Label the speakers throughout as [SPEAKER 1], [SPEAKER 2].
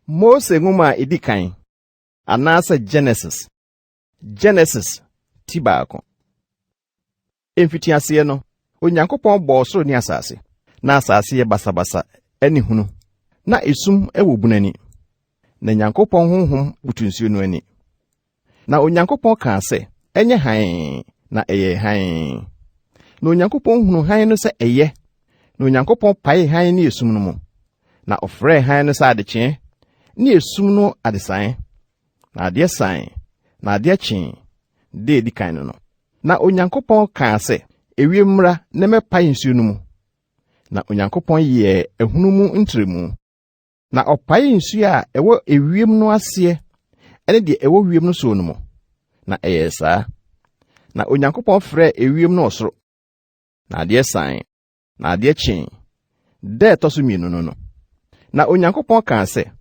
[SPEAKER 1] Mose nwoma a edi kan, anaasɛ Genesis. Genesis ti baako. Mfitiaseɛ no, Onyankopɔn bɔɔ soro ne asase. Na asase yɛ basabasa ne hunu, na esum wɔ bunu ani. Na Nyankopɔn honhom butu nsuo no ani. Na Onyankopɔn kaa sɛ, Ɛnyɛ hann, na ɛyɛɛ hann. Na Onyankopɔn hunuu hann no sɛ ɛyɛ, na Onyankopɔn paee hann ne esum no mu. Na ɔfrɛɛ hann no sɛ adekyeɛ, ne esum no adesaeɛ. Na adeɛ sae, na adeɛ kyee, da a ɛdi kan no no. Na Onyankopɔn kaa sɛ, Ewiem mmra na ɛmmɛpae nsuo no mu. Na Onyankopɔn yɛɛ ahunu mu ntrɛmu. Na ɔpaee nsuo a ɛwɔ ewiem no aseɛ ne deɛ ɛwɔ wiem no soɔ no mu. Na ɛyɛɛ saa. Na Onyankopɔn frɛɛ ewiem no ɔsoro. Na adeɛ sae, na adeɛ kyee, da ɛtɔ so mmienu no no. Na Onyankopɔn kaa sɛ,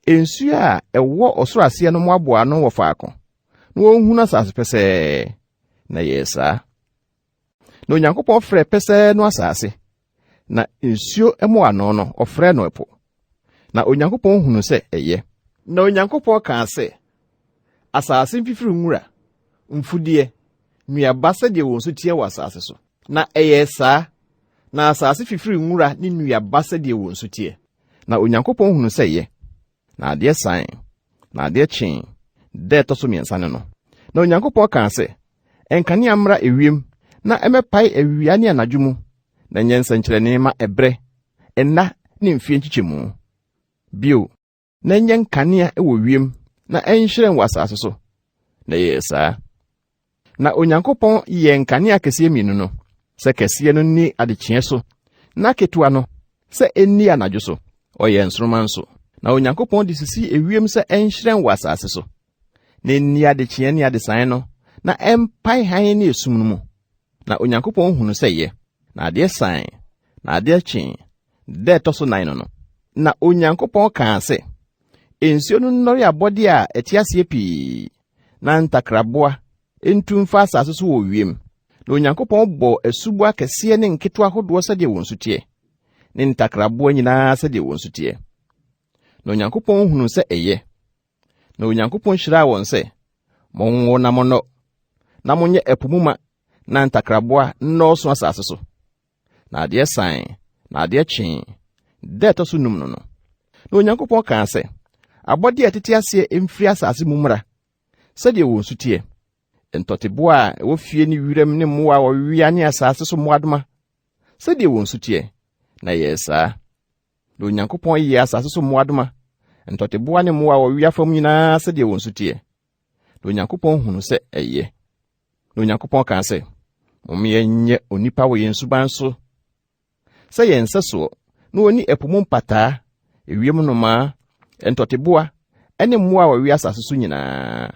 [SPEAKER 1] Nsuo a ɛwɔ ɔsoro aseɛ no mmoaboa ano wɔ faako, na wɔnhunu asase pɛsɛɛ. Na ɛyɛɛ saa. Na Onyankopɔn frɛɛ pɛsɛɛ no asase, na nsuo mmoano no, ɔfrɛɛ no ɛpo. Na Onyankopɔn hunuu sɛ ɛyɛ. Na Onyankopɔn kaa sɛ, Asase mfifiri nwura, mfudeɛ, nnuaba sɛdeɛ wɔn su teɛ wɔ asase so. Na ɛyɛɛ saa. Na asase fifirii nwura ne nnuaba sɛdeɛ wɔn su teɛ. Na Onyankopɔn hunuu sɛ ɛyɛ. Na adeɛ sae, na adeɛ kyee, da ɛtɔ so mmiɛnsa ne no. Na Onyankopɔn kaa sɛ, Nkanea mmra ewiem na ɛmmɛpae awia ne anadwo mu, na ɛnyɛ nsɛnkyerɛnne mma ɛberɛ, nna ne mfeɛ nkyekyɛmu. Bio, na ɛnyɛ nkanea wɔ wiem na ɛnhyerɛn wɔ asase so. Na ɛyɛɛ saa. Na Onyankopɔn yɛɛ nkanea akɛseɛ mmienu no, sɛ kɛseɛ no nni adekyeɛ so, na ketewa no, sɛ ɛnni anadwo so. Ɔyɛɛ nsoromma nso. Na Onyankopɔn de sisii ewiem sɛ ɛnhyerɛn wɔ asase so, na ɛnni adekyeɛ ne adesaeɛ no, na ɛmpae hann ne esum no mu. Na Onyankopɔn hunu sɛ ɛyɛ. Na adeɛ sae, na adeɛ kyee, da ɛtɔ so nan no no. Na Onyankopɔn kaa sɛ, Nsuo no nnɔre abɔdeɛ a ɛte aseɛ pii, na ntakraboa ntu mfa asase so wɔ wiem. Na Onyankopɔn bɔɔ asuboa akɛseɛ ne nketewa ahodoɔ sɛdeɛ wɔn su teɛ, ne ntakraboa nyinaa sɛdeɛ wɔn su teɛ. Na Onyankopɔn hunuu sɛ ɛyɛ. Na Onyankopɔn hyiraa wɔn sɛ, Monwo na monnɔ, na monyɛ ɛpo mu ma, na ntakraboa nnɔɔso asase so. Na adeɛ sae, na adeɛ kyee, da ɛtɔ so num no no. Na Onyankopɔn kaa sɛ, Abɔdeɛ a ɛtete aseɛ mfiri asase mu mmra, sɛdeɛ wɔn su teɛ, ntɔteboa a ɛwɔ fie ne wiram ne mmoa a wɔwea ne asase so mmoadoma, sɛdeɛ wɔn su teɛ. Na ɛyɛɛ saa. Na Onyankopɔn yɛɛ asase so mmoadoma, ntɔteboa ne mmoa a wɔwea fam nyinaa sɛdeɛ wɔn su teɛ. Na Onyankopɔn hunu sɛ ɛyɛ. Na Onyankopɔn kaa sɛ, Mom yɛnyɛ onipa wɔ yɛn suban so, sɛ yɛn nsɛsoɔ, na wɔnni ɛpo mu mpataa, ewiem nnomaa, ntɔteboa, ne mmoa a wɔwea asase so nyinaa.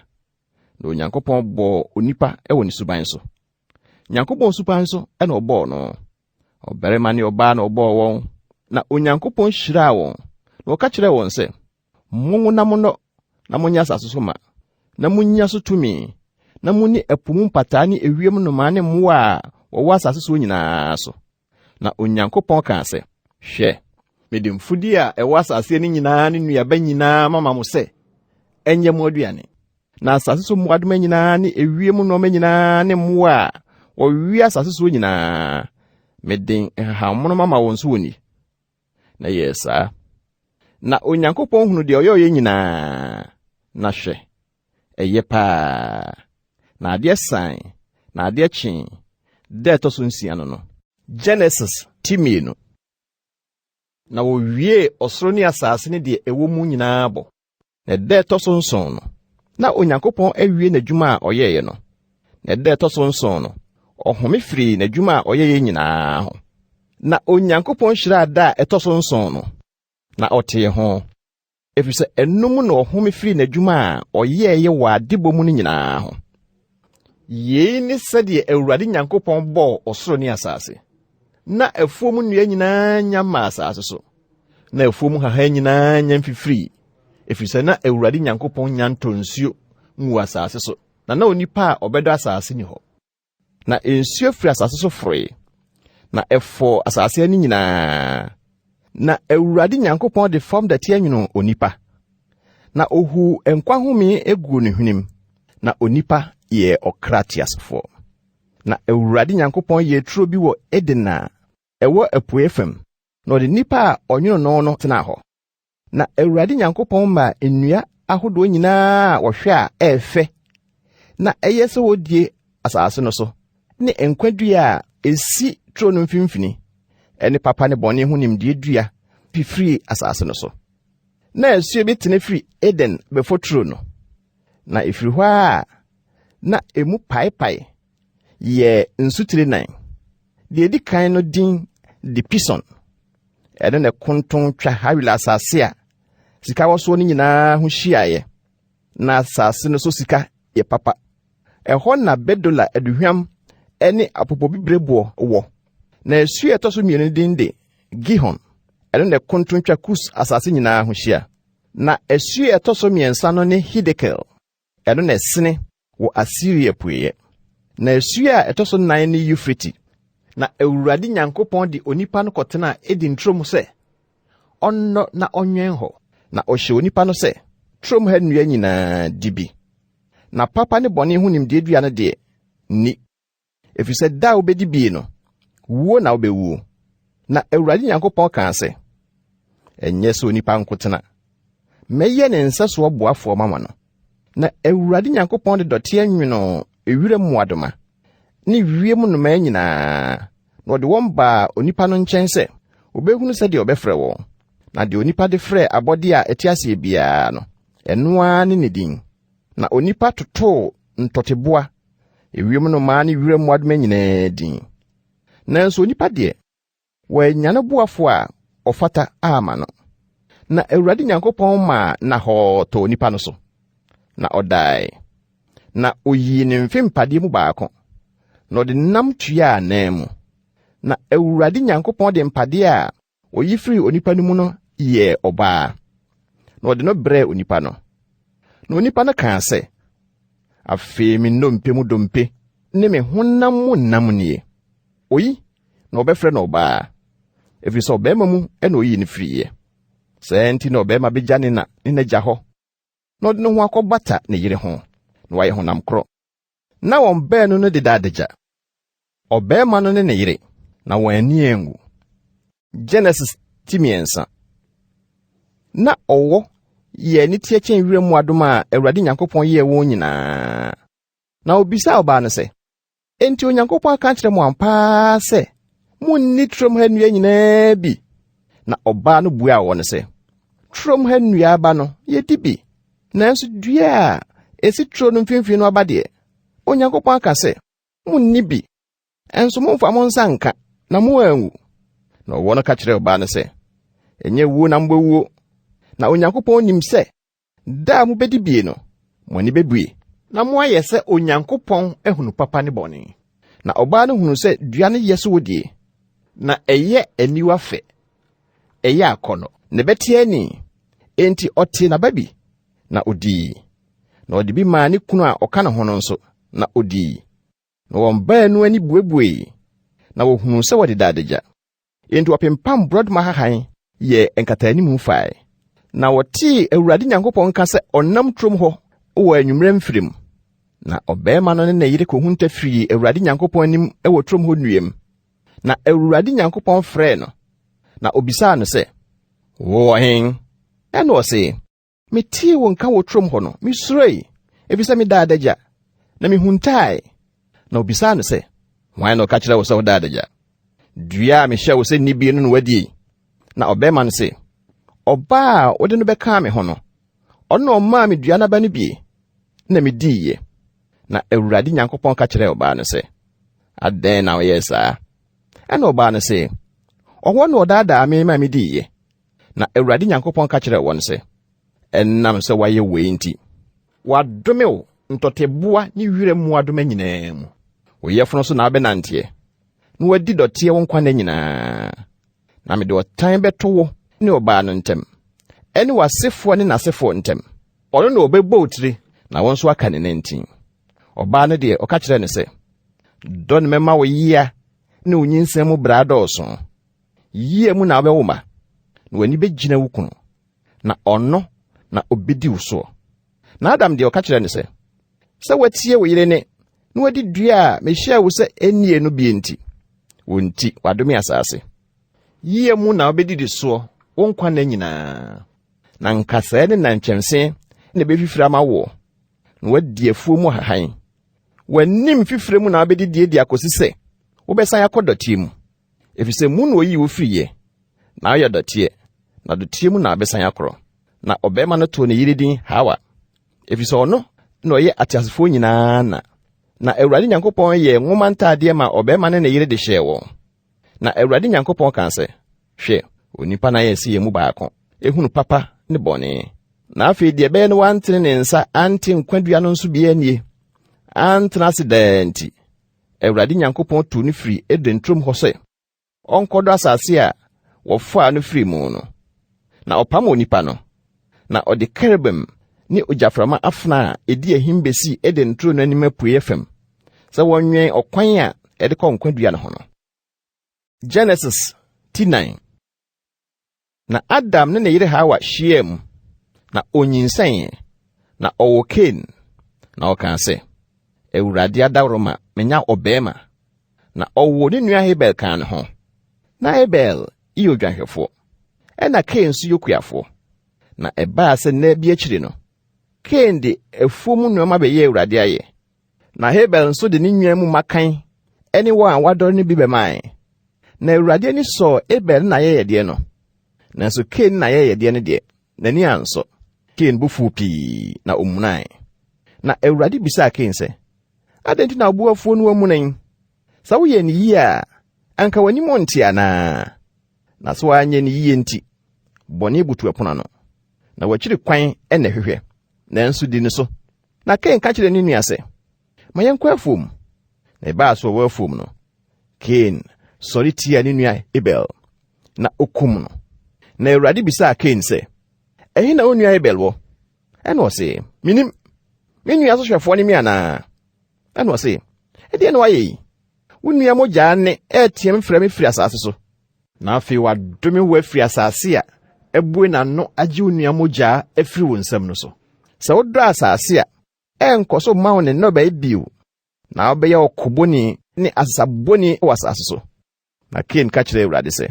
[SPEAKER 1] Na Onyankopɔn bɔɔ onipa wɔ ne suban so. Nyankopɔn suban so na ɔbɔɔ no. Ɔbarima ne ɔbaa na ɔbɔɔ wɔn. Na Onyankopɔn hyiraa wɔn, na ɔka kyerɛɛ wɔn sɛ, Monwo na monnɔ, na monyɛ asase so ma, na munnya so tumi, na munni ɛpo mu mpataa ne ewiem nnomaa ne mmoa a wɔwɔ asase soɔ nyinaa so. Na Onyankopɔn kaa sɛ, Hwɛ, mede mfudeɛ a ɛwɔ asase ani nyinaa ne nnuaba nyinaa mama mo sɛ ɛnyɛ mo aduane. Na asase so mmoadoma nyinaa ne ewiem nnoɔma nyinaa ne mmoa a wɔwea asase soɔ nyinaa, mede nhahammono mama wɔn so wɔnni. Na ɛyɛɛ saa. Na Onyankopɔn hunu deɛ ɔyɛeɛ nyinaa, na hwɛ, ɛyɛ paa. Na adeɛ sae, na adeɛ kyee, da ɛtɔ so nsia no no. Genesis ti mmienu. Na wɔwiee ɔsoro ne asase ne deɛ ɛwɔ mu nyinaa bɔ. Na ɛda ɛtɔ so nson no, na Onyankopɔn awie n'adwuma a ɔyɛeɛ no. Na ɛda ɛtɔ so nson no, ɔhome firii n'adwuma a ɔyɛeɛ nyinaa ho. Na Onyankopɔn hyiraa da a ɛtɔ so nson no, na ɔtee ho, ɛfiri sɛ ɛno mu na ɔhome firii n'adwuma a ɔyɛeɛ wɔ adebɔ mu no nyinaa ho. Yei ne sɛdeɛ Awurade Nyankopɔn bɔɔ ɔsoro ne asase. Na afuom nnua nyinaa nya mmaa asase so, na afuom nhahan nyinaa nya mfifirii, ɛfiri sɛ na Awurade Nyankopɔn nya ntɔ nsuo nguu asase so, na na onipa a ɔbɛdɔ asase nni hɔ. Na nsuo firi asase so foroe, na ɛfɔɔ asase ani nyinaa. Na Awurade Nyankopɔn de fam dɛteɛ nwonoo onipa, Na ohuu nkwa home guu ne hwenem, na onipa yɛɛ ɔkra teasefoɔ. Na Awurade Nyankopɔn yɛɛ turo bi wɔ Eden a ɛwɔ apueeɛ fam, na ɔde nipa a ɔnwonoo no no tenaa hɔ. Na Awurade Nyankopɔn maa nnua ahodoɔ nyinaa a wɔhwɛ a ɛyɛ fɛ na ɛyɛ sɛ wɔdie asase no so, ne nkwa dua a ɛsi turo no mfimfini, ne papa ne bɔne ho nimdeɛ dua fifirii asase no so. Na asuo bi tene firi Eden bɛfɔ turo no, na ɛfiri hɔ a na emu paepae yɛɛ nsutire nan. Deɛ ɛdi kan no din de Pison. Ɛno na ɛkonton twa Hawila asase a sika wɔ soɔ no nyinaa ho hyiaeɛ. Na asase no so sika yɛ papa. Ɛhɔ na bedola aduhwam ne apopobibireboɔ wɔ. Na asuo a ɛtɔ so mmienu din de Gihon. Ɛno na ɛkonton twa Kus asase nyinaa ho hyia. Na asuo a ɛtɔ so mmiɛnsa no ne Hidekel. Ɛno na ɛsene wɔ Asiria apueeɛ. Na asuo a ɛtɔ so nan ne Eufrate. Na Awurade Nyankopɔn de onipa no kɔtenaa Eden turom sɛ ɔnnɔ na ɔnwɛn hɔ. Na ɔhyɛ onipa no sɛ, turom ha nnua nyinaa di bi. Na papa ne bɔne ho nimdeɛ dua no deɛ, nni. Ɛfiri sɛ da a wobɛdi bie no, wuo na wobɛwuo. Na Awurade Nyankopɔn kaa sɛ, ɛnyɛ sɛ onipa nko tena. Mɛyɛ ne nsɛsoɔ boafoɔ mama no. Na Awurade Nyankopɔn de dɔteɛ nwonoo ewira mmoadoma ne wiem nnomaa nyinaa, na ɔde wɔn baa onipa no nkyɛn sɛ obɛhunu sɛdeɛ ɔbɛfrɛ wɔn. Na deɛ onipa de frɛɛ abɔdeɛ a ɛte aseɛ biara no, ɛno ara ne ne din. Na onipa totoo ntɔteboa, ewiem nnomaa ne wira mmoadoma nyinaa din. Nanso onipa deɛ, wɔanya no boafoɔ a ɔfata ama no. Na Awurade Nyankopɔn maa nnahɔɔ tɔɔ onipa no so, na ɔdae. Na oyii ne mfe mpadeɛ mu baako, na ɔde nam tuaa anan mu. Na Awurade Nyankopɔn de mpadeɛ a oyi firii onipa no mu no yɛɛ ɔbaa, na ɔde no brɛɛ onipa no. Na onipa no kaa sɛ, afei me nnompe mu dompe ne me honam mu nam nie. Oyi na wɔbɛfrɛ no ɔbaa, ɛfiri sɛ ɔbarima mu na oyii no firiiɛ. Saa nti na ɔbarima bɛgya ne na ne n'agya hɔ, na ɔde ne ho akɔbata ne yere ho, na wɔayɛ honam korɔ. Na wɔn baanu no deda adagya, ɔbarima no ne ne yere, na wɔn ani anwu. Genesis ti 3. Na ɔwɔ yɛɛ ne teɛ kyɛn wira mmoadoma a Awurade Nyankopɔn yɛɛ wɔn nyinaa. Na obisaa ɔbaa no sɛ, enti Onyankopɔn aka akyerɛ mo ampa sɛ, munni turom ha nnua nyinaa bi? Na ɔbaa no buaa wɔn sɛ, turom ha nnua aba no, yɛdi bi. Nanso dua a esi turo no mfimfini no aba deɛ, Onyankopɔn aka sɛ, munni bi. Ɛnso momfa mo nsa nka, na moanwu. Na ɔwɔ no ka kyerɛɛ ɔbaa no sɛ, ɛnyɛ wuo na mobɛwuo. Na Onyankopɔn nim sɛ, da a mobɛdi bie no, mo ani bɛbue, na moayɛ sɛ Onyankopɔn ahunu papa ne bɔne. Na ɔbaa no hunuu sɛ dua no yɛ so wodie, na ɛyɛ aniwa fɛ, ɛyɛ akɔnnɔ, na ɛbɛte ani. Enti ɔtee n'aba bi, na odii. Na ɔde bi maa ne kunu a ɔka ne ho no nso, na odii. Na wɔn baanu ani buebuei, na wɔhunuu sɛ wɔdeda adagya. Enti wɔpempam borɔdɔma hahan yɛɛ nkataanimu fae. Na wɔtee Awurade Nyankopɔn nka sɛ ɔnam turom hɔ wɔ anwummerɛ mfiri mu. Na ɔbarima no ne ne yere kɔhunta firii Awurade Nyankopɔn anim wɔ turom hɔ nnuam. Na Awurade Nyankopɔn frɛɛ no, na obisaa no sɛ, wowɔ he? Ɛna ɔse, metee wo nka wɔ turom hɔ no, mesuroe, ɛfiri sɛ meda adagya, na mehuntae. Na obisaa no sɛ, hwan na ɔka kyerɛ wo sɛ woda adagya? Dua a mehyɛ wo sɛ nni bie no na woadie. Na ɔbarima no se, ɔbaa a wode no bɛkaa me ho no, ɔno na ɔmaa me dua n'aba no bie, na mediiɛ. Na Awurade Nyankopɔn ka kyerɛɛ ɔbaa no sɛ, adɛn na woyɛɛ saa? Ɛna ɔbaa no se, ɔwɔ na ɔdaadaa me ma mediiɛ. Na Awurade Nyankopɔn ka kyerɛɛ wɔn sɛ, ɛnam sɛ woayɛ wei nti, wɔadome wo ntɔteboa ne wira mmoadoma nyinaa mu. Wo yɛfono so na wobɛnanteɛ, na woadi dɔteɛ wo nkwa nna nyinaa. Na mede ɔtan bɛto wo ne ɔbaa no ntam, ɛne w'asefoɔ ne n'asefoɔ ntam. Ɔno na ɔbɛbɔ wo tiri, na wo nso aka ne nantin. Ɔbaa no deɛ, ɔka kyerɛɛ no sɛ, dɔ ne mɛma wo yea ne wo nyinsɛn mu bra dɔɔso. Yea mu na wobɛwo mma, na w'ani bɛgyina wo kunu, na ɔno na obedi wo soɔ. Na Adam deɛ ɔka kyerɛɛ no sɛ, Sɛ woatie wo yere nne na woadi dua a mehyɛɛ wo sɛ nnie no bie nti, wo nti wɔadome asase. Yea mu na wobɛdidi soɔ wo nkwa nna nyinaa. Na nkasɛɛ ne nnɛnkyɛnse na ɛbɛfifiri ama woɔ, na woadi afuo mu ahahan. W'anim fifire mu na wobɛdidie de akɔsi sɛ wobɛsan akɔ dɔteɛ mu, ɛfiri sɛ mu na wɔyii wo firiiɛ, na woyɛ dɔteɛ, na dɔteɛ mu na wobɛsan akorɔ. Na ɔbarima no too ne yere din Hawa, ɛfiri sɛ ɔno na ɔyɛ ateasefoɔ nyinaa na. Na Awurade Nyankopɔn yɛɛ nwoma ntaadeɛ maa ɔbarima ne ne yere de hyɛɛ wɔn. Na Awurade Nyankopɔn kaa sɛ, Hwɛ, onipa no ayɛ sɛ yɛn mu baako, ehunu papa ne bɔne. Na afei deɛ ɛbɛyɛ no wantene ne nsa ante nkwa dua no nso bi annie, antena ase daa nti, Awurade Nyankopɔn tuu no firii Eden turom hɔ sɛ ɔnkɔdɔ asase a wɔfaa no firii mu no. Na ɔpam onipa no, na ɔde kerubim ne ogyaframa afena a edi ahim besii Eden turo no anim apueeɛ fam, sɛ wɔnwɛn ɔkwan a ɛde kɔ nkwa dua no ho no. Genesis ti 4. Na Adam ne ne yere Hawa hyiaa mu, na onyinsɛnee, na ɔwoo Kain, na ɔkaa sɛ, Awurade adaworoma manya ɔbarima. Na ɔwoo ne nua Habel kaa ne ho. Na Habel yɛ odwanhwɛfoɔ, ɛnna Kain nso yɛ okuafoɔ. Na ɛbaa sɛ nna bi akyiri no, Kain de afuo mu nneɛma bɛyɛɛ Awurade ayɛ. Na Habel nso de ne nnwan mu mmakan ne wɔn a wɔadɔre no bi bɛmae. Na Awurade ani sɔɔ Abel ne n'ayɛyɛdeɛ no, nanso Kain ne n'ayɛyɛdeɛ no deɛ, n'ani ansɔ. Kain bo fuu pii, na omunae. Na Awurade bisaa Kain sɛ, Adɛn nti na wo bo afuo na woamuna yi? Sɛ woyɛɛ no yie a, anka w'anim rente anaa? Na sɛ woanyɛ no yie nti, bɔne butu ɛpono ano, na w'akyiri kwan na ɛhwehwɛ, nanso di no so. Na Kain ka kyerɛɛ ne nua sɛ, Ma yɛnkɔ afuom. Na ɛbaa so wɔ afuom no, Kain sɔre tiaa ne nua Abel, na okum no. Na Awurade bisaa Kain sɛ, Ɛhe na wo nua Abel wɔ? Ɛna ɔse, Minim. Me nua sohwɛfoɔ ne me anaa? Ɛna ɔse, Ɛdeɛn na woayɛ yi? Wo nua mogya nne reteɛm frɛ me firi asase so. Na afei wɔadome wo afiri asase a abue n'ano agye wo nua mogya afiri wo nsam no so. Sɛ wodɔ asase a, ɛrenkɔ so mma wo ne nnɔbae bio, na wobɛyɛ ɔkobɔni ne asesabɔni wɔ asase so. Na Kain ka kyerɛɛ Awurade sɛ,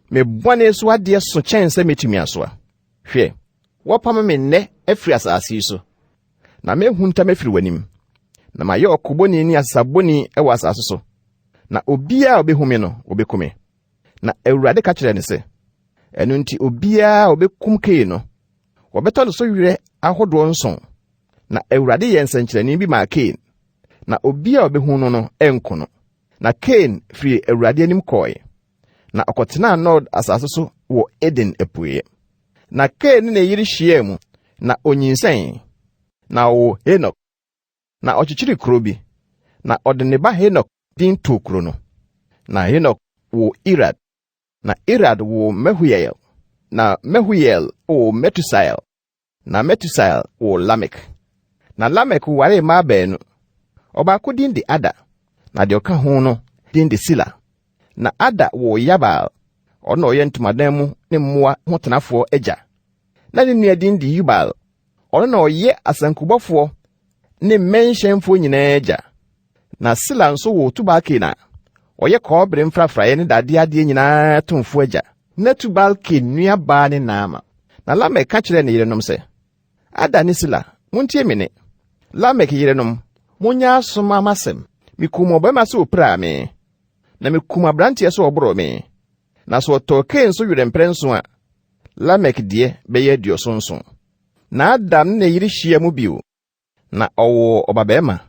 [SPEAKER 1] Me bɔne so adeɛ so kyɛn sɛ mɛtumi asoa. Hwɛ, wɔapam me nnɛ afiri asase yi so, na mɛhunta mafiri w'anim, na mayɛ ɔkobɔni ne asesabɔni wɔ asase so, na obiara a ɔbɛhu me no, ɔbɛku me. Na Awurade ka kyerɛɛ no sɛ, Ɛno nti obiara a ɔbɛkum Kain no, wɔbɛtɔ ne so werɛ ahodoɔ nson. Na Awurade yɛɛ nsɛnkyerɛnne bi maa Kain, na obiara a ɔbɛhu no no anku no. Na Kain firii Awurade anim kɔɔe, na ɔkɔtenaa Nod asase so wɔ Eden apueeɛ. Na Kain ne ne yere hyiaa mu, na onyinsɛnee, na ɔwoo Henok. Na ɔkyekyeree kuro bi, na ɔde ne ba Henok din too kuro no. Na Henok woo Irad, na Irad woo Mehuyael, na Mehuyael woo Metusael, Na Metusael woo Lamek. Na Lamek waree mmaa baanu. Ɔbaako din de Ada, na deɛ ɔka ho no din de Sila. Na Ada woo Yabal, ɔno na ɔyɛ ntomadan mu ne mmoa ho tenafoɔ agya. Na ne nua din de Yubal, ɔno na ɔyɛ asankubɔfoɔ ne mmɛnhyɛnfoɔ nyinaa agya. Na Sila nso woo Tubal-Kain a ɔyɛ kɔbere mfrafraeɛ ne dadeɛ adeɛ nyinaa tomfoɔ agya. Na Tubal-Kain nuabaa ne Naama. Na Lamek ka kyerɛɛ ne yerenom sɛ, Ada ne Sila, montie me nne. Lamek yerenom, monyɛ aso mma m'asɛm. Mekum ɔbarima sɛ ɔpiraa me, na mekum aberanteɛ sɛ ɔboroo me. Na sɛ ɔtɔɔ Kain so werɛ mprɛnson a, Lamek deɛ bɛyɛ aduɔson nson. Na Adam ne ne yere hyiaa mu bio, Na ɔwoo ɔbabarima,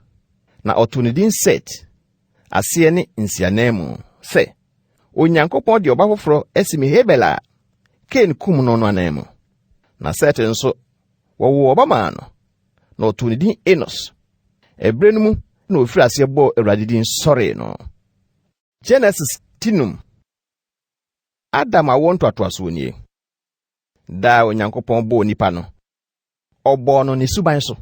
[SPEAKER 1] na ɔtoo ne din Set, aseɛ ne nsiananmu, sɛ, Onyankopɔn de ɔba foforɔ asi me Habel a Kain kum no no ananmu. Na Set nso, wɔwoo ɔba maa no, na ɔtoo ne din Enos. Ɛberɛ no mu na ɔfirii aseɛ bɔɔ Awurade din sɔree no. Genesis ti num. Adam awoɔ ntoatoasoɔ nie. Da a Onyankopɔn bɔɔ nipa no, ɔbɔɔ no ne suban so.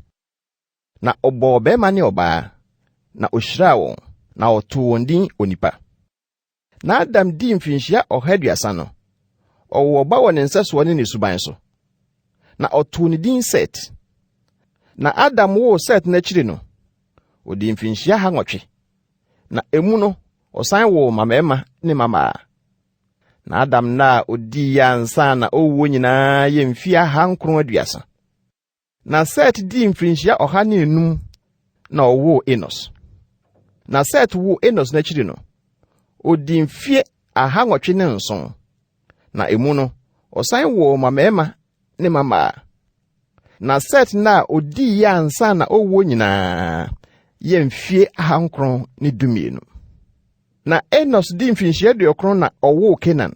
[SPEAKER 1] Na ɔbɔɔ ɔbarima ne ɔbaa, na ɔhyiraa wɔn, na ɔtoo wɔn din onipa. Na Adam dii mfirinhyia 130 no, ɔwoo ɔba wɔ ne nsɛsoɔ ne ne suban so. Na ɔtoo ne din Set. Na Adam woo Set no akyiri no, odii mfinhyia ahanwɔtwe, na emu no ɔsan woo mmammarima ne mmammaa. Na Adam nna a odii ansa na ɔrewuo nyinaa yɛ mfie 930. Na Set dii mfirinhyia 105 na ɔwoo Enos. Na Set woo Enos no akyiri no, odii mfie 807, na emu no ɔsan woo mmammarima ne mmammaa. Na Set nna a odii ansa na ɔrewuo nyinaa yɛ mfie 912. Na Enos dii mfirinhyia 90 na ɔwoo Kenan.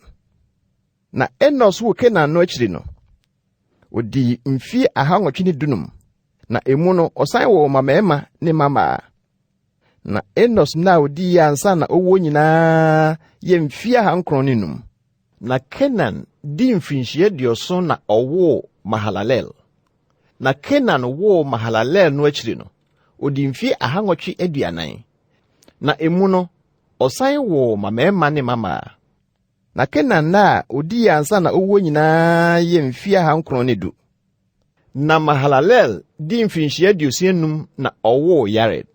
[SPEAKER 1] Na Enos woo Kenan no akyiri no, odii mfie 815, na emu no ɔsan woo mmammarima ne mmammaa. Na Enos nna a odii ansa na ɔwuo nyinaa yɛ mfie 905. Na Kenan dii mfirinhyia 70 na ɔwoo Mahalalel. Na Kenan woo Mahalalel no akyiri no, odii mfie 840, na emu no ɔsan woo mmammarima ne mmammaa. Na Kenan nna a odii ansa na owuo nyinaa yɛ mfie 910. Na Mahalalel dii mfirinhyia 65 na ɔwoo Yared.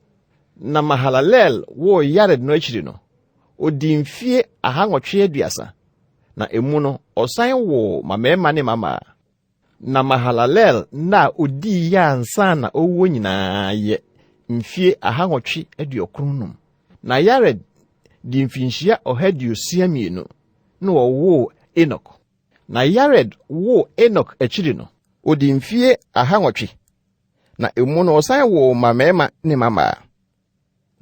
[SPEAKER 1] Na Mahalalel woo Yared no akyiri no, odii mfie 830, na emu no ɔsan woo mmammarima ne mmammaa. Na Mahalalel nna a odii ansa na owuo nyinaa yɛ mfie 895. Na Yared dii mfinhyia 162 na ɔwoo Enok. Na Yared woo Enok akyiri no, odii mfie 800, na emu no ɔsan woo mmammarima ne mmammaa.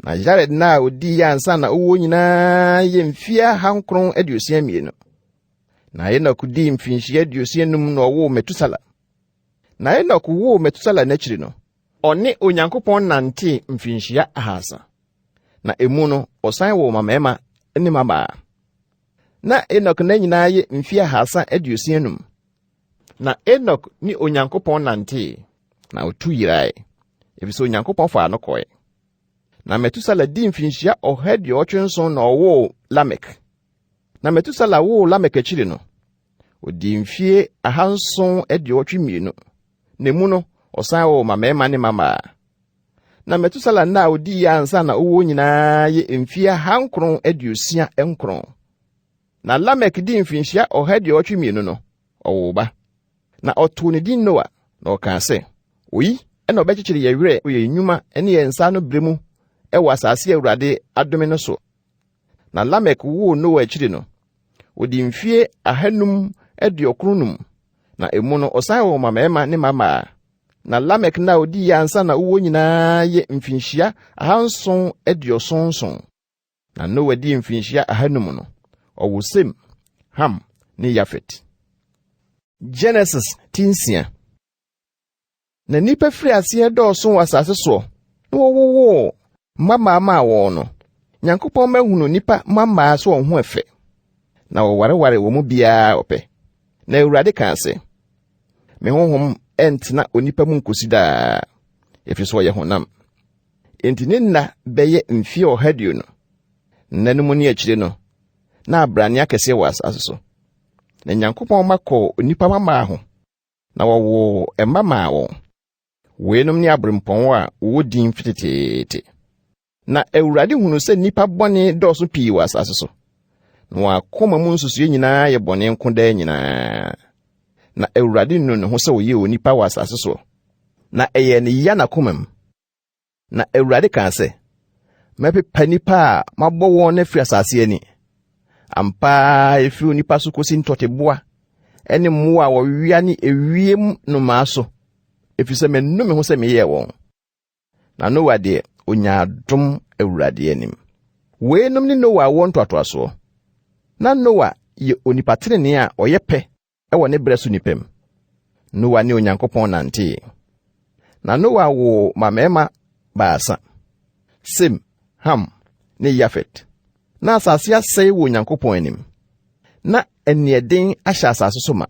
[SPEAKER 1] Na Yared nna a odii ansa na owuo nyinaa yɛ mfie 962. Na Enok dii mfinhyia 65 na ɔwoo Metusala. Na Enok woo Metusala n'akyiri no, ɔne Onyankopɔn nantee mfinhyia 300. Na emu no ɔsan woo mmammarima ne mmammaa. Na Enok nna nyinaa yɛ mfie 365. Na Enok ne Onyankopɔn nantee, na otu yerae, efisɛ Onyankopɔn faa no kɔe. Na Metusala dii mfinhyia 187 na ɔwoo Lamek. Na Metusala woo Lamek akyiri no, odii mfie 782, na emu no ɔsan woo mmammarima ne mmammaa. Na Metusala nna a odii ansa na owuo nyinaa yɛ mfie 969. Na Lamek dii mfinhyia 182 no, ɔwoo ba. Na ɔtoo ne din Noa, na ɔkaa sɛ, Oyi na ɔbɛkyekyere yɛn werɛ wɔ yɛn nnwuma ne yɛn nsa ano brɛ mu wɔ asase a Awurade adome no so. Na Lamek woo Noa akyiri no, odii mfie 595, na emu no ɔsan woo mmammarima ne mmammaa. Na Lamek nna a odii ansa na owuo nyinaa yɛ mfinhyia 777. Na Noa dii mfinhyia 500 no, ɔwoo Sem, Ham ne Yafet. Genesis ti 6. Na nnipa firi aseɛ dɔɔso wɔ asase soɔ, na wɔwowoo mmammaa maa wɔn no, Nyankopɔn mma hunu nnipa mmammaa sɛ wɔn ho ɛfɛ, na wɔwareware wɔn mu biara ɔpɛ. Na Awurade kaa sɛ, Me honhom ɛntena onipa mu nkosi daa, ɛfiri sɛ ɔyɛ honam. Enti ne nna bɛyɛ mfeɛ 120. Nna no mu ne akyire no, na abrane akɛseɛ wɔ asase so. Na Nyankopɔn mma kɔɔ onipa mmammaa ho, na wɔwoo mma maa wɔn. Weinom ne aberempɔn a wɔwɔ din fi teteete. Na Awurade hunuu sɛ nnipa bɔne dɔɔso pii wɔ asase so, na wɔn akoma mu nsusuiɛ nyinaa yɛ bɔne nko daa nyinaa. Na Awurade nuu ne ho sɛ ɔyɛɛ onipa wɔ asase soɔ, na ɛyɛɛ ne ya n'akoma mu. Na Awurade kaa sɛ, Mɛpepa nnipa a mabɔ wɔn no afiri asase ani. Ampa ara ɛfiri onipa so kɔsi ntɔteboa ne mmoa a wɔwea ne ewiem nnomaa so, ɛfiri sɛ manu me ho sɛ meyɛɛ wɔn. Na Noa deɛ, ɔnyaa dom Awurade anim. Weinom ne Noa awoɔ ntoatoasoɔ. Na Noa yɛ onipa tenenee a ɔyɛ pɛ wɔ ne berɛ so nnipa mu. Noa ne Onyankopɔn nantee. Na Noa woo mmammarima 3, Sem, Ham ne Yafet. Na asase asɛe wɔ Onyankopɔn anim. Na aniɛden ahyɛ asase so ma.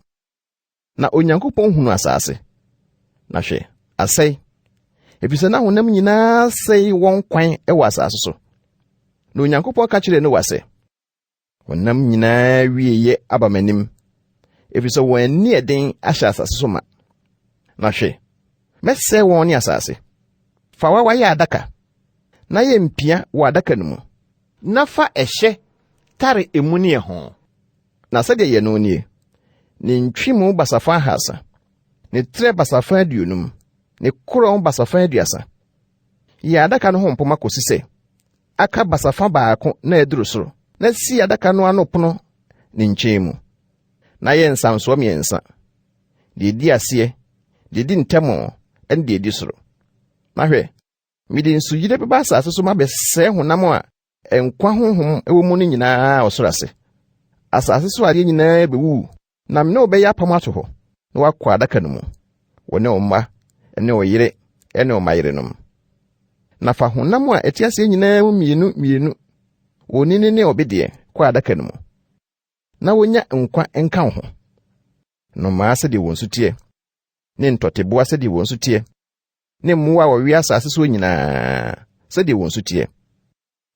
[SPEAKER 1] Na Onyankopɔn hunu asase, na hwɛ, asɛe, efisɛ na honam nyinaa sɛe wɔn kwan wɔ asase so. Na Onyankopɔn ka kyerɛɛ Noa sɛ, Honam nyinaa wieyɛ aba m'anim, efisɛ wɔn ani ɛden ahyɛ asase so ma. Na hwɛ, mɛsɛe wɔn ne asase. Fa wawa yɛ adaka, na yɛ mpia wɔ adaka no mu, na fa ɛhyɛ tare emu ne ɛho. Na sɛdeɛ yɛ no nie, ne ntwemu basafa 300, ne trɛ basafa 50, ne korɔn basafa 30. Yɛ adaka no ho mpoma kɔsi sɛ aka basafa 1 na aduru soro, na si adaka no ano pono ne nkyɛn mu. Na yɛ nsamsoɔ 3, deɛ ɛdi aseɛ, deɛ ɛdi ntam, ne deɛ ɛdi soro. Na hwɛ, mede nsuyire bɛba asase so mabɛsɛe honam a nkwa honhom wɔ mu no nyinaa ɔsoro ase. Asase so adeɛ nyinaa bɛwuwu, na me ne wo bɛyɛ apam ato hɔ, na woakɔ adaka no mu, wo ne wo mma, ne wo yere, ne wo mma yerenom. Na fa honam a ɛte aseɛ nyinaa mu mmienu mmienu, onini ne ɔbedeɛ, kɔ adaka no mu, na wonya nkwa nka wo ho. Nnomaa sɛdeɛ wɔn su teɛ, ne ntɔteboa sɛdeɛ wɔn su teɛ, ne mmoa a wɔwe asase soɔ nyinaa sɛdeɛ wɔn su teɛ.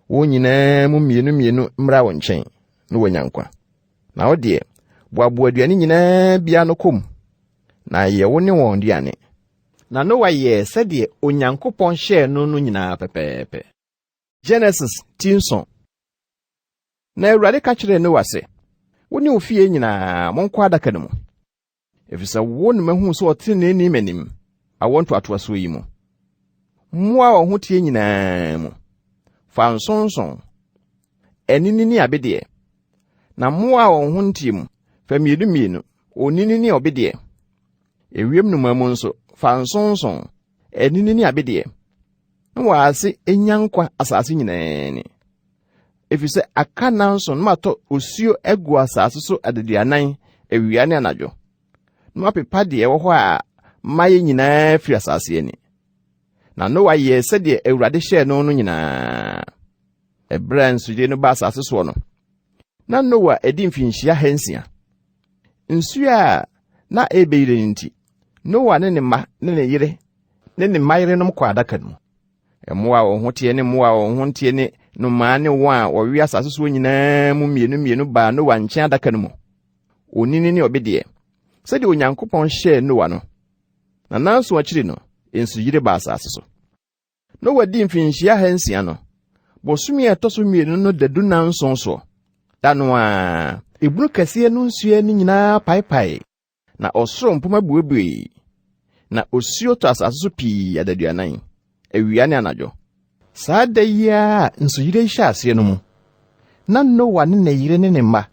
[SPEAKER 1] Wɔn nyinaa mu mmienu mmienu mmra wo nkyɛn, na wɔanya nkwa. Na wo deɛ, boaboa aduane nyinaa bi ano kɔ mu, na yɛ wo ne wɔn aduane. Na Noa yɛɛ sɛdeɛ Onyankopɔn hyɛɛ no no nyinaa pɛpɛɛpɛ. Genesis 7. Na Awurade ka kyerɛɛ Noa sɛ, wo ne wo fie nyinaa monkɔ adaka no mu, efisɛ wo ne mahu sɛ ɔteneneeni m'anim awo ntoatoasoɔ yi mu. Mmoa a wɔn ho teɛ nyinaa mu, fa nsonson, anini ne abedeɛ. Na mmoa a wɔn ho nteɛ mu, fa mmienu mmienu, onini ne ɔbedeɛ. Ewiem nnomaa mu nso, fa nsonson, anini ne abedeɛ. Na wɔn ase nya nkwa asase nyinaa ni. Efisɛ aka nnanson na matɔ osuo agu asase so adaduanan awia ne anadwo, na mapepa deɛ ɛwɔ hɔ a mayɛ nyinaa firi asase ani. Na Noa yɛɛ sɛdeɛ Awurade hyɛɛ no no nyinaa. Ɛberɛ a nsuyire no baa asase soɔ no, na Noa adi mfinhyia 600. Nsuo a na ɛrebɛyire no nti, Noa ne ne mma ne ne yere ne ne mma yerenom kɔ adaka no mu. Mmoa a wɔn ho teɛ ne mmoa a wɔn ho nteɛ ne nnomaa ne wɔn a wɔwe asase soɔ nyinaa mu mmienu mmienu baa Noa nkyɛn adaka no mu, onini ne ɔbedeɛ, sɛdeɛ Onyankopɔn hyɛɛ Noa no. Na nnanson akyiri no, nsuyire baa asase so. Noa dii mfinhyia 600 no, bosome a ɛtɔ so 2 no da 17 soɔ, da no ara, ebunu kɛseɛ no nsuo ani nyinaa paepae, na ɔsoro mpoma buebuei, na osuo tɔ asase so pii adaduanan, awia ne anadwo. Saa da yi ara a nsuyire yi hyɛɛ aseɛ no mu, na Noa ne ne yere ne ne mma,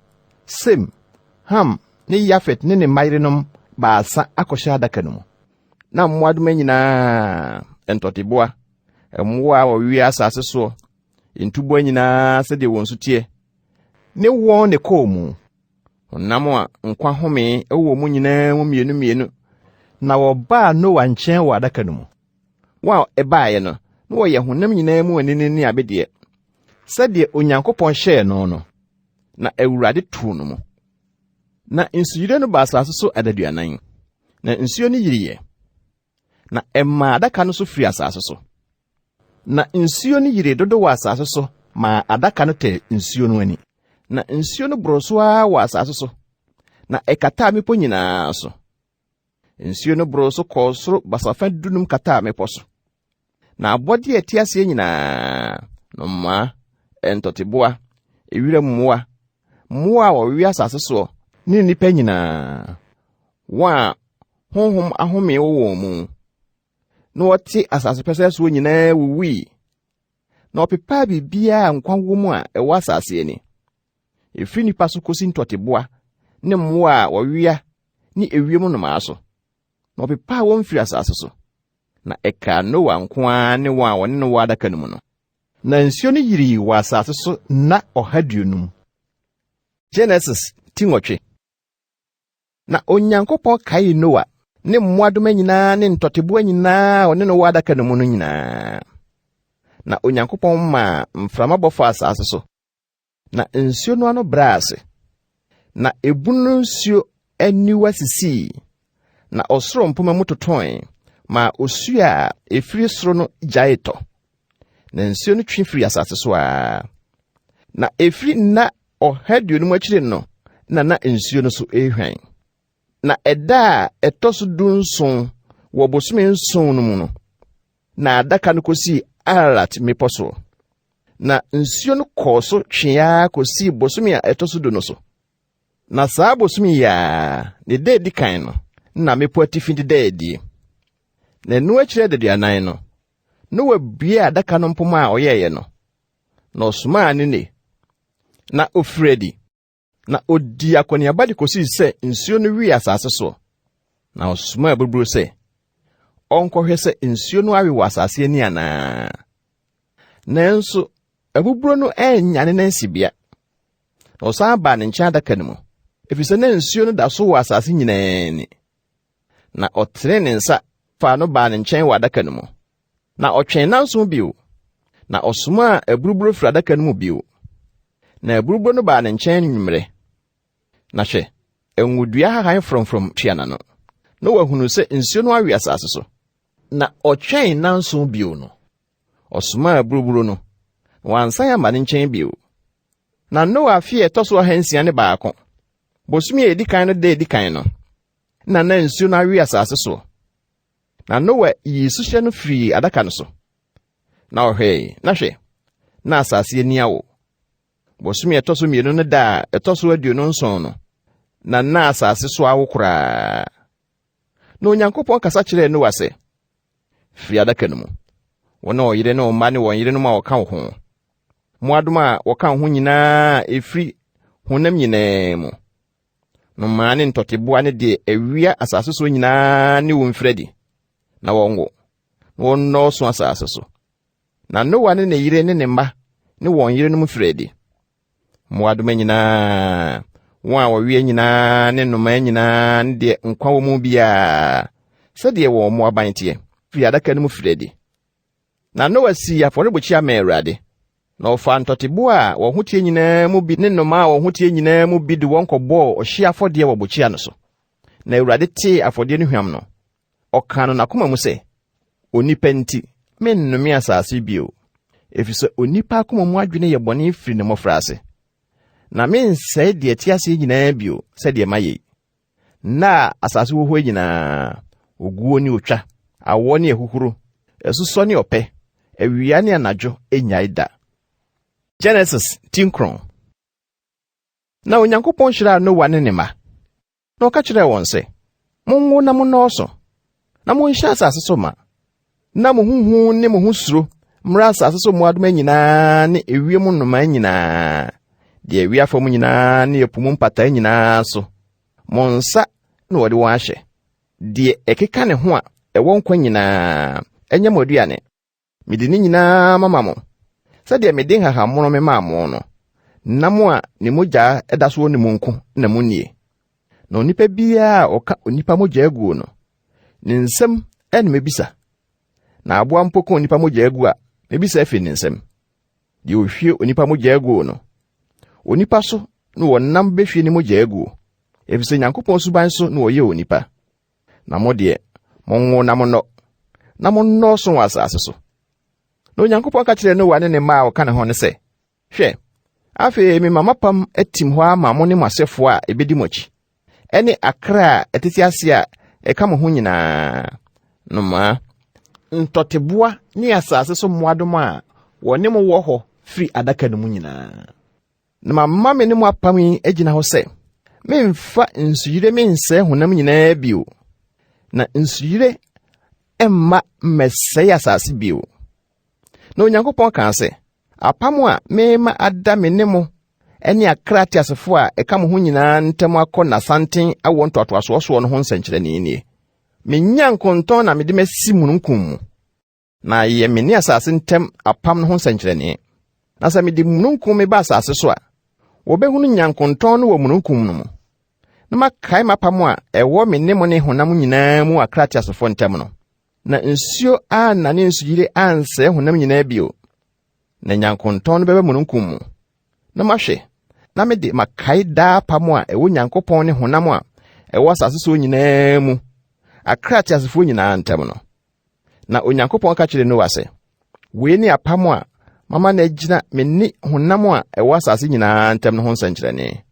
[SPEAKER 1] Sem, Ham ne Yafet ne ne mma yerenom 3 akɔhyɛ adaka no mu. Na mmoadoma nyinaa, ntɔteboa, mmoa a wɔwe asase soɔ, ntuboa nyinaa sɛdeɛ wɔn su teɛ, ne wɔn ne kɔɔ mu. Honam a nkwa home wɔ mu nyinaa mu mmienu mmienu, na wɔbaa Noa nkyɛn wɔ adaka no mu. Wɔn a ɛbaeɛ no, na wɔyɛ honam nyinaa mu anini ne abedeɛ, sɛdeɛ Onyankopɔn hyɛɛ no no, na Awurade too no mu. Na nsuyire no baa asase so adaduanan, na nsuo no yiriiɛ, na ɛmaa adaka no so firi asase so. Na nsuo no yiri dodo wɔ asase so maa adaka no tɛɛ nsuo no ani. Na nsuo no boroo so ara wɔ asase so, na ɛkataa mmepɔ nyinaa so. Nsuo no boroo so kɔɔ soro basafa 15 kataa mmepɔ so. Na abɔdeɛ a ɛte aseɛ nyinaa, nnomaa, ntɔteboa, ewira mmoa, mmoa a wɔwe asase soɔ, ne nnipa nyinaa, wɔn a honhom ahome wɔ wɔn mu, na wɔte asase pɛsɛɛ soɔ nyinaa wuwui. Na ɔpepaa biribiara a nkwa wɔ mu a ɛwɔ asase ani, ɛfiri nnipa so kɔsi ntɔteboa ne mmoa a wɔwea ne ewiem nnomaa so. Na ɔpepaa wɔn firi asase so. Na ɛkaa Noa nko ara ne wɔn a wɔne no wɔ adaka no mu no. Na nsuo no yirii wɔ asase so nna 150. Genesis 8. Na Onyankopɔn kaee Noa ne mmoadoma nyinaa ne ntɔteboa nyinaa a ɔne no wɔ adaka no mu no nyinaa. Na Onyankopɔn maa mframa bɔ faa asase so, na nsuo no ano brɛɛ ase. Na ebunu no nsuo aniwa sisii, na ɔsoro mpoma mu totɔe maa osuo a ɛfiri soro no gyaee tɔ. Na nsuo no twe firi asase so ara. Na ɛfiri nna 150 akyiri no na nsuo no so rehwan. Na ɛda a ɛtɔ so 17 Wɔ bosome nson no mu no, na adaka no kɔsii Ararat mmepɔ soɔ. Na nsuo no kɔɔ so twee ara kɔsii bosome a ɛtɔ so du no so. Na saa bosome yi ara, ne da edi kan no, na mmepɔ atifi dedaa adie. Na ɛno akyiri adaduanan no, Noa buee adaka no mpoma a ɔyɛeɛ no, na ɔsomaa ne nne, na ɔfirii adi, na ɔdii akɔneaba de kɔsii sɛ nsuo no wee asase soɔ. Na ɔsomaa aburuburo sɛ ɔnkɔhwɛ sɛ nsuo no awe wɔ asase ani anaa. Nanso abuburo no annya ne nansibea. Na ɔsan baa ne nkyɛn adaka no mu, efisɛ na nsuo no da so wɔ asase nyinaa ani. Na ɔtenee ne nsa faa no baa ne nkyɛn wɔ adaka no mu. Na ɔtwɛn nnanson bio, na ɔsomaa aburuburo firi adaka no mu bio. Na aburuburo no baa ne nkyɛn anwummerɛ. Na hwɛ, ngodua hahan frɔmfrɔm tua n'ano. Noa hunuu sɛ nsuo no awe asase so. Na ɔtwɛn nnanson bio no, ɔsomaa aburuburo no, na wansan amma ne nkyɛn bio. Na Noa afe a ɛtɔ so 601, bosome a edi kan no da a edi kan no, na na nsuo no awe asase soɔ. Na Noa yii suhyɛ no firii adaka no so, na ɔhwɛe, na hwɛ, na asase ani awo. Bosome a ɛtɔ so mmienu no da a ɛtɔ so 27 no, na na asase so awo koraa. Na Onyankopɔn kasa kyerɛɛ Noa sɛ, Firi adaka no mu, wo ne ɔyere ne wo mma ne wɔn yerenom a wɔka wo ho, mmoadoma a wɔka wo ho nyinaa a ɛfiri honam nyinaa mu, nnomaa ne ntɔteboa ne deɛ ɛwea asase soɔ nyinaa ne wo mfiri adi, na wɔnwo, na wɔnnɔɔso asase so. Na Noa ne ne yere ne ne mma ne wɔn yerenom firi adi. Mmoadoma nyinaa, wɔn a wɔwea nyinaa ne nnomaa nyinaa ne deɛ nkwa wɔ mu biara, sɛdeɛ wɔn mmoaban teɛ, firi adaka no mu firi adi. Na Noa sii afɔrebukyia maa Awurade, na ɔfaa ntɔteboa a wɔn ho teɛ nyinaa mu bi ne nnomaa a wɔn ho teɛ nyinaa mu bi de wɔn kɔbɔɔ ɔhyeɛ afɔdeɛ wɔ bukyia no so. Na Awurade tee afɔdeɛ no hwam no, ɔkaa no n'akoma mu sɛ, Onipa nti, merennome asase bio, ɛfiri sɛ onipa akoma mu adwene yɛ bɔne firi ne mmɔfraase. Na merensɛe deɛ ɛte aseɛ nyinaa bio sɛdeɛ mayɛ yi. Nna a asase wɔ hɔ nyinaa, oguo ne otwa, awɔ ne ahuhuro, asusɔ ne ɔpɛ, awia ne anadwo nnyae da. Genesis ti 9. Na Onyankopɔn hyiraa Noa ne ne mma, na ɔka kyerɛɛ wɔn sɛ, Monwo na monnɔɔso, na monhyɛ asase so ma, na mo ho hu ne mo ho suro mmra asase so mmoadoma nyinaa ne ewiem nnomaa nyinaa, deɛ ɛwea fam nyinaa ne ɛpo mu mpataa nyinaa so. Mo nsa na wɔde wɔn ahyɛ. Deɛ ɛkeka ne ho a ɛwɔ nkwa nyinaa, ɛnyɛ mo aduane. Mede ne nyinaa mama mo, sɛdeɛ mede nhahammono memaa mo no, nam a ne mogya da so wɔ ne mu nko na monnie. Na onipa biara a ɔka onipa mogya guo no, ne nsam na mɛbisa. Na aboa mpo ka onipa mogya gu a, mɛbisa afiri ne nsam. Deɛ ɔhwie onipa mogya guo no, onipa so na wɔnam bɛhwie ne mogya aguo, ɛfiri sɛ Nyankopɔn suban so na wɔyɛ onipa. Na mo deɛ, monwo na monnɔ, na monnɔɔso wɔ asase so. Na Onyankopɔn ka kyerɛɛ Noa ne ne mma a wɔka ne ho no sɛ, Hwɛ, afei mema m'apam atim hɔ ama mo ne mo asefoɔ a ɛbɛdi mo akyi, ɛne akra a ɛtete ase a ɛka mo ho nyinaa, nnomaa, ntɔteboa ne asase so mmoadoma a wɔne mo wɔ hɔ firi adaka no mu nyinaa. Na mama me ne mo apam yi agyina hɔ sɛ, memfa nsuyire mensɛe honam nyinaa bio, na nsuyire mma mmɛsɛe asase bio. Na Onyankopɔn kaa sɛ, Apam a merema ada me ne mo ne akra ateasefo a ɛka mo ho nyinaa ntam akɔ nnasanten awoɔ ntoatoasoɔ soɔ no ho nsɛnkyerɛnne nie. Me nyankontɔn na mede masi mununkum mu, na ayɛ me ne asase ntam apam no ho nsɛnkyerɛnne. Na sɛ mede mununkum meba asase so a, wɔbɛhunu nyankontɔn no wɔ mununkum no mu, na makae m'apam a ɛwɔ me ne mo ne honam nyinaa mu akra ateasefo ntam no. Na nsuo annane nsuyire ansɛe honam nyinaa bio, na nyankontɔn no bɛba mununkum mu. Na mahwɛ, na mede makae daa apam a ɛwɔ Nyankopɔn ne honam a ɛwɔ asase soɔ nyinaa mu, akra ateasefoɔ nyinaa ntam no. Na Onyankopɔn ka kyerɛɛ Noa sɛ, Wei ne apam a mama no agyina me ne honam a ɛwɔ asase nyinaa ntam no ho nsɛnkyerɛnne.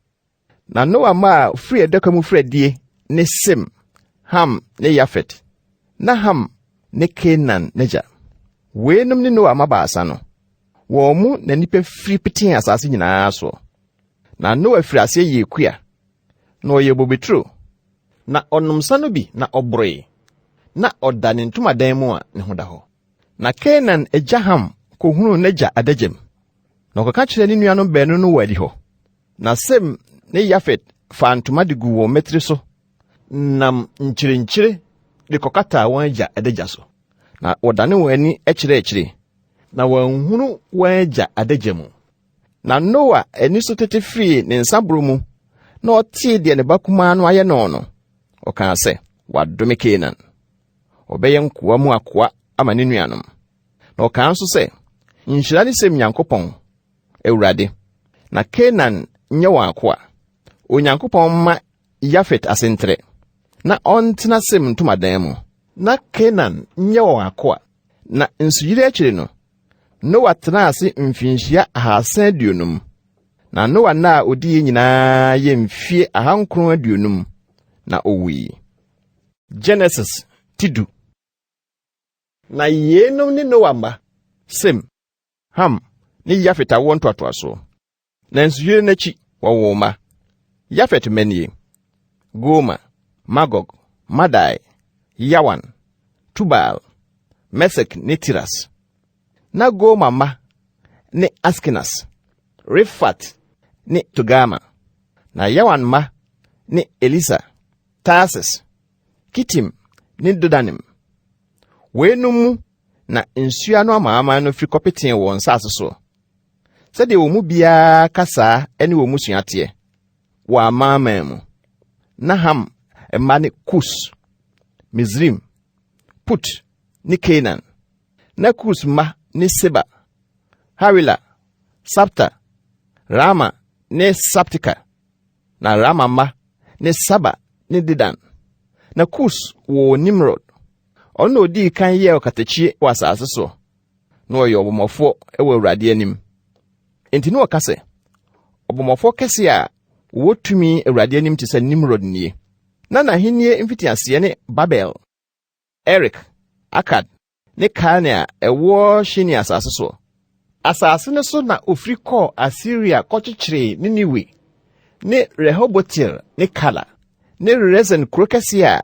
[SPEAKER 1] Na Noa mma a firi adaka mu firi adie ne Sem, Ham ne Yafet. Na Ham ne Kanaan n'agya. Weinom ne Noa mma baasa no. Wɔn mu na nnipa firi petee asase nyinaa soɔ. Na Noa firi aseɛ yɛɛ kua, na ɔyɛɛ bobeturo. Na ɔnom nsa no bi na ɔboroe, na ɔda ne ntomadan mu a ne ho da hɔ. Na Kanaan agya Ham kɔhunuu n'agya adagyam, na ɔkɔka kyerɛɛ ne nuanom baanu no wɔ adihɔ. Na Sem ne Yafet faa ntoma de guu wɔn mmatiri so nam nkyirinkyire de kɔkataa wɔn agya adagya so. Na wɔdane wɔn ani kyerɛɛ akyire, na wɔanhunu wɔn agya adagya mu. Na Noa ani so tete firii ne nsaborɔ mu na ɔtee deɛ ne ba kumaa no ayɛ no no, ɔkaa sɛ, Wɔadome Kanaan. Ɔbɛyɛ nkoa mu akoa ama ne nuanom. Na ɔkaa nso sɛ, Nhyira ne Sem Nyankopɔn, Awurade, na Kanaan nyɛ wɔn akoa. Onyankopɔn mma Yafet ase ntrɛ, na ɔntena Sem ntomadan mu, na Kanaan nyɛ wɔn akoa. Na nsuyiri akyiri no, Noa tenaa ase mfinhyia 350. Na Noa nna a odiiɛ nyinaa yɛ mfie 950, na owui. Genesis ti 10. Na yeinom ne Noa mma, Sem, Ham ne Yafet awoɔ ntoatoasoɔ. Na nsuyire no akyi, wɔwoo mma. Yafet mma nie: Gomer, Magog, Madai, Yawan, Tubal, Mesek ne Tiras. Na Gomer mma ne Askenas, Rifat ne Togarma. Na Yawan mma ne Elisa, Tarsis, Kitim ne Dodanim. Weinom mu na nsuo ano amanaman no firi kɔpetee wɔn nsase soɔ, sɛdeɛ wɔn mu biara kasaa ne wɔn mmusua teɛ, wɔ amanaman mu. Na Ham mma ne Kus, Misraim, Put ne Kanaan. Na Kus mma ne Seba, Hawila, Sabta, Raama ne Sabteka. Na Raama mma ne Saba ne Dedan. Na Kus woo Nimrod. Ɔno na odii kan yɛɛ ɔkatakyie wɔ asase soɔ. Na ɔyɛ ɔbɔmmɔfoɔ wɔ Awurade anim. Enti na ɔka sɛ, Ɔbɔmmɔfoɔ kɛseɛ a wɔwɔ tumi Awurade anim te sɛ Nimrod nie. Na n'ahennie mfitiaseɛ ne Babel, Erek, Akad ne Kalne a ɛwɔ Shinear asase soɔ. Asase no so na ɔfiri kɔɔ Asiria kɔkyekyeree Ninewe ne Rehobotir ne Kala ne Resen kuro kɛseɛ a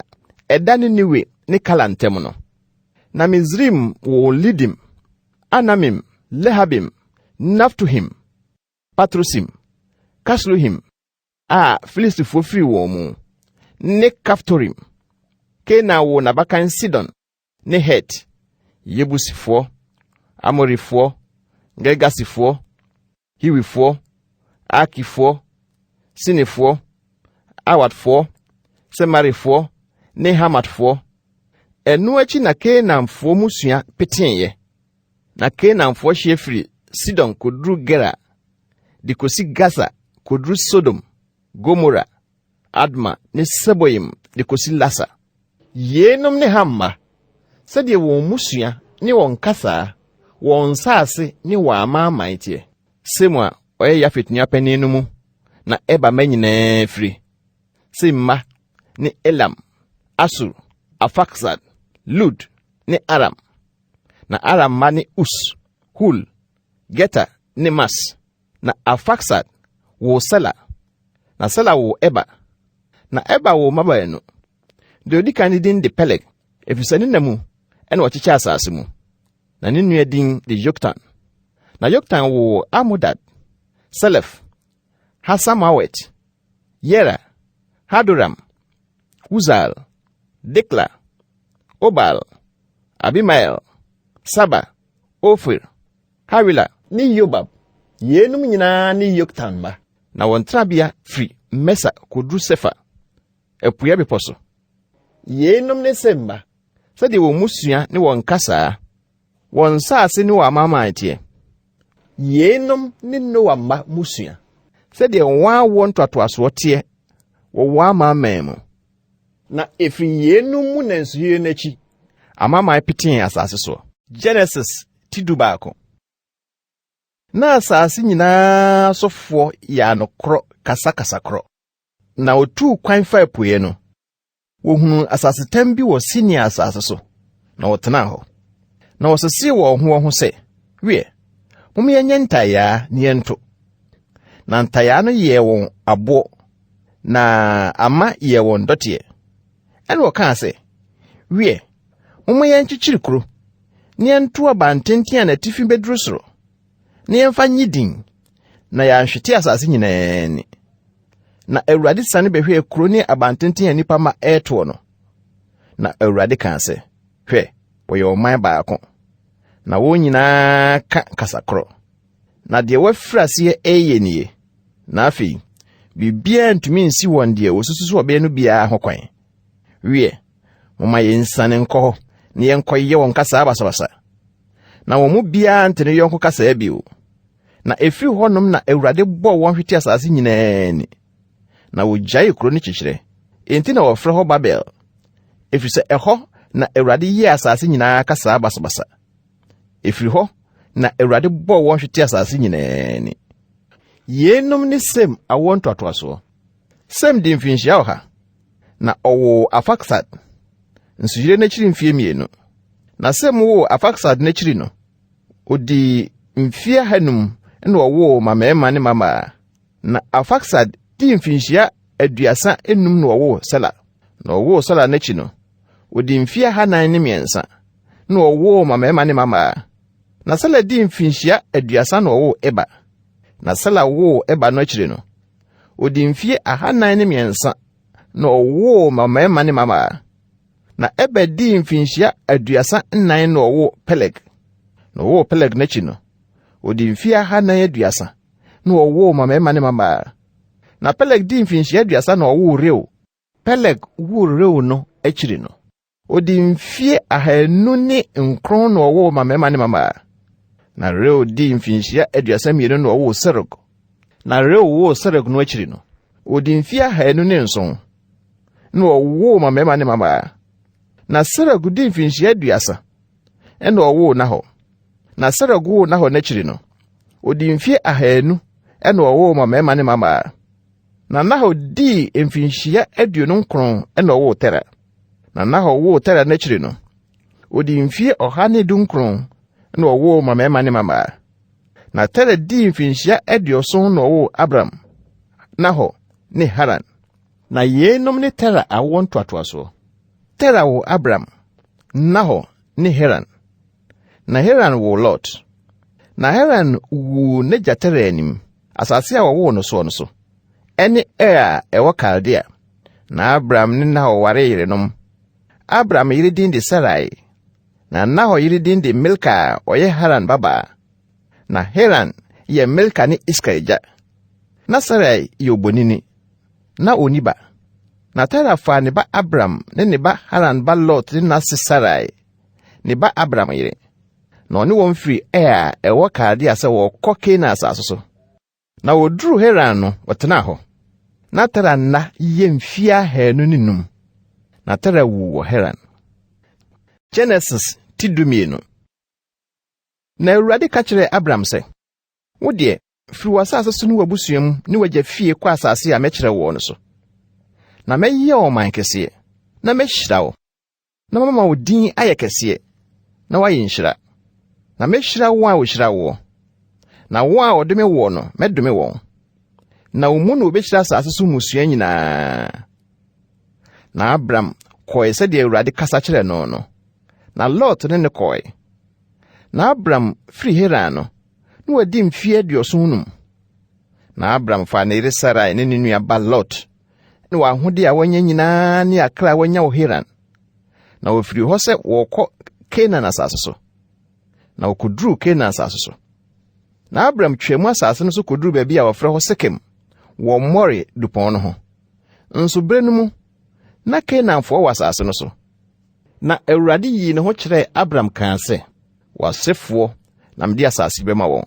[SPEAKER 1] ɛda Ninewe ne Kala ntam no. Na Misraim woo Lidim, Anamim, Lehabim, Naftuhim, Patrusim, Kasluhim a Filistifoɔ firii wɔn mu, ne Kaftorim. Kanaan woo n'abakan Sidon ne Het, Yebusifoɔ, Amorifoɔ, Girgasifoɔ, Hiwifoɔ, Arkifoɔ, Sinifoɔ, Arwadfoɔ, Semarifoɔ ne Hamatfoɔ. Ɛno akyi na Kanaanfoɔ mmusua peteeɛ. Na Kanaanfoɔ hyeɛ firi Sidon kɔduru Gerar, de kɔsi Gasa kɔduru Sodom, Gomora, Adma ne Seboim de kɔsi Lasa. Yeinom ne Ham mma, sɛdeɛ wɔn mmusua ne wɔn kasaa, wɔn nsase ne wɔn amanaman teɛ. Sem a ɔyɛ Yafet nua panin no mu na Eber mma nyinaa firi. Sem mma ne Elam, Asur, Arfaksad, Lud ne Aram. Na Aram mma ne Us, Hul, Geter ne Mas. Na Arfaksad woo Sela, na Sela woo Eber. Na Eber woo mma baanu. Deɛ ɔdi kan no din de Peleg, ɛfiri sɛ ne nna mu na wɔkyekyɛ asase mu. Na ne nua din de Yoktan. Na Yoktan woo Almodad, Selef, Hasamawet, Yera, Hadoram, Uzal, Dikla, Obal, Abimael, Saba, Ofir, Hawila ne Yobab. Yeinom nyinaa ne Yoktan mma. Na wɔn tenabea firi Mesa kɔduru Sefa, apueɛ bepɔ so. Yeinom ne Sem mma, sɛdeɛ wɔn mmusua ne wɔn kasaa, wɔn nsase ne wɔn amanaman teɛ. Yeinom ne Noa mma mmusua, sɛdeɛ wɔn awoɔ ntoatoasoɔ teɛ wɔ wɔn amanaman mu. Na ɛfiri yeinom mu na nsuyire no akyi, amanaman petee asase soɔ. Genesis ti 11. Na asase nyinaa sofoɔ yɛ anokorɔ kasa kasa korɔ. Na wɔtuu kwan faa apueɛ no, Wɔhunuu asasetam bi wɔ Sinear asase so, na wɔtenaa hɔ. Na wɔsesee wɔn ho wɔn ho sɛ, Wiɛ, momma yɛnyɛ ntayaa na yɛnto. Na ntayaa no yɛɛ wɔn aboɔ, na ama yɛɛ wɔn dɔteɛ. Ɛnna wɔkaa sɛ, Wiɛ, momma yɛnkyekyere kuro, na yɛnto abantenten a n'atifi bɛduru soro, na yɛmfa nnye din, na yɛanhwete asase nyinaa ani. Na Awurade siane bɛhwɛɛ kuro ne abantenten a nnipa ma ɛretoɔ no. Na Awurade kaa sɛ, Hwɛ, wɔyɛ ɔman baako, na wɔn nyinaa ka kasa korɔ. Na deɛ wɔafiri aseɛ reyɛ nie. Na afei, biribiara ntumi nsi wɔn deɛ wɔsusu sɛ wɔbɛyɛ no biara ho kwan. Wiɛ, momma yɛnsiane nkɔ hɔ na yɛnkɔyɛ wɔn kasaa basabasa, na wɔn mu biara nte ne yɔnko kasaa bio. Na ɛfiri hɔnom na Awurade bɔɔ wɔn hwete asase nyinaa ani. Na wɔgyaee kuro no kyekyerɛ. Enti na wɔfrɛ hɔ Babel, ɛfiri sɛ ɛhɔ na Awurade yɛɛ asase nyinaa kasaa basabasa. Ɛfiri hɔ na Awurade bɔɔ wɔn hwete asase nyinaa ani. Yeinom ne Sem awoɔ ntoatoasoɔ. Sem dii mfirinhyia ɔha, na ɔwoo Arfaksad, nsuyire no akyiri mfeɛ mmienu. Na Sem woo Arfaksad no akyiri no, ɔdii mfeɛ ahanum na ɔwoo mmammarima ne mmammaa. Na Arfaksad dii mfinhyia 35 na ɔwoo Sela. Na ɔwoo Sela no akyi no, ɔdii mfeɛ 403 na ɔwoo mmammarima ne mmammaa. Na Sela dii mfinhyia 30 na ɔwoo Eber. Na Sela woo Eber no akyiri no, ɔdii mfeɛ 403 na ɔwoo mmammarima ne mmammaa. Na Eber dii mfinhyia 34 na ɔwoo Peleg. Na ɔwoo Peleg no akyi no, ɔdii mfeɛ 430 na ɔwoo mmammarima ne mmammaa. Na Peleg dii mfinhyia 30 na ɔwoo Reu. Peleg woo Reu no akyiri no, ɔdii mfeɛ 509 na ɔwoo mmammarima ne mmammaa. Na Reu dii mfinhyia 32 na ɔwoo Serug. Na Reu woo Serug no akyiri no, ɔdii mfeɛ 207 na ɔwoo mmammarima ne mmammaa. Na Serug dii mfinhyia 30 na ɔwoo Nahor. Na Serug woo Nahor no akyiri no, ɔdii mfeɛ 200 na ɔwoo mmammarima ne mmammaa. Na Nahor dii mfinhyia 29 na ɔwoo Tera. Na Nahor woo Tera no akyiri no, ɔdii mfeɛ 119 na ɔwoo mmammarima ne mmammaa. Na Tera dii mfinhyia 70 na ɔwoo Abram, Nahor ne Haran. Na yeinom ne Tera awoɔ ntoatoasoɔ. Tera woo Abram, Nahor ne Haran. Na Haran woo Lot. Na Haran wuu n'agya Tera anim, asase a wɔwoo no soɔ no so, ɛne Ur a ɛwɔ Kaldea. Na Abram ne Nahor waree yerenom. Abram yere din de Sarai, na Nahor yere din de Milka a ɔyɛ Haran babaa. Na Haran yɛ Milka ne Iska agya. Na Sarai yɛ obonini, na onni ba. Na Tera faa ne ba Abram ne ne ba Haran ba Lot ne n'ase Sarai, ne ba Abram yere, na ɔne wɔn firi Ur a ɛwɔ Kaldea sɛ wɔrekɔ Kanaan asase so. Na wɔduruu Haran no, wɔtenaa hɔ. Na Tera nna yɛ mfeɛ 205. Na Tera wuu wɔ Haran. Genesis ti 12. Na Awurade ka kyerɛɛ Abram sɛ, Wo deɛ, firi w'asase so ne w'abusua mu ne w'agya fie kɔ asase a mɛkyerɛ woɔ no so. Na mɛyɛ wo ɔman kɛseɛ, na mɛhyira wo, na mama wo din ayɛ kɛseɛ, na woayɛ nhyira. Na mɛhyira wɔn a wɔhyira woɔ, na wɔn a wɔdome woɔ no, mɛdome wɔn. Na wo mu na wɔbɛhyira asase so mmusua nyinaa. Na Abram kɔe sɛdeɛ Awurade kasa kyerɛɛ no no, na Lot ne no kɔe. Na Abram firi Haran no, na wadi mfeɛ 75. Na Abram faa ne yere Sarai ne ne nua ba Lot ne wɔn ahodeɛ a wɔanya nyinaa ne akra a wɔanya wɔ Haran. Na wɔfirii hɔ sɛ wɔrekɔ Kanaan asase so. Na wɔkɔduruu Kanaan asase so. Na Abram twaa mu asase no so kɔduruu baabi a wɔfrɛ hɔ Sekem wɔ More dupɔn no ho. Nso berɛ no mu, na Kanaanfoɔ wɔ asase no so. Na Awurade yii ne ho kyerɛɛ Abram kaa sɛ, W'asefoɔ na mede asase yi bɛma wɔn.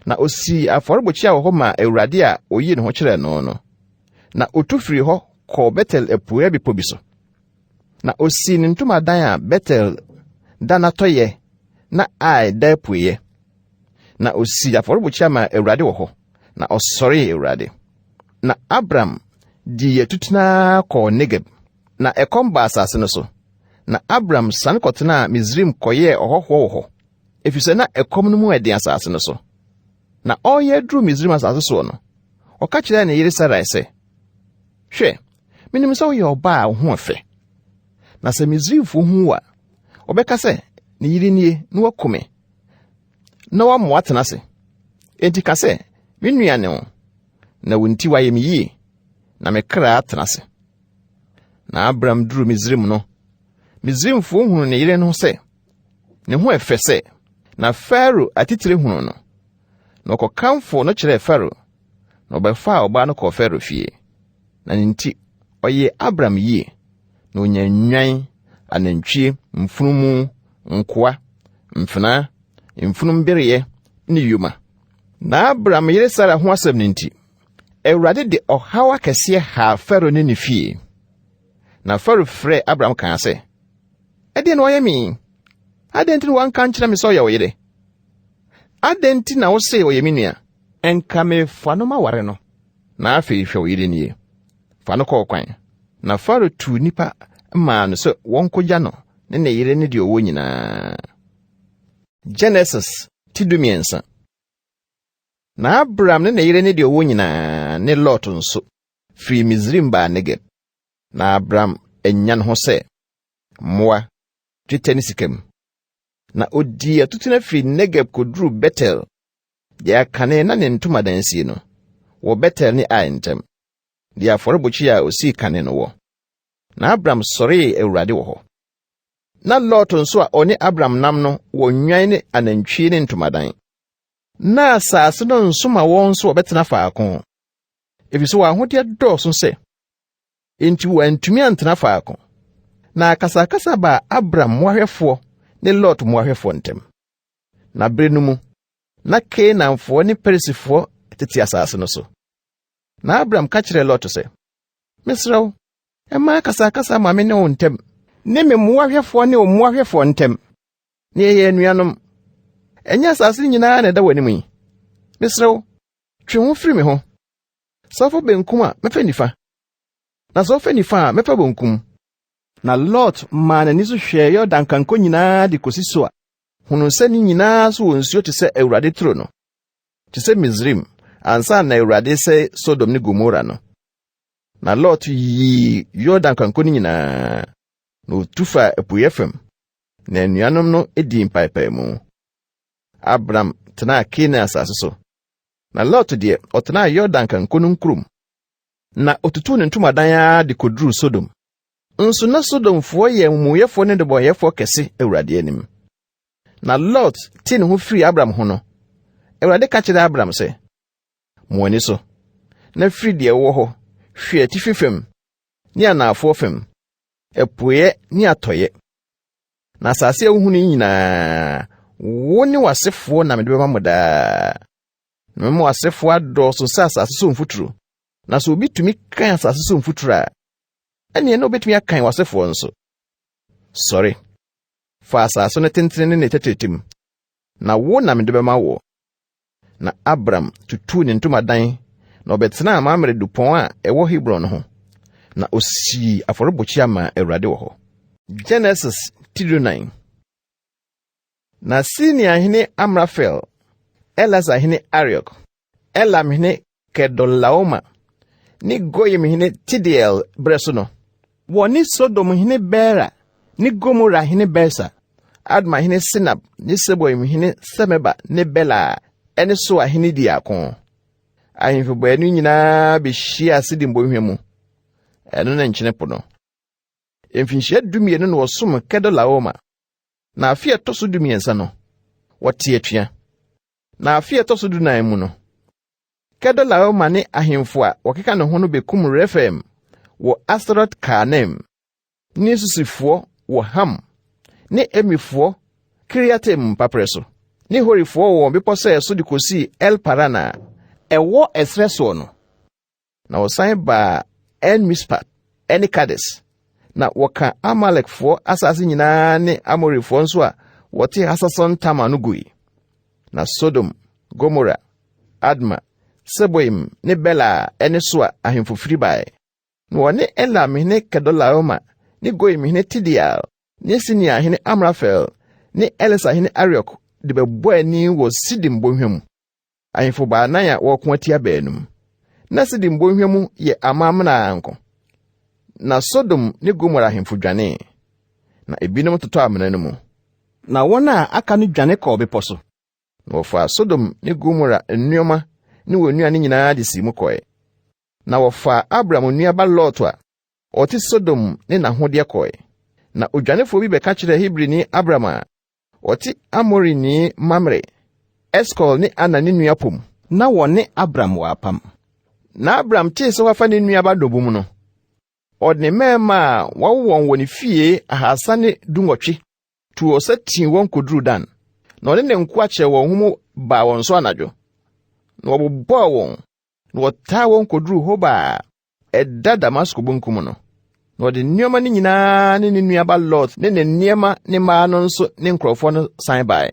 [SPEAKER 1] Na ɔsii afɔrebukyia wɔ hɔ maa Awurade a ɔyii ne ho kyerɛɛ no no. Na ɔtu firii hɔ kɔɔ Betel apueɛ bepɔ bi so. Na ɔsii ne ntomadan a Betel da n'atɔeɛ na Ai da apueɛ. Na ɔsii afɔrebukyia maa Awurade wɔ hɔ, na ɔsɔree Awurade. Na Abram dii atutena kɔɔ Negeb. Na ɛkɔm baa asase no so, na Abram siane kɔtenaa Misraim kɔyɛɛ ɔhɔhoɔ wɔ hɔ, efisɛ na ɛkɔm no mu yɛ den asase no so. Na ɔreyɛ aduru Misraim asase soɔ no, ɔka kyerɛɛ ne yere Sarai sɛ, Hwɛ, menim sɛ woyɛ ɔbaa a wo ho fɛ. Na sɛ Misraimfoɔ hu wo a, wɔbɛka sɛ, 'Ne yere nie, na wɔaku me, na wɔama woatena ase. Enti ka sɛ, 'Me nua ne wo, na wo nti wɔayɛ me yie, na me kra atena ase. Na Abram duruu Misraim no, Misraimfoɔ hunuu ne yere no sɛ ne ho ɛfɛ sɛ, na Farao atitire hunuu no, na ɔkɔkamfoo no kyerɛɛ Farao, na ɔbɛfaa ɔbaa no kɔɔ Farao fie. Na ne nti ɔyɛɛ Abram yie, na ɔnyaa nnwan, anantwie, mfunumu, nkoa, mfenaa, mfunumbereɛ ne yoma. Na Abram yere Sara ho asɛm no nti, Awurade de ɔhaw akɛseɛ haa Farao ne ne fie. Na Farao frɛɛ Abram kaa sɛ, Ɛdeɛn na woayɛ me yi? Adɛn nti na woanka nkyerɛ me sɛ ɔyɛ wo yere? Adɛn nti na wose ɔyɛ me nua? Ɛnka mefa no maware no. Na afei hwɛ wo yere nie. Fa no kɔ ɔkwan. Na Farao tuu nnipa maa no sɛ wɔnkɔgya no ne ne yere ne deɛ ɔwɔ nyinaa. Genesis ti 13. Na Abram ne ne yere ne deɛ ɔwɔ nyinaa ne Lot nso firii Misraim baa Negeb. Na Abram anya ne ho sɛ mmoa, dwetɛ ne sika mu. Na odii atutena firii Negeb kɔduruu Betel, deɛ akane na ne ntomadan sie no, wɔ Betel ne Ai ntam, deɛ afɔrebukyia a osii kane no wɔ. Na Abram sɔree Awurade wɔ hɔ. Na Lot nso a ɔne Abram nam no wɔ nnwan ne anantwie ne ntomadan. Na asase no nso ma wɔn nso wɔbɛtena faako, efisɛ wɔn ahodeɛ dɔɔso sɛ, enti wɔantumi antena faako. Na akasakasa baa Abram mmoahwɛfoɔ ne Lot mmoahwɛfoɔ ntam. Na bere no mu, na Kanaanfoɔ ne Perisifoɔ tete asase no so. Na Abram ka kyerɛɛ Lot sɛ, Mesrɛ wo, mma akasakasa ma me ne wo ntam, ne me mmoahwɛfoɔ ne wo mmoahwɛfoɔ ntam, na yɛyɛ anuanom. Ɛnyɛ asase no nyinaa na ɛda w'anim yi. Mesrɛ wo, twe ho firi me ho. Sɛ wofa benkum a, mɛfa nifa, na sɛ wofa nifa a, mɛfa benkum. Na Lot maa n'ani so hwɛɛ Yordan kanko nyinaa de kosi Soar, hunuu sɛ ne nyinaa so wɔ nsuo te sɛ Awurade turo no, te sɛ Misraim, ansa na Awurade sɛe Sodom ne Gomora no. Na Lot yii Yordan kanko no nyinaa, na otu faa apueeɛ fam, na anuanom no dii mpaepaemu. Abram tenaa Kanaan asase so, na Lot deɛ ɔtenaa Yordan kanko no nkurom, na otutuu ne ntomadan ara de koduruu Sodom. Nso na Sodomfoɔ yɛ amumuyɛfoɔ ne nnebɔneyɛfoɔ kɛse Awurade anim. Na Lot tee ne ho firii Abram ho no, Awurade ka kyerɛɛ Abram sɛ, Ma w'ani so, na firi deɛ wowɔ hɔ hwɛ atifi fam ne anaafoɔ fam, apueeɛ ne atɔeɛ. Na asase a wohunu yi nyinaa, wo ne w'asefoɔ na mede bɛma mo daa. Na mɛma w'asefoɔ adɔɔso sɛ asase so mfuturo. Na sɛ obi tumi kan asase so mfuturo a, ɛnneɛ na obetumi akan w'asefoɔ nso. Sɔre, fa asase no tentene ne ne tɛtrɛtɛ mu, na wo na mede bɛma woɔ. Na Abram tutuu ne ntomadan na ɔbɛtenaa Mamre dupɔn a ɛwɔ Hebron no ho, na osii afɔrebukyia maa Awurade wɔ hɔ. Genesis ti 14. Na Sinear hene Amrafel, Elasar hene Ariok, Elam hene Kedorlaomer ne Goyim hene Tideal berɛ so no, wɔne Sodom hene Bera ne Gomora hene Birsa, Adma hene Sinab ne Seboim hene Semeber ne Bela a ɛne Soar hene dii ako. Ahemfo baanu nyinaa behyiaa Sidim bɔnhwa mu. Ɛno ne Nkyene Po no. Mfinhyia 12 na wɔsom Kedorlaomer, na afe a ɛtɔ so 13 no, wɔtee atua. Na afe a ɛtɔ so 14 mu no, Kedorlaomer ne ahemfo a wɔkeka ne ho no bekum Refaim wɔ Asterot-Karnaim, ne Susifoɔ wɔ Ham, ne Emifoɔ Kiriataim mpaperɛ so, ne Horifoɔ wɔ wɔn bepɔ sɛɛ so de kosii El-Paran a ɛwɔ ɛserɛ soɔ no. Na wɔsan baa En-Mispat ne Kades, na wɔka Amalekfoɔ asase nyinaa ne Amorifoɔ nso a wɔte Hasason Tamar no gui. Na Sodom, Gomora, Adma, Seboim ne Bela a ɛne Soa ahemfo firi bae. Na wɔne Elam hene Kedorlaomer ne Goiim hene Tideal ne Sinear hene Amrafel ne Elasar hene Ariok de bɛbɔɔ ani wɔ Sidim bɔnhwa mu, ahemfo baanan a wɔreko atia baanum. Na Sidim bɔnhwa mu yɛ amamena ara nko. Na Sodom ne Gomora ahemfo dwanee, na ebinom totɔɔ amena no mu. Na wɔn a aka no dwane kɔɔ bepɔ so. Na wɔfaa Sodom ne Gomora nneɛma ne wɔn nnuane nyinaa de sii mu kɔe. Na wɔfaa Abram nua ba Lot a ɔte Sodom ne n'ahodeɛ kɔe. Na odwanefoɔ bi bɛka kyerɛɛ Hebrini Abram a ɔte Amorini Mamre, Eskol ne Ana ne nua pɔ mu. Na wɔne Abram wɔ apam. Na Abram tee sɛ wɔafa ne nua ba nnommum no, ɔde ne mmarima a wɔawo wɔn wɔ ne fie 318 tuu ɔsa tii wɔn koduruu Dan. Na ɔne ne nkoa kyerɛɛ wɔn ho mu baa wɔn so anadwo, na wɔbobɔɔ wɔn, na wɔtaa wɔn koduruu Hoba a ɛda Damasko benkum no. Na ɔde nneɛma no nyinaa ne ne nuaba Lot ne ne nneɛma ne mmaa no nso ne nkurɔfoɔ no san bae.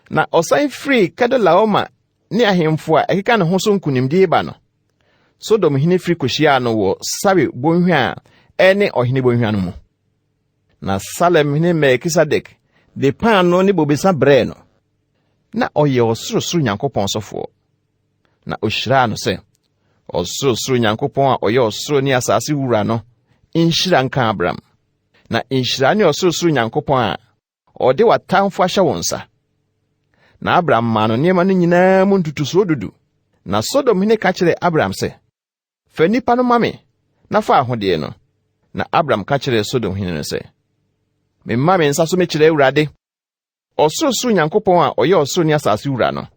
[SPEAKER 1] Na ɔsan firii Kedorlaomer ne ahemfo a ɛkeka ne ho so nkonimdie ba no, Sodom hene firi kohyiaa no wɔ Sawe bonhwa a ɛne ɔhene bonhwa no mu. Na Salem hene Melkisedek de paanoo ne bobesa brɛɛ no. Na ɔyɛ ɔsorosoro Nyankopɔn sɔfoɔ. Na ohyiraa no sɛ, Ɔsorosoro Nyankopɔn a ɔyɛ ɔsoro ne asase wura no nhyira nka Abram. Na nhyira ne ɔsorosoro Nyankopɔn a ɔde w'atamfo ahyɛ wo nsa. Na Abram maa no nneɛma no nyinaa mu ntotosoɔ dudu. Na Sodom hene ka kyerɛɛ Abram sɛ, Fa nnipa no ma me, na fa ahodeɛ no. Na Abram ka kyerɛɛ Sodom hene no sɛ, Mema me nsa so mekyerɛ Awurade, Ɔsorosoro Nyankopɔn a ɔyɛ ɔsoro ne asase wura no,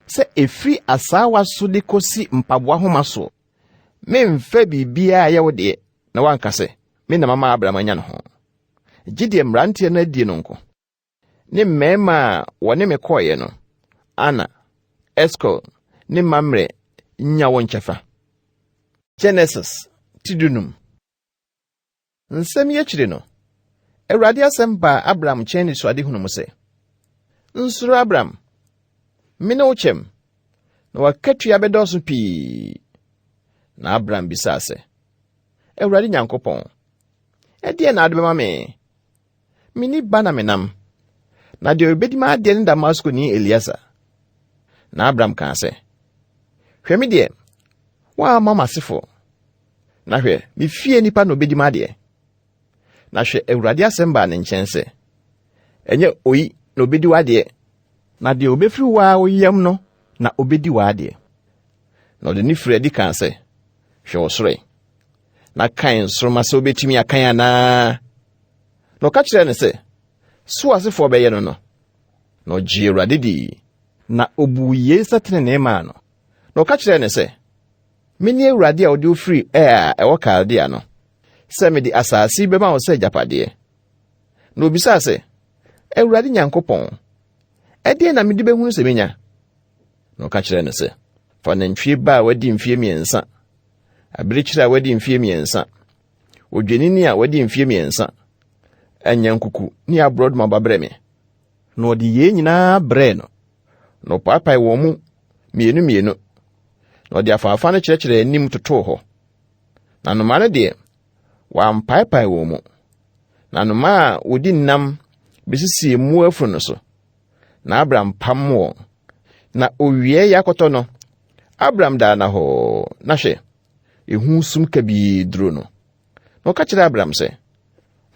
[SPEAKER 1] sɛ ɛfiri asaawa so de kɔsi mpaboa homa soɔ, memfa biribiara a ɛyɛ wo deɛ na woanka sɛ, Me na mama Abram anya ne ho. Gye deɛ mmeranteɛ no adie no nko, ne mmarima a wɔne me kɔeɛ no, Ana, Eskol ne Mamre nya wɔn kyɛfa. Genesis ti 15. Nsɛm yi akyiri no, Awurade asɛm baa Abram nkyɛn anisoadehunu mu sɛ, Nsuro Abram, mene wo kyɛm, na w'akatua bɛdɔɔso pii. Na Abram bisaa sɛ, Awurade Nyankopɔn, ɛdeɛn na wode bɛma me? Menni ba na menam, na deɛ ɔbɛdi m'adeɛ ne Damaskoni Eliesa. Na Abram kaa sɛ, Hwɛ me deɛ, woamma m'asefoɔ, na hwɛ, me fie nipa na ɔbɛdi m'adeɛ. Na hwɛ, Awurade asɛm baa ne nkyɛn sɛ, Ɛnyɛ oyi na ɔbɛdi w'adeɛ, na deɛ ɔbɛfiri wo ara wo yam no na ɔbɛdi w'adeɛ. Na ɔde ne firi adi kaa sɛ, Hwɛ ɔsoro ɛ, na kan nsoromma sɛ wobɛtumi akan anaa. Na ɔka kyerɛɛ no sɛ, So asefoɔ bɛyɛ no no. Na ɔgyee Awurade dii, na ɔbuu yei sɛ tenenee maa no. Na ɔka kyerɛɛ no sɛ, Mene Awurade a ɔde wo firi Ur a ɛwɔ Kaldea no, sɛ mede asase yi bɛma wo sɛ agyapadeɛ. Na ɔbisaa sɛ, Awurade Nyankopɔn, ɛdeɛn na mede bɛhunu sɛ menya? Na ɔka kyerɛɛ no sɛ, Fa nantwie ba a wadi mfeɛ mmiɛnsa, abirekyire a wadi mfeɛ mmiɛnsa, odwennini a wadi mfeɛ mmiɛnsa, anyankuku ne aborɔdoma ba brɛ me. Na ɔde yei nyinaa brɛɛ no, na ɔpaapae wɔn mu mmienu mmienu, na ɔde afaafa no kyerɛkyerɛɛ anim totoo hɔ. Na nnomaa no deɛ, wampaepae wɔn mu. Na nnomaa a wɔdi nnam bɛsisii mmoa afunu no so, na Abram pam wɔn. Na owia yi akɔtɔ no, Abram daa nnahɔɔ, na hwɛ, ehu sum kabii duro no. Na ɔka kyerɛɛ Abram sɛ,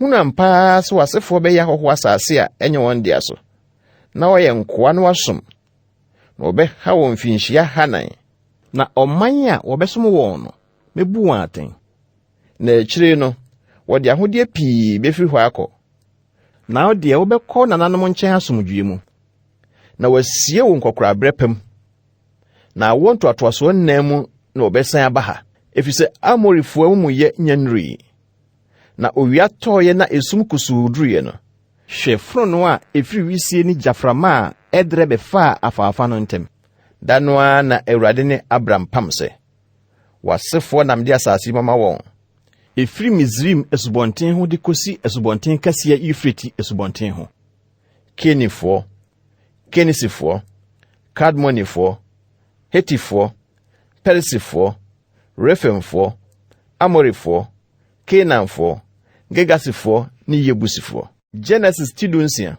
[SPEAKER 1] Hunu ampa ara sɛ w'asefoɔ bɛyɛ ahɔhoɔ asase a ɛnyɛ wɔn dea so, na wɔayɛ nkoa na wɔasom, na wɔbɛha wɔn mfinhyia hanan. Na ɔman a wɔbɛsom wɔn no, mɛbu wɔn atɛn, na akyire no, wɔde ahodeɛ pii bɛfiri hɔ akɔ. Na wo deɛ, wobɛkɔ nananom nkyɛn asomdwoeɛ mu, na wɔasie wo nkɔkoraaberɛ pa mu. Na awoɔ ntoatoasoɔ nnan mu na wɔbɛsan aba ha, ɛfiri sɛ Amorifoɔ amumuyɛ nnya nnurui. Na owia tɔeɛ na esum kusuu duruiɛ no, hwɛ fononoo a ɛfiri wisie ne gyaframa a ɛderɛ bɛfaa afaafa no ntam. Da no ara na Awurade ne Abram pam sɛ, W'asefoɔ na mede asase yi mama wɔn, ɛfiri Misraim asubɔnten ho de kɔsi asubɔnten kɛseɛ Eufrate asubɔnten ho, Kenifoɔ, Kenisifoɔ, Kadmonifoɔ, Hetifoɔ, Perisifoɔ, Refaimfoɔ, Amorifoɔ, Kanaanfoɔ, Girgasifoɔ ne Yebusifoɔ. Genesis ti 16.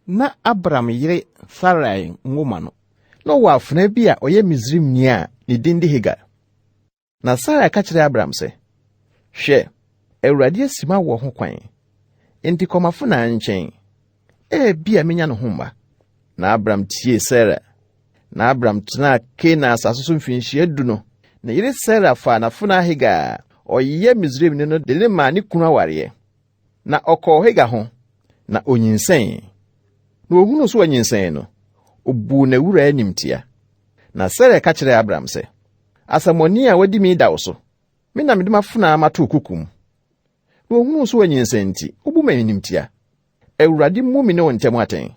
[SPEAKER 1] Na Abram yere Sarai nwoma no, na ɔwɔ afenaa bi a ɔyɛ Misraimni a ne din de Hagar. Na Sarai ka kyerɛɛ Abram sɛ, Hwɛ, Awurade asi m'awoɔ ho kwan, enti kɔ m'afenaa nkyɛn. Ebia menya ne ho mma. Na Abram tiee Sara. Na Abram tenaa Kanaan asase so mfinhyia du no, ne yere Sara faa n'afenaa Hagar a ɔyɛ Misraimni no de no maa ne kunu awareɛ. Na ɔkɔɔ Hagar ho, na onyinsɛnee. Na ohunuu sɛ wanyinsɛn no, obuu n'awuraa animtia. Na Sarai ka kyerɛɛ Abram sɛ, Asɛmmɔne a wadi me da wo so. Me na mede m'afenaa mato wo kokom. Na ohunuu sɛ wanyinsɛn nti, obu me animtia. Awurade mmu me ne wo ntam atɛn.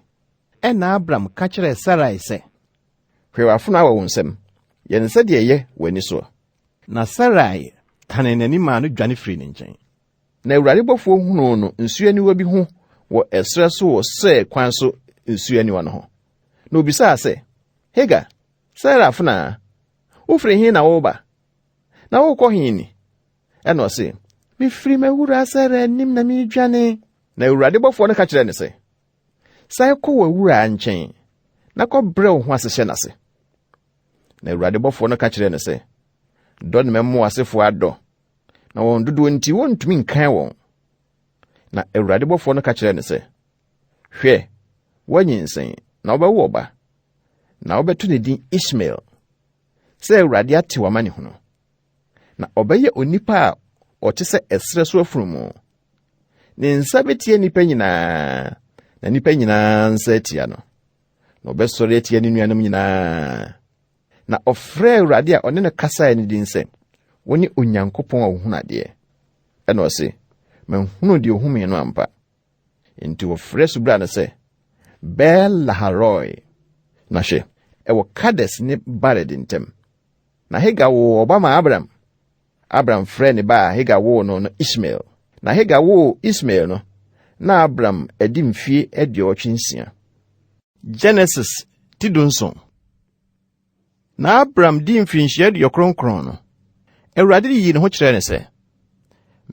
[SPEAKER 1] Ɛnna Abram ka kyerɛɛ Sarai sɛ, Hwɛ w'afenaa wɔ wo nsam. Yɛ no sɛdeɛ ɛyɛ w'ani soɔ. Na Sarai tanee n'ani maa no dwane firii ne nkyɛn. Na Awurade bɔfoɔ hunuu no nsuo aniwa bi ho wɔ ɛserɛ so wɔ Sur kwan so nsuo aniwa no ho. Na obisaa sɛ, Hagar, Sarai afenaa, wofiri he na woreba? Na worekɔ he ni? Ɛnna ɔse, Mefiri m'awuraa Sarai anim na meredwane. Na Awurade bɔfoɔ no ka kyerɛɛ no sɛ, San kɔ w'awuraa nkyɛn, na kɔbrɛ wo ho ase hyɛ n'ase. Na Awurade bɔfoɔ no ka kyerɛɛ no sɛ, Dɔ ne mɛmo w'asefoɔ adɔ, na wɔn dodoɔ nti wɔntumi nkan wɔn. Na Awurade bɔfoɔ no ka kyerɛɛ no sɛ, Hwɛ, woanyinsɛn, na wobɛwo ɔba, na wobɛto ne din Ismael, sɛ Awurade ate w'amanehunu. Na ɔbɛyɛ onipa a ɔte sɛ ɛserɛ so afunumu. Ne nsa bɛtia nnipa nyinaa, na nnipa nyinaa nsa atia no. Na ɔbɛsɔre atia ne nuanom nyinaa. Na ɔfrɛɛ Awurade a ɔne no kasaeɛ no din sɛ, Wone Onyankopɔn a ohunu adeɛ. Ɛna ɔse, Mahunu deɛ ohu me no ampa. Enti wɔfrɛ subura no sɛ Beer-Lahai-Roi. Na hwɛ, ɛwɔ Kades ne Bared ntam. Na Hagar woo ɔba maa Abram. Abram frɛɛ ne ba a Hagar woo no no Ismael. Na Hagar woo Ismael no, na Abram adi mfie 86. Genesis ti 17. Na Abram dii mfirinhyia 99 no, Awurade yii ne ho kyerɛɛ no sɛ,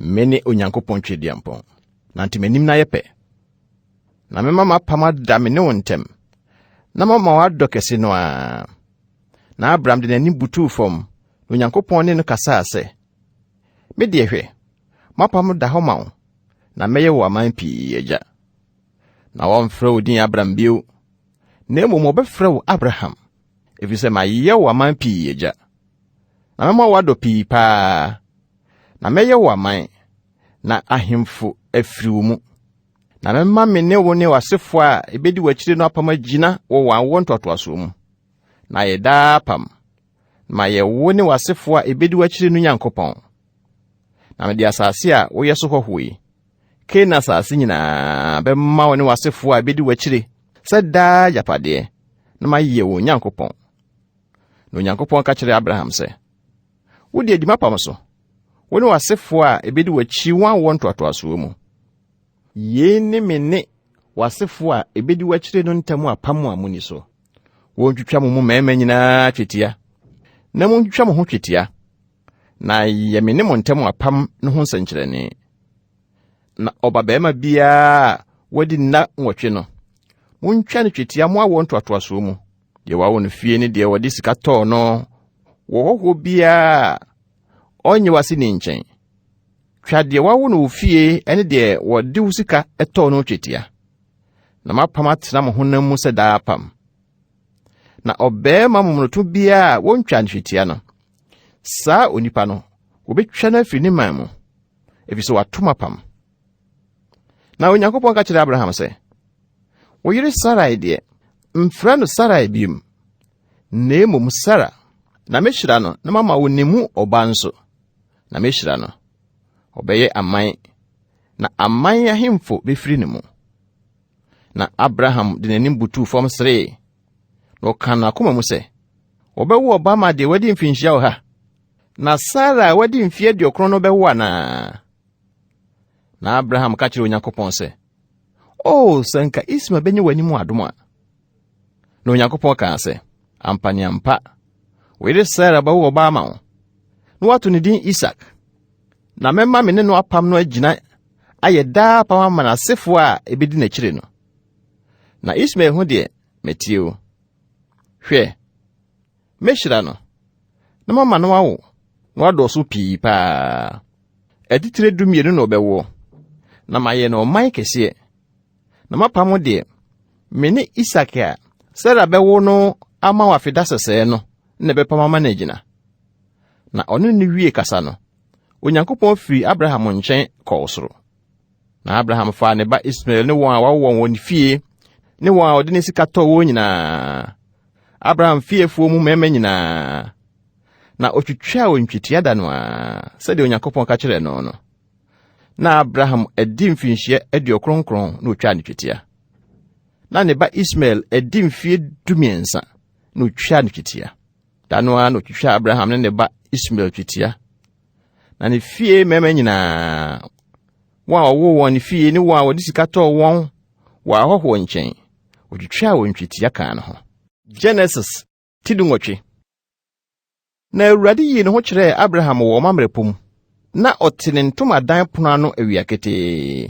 [SPEAKER 1] Mene Onyankopɔn Tweaduampɔn, nante m'anim na yɛ pɛ. Na mɛma m'apam ada me ne wo ntam, na mama w'adɔ kɛse no ara. Na Abram de n'anim butuu fam, na Onyankopɔn ne no kasaa sɛ, Me deɛ hwɛ, m'apam da hɔ ma wo, na mɛyɛ wo aman pii agya. Na wɔmfrɛ wo din Abram bio, na mmom wɔbɛfrɛ wo Abraham, ɛfiri sɛ mayɛ wo aman pii agya. Na mɛma woadɔ pii paa, na mɛyɛ wo aman, na ahemfo afiri wo mu. Na mɛma me ne wo ne w'asefoɔ a ebedi w'akyiri no apam agyina wɔ wɔn awoɔ ntoatoasoɔ mu, na ayɛ daa apam, na mayɛ wo ne w'asefoɔ a ebedi w'akyiri no Nyankopɔn. Na mede asase a woyɛ so hɔhoɔ yi, Kanaan asase nyinaa bɛma wo ne w'asefoɔ a ebedi w'akyiri sɛ daa agyapadeɛ, na mayɛ wɔn Nyankopɔn. Na Onyankopɔn ka kyerɛɛ Abraham sɛ, Wo deɛ di m'apam so, wo ne w'asefoɔ a ebedi w'akyi wɔn awoɔ ntoatoasoɔ mu. Yei ne me ne w'asefoɔ a ebedi w'akyiri no ntam apam a munni so. Wontwitwa mo mu mmarima nyinaa twetia, na muntwitwa mo ho twetia, na yɛ me ne mo ntam apam no ho nsɛnkyerɛnne. Na ɔbabarima biara a wadi nna 8 no, muntwa no twetia mo awoɔ ntoatoasoɔ mu, deɛ wɔawo no fie ne deɛ wɔde sika tɔɔ no wɔ hɔhoɔ biara a ɔnyɛ w'aseni nkyɛn. Twa deɛ wɔawo no wɔ fie ne deɛ wɔde wo sika tɔɔ no twetia, na m'apam atena mo honam mu sɛ daa apam. Na ɔbarima momonoto biara a wontwa no twetia no, saa onipa no, wɔbɛtwa no afiri ne man mu, ɛfiri sɛ wato m'apam. Na Onyankopɔn ka kyerɛɛ Abraham sɛ, Wo yere Sarai deɛ, mfrɛ no Sarai bio, na mmom Sara, na mɛhyira no na mama wo ne mu ɔba nso. Na mɛhyira no. Ɔbɛyɛ aman, na aman ahemfo bɛfiri ne mu. Na Abraham de n'anim butuu fam seree, na ɔka n'akoma mu sɛ, Wɔbɛwo ɔba ma deɛ wadi mfinhyia 100, na Sara a wadi mfeɛ 90 no bɛwo anaa? Na Abraham ka kyerɛɛ Onyankopɔn sɛ, O, sɛ nka Ismael bɛnya w'anim adom a. Na Onyankopɔn kaa sɛ, Ampa ne ampa, wo yere Sara bɛwo ɔba ama wo. na woato ne din Isak. Na mɛma me ne no apam no agyina ayɛ daa apam ama n'asefoɔ a ebedi n'akyiri no. Na Ismael ho deɛ, metie wo. Hwɛ, mɛhyira no, na mama no awo, na wadɔɔso pii paa. Atitire 12 na ɔbɛwoɔ, na mayɛ no ɔman kɛseɛ. Na m'apam deɛ, me ne Isak a Sara bɛwo no ama wo afeda sɛsɛɛ no na ɛbɛpam ama no agyina. Na ɔne no wie kasa no, Onyankopɔn firii Abraham nkyɛn kɔɔ soro. Na Abraham faa ne ba Ismael ne wɔn a wawo wɔn wɔ ne fie ne wɔn a ɔde ne sika tɔɔ wɔn nyinaa, Abraham fiefoɔ mu mmarima nyinaa, na ɔtwitwaa wɔn twetia da no ara sɛdeɛ Onyankopɔn ka kyerɛɛ no no. Na Abraham adi mfinhyia 99 na ɔtwaa ne twetia. Na ne ba Ismael adi mfeɛ 13 na ɔtwaa ne twetia. Da no ara na ɔtwitwaa Abraham ne ne ba Ismael twetia. Na ne fie mmarima nyinaa, wɔn a wɔwoo wɔn ne fie ne wɔn a wɔde sika tɔɔ wɔn wɔ ahɔhoɔ nkyɛn, ɔtwitwaa wɔn twetia kaa ne ho. Genesis ti 18. Na Awurade yii ne ho kyerɛɛ Abraham wɔ Mamre po mu. Na ɔte ne ntomadan pono ano awia ketee.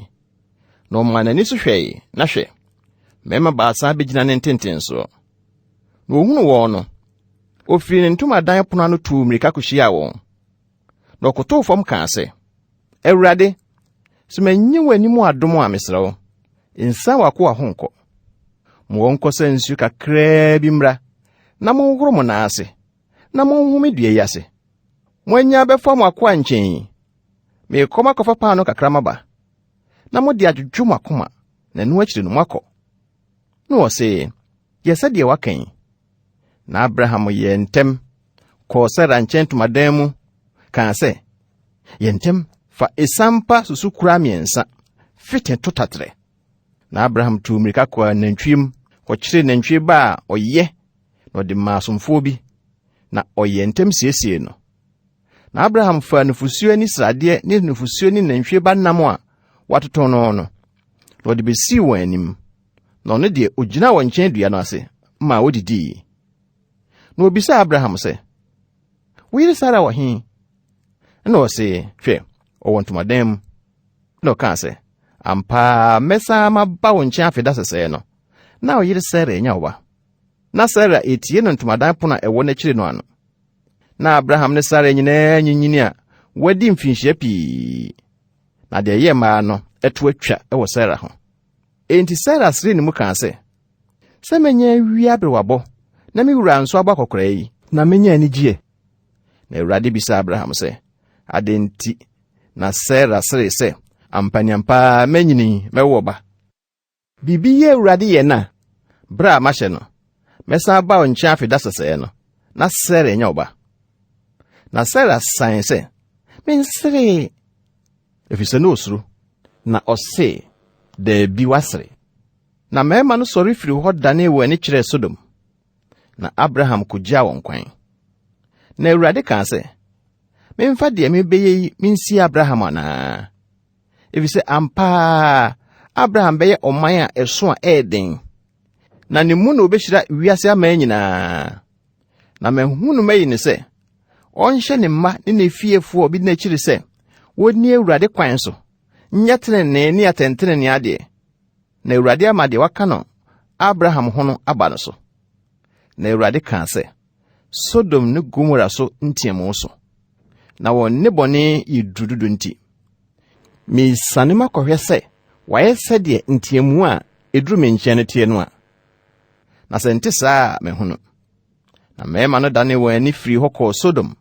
[SPEAKER 1] Na ɔmaa n'ani so hwɛe, na hwɛ, mmarima baasa bɛgyina ne ntentensoɔ. Na ohunu wɔn no, ofiri ne ntomadan pono ano tuu mmirika kohyiaa wɔn. Na ɔkotow fam kaa sɛ, Awurade, sɛ manyi w'anim adom a mesrɛ wo, nsan w'akoa ho nkɔ. Ma wɔnkɔsa nsu kakraa bi mmra, na monhoro mo nan ase, na monhome dua yi ase. Moanya abɛfa mo akoa nkyɛn yi, merekɔ makɔfa paanoo kakra maba, na mode adwodwo mo akoma, na ɛno akyiri no moakɔ. Na wɔse, Yɛ sɛdeɛ woaka yi. Na Abraham yɛɛ ntɛm kɔɔ Sara nkyɛn ntomadan mu kaa sɛ, Yɛ ntɛm fa esiam pa susukora mmiɛnsa fete to taterɛ. Na Abraham tuu mmirika kɔɔ anantwie mu kɔkyeree nantwie ba a ɔyɛ na ɔde maa asomfoɔ bi, na ɔyɛɛ ntɛm siesiee no. Na Abraham faa nufosuo ani sradeɛ ne nufosuo ne nantwie ba nam a wɔatotɔn no no, na ɔde besii wɔn anim. Na ɔno deɛ, ogyinaa wɔn nkyɛn dua no ase maa wodidii. Na obisaa Abraham sɛ, Wo yere Sara wɔ he? Ɛna ɔse, Hwɛ, ɔwɔ ntomadan mu. Na ɔkaa sɛ, Ampa ara mɛsan maba wo nkyɛn afeda sɛsɛɛ no, na wo yere Sara anya wo ba. Na Sara etie no ntomadan pono a ɛwɔ n'akyiri no ano. Na Abraham ne Sara nyinaa anyinyini a wɔadi mfinhyia pii. Na deɛ ɛyɛ mmaa no to atwa wɔ Sara ho. Enti Sara seree ne mu kaa sɛ, Sɛ manya awie aberewabɔ na me wura nso abɔ akɔkoraa yi, na menya anigyeɛ. Na Awurade bisaa Abraham sɛ, Adɛn nti na Sara seree sɛ, Ampaneampa ara manyini mɛwo ɔba? Biribi yɛ Awurade yɛ na, berɛ a mahyɛ no, mɛsan aba wo nkyɛn afeda sɛsɛɛ no, na Sara anya ɔba. Na Sara san sɛ, Menseree, ɛfiri sɛ na ɔsuro. Na ɔse, Daabi, woasere. Na mmarima no sɔre firii hɔ danee wɔn ani kyerɛɛ Sodom. Na Abraham kogyaa wɔn kwan. Na Awurade kaa sɛ, Memfa deɛ mebɛyɛ yi mensie Abraham anaa? Efisɛ ampa ara Abraham bɛyɛ ɔman a ɛso a ɛyɛ den, na ne mu na wɔbɛhyira wiase aman nyinaa. Na mahu no mayi no sɛ ɔnhyɛ ne mma ne ne fiefoɔ bi n'akyiri sɛ wɔnni Awurade kwan so nyɛ tenenee ne atɛntenenee adeɛ, na Awurade ama deɛ waka no Abraham ho no aba no so. Na Awurade kaa sɛ, Sodom ne Gomora so nteamu so, na wɔn nnebɔne yɛ duru dodo nti, mesiane makɔhwɛ sɛ wɔayɛ sɛdeɛ nteamu a ɛduru me nkyɛn no teɛ no a. Na sɛ nte saa a, mahunu. Na mmarima no danee wɔn ani firii hɔ kɔɔ Sodom,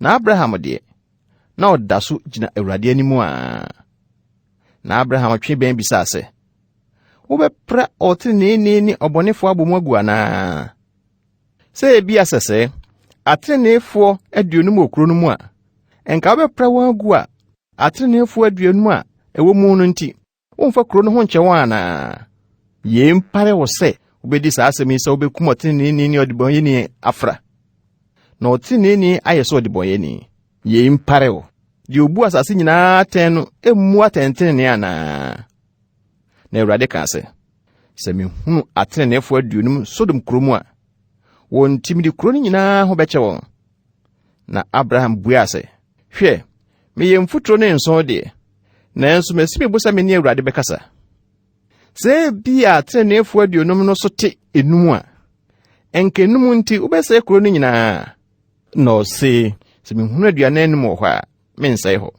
[SPEAKER 1] na Abraham deɛ, na ɔda so gyina Awurade anim a. Na Abraham twe bɛn bisaa sɛ, Wobɛpra ɔteneneeni ne ɔbɔnefoɔ abɔ mu agu anaa? Sɛ ebia sɛsɛɛ ateneneefoɔ 50 wɔ kuro no mu a, nka wobɛpra wɔn agu a ateneneefoɔ 50 a ɛwɔ mu no nti, womfa kuro no ho nkyɛ wɔn anaa? Yei mpare wo sɛ wobɛdi saa asɛm yi sɛ wobɛkum ɔteneneeni ne ɔdebɔneyɛni afra, na ɔteneneeni ayɛ sɛ ɔdebɔneyɛni. Yei mpare wo. Deɛ ɔbu asase nyinaa atɛn no mmu atɛntenenee anaa? Na Awurade kaa sɛ, Sɛ mehunu ateneneefoɔ 50 Sodom kuro mu a, wɔn nti mede kuro no nyinaa ho bɛkyɛ wɔn. Na Abraham buaa sɛ, Hwɛ, meyɛ mfuturo ne nsõ deɛ, nanso masi me bo sɛ me ne Awurade bɛkasa. Sɛ ebia atreneefoɔ 50 no so te 5 a, ɛnka 5 nti wobɛsɛe kuro no nyinaa. Na ɔse, sɛ mehunu 45 wɔ hɔ a, mensɛe hɔ.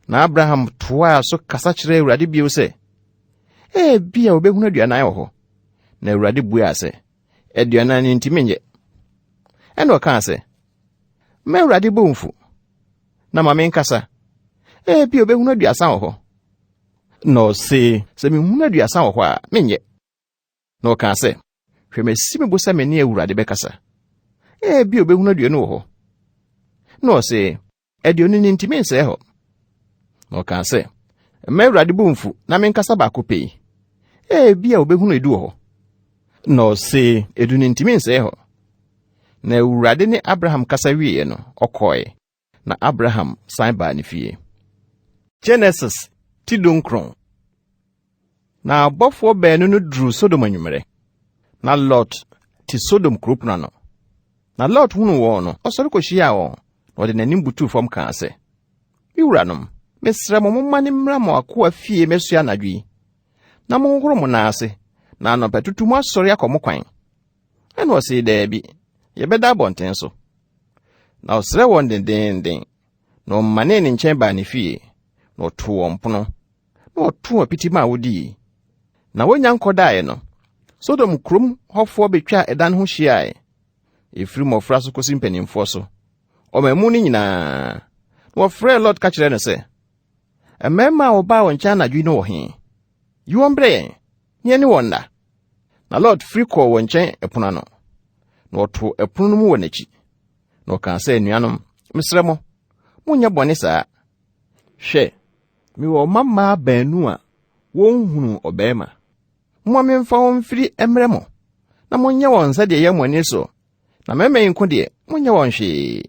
[SPEAKER 1] Na Abraham toaa so kasa kyerɛɛ Awurade bio sɛ, ebia wobɛhunu 40 wɔ hɔ. Na Awurade buaa sɛ, 40 no nti menyɛ. Ɛnna ɔkaa sɛ, Mma Awurade bo mfu, na ma menkasa. Ebia obɛhunu 30 wɔ hɔ. Na ɔse, sɛ mehunu 30 wɔ hɔ a, menyɛ. Na ɔkaa sɛ, hwɛ, masi me bo sɛ me ne Awurade bɛkasa. Ebia obɛhunu 20 wɔ hɔ. Na ɔse, 20 no nti mensɛe hɔ. Na ɔkaa sɛ, mma Awurade bo mfu na menkasa baako pɛ yi. Ebia obɛhunu 10 wɔ hɔ. Na ɔse, 10 no nti mensɛe hɔ. Na Awurade ne Abraham kasa wieeɛ no, ɔkɔe, na Abraham san baa ne fie. Genesis 19. Na abɔfoɔ baanu no duruu Sodom anwummerɛ. Na Lot te Sodom kuro pono ano. Na Lot hunuu wɔn no, ɔsɔre kɔhyiaa wɔn, na ɔde n'anim butuu fam kaa sɛ, Me wuranom, mesrɛ mo momma ne mmra mo akoa fie mmɛsoɛ anadwo yi, na monhohoro mo nan ase, na anɔpatutu mo asɔre akɔ mo kwan. Ɛnna ɔsee, Daabi, yɛbɛda abɔnten so. Na ɔsrɛɛ wɔn dendeenden, na ɔmanee ne nkyɛn baa ne fie, na ɔtoo wɔn pono, na ɔtoo apiti maa wodii. Na wonya nkɔdaeɛ no, Sodom kurom hɔfoɔ betwaa ɛdan ho hyiae, ɛfiri mmɔfra so kɔsi mpanimfoɔ so, ɔman mu no nyinaa. Na wɔfrɛɛ Lot ka kyerɛɛ no sɛ, Mmarima a wɔbaa wɔn nkyɛn anadwo yi no wɔ he? Yi wɔn brɛ yɛn, na yɛne wɔn nna. Na Lot firi kɔɔ wɔn nkyɛn ɛpono ano, na ɔtoo ɛpono no mu wɔ n'akyi. Na ɔkaa sɛ, Anuanom, mesrɛ mo, monyɛ bɔne saa. Hwɛ, mewɔ mma mmaa baanu a wɔnhunuu ɔbarima. Momma memfa wɔn mfiri mmrɛ mo, na monyɛ wɔn sɛdeɛ ɛyɛ mo ani so, na mmarima yi nko deɛ, monyɛ wɔn hwee.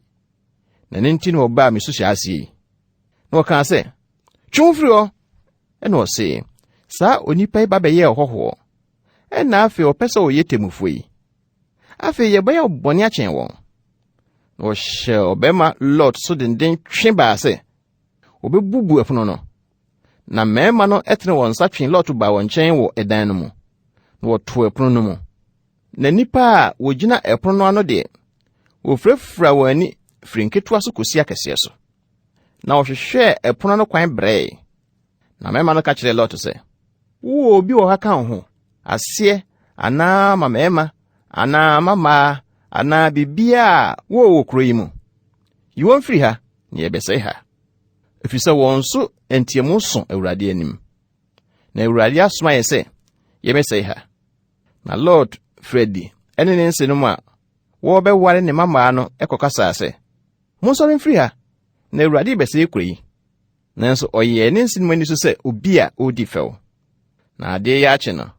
[SPEAKER 1] Na ɛno nti na wɔbaa me so hyɛ aseɛ yi. Na wɔkaa sɛ, Twe wo firi hɔ. Ɛnna ɔse, saa onipa yi ba bɛyɛɛ ɔhɔhoɔ, ɛnna afei ɔpɛ sɛ ɔyɛ temmufoɔ yi. Afei yɛbɛyɛ bɔne akyɛn wɔn. Na wɔhyɛɛ ɔbarima Lot so denden twe baa sɛ wɔbɛbubu ɛpono no. Na mmarima no tene wɔn nsa twee Lot baa wɔn nkyɛn wɔ ɛdan no mu, na wɔtoo ɛpono no mu. Na nnipa a wɔgyina ɛpono no ano deɛ, wɔfirafira wɔn ani firi nketewa so kɔsi akɛseɛ so. Na wɔhwehwɛɛ ɛpono no kwan brɛe. Na mmarima no ka kyerɛɛ Lot sɛ, Wowɔ obi wɔ ha ka wo ho, aseɛ anaa mmarima anaa mmammaa anaa biribiara a wɔwɔ wɔ kuro yi mu? Yi wɔn firi ha, na yɛbɛsɛe ha. Ɛfiri sɛ wɔn so nteamu so Awurade anim. Na Awurade asoma yɛn sɛ yɛbɛsɛe ha. Na Lot firi adi ne ne nsenom a wɔrebɛware ne mmammaa no kɔkasaa sɛ, Monsɔre mfiri ha, na Awurade rebɛsɛe kuro yi. Nanso ɔyɛɛ ne nsenom ani so sɛ obi a ɔredi fɛw. Na adeɛ yɛ akye no,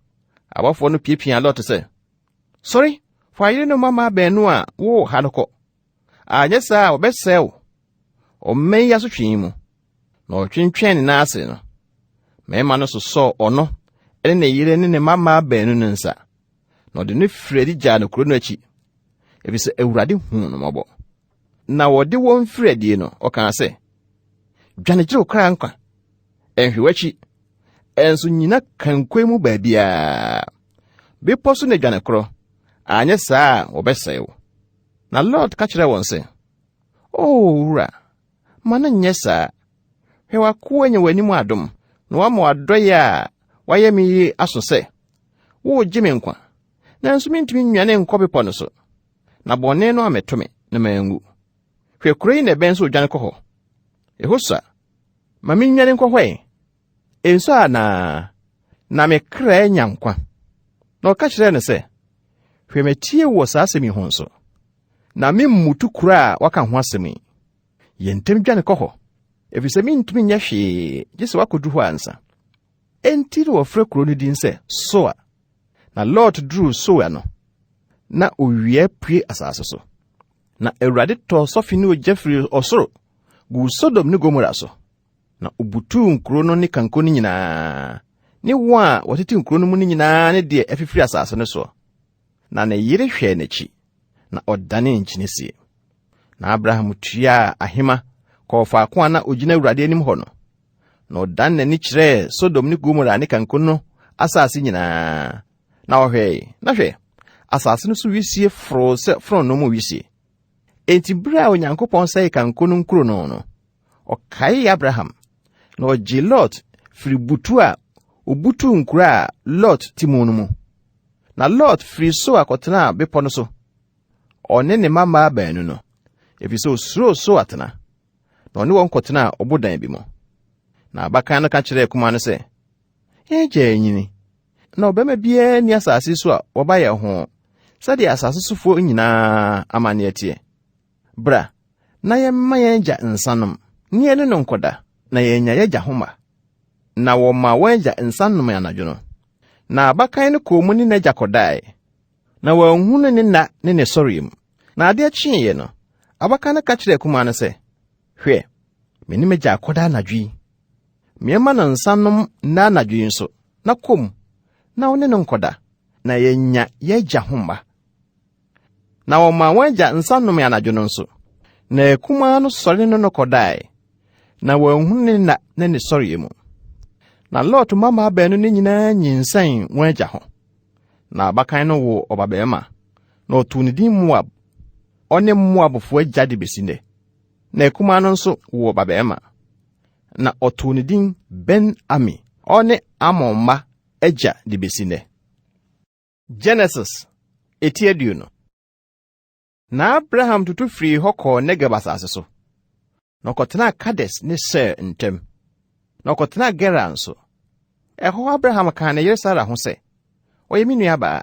[SPEAKER 1] abɔfoɔ no piapiaa Lot sɛ, Sɔre, fa yere no mmammaa baanu a wɔwɔ ha no kɔ. Anyɛ saa a wɔbɛsɛe wo ɔman yi asotwe yi mu. Na ɔtwentwɛn ne nan ase no, mmarima no sosɔɔ ɔno ne ne yere ne ne mmammaa baanu no nsa, na ɔde no firi adi gyaa no kuro no akyi, efisɛ Awurade huu no mmɔbɔ. Na wɔde wɔn firi adie no, ɔkaa sɛ, Dwane gye wo kra nkwa, ɛnhwɛ w'akyi, ɛnso nnyina kankoe mu baabiara. Bepɔ so na dwane korɔ, anyɛ saa a wɔbɛsɛe wo. Na Lot ka kyerɛɛ wɔn sɛ, O wura, ma no nyɛ saa. Hwɛ w'akoa anya w'anim adom, na woama w'adɔeɛ a woayɛ me yi aso sɛ, woregye me nkwa. Nanso mintumi nnwane nkɔ bepɔ no so, na bɔne no ammɛto me na manwu. Hwɛ kuro yi na ɛbɛn sɛ odwane kɔ hɔ. Ɛhɔ sua. Ma minnwane nkɔ hɔ ɛ. Ɛnsɔ anaa? Na me kra anya nkwa. Na ɔka kyerɛɛ no sɛ, Hwɛ matie wo wɔ saa asɛm yi ho nso, na memmutu kuro a woaka ho asɛm yi. Yɛ ntɛm dwane kɔ hɔ, ɛfiri sɛ mentumi nyɛ hwee gye sɛ woakɔduru hɔ ansa. Enti na wɔfrɛ kuro no din sɛ Soar. Na Lot duruu Soar no, na owia pue asase so. Na Awurade tɔɔ sɔfe ne ogya firii ɔsoro guu Sodom ne Gomora so, na obutuu nkuro no ne kanko no nyinaa, ne wɔn a wɔtete nkuro no mu no nyinaa ne deɛ afifiri asase no soɔ. Na ne yere hwɛɛ n'akyi, na ɔdanee nkyene sie. Na Abraham tuaa ahema kɔɔ faako a na ogyina Awurade anim hɔ no. Na ɔdan n'ani kyerɛɛ Sodom ne Gomora ne kanko no asase nyinaa, na ɔhwɛe, na hwɛ, asase no so wisie foroo sɛ fononoo mu wisie. Enti bere a Onyankopɔn sɛee kanko no nkuro no no, ɔkaee Abraham, na ɔgyee Lot firi butu a obutuu nkuro a Lot te mu no mu. Na Lot firi Soar kɔtenaa bepɔ no so, ɔne ne mmammaa baanu no, efisɛ osuroo Soar tena, na ɔne wɔn kɔtenaa ɔbodan bi mu. Na abakan no ka kyerɛɛ akumaa no sɛ, Yɛn agya anyini, na ɔbarima biara nni asase so a wɔba yɛn ho sɛdeɛ asase sofoɔ nyinaa amanneɛ teɛ. Bra, na yɛmma yɛn agya nsa nom, na yɛne no nkɔda, na yɛanya yɛn agya ho mma. Na wɔmaa wɔn agya nsa nomee anadwo no. Na abakan no kɔɔ mu ne n'agya kɔdae, na wanhunu ne nna ne ne sɔreɛ mu. Na adeɛ kyeeɛ no, abakan no ka kyerɛɛ akumaa no sɛ, Hwɛ, me ne m'agya akɔda anadwo yi. Meɛma no nsa nom nnɛ anadwo yi nso, na kɔ mu, na wo ne no nkɔda, na yɛanya yɛn agya ho mma. Na wɔmaa wɔn agya nsa nomee anadwo no nso. Na akumaa no sɔre ne no kɔdae, na wanhunu ne nna ne ne sɔreɛ mu. Na Lot mmammaa baanu no nyinaa nyinsɛn wɔn agya ho. Na abakan no woo ɔbabarima, na ɔtoo ne din Moab. Ɔne Moabfo agya de besi nnɛ. Na akumaa no nso woo ɔbabarima, na ɔtoo ne din Ben-Ami. Ɔne Amon mma agya de besi nnɛ. Genesis, eti 20. Na Abraham tutu firii hɔ kɔɔ Negeb asase so, na ɔkɔtenaa Kades ne Sur ntam, na ɔkɔtenaa Gerar nso. Ɛhɔ Abraham kaa ne yere Sara ho sɛ, Ɔyɛ me nuabaa.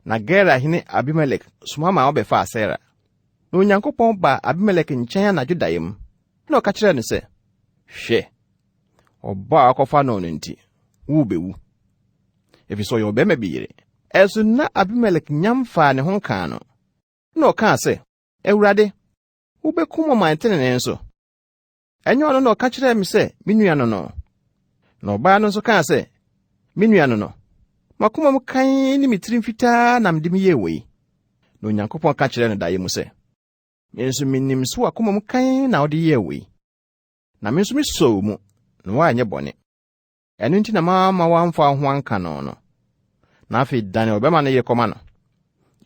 [SPEAKER 1] Na Gerar hene Abimelek soma maa wɔbɛfaa Sara. Na Onyankopɔn baa Abimelek nkyɛn anadwo daeɛ mu, na ɔka kyerɛɛ no sɛ, Hwɛ, ɔbaa a wakɔfa no no nti, worebewu, efisɛ ɔyɛ ɔbarima bi yere. Ɛso na Abimelek nyam faa ne ho nkaa no, na ɔkaa sɛ, Awurade, wubekum ɔman tenenee nso? Ɛnyɛ ɔno na ɔka kyerɛɛ me sɛ, 'Me nua no no'? Na ɔbaa no nso kaa sɛ, Me nua no no. M'akoma mu kann ne me tirim fitaa na mede meyɛɛ wei. Na Onyankopɔn ka kyerɛɛ no daeɛ mu sɛ, Me nso minim sɛ w'akoma mu kann na wode yɛɛ wei. Na me nso mesɔɔ wo mu, na woanyɛ bɔne. Ɛno nti na mamma woamfa wo ho anka no no. Na afei dane ɔbarima no yere kɔma no,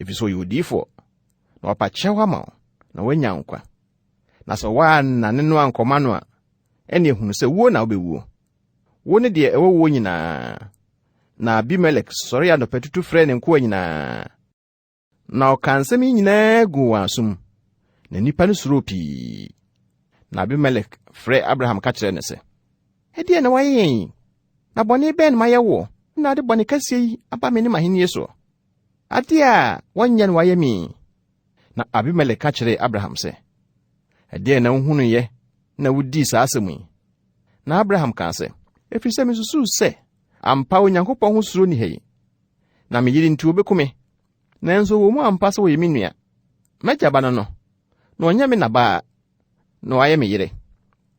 [SPEAKER 1] efisɛ ɔyɛ odiyifoɔ, na wapa kyɛw ama wo, na woanya nkwa. Na sɛ woannane no ankɔma no a, ɛnneɛ hunu sɛ wuo na wobɛwuo, wo ne deɛ ɛwɔ woɔ nyinaa. Na Abimelek sɔree anɔpatutu frɛɛ ne nkoa nyinaa, Na ɔkaa nsɛm yi nyinaa guu wɔn asom, na nnipa no suroo pii. Na Abimelek frɛɛ Abraham ka kyerɛɛ no sɛ, Ɛdeɛn na woayɛ yɛn yi? Na bɔne bɛn na mayɛ woɔ na ade bɔne kɛseɛ yi aba me ne m'ahennie soɔ? Adeɛ a wɔnyɛ na woayɛ me yi. Na Abimelek ka kyerɛɛ Abraham sɛ, Ɛdeɛn na wohunuiɛ na wodii saa asɛm yi? Na Abraham kaa sɛ, Ɛfiri sɛ mesusuu sɛ, ampa Onyankopɔn ho suro nni ha yi, na me yere nti wobeku me. Nanso ɔwɔ mu ampa sɛ ɔyɛ me nua, m'agya ba no no, na ɔnyɛ me na ba a, na wayɛ me yere.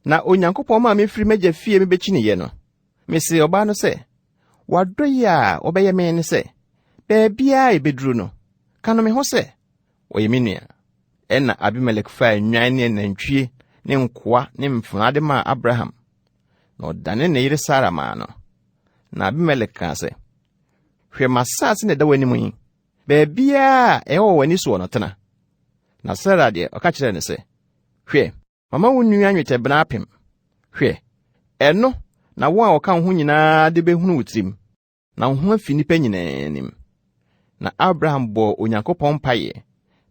[SPEAKER 1] Na Onyankopɔn maa mefiri m'agya fie mebekyiniiɛ no, mesee ɔbaa no sɛ, W'adɔeɛ a wobɛyɛ me ne sɛ, baabiara a yɛbɛduru no, ka no me ho sɛ, ɔyɛ me nua. Ɛnna Abimelek faa nnwan ne anantwie ne nkoa ne mfenaa de maa Abraham, na ɔdane ne yere Sara maa no. Na Abimelek kaa sɛ, Hwɛ m'asase na ɛda w'anim yi, baabiara a ɛwɔ w'ani soɔ no tena. Na Sara deɛ, ɔka kyerɛɛ no sɛ, Hwɛ, mama wo nua nnwetɛbena apem. Hwɛ, ɛno na wɔn a wɔka wo ho nyinaa de bɛhunu wo tirim, na wo ho afi nnipa nyinaa anim. Na Abraham bɔɔ Onyankopɔn mpaeɛ,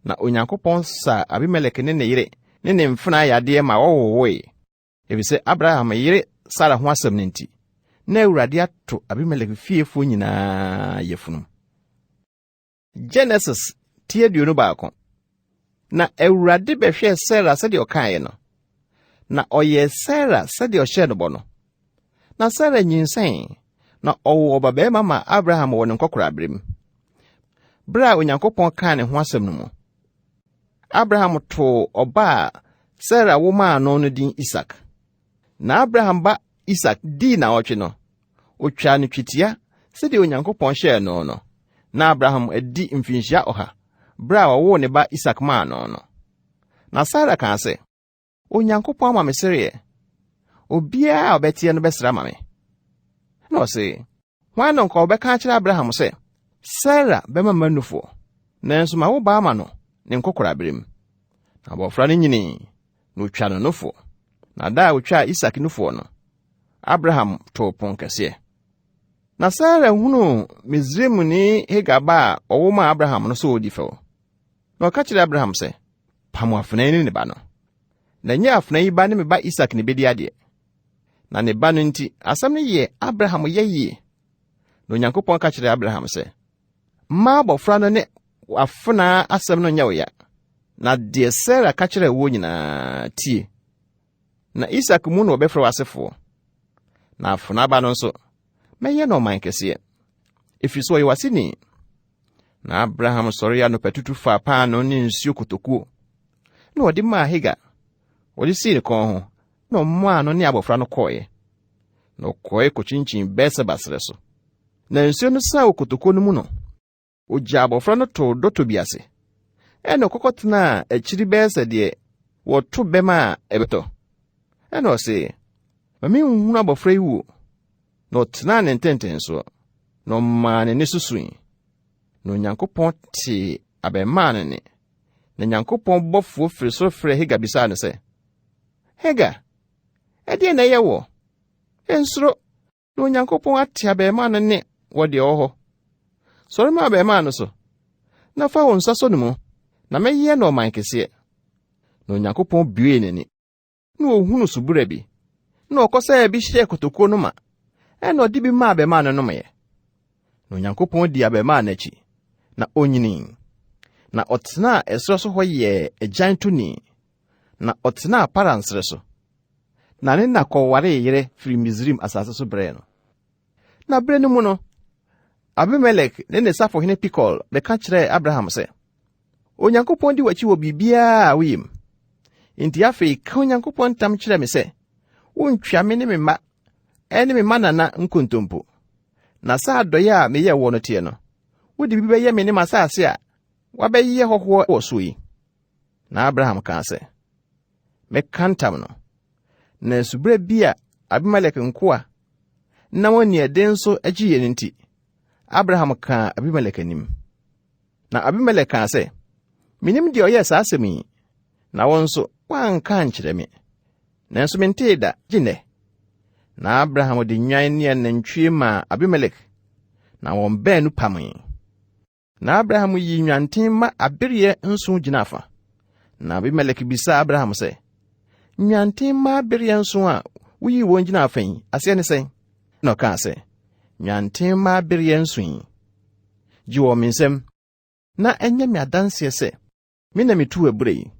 [SPEAKER 1] na Onyankopɔn saa Abimelek ne ne yere ne ne mfenaa yadeɛ ma wɔwowoe. Efisɛ Abraham yere Sara ho asɛm no nti, na Awurade ato Abimelek fiefoɔ nyinaa yafunu. Genesis ti 21. Na Awurade bɛhwɛɛ Sara sɛdeɛ ɔkaeɛ no, na ɔyɛɛ Sara sɛdeɛ ɔhyɛɛ no bɔ no. Na Sara nyinsɛn, na ɔwoo ɔbabarima maa Abraham wɔ ne nkɔkoraaberem, berɛ a Onyankopɔn kaa ne ho asɛm no mu. Abraham too ɔba a Sara wo maa no no din Isak. Na Abraham ba Isak dii naawɔtwe no, otwaa no twetia sɛdeɛ Onyankopɔn hyɛɛ no no. Na Abraham adi mfinhyia 100 bere a ɔwoo ne ba Isak maa no no. Na Sara kaa sɛ, Onyankopɔn ama me sereɛ. Obiara a ɔbɛteɛ no bɛsere ama me. Na ɔse, Hwan na nka ɔbɛka akyerɛ Abraham sɛ, Sara bɛma mma nufoɔ, nanso mawo ba ama no ne nkɔkoraberɛ mu. Na abɔfra no nyinii, na ɔtwaa no nufoɔ. Na da a ɔtwaa Isak nufoɔ no, Abraham too pon kɛseɛ. Na Sara hunuu Misraimni Hagar ba a ɔwo maa Abraham no sɛ ɔredi fɛw. Na ɔka kyerɛɛ Abraham sɛ, Pam afenaa yi ne ne ba no. Na ɛnyɛ afenaa yi ba ne me ba Isak na ebedi adeɛ. Na ne ba no nti, asɛm no yɛɛ Abraham yɛ yie. Na Onyankopɔn ka kyerɛɛ Abraham sɛ, Mma abɔfra no ne w'afenaa asɛm no nyɛ wo ya, na deɛ Sara ka kyerɛɛ woɔ nyinaa, tie. Na Isak mu na wɔbɛfrɛ w'asefoɔ. Na afenaa ba no nso, mɛyɛ no ɔman kɛseɛ, ɛfiri sɛ ɔyɛ w'aseni. Na Abraham sɔree anɔpatutu faa paanoo ne nsuo kotokuo, na ɔde maa Hagar. Ɔde sii ne kɔn ho, na ɔmaa no ne abɔfra no kɔeɛ. Na ɔkɔe kɔkyinkyin Beer-Seba serɛ so. Na nsuo no saa wɔ kotokuo no mu no, ɔgyaa abɔfra no too dɔtɔ bi ase. Ɛnna ɔkɔkɔtenaa akyiri bɛyɛ sɛ deɛ wɔto bɛmma a ɛbɛtɔ. Ɛnna ɔse, Ma menhunu abɔfra yi wuo. Na ɔtenaa ne ntentensoɔ, na ɔmaa ne nne so sui. Na Onyankopɔn tee abarimaa no nne. Na Nyankopɔn bɔfoɔ firi soro frɛɛ Hagar bisaa no sɛ, Hagar, ɛdeɛn na ɛyɛ woɔ? Nsuro, na Onyankopɔn ate abarimaa no nne wɔ deɛ ɔwɔ hɔ. Sɔre ma abarimaa no so, na fa wo nsa sɔ ne mu, na mɛyɛ no ɔman kɛseɛ. Na Onyankopɔn buee n'ani, na ɔhunuu subura bi, na ɔkɔsaa bi hyɛɛ kotokuo no ma, ɛnna ɔde bi maa abarimaa no nomeɛ. Na Onyankopɔn dii abarimaa no akyi, na onyinii, na ɔtenaa ɛserɛ so hɔ yɛɛ agyan toni, na ɔtenaa Paran serɛ so. Na ne na kɔwaree yerɛ firii Misraim asase so brɛɛ no. Na berɛ no mu no, Abimelek ne ne safohene Pikol bɛka kyerɛɛ Abraham sɛ, Onyankopɔn di w'akyi wɔ biribiara a woyɛ mu. Enti afei ka Onyankopɔn ntam kyerɛ me sɛ, wontwa me ne me mma ne me mmanana nkontompo. Na sɛ adɔeɛ a meyɛɛ woɔ no teɛ no, wode bi bɛyɛ me ne m'asase a woabɛyɛ hɔhoɔ wɔ soɔ yi. Na Abraham kaa sɛ, Mɛka ntam no. Na asubura bi a Abimelek nkoa nam aniɛden so gyeeɛ no nti, Abraham kaa Abimelek anim. Na Abimelek kaa sɛ, Menim deɛ ɔyɛɛ saa asɛm yi, na wo nso, woanka ankyerɛ me. Nanso mentee da, gye nnɛ. Na Abraham de nnwan ne anantwie maa Abimelek, na wɔn baanu pamee. Na Abraham yii nnwanten mma abereɛ nson gyinaa fa. Na Abimelek bisaa Abraham sɛ, Nnwanten mma abereɛ nson a woyii wɔn gyinaa fa yi, aseɛ ne sɛn? Na ɔkaa sɛ, Nnwanten mma abereɛ nson yi, gye wɔ me nsam, na ɛnyɛ me adanseɛ sɛ Me na mituu abura yi.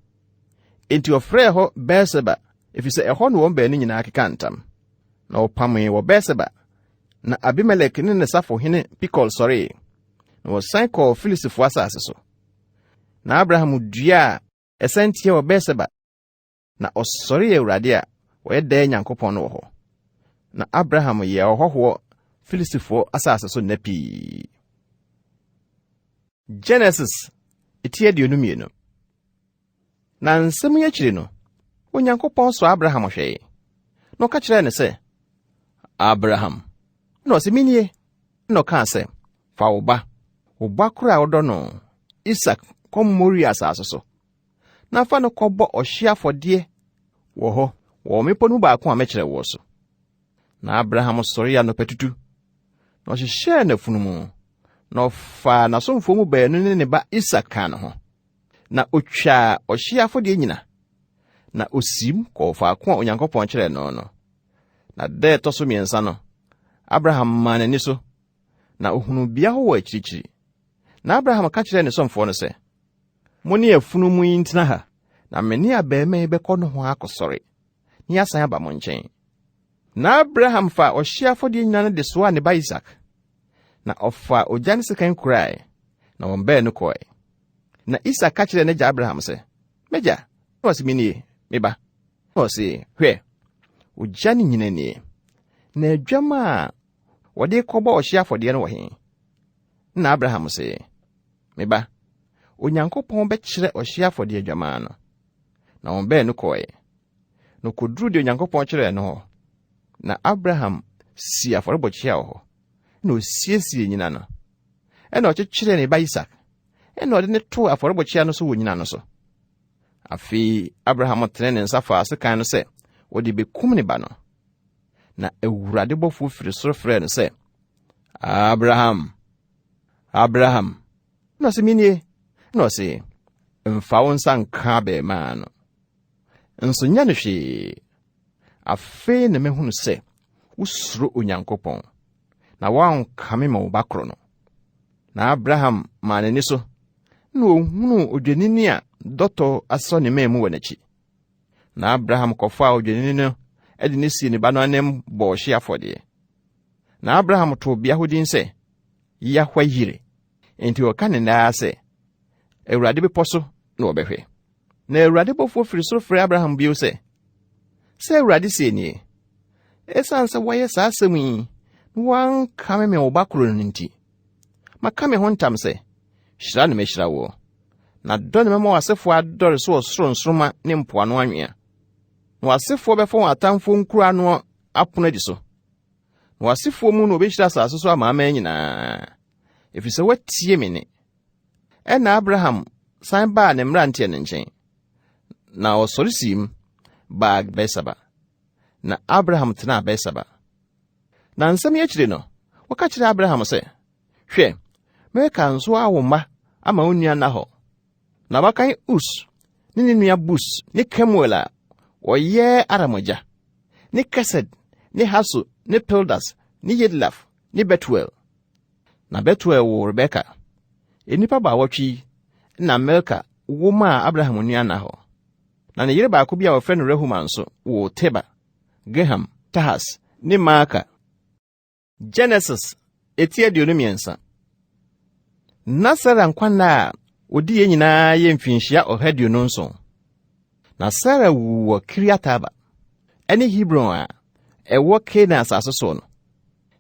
[SPEAKER 1] Enti ɔfrɛɛ hɔ Beer-Seba, efisɛ ɛhɔ na wɔn baanu nyinaa kekaa ntam. Na wɔpamee wɔ Beer-Seba. Na Abimelek ne ne safohene Pikol sɔree, na wɔsan kɔɔ Filistifo asase so. Na Abraham duaa ɛsɛnteɛ wɔ Beer-Seba, na ɔsɔree Awurade a ɔyɛ daa Nyankopɔn no wɔ hɔ. Na Abraham yɛɛ ɔhɔhoɔ Filistifoɔ asase so nna pii. Genesis ti 22. Na nsɛm yi akyiri no, Onyankopɔn sɔɔ Abraham hwɛe, na ɔka kyerɛɛ no sɛ, Abraham! Na ɔse, Menie. Na ɔkaa sɛ, Fa wo ba, wo ba koro a wodɔ no, Isak, kɔ Moria asase so, na fa no kɔbɔ ɔhyeɛ afɔdeɛ wɔ hɔ wɔ mmepɔ no mu baako a mɛkyerɛ woɔ so. Na Abraham sɔree anɔpatutu, na ɔhyehyɛɛ n'afunumu, na ɔfaa n'asomfoɔ mu baanu ne ne ba Isak kaa ne ho. Na ɔtwaa ɔhyeɛ afɔdeɛ nyina, na ɔsiim kɔɔ faako a Onyankopɔn kyerɛɛ no no. Na da ɛtɔ so mmiɛnsa no, Abraham maa n'ani so, na ɔhunuu bea hɔ wɔ akyirikyiri. Na Abraham ka kyerɛɛ ne somfoɔ no sɛ, Mo ne afunumu yi ntena ha, na me ne abarimaa yi bɛkɔ nohoa akɔsɔre, na yɛasan aba mo nkyɛn. Na Abraham faa ɔhyeɛ afɔdeɛ nyina no de soaa ne ba Isak, na ɔfaa ogya ne sekan kurae, na wɔn baanu kɔe. Na Isak ka kyerɛɛ n'agya Abraham sɛ, M'agya, na ɔse, Menie, me ba. Na ɔse, Hwɛ, ogya ne nyina nie, na adwammaa a wɔde rekɔbɔ ɔhyeɛ afɔdeɛ no wɔ he? Na Abraham se, Me ba, Onyankopɔn bɛkyerɛ ɔhyeɛ afɔdeɛ adwammaa no. Na wɔn baanu kɔe. Na ɔkɔduruu deɛ Onyankopɔn kyerɛɛ no hɔ. Na Abraham sii afɔrebɔkyia wɔ hɔ, na ɔsiesiee nnyina no. Ɛnna ɔkyekyeree ne ba Isak, ɛnna ɔde no too afɔrebɔkyia no so wɔ nnyina no so. Afei Abraham tenee ne nsa faa sekan no sɛ ɔde bekum ne ba no. Na Awurade bɔfoɔ firi soro frɛɛ no sɛ, Abraham, Abraham. Na ɔse, Menie. Na ɔse, Mfa wo nsa nka abarimaa no, nso nyɛ no hwee. Afei na mahunu sɛ wosuro Onyankopɔn, na woankame me wo ba koro no. Na Abraham maa n'ani so, na ohunuu odwennini a dɔtɔ asɔ ne mmɛn mu wɔ n'akyi. Na Abraham kɔfaa odwennini no de no sii ne ba no anim bɔɔ ɔhye afɔdeɛ. Na Abraham too bea hɔ din sɛ Yahweh Yire. Enti wɔka ne nnɛ ara sɛ, Awurade bepɔ so na wɔbɛhwɛ. Na Awurade bɔfoɔ firi soro frɛɛ Abraham bio sɛ, Sɛ Awurade seɛ nie, ɛsiane sɛ woayɛ saa asɛm yi na woankame me wo ba koro no nti, maka me ho ntam sɛ, hyira na mɛhyira woɔ, na dɔ na mɛma w'asefoɔ adɔre sɛ ɔsoro nsoromma ne mpoano anwea. Na w'asefoɔ bɛfa wɔn atamfoɔ nkuro ano apono adi so. Na w'asefoɔ mu na wɔbɛhyira asase so amanaman nyinaa, ɛfiri sɛ woatie me nne. Ɛnna Abraham san baa ne mmeranteɛ no nkyɛn, na ɔsɔre siim baa Bersaba. Na Abraham tenaa Bersaba. Na nsɛm yi akyiri no, wɔka kyerɛɛ Abraham sɛ, Hwɛ, Milka nso awo mma ama wo nua Nahor. Na abakan Us ne ne nua Bus ne Kemuel a wɔyɛ Aram agya, ne Kesed ne Haso ne Pildas ne Yidlaf ne Betuel. Na Betuel woo Rebeka. Nnipa baawɔtwe yi na Milka wo maa Abraham nua Nahor. Na ne yere baako bi a wɔfrɛ no Rehuma nso woo Teba, Gaham, Tahas ne Maaka. Genesis eti 23. Na Sara nkwa nna a odiiɛ nyinaa yɛ mfinhyia 127. Na Sara wuu wɔ Kiriat-Arba, ɛne Hebron a ɛwɔ Kanaan asase soɔ no.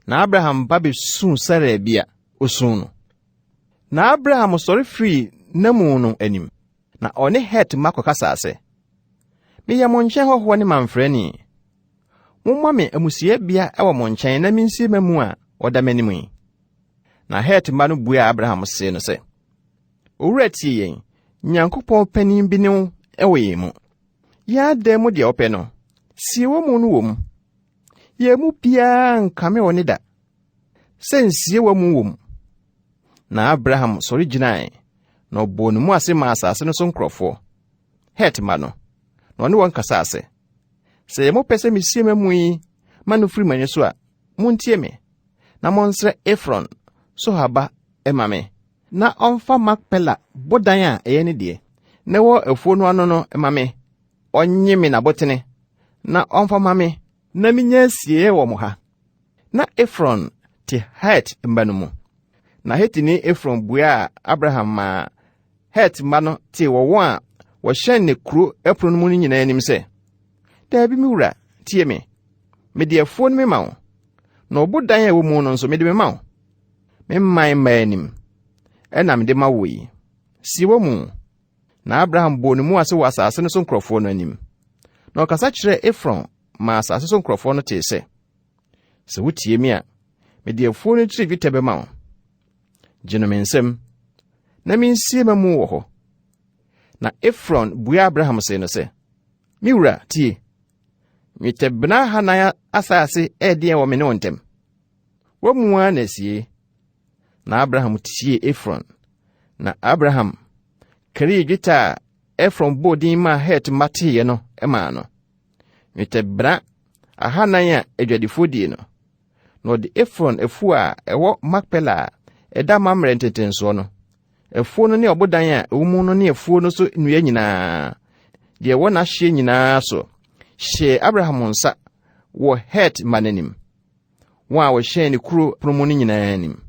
[SPEAKER 1] Na Abraham ba bɛsuu Sara bi a ɔsuu no. Na Abraham sɔre firii n'amu no anim, na ɔne Het mma kɔkasaa sɛ, Meyɛ mo nkyɛn hɔhoɔ ne mamfrani. Momma me amusiebea wɔ mo nkyɛn na minsie m'amu a ɔda m'anim yi. Na Het mma no buaa Abraham see no sɛ, Owura tie yɛn, Nyankopɔn panin bi ne wo wɔ yɛn mu. Yɛn adan mu deɛ wopɛ no, sie w'amu no wɔ mu. Yɛn mu biara nkame wo ne da sɛ nsie w'amu wɔ mu. Na Abraham sɔre gyinae, na ɔbɔɔ ne mu ase maa asase no so nkurɔfoɔ, Het mma no, na ɔne wɔn kasaa sɛ, Sɛ ɛyɛ mo pɛ sɛ misie m'amu yi ma no firi m'ani so a, muntie me, na monsrɛ Efron, Sohar ba, ma me, na ɔmfa Makpela bodan a ɛyɛ ne deɛ, na ɛwɔ afuo no ano no ma me, ɔnnye me n'abotene, na ɔmfa ma me, na minya asieeɛ wɔ mo ha. Na Efron te Het mma no mu. Na Hetini Efron buaa Abraham maa Het mma no tee wɔ wɔn a wɔhyɛn ne kuro ɛpono no mu no nyinaa anim sɛ, Daabi, me wura, tie me. Mede afuo no mema wo, na ɔbodan a ɛwɔ mu no nso mede mema wo. Me man mma anim ɛna mede ma wo yi. Sie wɔ mu. Na Abraham bɔɔ ne mu ase wɔ asase no so nkurɔfoɔ no anim. Na ɔkasa kyerɛɛ Efron maa asase so nkurɔfoɔ no tee sɛ, Sɛ wotie me a, mede afuo no tiri dwetɛ bɛma wo. Gye no me nsam, na mensie m'amu wɔ hɔ. Na Efron buaa Abraham see no sɛ, Me wura, tie. Nnwetɛbena 400 asase ɛredeɛn wɔ me ne wo ntam? W'amu ara na asie. Na Abraham tiee Efron. Na Abraham karii dwetɛ a Efron bɔɔ din maa Het mma teeɛ no maa no. Nnwetɛbena 400 a adwadifoɔ die no. Na ɔde Efron afuo a ɛwɔ Makpela a ɛda Mamre ntentensoɔ no, afuo no ne ɔbodan a ɛwɔ mu no ne afuo no so nnua nyinaa, deɛ ɛwɔ n'ahyeɛ nyinaa so, hyɛɛ Abraham nsa wɔ Het mma no anim, wɔn a wɔhyɛn ne kuro pono mu no nyinaa anim.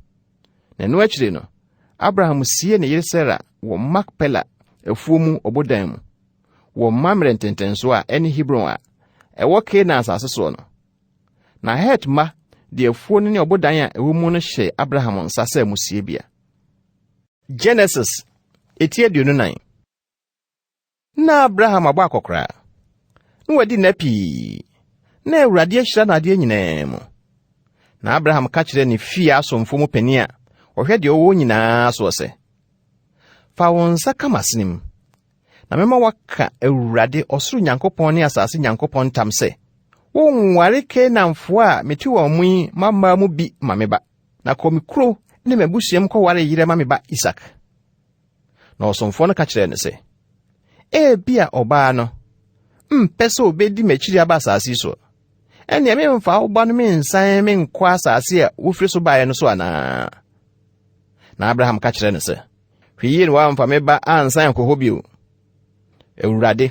[SPEAKER 1] Na ɛno akyiri no, Abraham siee ne yere Sara wɔ Makpela afuo mu ɔbodan mu, wɔ Mamre ntentensoɔ a ɛne Hebron a ɛwɔ Kanaan asase soɔ no. Na Het mma de afuo no ne ɔbodan a ɛwɔ mu no hyɛɛ Abraham nsa sɛ amusiebea. Genesis eti 24. Na Abraham abɔ akɔkoraa. Na wadi nna pii, na Awurade ahyira no adeɛ nyinaa mu. Na Abraham ka kyerɛɛ ne fie asomfo mu panin a ɔhwɛ deɛ ɔwɔ nyinaa soɔ sɛ, Fa wo nsa ka m'asene mu, na mɛma woaka Awurade, ɔsoro Nyankopɔn ne asase Nyankopɔn ntam sɛ, worenware Kanaanfoɔ a mete wɔn mu yi mmammaa mu bi ma me ba, na kɔ me kuro ne m'abusua mu kɔware yerɛ ma me ba Isak. Na ɔsomfoɔ no ka kyerɛɛ no sɛ, Ebia ɔbaa no mpɛ sɛ obedi m'akyiri aba asase yi soɔ. Ɛnneɛ memfa wo ba no mensan menkɔ asase a wofiri so baeɛ no so anaa? Na Abraham ka kyerɛɛ no sɛ, Hwɛ yie na woamfa me ba ansan ankɔ hɔ bio. Awurade,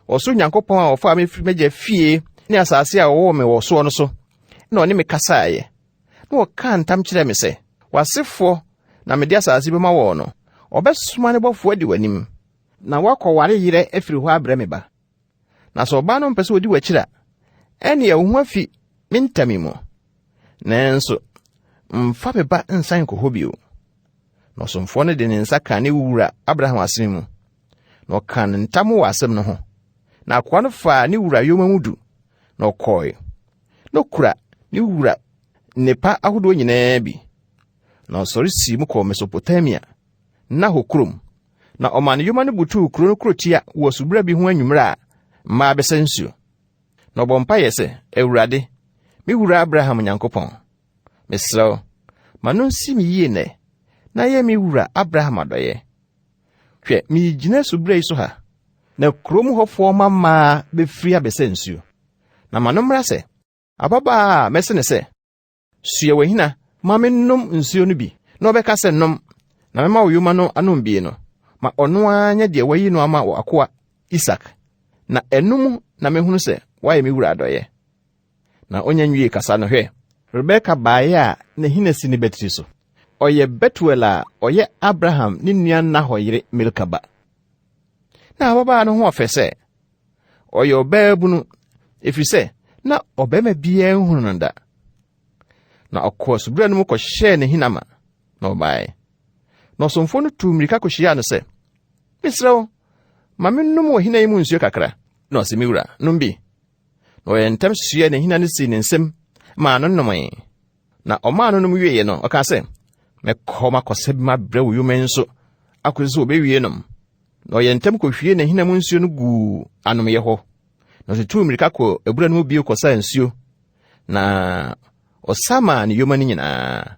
[SPEAKER 1] ɔsoro Nyankopɔn a ɔfaa me firi m'agya fie ne asase a ɔwɔ me wɔ soɔ no so na ɔne me kasaeɛ, na ɔkaa ntam kyerɛɛ me sɛ, W'asefoɔ na mede asase bɛma wɔn no, ɔbɛsoma ne bɔfoɔ adi w'anim, na woakɔware yerɛ afiri hɔ abrɛ me ba. Na sɛ ɔbaa no mpɛ sɛ ɔdi w'akyiri a, ɛnneɛ wo ho afi me ntam yi mu. Nanso, mfa me ba nsan nkɔ hɔ bio. Na ɔsomfoɔ no de ne nsa kaa ne wura Abraham asene mu, na ɔkaa ne ntam wɔ asɛm no ho. Na akoa no faa ne wura yoma mu du, na ɔkɔe. Na ɔkura ne wura nnepa ahodoɔ nyinaa bi. Na ɔsɔre sii mu kɔɔ Mesopotamia, Nahor kurom, na ɔmaa ne yoma no butuu kuro no kurotia wɔ asubura bi ho anwummerɛ a mmaa bɛsa nsuo. Na ɔbɔ mpaeɛ sɛ, Awurade, me wura Abraham Nyankopɔn, mesrɛ wo, ma no nsi me yie nnɛ, na yɛ me wura Abraham adɔeɛ. Hwɛ, meregyina asubura yi so ha, na kurom hɔfoɔ mma mmaa bɛfiri abɛsa nsuo. Na ma no mmra sɛ, ababaa a mɛse no sɛ, Soɛ w'ahina ma mennom nsuo no bi, na ɔbɛka sɛ, Nom, na mɛma wo yoma no anom bi no, ma ɔno ara nyɛ deɛ woayi no ama w'akoa Isak, na ɛno mu na mɛhunu sɛ woayɛ me wura adɔeɛ. Na ɔnya nwiee kasa no, hwɛ, Rebeka baeɛ a n'ahina si ne batiri so. Ɔyɛ Betuel a ɔyɛ Abraham ne nua Nahor yere Milka ba. Na ababaa no ho ɔfɛ sɛ ɔyɛ ɔbaabunu, ɛfiri sɛ na ɔbarima biara nhunu no da. Na ɔkɔɔ asubura no mu kɔhyɛɛ ne hina ma, na ɔbaeɛ. Na ɔsomfoɔ no tuu mmirika kɔhyiaa no sɛ, Mesrɛ wo, ma mennom wɔ hina yi mu nsuo kakra. Na ɔse, Me wura, nom bi. Na ɔyɛ ntɛm soɛɛ ne hina no sii ne nsam maa no nomee. Na ɔmaa no nom wieeɛ no, ɔkaa sɛ, Mɛkɔ makɔsa bi mabrɛ wo yoma yi nso akɔsi sɛ wɔbɛwie nom. Na ɔyɛɛ ntɛm kɔhwiee n'ahina mu nsuo no guu anomyɛ hɔ. Na ɔtutuu mmirika kɔɔ abura no mu bio kɔsaa nsuo, na ɔsa maa ne yoma no nyinaa.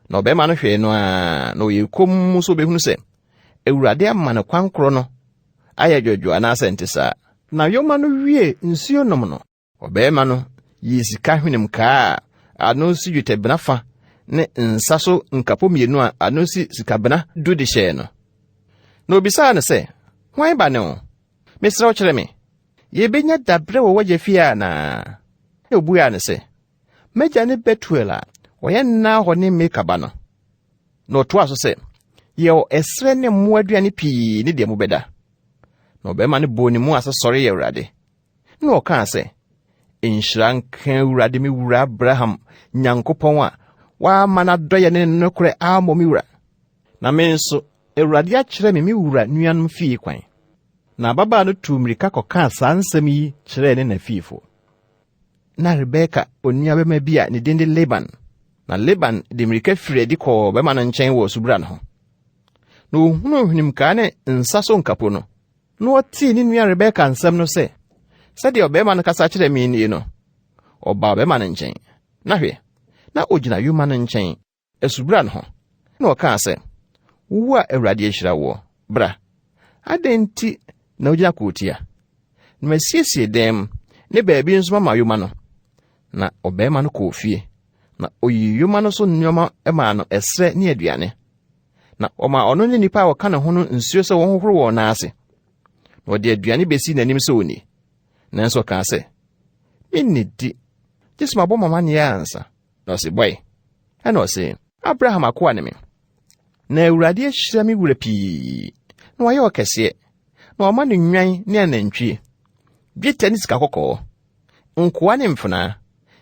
[SPEAKER 1] Na ɔbarima no hwɛɛ no ara, na ɔyɛɛ komm sɛ ɔbɛhunu sɛ Awurade ama no kwan korɔ no ayɛ dwodwo anaasɛ ɛnte saa. Na yoma no wiee nsuo nom no, Ɔbarima no yii sika hwenemkaa a ano si dwetɛbena fa ne nsa so nkapo mmienu a ano si sikabena du de hyɛɛ no. Na obisaa no sɛ, Hwan ba ne wo? Mesrɛ wo kyerɛ me. Yebenya dabrɛ wɔ w'agya fie anaa? Na obuaa no sɛ, M'agya ne Betuel a ɔyɛ Nahor ne Milka ba no. Na ɔtoaa so sɛ, Yɛwɔ ɛserɛ ne mmoa aduane pii ne deɛ mobɛda. Na ɔbarima no bɔɔ ne mu ase sɔree Awurade. Na ɔkaa sɛ, Nhyira nka Awurade me wura Abraham Nyankopɔn a wamma n'adɔeɛ ne ne nokorɛ ammɔ me wura. Na me nso, Awurade akyerɛ me me wura nuanom fie kwan. Na ababaa no tuu mmirika kɔkaa saa nsɛm yi kyerɛɛ ne na fiefo. Na Rebeka onuabarima bi a ne din de Laban. Na Laban de mmirika firii adi kɔɔ ɔbarima no nkyɛn wɔ asubura no ho. Na ohunuu hwenemkaa ne nsa so nkapo no, Na ɔtee ne nua Rebeka nsɛm no sɛ, Sɛdeɛ ɔbarima no kasa kyerɛɛ me nie no, ɔbaa ɔbarima no nkyɛn, na hwɛ, na ɔgyina yoma no nkyɛn, asubura no ho. Na ɔkaa sɛ, Wo a Awurade ahyira woɔ, bra. Adɛn nti na wogyina kurotia? Na masiesie dan mu ne baabi nso mama yoma no. Na ɔbarima no kɔɔ fie, na ɔyii yoma no so nneɛma maa no ɛserɛ ne aduane. Na ɔmaa ɔno ne nnipa a wɔka ne ho no nsuo sɛ wɔnhohoro wɔn nan ase. Na ɔde aduane besii n'anim sɛ onni. Nanso ɔkaa sɛ, Minnidi, gye sɛ mabɔ m'amanneɛ ansa. Na ɔse, Bɔe. Ɛna ɔse, Abraham akoa ne me. Na Awurade ahyira me wura pii, na wayɛ ɔkɛseɛ, na wama no nnwan ne anantwie, dwetɛ ne sika kɔkɔɔ, nkoa ne mfenaa,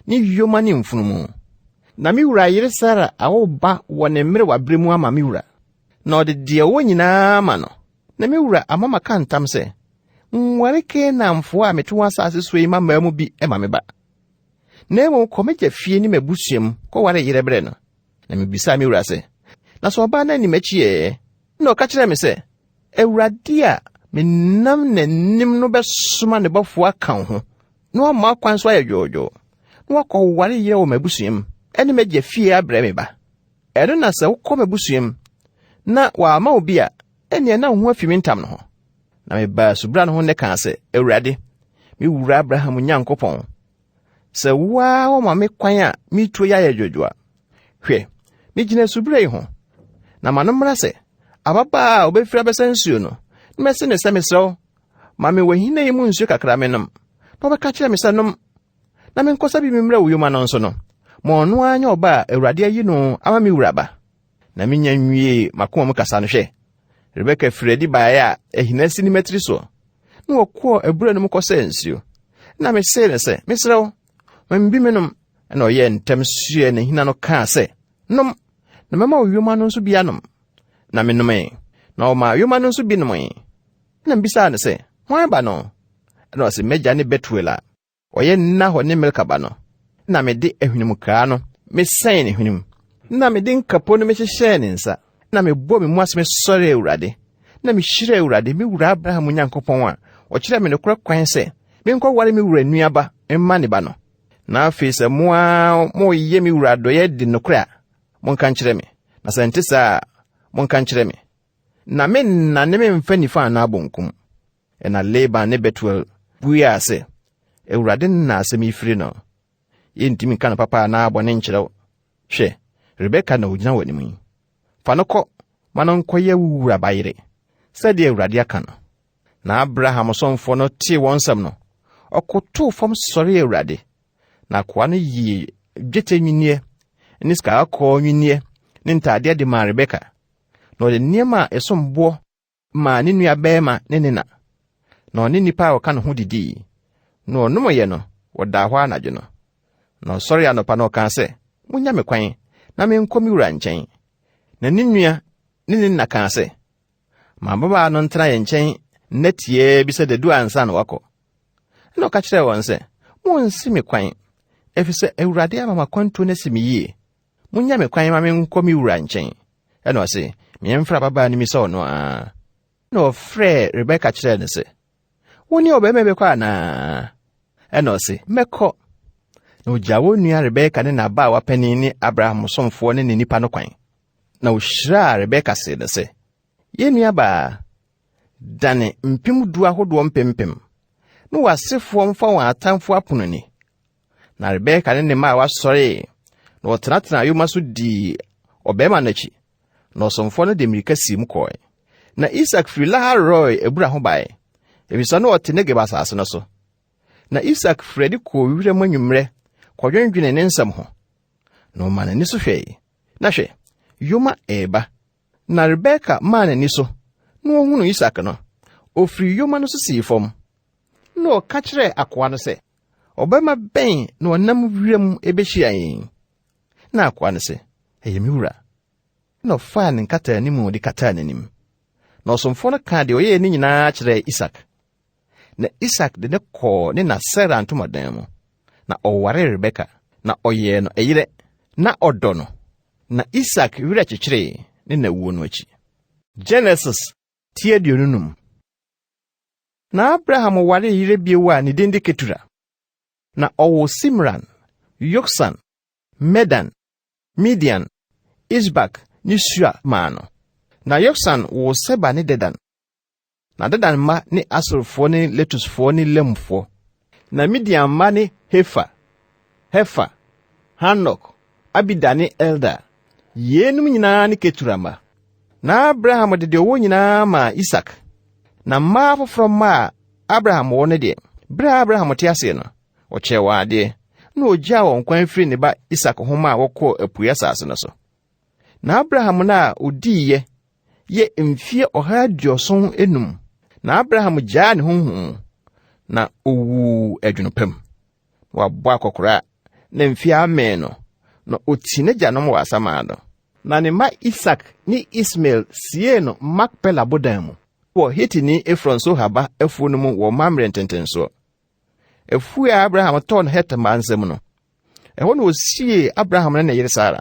[SPEAKER 1] ne yoma ne mfunumu. Na me wura yere Sara awo ba wɔ ne mmerewabere mu ama me wura, na ɔde deɛ ɔwɔ nyinaa ama no. Na me wura ama maka ntam sɛ, Nware Kanaanfoɔ a mete wɔn asase soɔ yi mmammaa mu bi ma me ba. Na mmom kɔ m'agya fie ne m'abusua mu kɔware yerɛ brɛ no. Na mebisaa me wura sɛ, Na sɛ ɔbaa no anni m'akyi ɛ? Ɛnna ɔka kyerɛɛ me sɛ, Awurade a menam n'anim no bɛsoma ne bɔfoɔ aka wo ho, na wama w'akwan so ayɛ dwoodwoo, na woakɔware yerɛ wɔ m'abusua mu ne m'agya fie abrɛ me ba. Ɛno na sɛ wokɔ m'abusua mu na wɔamma wo bi a, ɛnneɛ na wo ho afi me ntam no ho. Na mebaa asubura no ho nnɛ kaa sɛ, Awurade, me wura Abraham Nyankopɔn, sɛ wo ara wɔma me kwan a metuo yi ayɛ dwoodwoo a, hwɛ, megyina asubura yi ho, na ma no mmra sɛ ababaa a obɛfiri abɛsa nsuo no, na mɛse no sɛ, mesrɛ wo, ma me w'ahina yi mu nsuo kakra menom, na ɔbɛka kyerɛ me sɛ, nom, na menkɔsa bi memmrɛ wo yoma no nso no, ma ɔno ara nyɛ ɔba a Awurade ayi no ama me wura ba. Na menya nwiee m'akoma mu kasa no, hwɛ, Rebeka firi adi baeɛ a ahina si ne matiri soɔ, na wɔkɔɔ abura no mu kɔsɛɛ nsuo. Na mesee no sɛ, Mesrɛ wo, ma me bi menom. Ɛna ɔyɛɛ ntɛm suɛ n'ahina no kaa sɛ, Nom, na mɛma wo yoma no nso bi anom. Na menomee, na ɔmaa yoma no nso bi nomee. Ɛna mebisaa no sɛ, Hwan ba no? Ɛna ɔse, M'agya ne Betuel a ɔyɛ Nahor ne Milka ba no, na mede ahwenemukaa no mesɛn ne hwenem, na mede nkapo no mehyehyɛɛ ne nsa, na mebɔɔ me mu ase mesɔree Awurade, na mehyiraa Awurade, me wura Abraham Nyankopɔn a ɔkyerɛɛ me nokorɛ kwan sɛ menkɔware me wura nua ba mma ne ba no. Na afei sɛ mo ara moreyɛ me wura adɔeɛ adi nokorɛ a, monka nkyerɛ me, na sɛ ɛnte saa a, monka nkyerɛ me, na mennane memfa nifa anaa bonkum. Ɛnna Laban ne Betuel buaa sɛ, Awurade na asɛm yi firi no. Yɛntumi nka no papa anaa bɔne nkyerɛ wo. Hwɛ, Rebeka na ogyina w'anim yi. Fa no kɔ ma no nkɔyɛ wo wura ba yere, sɛdeɛ Awurade aka no. Na Abraham somfoɔ no tee wɔn nsɛm no, ɔkotow fam sɔree Awurade. Na akoa no yii dwetɛ nnwinneɛ ne sika kɔkɔɔ nnwinneɛ ne ntaadeɛ de maa Rebeka. Na ɔde nneɛma a ɛsom boɔ maa ne nuabarima ne ne na, na ɔne nnipa a wɔka ne ho didii. Na ɔnomeeɛ no, wɔdaa hɔ anadwo no. Na ɔsɔree anɔpa na ɔkaa sɛ, Monnya me kwan na menkɔ me wura nkyɛn. Na ne nua ne ne na kaa sɛ, Ma ababaa no ntena yɛn nkyɛn nna tiaa bi sɛ dadu ansa na wakɔ. Ɛnna ɔka kyerɛɛ wɔn sɛ, Munnsi me kwan, efisɛ Awurade ama m'akwantuo no asi me yie. Monnya me kwan ma menkɔ me wura nkyɛn. Ɛnna ɔse, Memfrɛ ababaa no mmisa ɔno ara. Ɛnna ɔfrɛɛ Rebeka kyerɛɛ no sɛ, Wo ne ɔbarima bɛkɔ anaa? Ɛnna ɔse, Mɛkɔ. Na ɔgyaa wɔn nua Rebeka ne n'abaawa panin ne Abraham somfoɔ ne ne nnipa no kwan. Na ɔhyiraa Rebeka see no sɛ, Yɛn nuabaa, dane mpem du ahodoɔ mpempem, na w'asefoɔ mfa wɔn atamfoɔ apono ni. Na Rebeka ne ne mmaawa sɔree, na wɔtenatenaa yoma so dii ɔbarima no akyi, na ɔsomfoɔ no de mmirika sii mu kɔe. Na Isak firi Lahai-Roi abura ho bae, efisɛ na ɔte Negeb asase no so. Na Isak firi adi kɔɔ wiram anwummerɛ kɔdwendwenee ne nsɛm ho. Na ɔmaa n'ani so hwɛe, na hwɛ, yoma reba. Na Rebeka maa n'ani so, na ɔhunuu Isak no, ɔfirii yoma no so sii fam. Na ɔka kyerɛɛ akoa no sɛ, Ɔbarima bɛn na ɔnam wiram rebehyia yɛn yi? Na akoa no se, Ɛyɛ me wura. Na ɔfaa ne nkataanim de kataa n'anim. Na ɔsomfoɔ no kaa deɛ ɔyɛeɛ no nyinaa kyerɛɛ Isak. Na Isak de no kɔɔ ne na Sara ntomadan mu, na ɔwaree Rebeka, na ɔyɛɛ no ɛyerɛ, na ɔdɔ no. Na Isak werɛ kyekyeree ne na wuo no akyi. Genesis ti 25. Na Abraham waree yere bio a ne din de Ketura. Na ɔwoo Simran, Yoksan, Medan, Midian, Isbak ne Sua maa no. Na Yoksan woo Seba ne Dedan. Na Dedan mma ne Asurfoɔ ne Letusfoɔ ne Leumfoɔ. Na Midian mma ne Hefa, Hefer, Hanok, Abida ne Eldaa. Yeinom nyinaa ne Ketura mma. Na Abraham de deɛ ɔwɔ nyinaa maa Isak. Na mmaa afoforɔ mma a Abraham wɔ no deɛ, berɛ a Abraham te aseɛ no, ɔkyɛɛ wɔn adeɛ, na ɔgyaa wɔn kwan firii ne ba Isak ho maa wɔkɔɔ apueɛ asase no so. Na Abraham nna a ɔdiiɛ yɛ mfeɛ 175. Na Abraham gyaa ne honhom mu, na ɔwuu ɛdwono pa mu. Wabɔ akɔkoraa, na mfeɛ amee no, na ɔti n'agyanom wɔ asamando. Na ne mma Isak ne Ismael siee no Makpela bodan mu. Wɔ Hitini Efron Sohar ba afuo no mu wɔ Mamre ntentensoɔ. Afuo a Abraham tɔɔ no Het mma nsam no, ɛhɔ na ɔsiee Abraham ne ne yere Sara.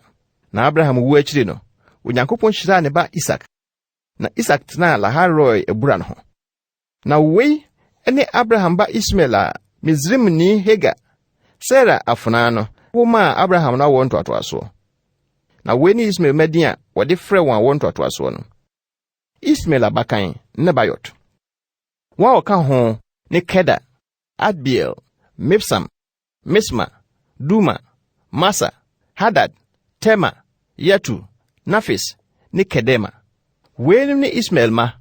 [SPEAKER 1] Na Abraham wuo akyiri no, Onyankopɔn hyiraa ne ba Isak, na Isak tenaa Lahai-Roi abura no ho. Na wei ne Abraham ba Ismael a Misraimni Hagar, Sara afenaa no, wo maa Abraham no awoɔ ntoatoasoɔ. Na wei ne Ismael mma din a wɔde frɛ wɔn awoɔ ntoatoasoɔ no. Ismael abakan, Nebaiot. Wɔn a wɔka ho ne Kedar, Adbeel, Mibsam, Misma, Duma, Masa, Hadad, Tema, Yetur, Nafis ne Kedema. Weinom ne Ismael mma,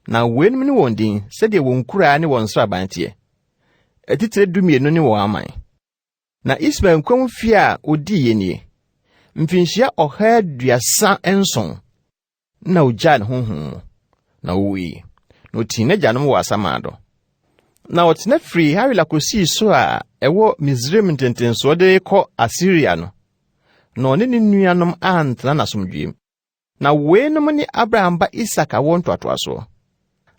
[SPEAKER 1] na weinom ne wɔn din sɛdeɛ wɔn nkuraa ne wɔn nsraban teɛ. Atitire 12 ne wɔn aman. Na Ismael nkwa mu fie a ɔdiiɛ nie, mfinhyia 137. Na ogyaa ne honhom mu, na owui, na otii n'agyanom wɔ asamando. Na ɔtena firii Hawila kosii Sur a ɛwɔ Misraim ntentensoɔ de rekɔ Asiria no, na ɔne ne nuanom antena n'asomdwoem. Na weinom ne Abraham ba Isak awoɔ ntoatoasoɔ.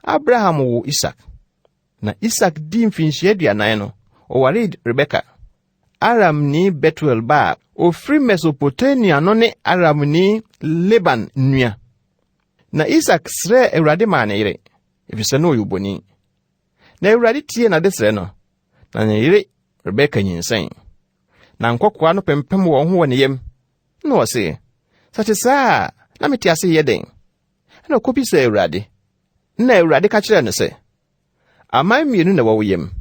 [SPEAKER 1] Abraham woo Isak. Na Isak dii mfinhyia 40 no, ɔwaree Rebeka, Aramni Betuel ba a ɔfiri Mesopotamia no ne Aramni Laban nua. Na Isak srɛɛ Awurade maa ne yere, efisɛ na ɔyɛ oboni. Na Awurade tiee n'adesrɛ no, na ne yere Rebeka nyinsɛn. Na nkɔkoaa no pempem wɔn ho wɔ ne yam. Na ɔse, Sɛ ɛte saa a, na mete ase yɛ dɛn? Ɛna ɔkɔbisaa Awurade. Na Awurade ka kyerɛɛ no sɛ, Aman mmienu na ɛwɔ wo yam,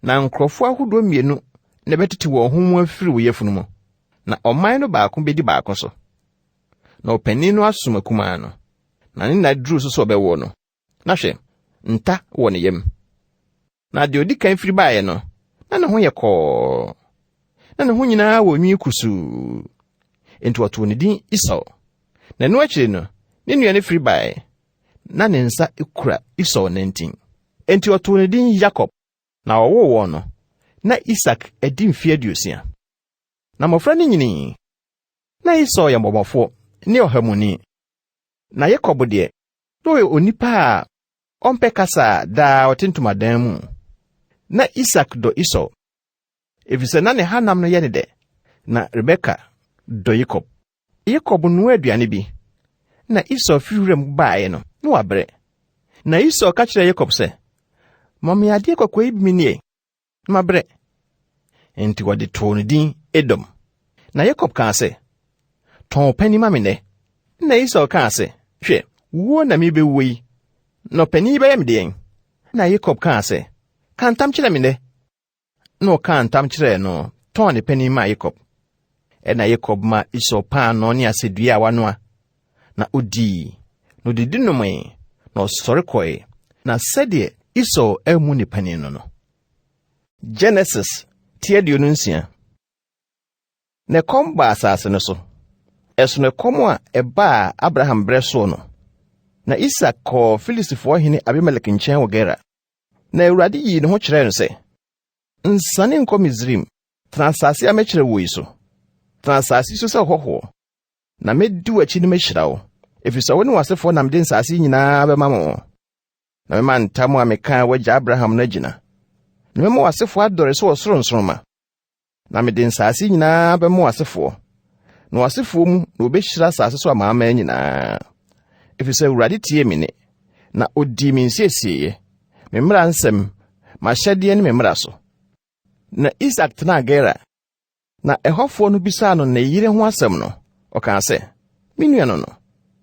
[SPEAKER 1] na nkurɔfoɔ ahodoɔ mmienu na ɛbɛtete wɔn ho mu afiri wo yafunu mu, na ɔman no baako bɛdi baako so. Na ɔpanin no asom akumaa no, na ne nna duruu so sɛ ɔbɛwoɔ no, na hwɛ, nta wɔ ne yam. Na deɛ ɔdi kan firi baeɛ no, na ne ho yɛ kɔɔ, na ne ho nyinaa wɔ nwi kusuu. Enti wɔtoo ne din Esau. Na ɛno akyiri no, ne nua no firi baeɛ, na ne nsa kura Esau nantin. Enti ɔtoo ne din Yakob. Na ɔwoo wɔn no, na Isak adi mfeɛ 60. Na mmɔfra no nyinii. Na Esau yɛ mmɔbɔfoɔ ne ɔhamuni. Na Yakob deɛ, na ɔyɛ onipa a ɔmpɛ kasa a daa ɔte ntomadan mu. Na Isak dɔ Esau, efisɛ na ne hanam no yɛ ne dɛ, na Rebeka dɔ Yakob. Yakob noaa aduane bi, na Esau firi wuram baeɛ no, na wabrɛ. Na Esau ka kyerɛɛ Yakob sɛ, Ma me adeɛ kɔkɔɔ yi bi menni ɛ, na mabrɛ. Enti wɔde too no din Edom. Na Yakob kaa sɛ, Tɔn wo panin ma me nnɛ. Na Esau kaa sɛ, Hwɛ, wuo na merebɛwuo yi, na ɔpanin yi bɛyɛ me deɛn? Na Yakob kaa sɛ, Ka ntam kyerɛ me nnɛ. Na ɔkaa ntam kyerɛɛ no tɔn ne panin maa Yakob. Ɛnna Yakob maa Esau paanoo ne asɛdua a wanoa, na odii, na odidi nomee, na ɔsɔre kɔe, na sɛdeɛ Esau ammu ne panin no no. Genesis ti 26. Na ɛkɔm baa asase no so. Ɛsono ɛkɔm a ɛbaa Abraham berɛ soɔ no. Na Isak kɔɔ Filistifoɔ hene Abimelek nkyɛn wɔ Gerar. Na Awurade yii ne ho kyerɛɛ no sɛ, Nsiane nkɔ Misraim, tena asase a mɛkyerɛ wo yi so. Tena asase yi so sɛ ɔhɔhoɔ, na mɛdi w'akyi na mɛhyira wo, ɛfiri sɛ wo ne w'asefoɔ na mede nsase yi nyinaa bɛma mo. Na mɛma ntam a mekaa w'agya Abraham no agyina, na mɛma w'asefoɔ adɔre sɛ ɔsoro nsoromma. Na mede nsase nyinaa bɛma w'asefoɔ, na w'asefoɔ mu na wɔbɛhyira asase so amanaman nyinaa. Ɛfiri sɛ Awurade tiee me nne, na ɔdii me nsiesieeɛ, me mmara nsɛm, m'ahyɛdeɛ ne me mmara so. Na Isak tenaa Gerar. Na ɛhɔfoɔ no bisaa no ne yere ho asɛm no, ɔkaa sɛ, Me nua no no.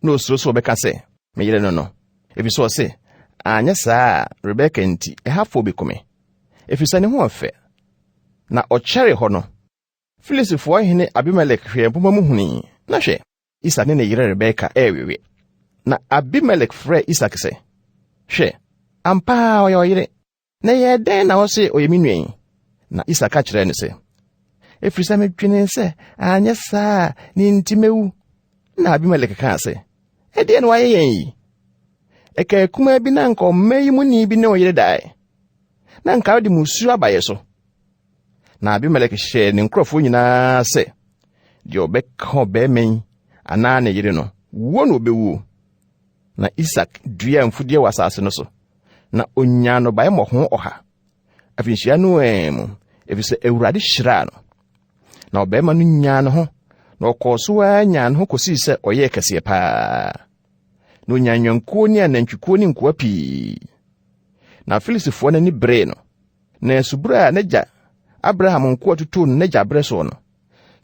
[SPEAKER 1] Na ɔsuro sɛ ɔbɛka sɛ, Me yere no no, ɛfiri sɛ ɔse, Anyɛ saa a, Rebeka nti, ɛhafoɔ bɛku me, ɛfiri sɛ ne ho ɔfɛ. Na ɔkyɛree hɔ no, Filistifoɔ hene Abimelek hwɛɛ mpomma mu hunui, na hwɛ, Isak ne ne yere Rebeka rewewe. Na Abimelek frɛɛ Isak sɛ, Hwɛ, ampa ara ɔyɛ ɔyere, na ɛyɛɛ dɛn na ɔse ɔyɛ me nua yi? Na Isak ka kyerɛɛ no sɛ, Ɛfiri sɛ medwenee sɛ anyɛ saa a ne nti mɛwu. Na Abimelek kaa sɛ, Ɛdeɛn na woayɛ yɛn yi? Ɛkaa kumaa bi na anka ɔman yi muni bi ne wo yere dae, na anka wode mmusuo aba yɛ so. Na Abimelek hyɛɛ ne nkurɔfoɔ nyinaa sɛ, deɛ ɔbɛka ɔbarima yi anaa ne yere no, wuo na ɔbɛwuo. Na Isak duaa mfudeɛ wɔ asase no so, na onyaa nnɔbaeɛ mmɔho ɔha afirinhyia no ara mu, efisɛ Awurade hyiraa no. Na ɔbarima no nyaa ne ho, na ɔkɔɔ so ara nyaa ne ho kosii sɛ ɔyɛɛ kɛseɛ paa. Na onyaa nnwankuo ne anantwikuo ne nkoa pii. Na Filistifoɔ no ani beree no. Na asubura a n'agya Abraham nkoa tutuu no n'agya berɛ soɔ no,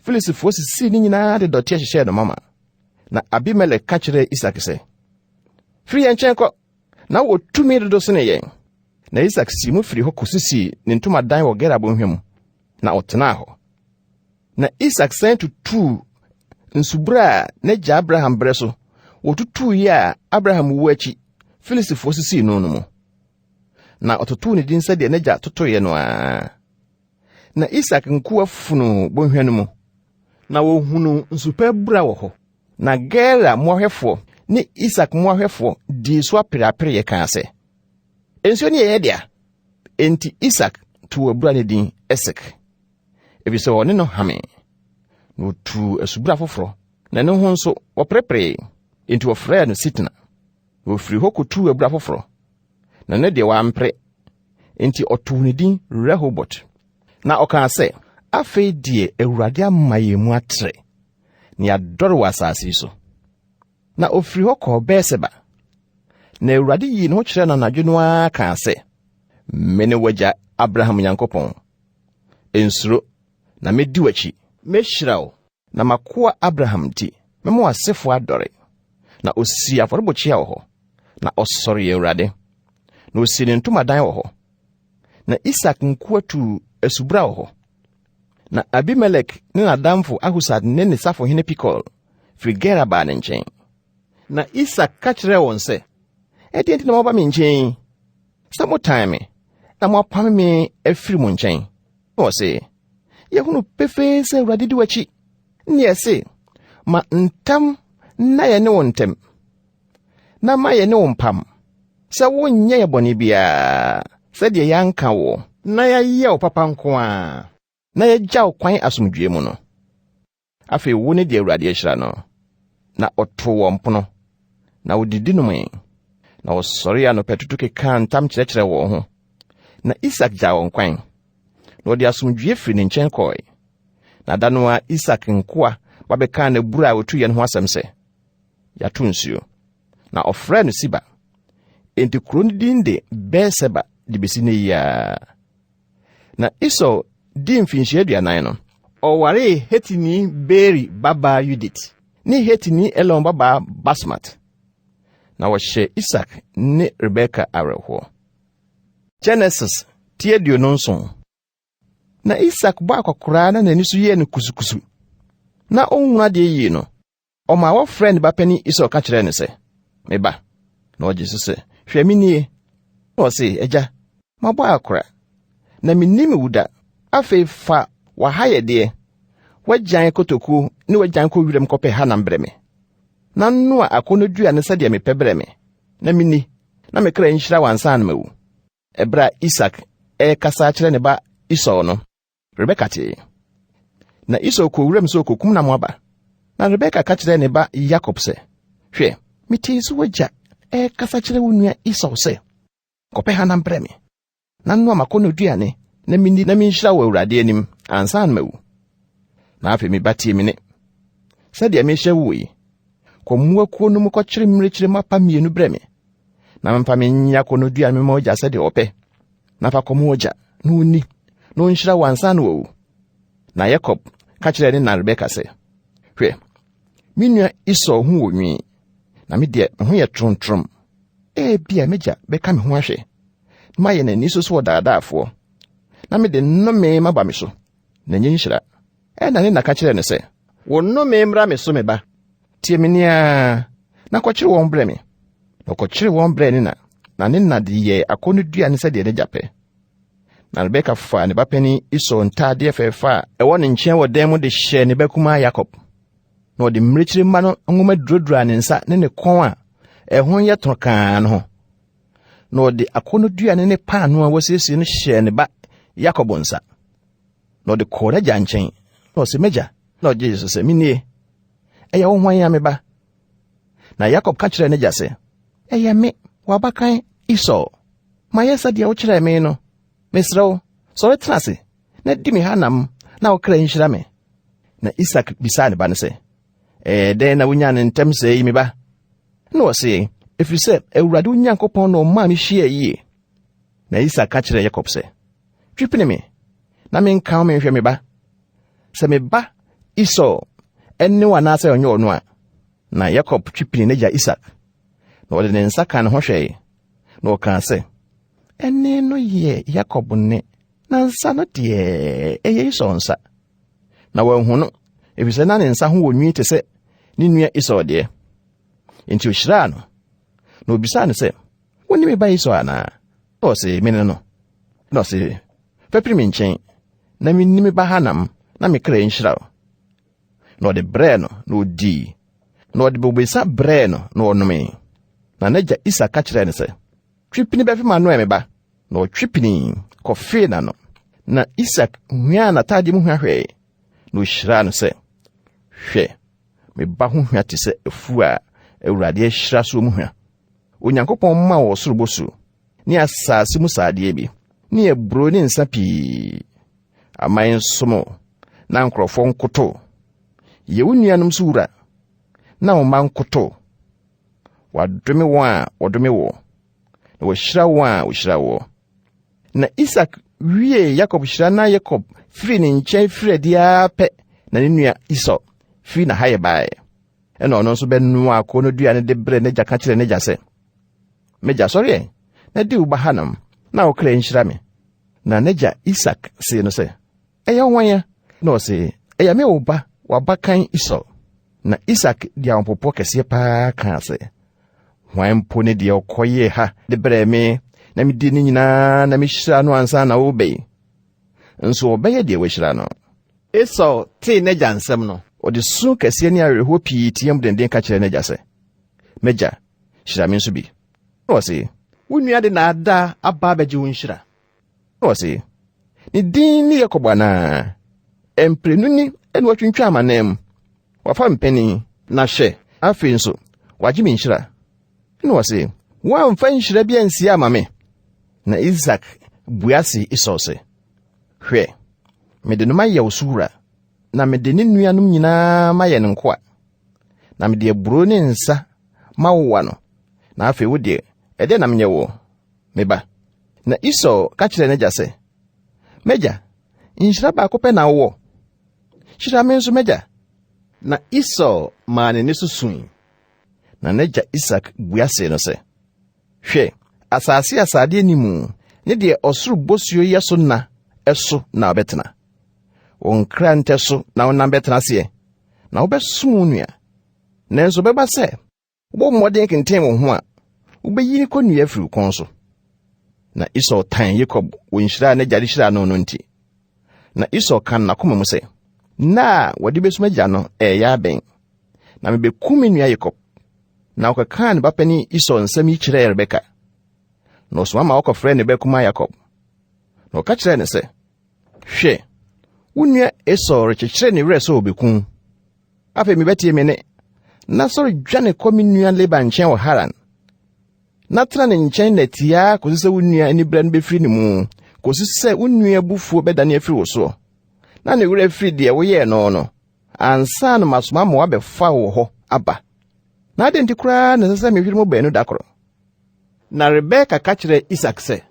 [SPEAKER 1] Filistifoɔ sisii ne nyinaa de dɔteɛ hyehyɛɛ no mama. Na Abimelek ka kyerɛɛ Isak sɛ, Firi yɛn nkyɛn kɔ, na wowɔ tumi dodo sene yɛn. Na Isak sii mu firii hɔ kɔsisii ne ntomadan wɔ Gerar bɔnhwa mu, na ɔtenaa hɔ. Na Isak san tutuu nsubura a n'agya Abraham berɛ so wɔtutuiɛ a Abraham wuo akyi Filistifoɔ sisii no no mu. Na ɔtotoo ne din sɛdeɛ n'agya totoeɛ no ara. Na Isak nkoa funuu bɔnhwa no mu, na wɔhunuu nsupa abura wɔ hɔ. Na Gerar mmoahwɛfoɔ ne Isak mmoahwɛfoɔ dii so apereapereɛ kaa sɛ, Nsuo no yɛ yɛn dea. Enti Isak too abura no din Esek, efisɛ ɔne no hamee. Na ɔtuu asubura foforɔ, na ɛno ho nso wɔpereperee, enti wɔfrɛɛ no Sitna. Na ɔfirii hɔ kɔtuu abura foforɔ, na ɛno deɛ wampere, enti ɔtoo ne din Rehobot. Na ɔkaa sɛ, Afei deɛ Awurade ama yɛn mu atrɛ, na yɛadɔre wɔ asase yi so. Na ɔfiri hɔ kɔɔ Beer-Seba. Na Awurade yii ne ho kyerɛɛ no anadwo no ara kaa sɛ, Mene w'agya Abraham Nyankopɔn. Nsuro, na mɛdi w'akyi. Mɛhyira wo, na m'akoa Abraham nti, mɛma w'asefoɔ adɔre. Na ɔsii afɔrebukyia wɔ hɔ, na ɔsɔree Awurade. Na ɔsii ne ntomadan wɔ hɔ. Na Isak nkoa tuu asubura wɔ hɔ. Na Abimelek ne n'adamfo Ahusad ne ne safohene Pikol firi Gerar baa ne nkyɛn. Na Isak ka kyerɛɛ wɔn sɛ, Ɛdeɛn nti na moaba me nkyɛn yi? Sɛ motan me na moapam me afiri mo nkyɛn. Na ɔse, Yɛhunu pefee sɛ Awurade di w'akyi. Ne ɛse, Ma ntam nna yɛne wo ntam, na ma yɛne wo mpam, sɛ wonyɛ yɛ bɔne biara, sɛdeɛ yɛanka woɔ, na yɛayɛ wo papa nko ara, na yɛagya wo kwan asomdwoeɛ mu no. Afei wo ne deɛ Awurade ahyira no. Na ɔtoo wɔn pono, na wɔdidi nomee. Na wɔsɔree anɔpatutu kekaa ntam kyerɛkyerɛɛ wɔn ho. Na Isak gyaa wɔn kwan, na ɔde asomdwoeɛ firi ne nkyɛn kɔe. Na da no ara Isak nkoa ba bɛkaa n'abura a wɔtuiɛ no ho asɛm sɛ, Yɛato nsuo. Na ɔfrɛɛ no Siba. Enti kuro no din de Beer-Seba de bɛsi nnɛ yi ara. Na Esau dii mfinhyia 40 no, ɔwaree Hetini Beeri babaa Yudit ne Hetini Elon babaa Basmat. Na wɔhyɛɛ Isak ne Rebeka awerɛhoɔ. Genesis ti 27. Na Isak bɔ akwakoraa na n'ani so yɛɛ no kusukusu, na ɔnhunu adeɛ yie no, Ɔmaa wɔfrɛɛ ne ba panin Esau ka kyerɛɛ no sɛ, Me ba. Na ɔgye so sɛ, Hwɛ, me nie. Na ɔse, Agya, mabɔ akora, na mennim wo da. Afei fa w'ahayɛdeɛ, w'agyan kotokuo ne w'agyan kɔ wiram kɔpɛ hanam brɛ me, na noa akɔnnɔduane sɛdeɛ mepɛ brɛ me, na menni, na me kra nhyira wo ansa na mawu. Ɛberɛ a Isak rekasa akyerɛ ne ba Esau no, Rebeka tee. Na Esau kɔɔ wuram sɛ ɔkɔkum nam aba. Na Rebeka ka kyerɛɛ ne ba Yakob sɛ, Hwɛ, metee sɛ w'agya rekasa kyerɛ wo nua Esau sɛ, 'Kɔpɛ hanam brɛ me, na noa m'akɔnnɔduane na minni na minhyira wo Awurade anim ansa na mawu. Na afei me ba tie me nne. Sɛdeɛ mehyɛ wo yi, kɔ mmoakuo no mu kɔkyere mmirekyire mapa mmienu brɛ me, na memfa menyɛ akɔnnɔduane mema w'agya sɛdeɛ ɔpɛ. Na fa kɔma w'agya na ɔnni, na ɔnhyira wo ansa na wawu. Na Yakob ka kyerɛɛ ne na Rebeka sɛ, Hwɛ, me nua Esau ho wɔ nwi, na me deɛ me ho yɛ toromtorom. Ebia m'agya bɛka me ho ahwɛ, na mayɛ n'ani so sɛ ɔdaadaafoɔ, na mede nnome maba me so, na ɛnyɛ nhyira. Ɛnna ne na ka kyerɛɛ no sɛ, Wo nnome mmra me so, me ba. Tie me nne ara, na kɔkyere wɔn brɛ me. Na ɔkɔkyeree wɔn brɛɛ ne na, na ne na de yɛɛ akɔnnɔduane sɛdeɛ n'agya pɛ. Na Rebeka faa ne ba panin Esau ntaadeɛ fɛɛfɛ a ɛwɔ ne nkyɛn wɔ dan mu de hyɛɛ ne ba kumaa Yakob. Na ɔde mmirekyiri mma no nwoma duroduraa ne nsa ne ne kɔn a ɛho yɛ toro no ho. Na ɔde akɔnnɔduane ne paanoo a wasiesie no hyɛɛ ne ba Yakob nsa. Na ɔde kɔɔ n'agya nkyɛn, na ɔse, M'agya. Na ɔgyee so sɛ, Menie. Ɛyɛ wo hwan a, me ba? Na Yakob ka kyerɛɛ n'agya sɛ, Ɛyɛ me, w'abakan Esau. Mayɛ sɛdeɛ wokyerɛɛ me no. Mesrɛ wo, sɔre tena ase, na di me hanam, na wo kra nhyira me. Na Isak bisaa ne ba no sɛ, Ɛyɛɛ dɛn na wunyaa no ntɛm sɛɛ yi, me ba? Na ɔse, Ɛfiri sɛ Awurade wo Nyankopɔn na ɔmaa me hyiaa yie. Na Isak ka kyerɛɛ Yakob sɛ, Twe pini me, na menka wo menhwɛ me ba, sɛ me ba Esau ne wo anaasɛ ɔnyɛ ɔno a. Na Yakob twe pini n'agya Isak, na ɔde ne nsa kaa ne ho hwɛe, na ɔkaa sɛ, Ɛnne no yɛ Yakob nne, na nsa no deɛ ɛyɛ Esau nsa. Na wanhu no, efisɛ na ne nsa ho wɔ nwi te sɛ ne nua Esau deɛ. Enti ohyiraa no, na obisaa no sɛ, Wo ne me ba Esau anaa? Na ɔse, Mene no. Na ɔse, Fa piri me nkyɛn, na menni me ba hanam, na me kra nhyira wo. Na ɔde brɛɛ no, na odii. Na ɔde bobesa brɛɛ no, na ɔnomee. Na n'agya Isak ka kyerɛɛ no sɛ, Twe pini bɛfe m'ano ɛ, me ba. Na ɔtwe pinii kɔfee n'ano. Na Isak huaa n'atadeɛ mu hwa hwɛe, na ɔhyiraa no sɛ, Hwɛ, me ba ho hwa te sɛ afuo a Awurade ahyira soɔ mu hwa. Onyankopɔn mma wo ɔsoro bosuo, ne asase mu saadeɛ bi, ne aburoo ne nsa pii. Aman nsom wo, na nkurɔfoɔ nkoto wo. Yɛ wo nuanom so wura, na wo mma nkoto wo. Wɔadome wɔn a wɔdome woɔ, na wɔahyira wɔn a wɔhyira woɔ. Na Isak wiee Yakob hyira na Yakob firii ne nkyɛn firi adi ara pɛ na ne nua Esau firi n'ahayɛ baeɛ. Ɛna ɔno nso bɛnoaa akɔnnɔduane de brɛɛ n'agya ka kyerɛɛ n'agya sɛ, M'agya, sɔre ɛ, na di wo ba hanam, na wo kra nhyira me. Na n'agya Isak see no sɛ, Ɛyɛ wo hwan a? Na ɔse, Ɛyɛ me wo ba, w'abakan Esau. Na Isak de ahopopoɔ kɛseɛ paa kaa sɛ, Hwan mpo ne deɛ ɔkɔyɛɛ ha de brɛɛ me, na medii ne nyinaa na mehyiraa no ansa na woreba yi? Nso ɔbɛyɛ deɛ wahyira no. Esau tee n'agya nsɛm no, ɔde su kɛseɛ ne awerɛhoɔ pii teaam denden ka kyerɛɛ n'agya sɛ, M'agya, hyira me nso bi. Na ɔse, Wo nua de nnaadaa aba abɛgye wo nhyira. Na ɔse, Ne din ne Yakob anaa? Mprenu ni na watwintwan m'anan mu. Wafa me panin, na hwɛ, afei nso, wagye me nhyira. Na ɔse, Woamfa nhyira bi ansie ama me? Na Isak bua see Esau sɛ, Hwɛ, mede no mayɛ wo so wura, na mede ne nuanom nyinaa mayɛ ne nkoa. Na mede aburoo ne nsa mawowa no, na afei wo deɛ, ɛdeɛn na menyɛ woɔ, me ba? Na Esau ka kyerɛɛ n'agya sɛ, M'agya, nhyira baako pɛ na wowɔ? Hyira me nso, m'agya. Na Esau maa ne nne so sui. Na n'agya Isak bua see no sɛ, Hwɛ, asase a sradeɛ nni mu ne deɛ ɔsoro bosuo yɛ so nna so na wobɛtena. Wo nkrantɛ so na wonam bɛtena aseɛ, na wobɛsom wo nua. Nanso ɛbɛba sɛ wobɔ mmɔden kenten wo ho a, wobɛyi ne kɔnnua afiri wo kɔn so. Na Esau tan Yakob wɔ nhyira a n'agya de hyiraa no no nti. Na Esau ka no n'akoma mu sɛ, Nna a wɔde bɛsum agya no reyɛ abɛn, na mebɛkum me nua Yakob. Na ɔkɔkaa ne ba panin Esau nsɛm yi kyerɛɛ Rebeka. Na ɔsoma ma wɔkɔfrɛɛ ne ba kumaa Yakob. Na ɔka kyerɛɛ no sɛ, Hwɛ, wo nua Esau rekyekyere ne werɛ sɛ ɔbɛku wo. Afei mebɛtie me nne, na sɔre dwane kɔ me nua Laban nkyɛn wɔ Haran, na tena ne nkyɛn nna tiaa kɔsi sɛ wo nua aniberɛ no bɛfiri ne mu, kɔsi sɛ wo nua abufuo bɛdane afiri wo soɔ, na ne werɛ afiri deɛ woyɛɛ no no, ansa na masoma ma wɔabɛfa wo wɔ hɔ aba. Na adɛn nti koraa na ɛsɛ sɛ mehwere mo baanu da koro? Na Rebeka ka kyerɛɛ Isak sɛ,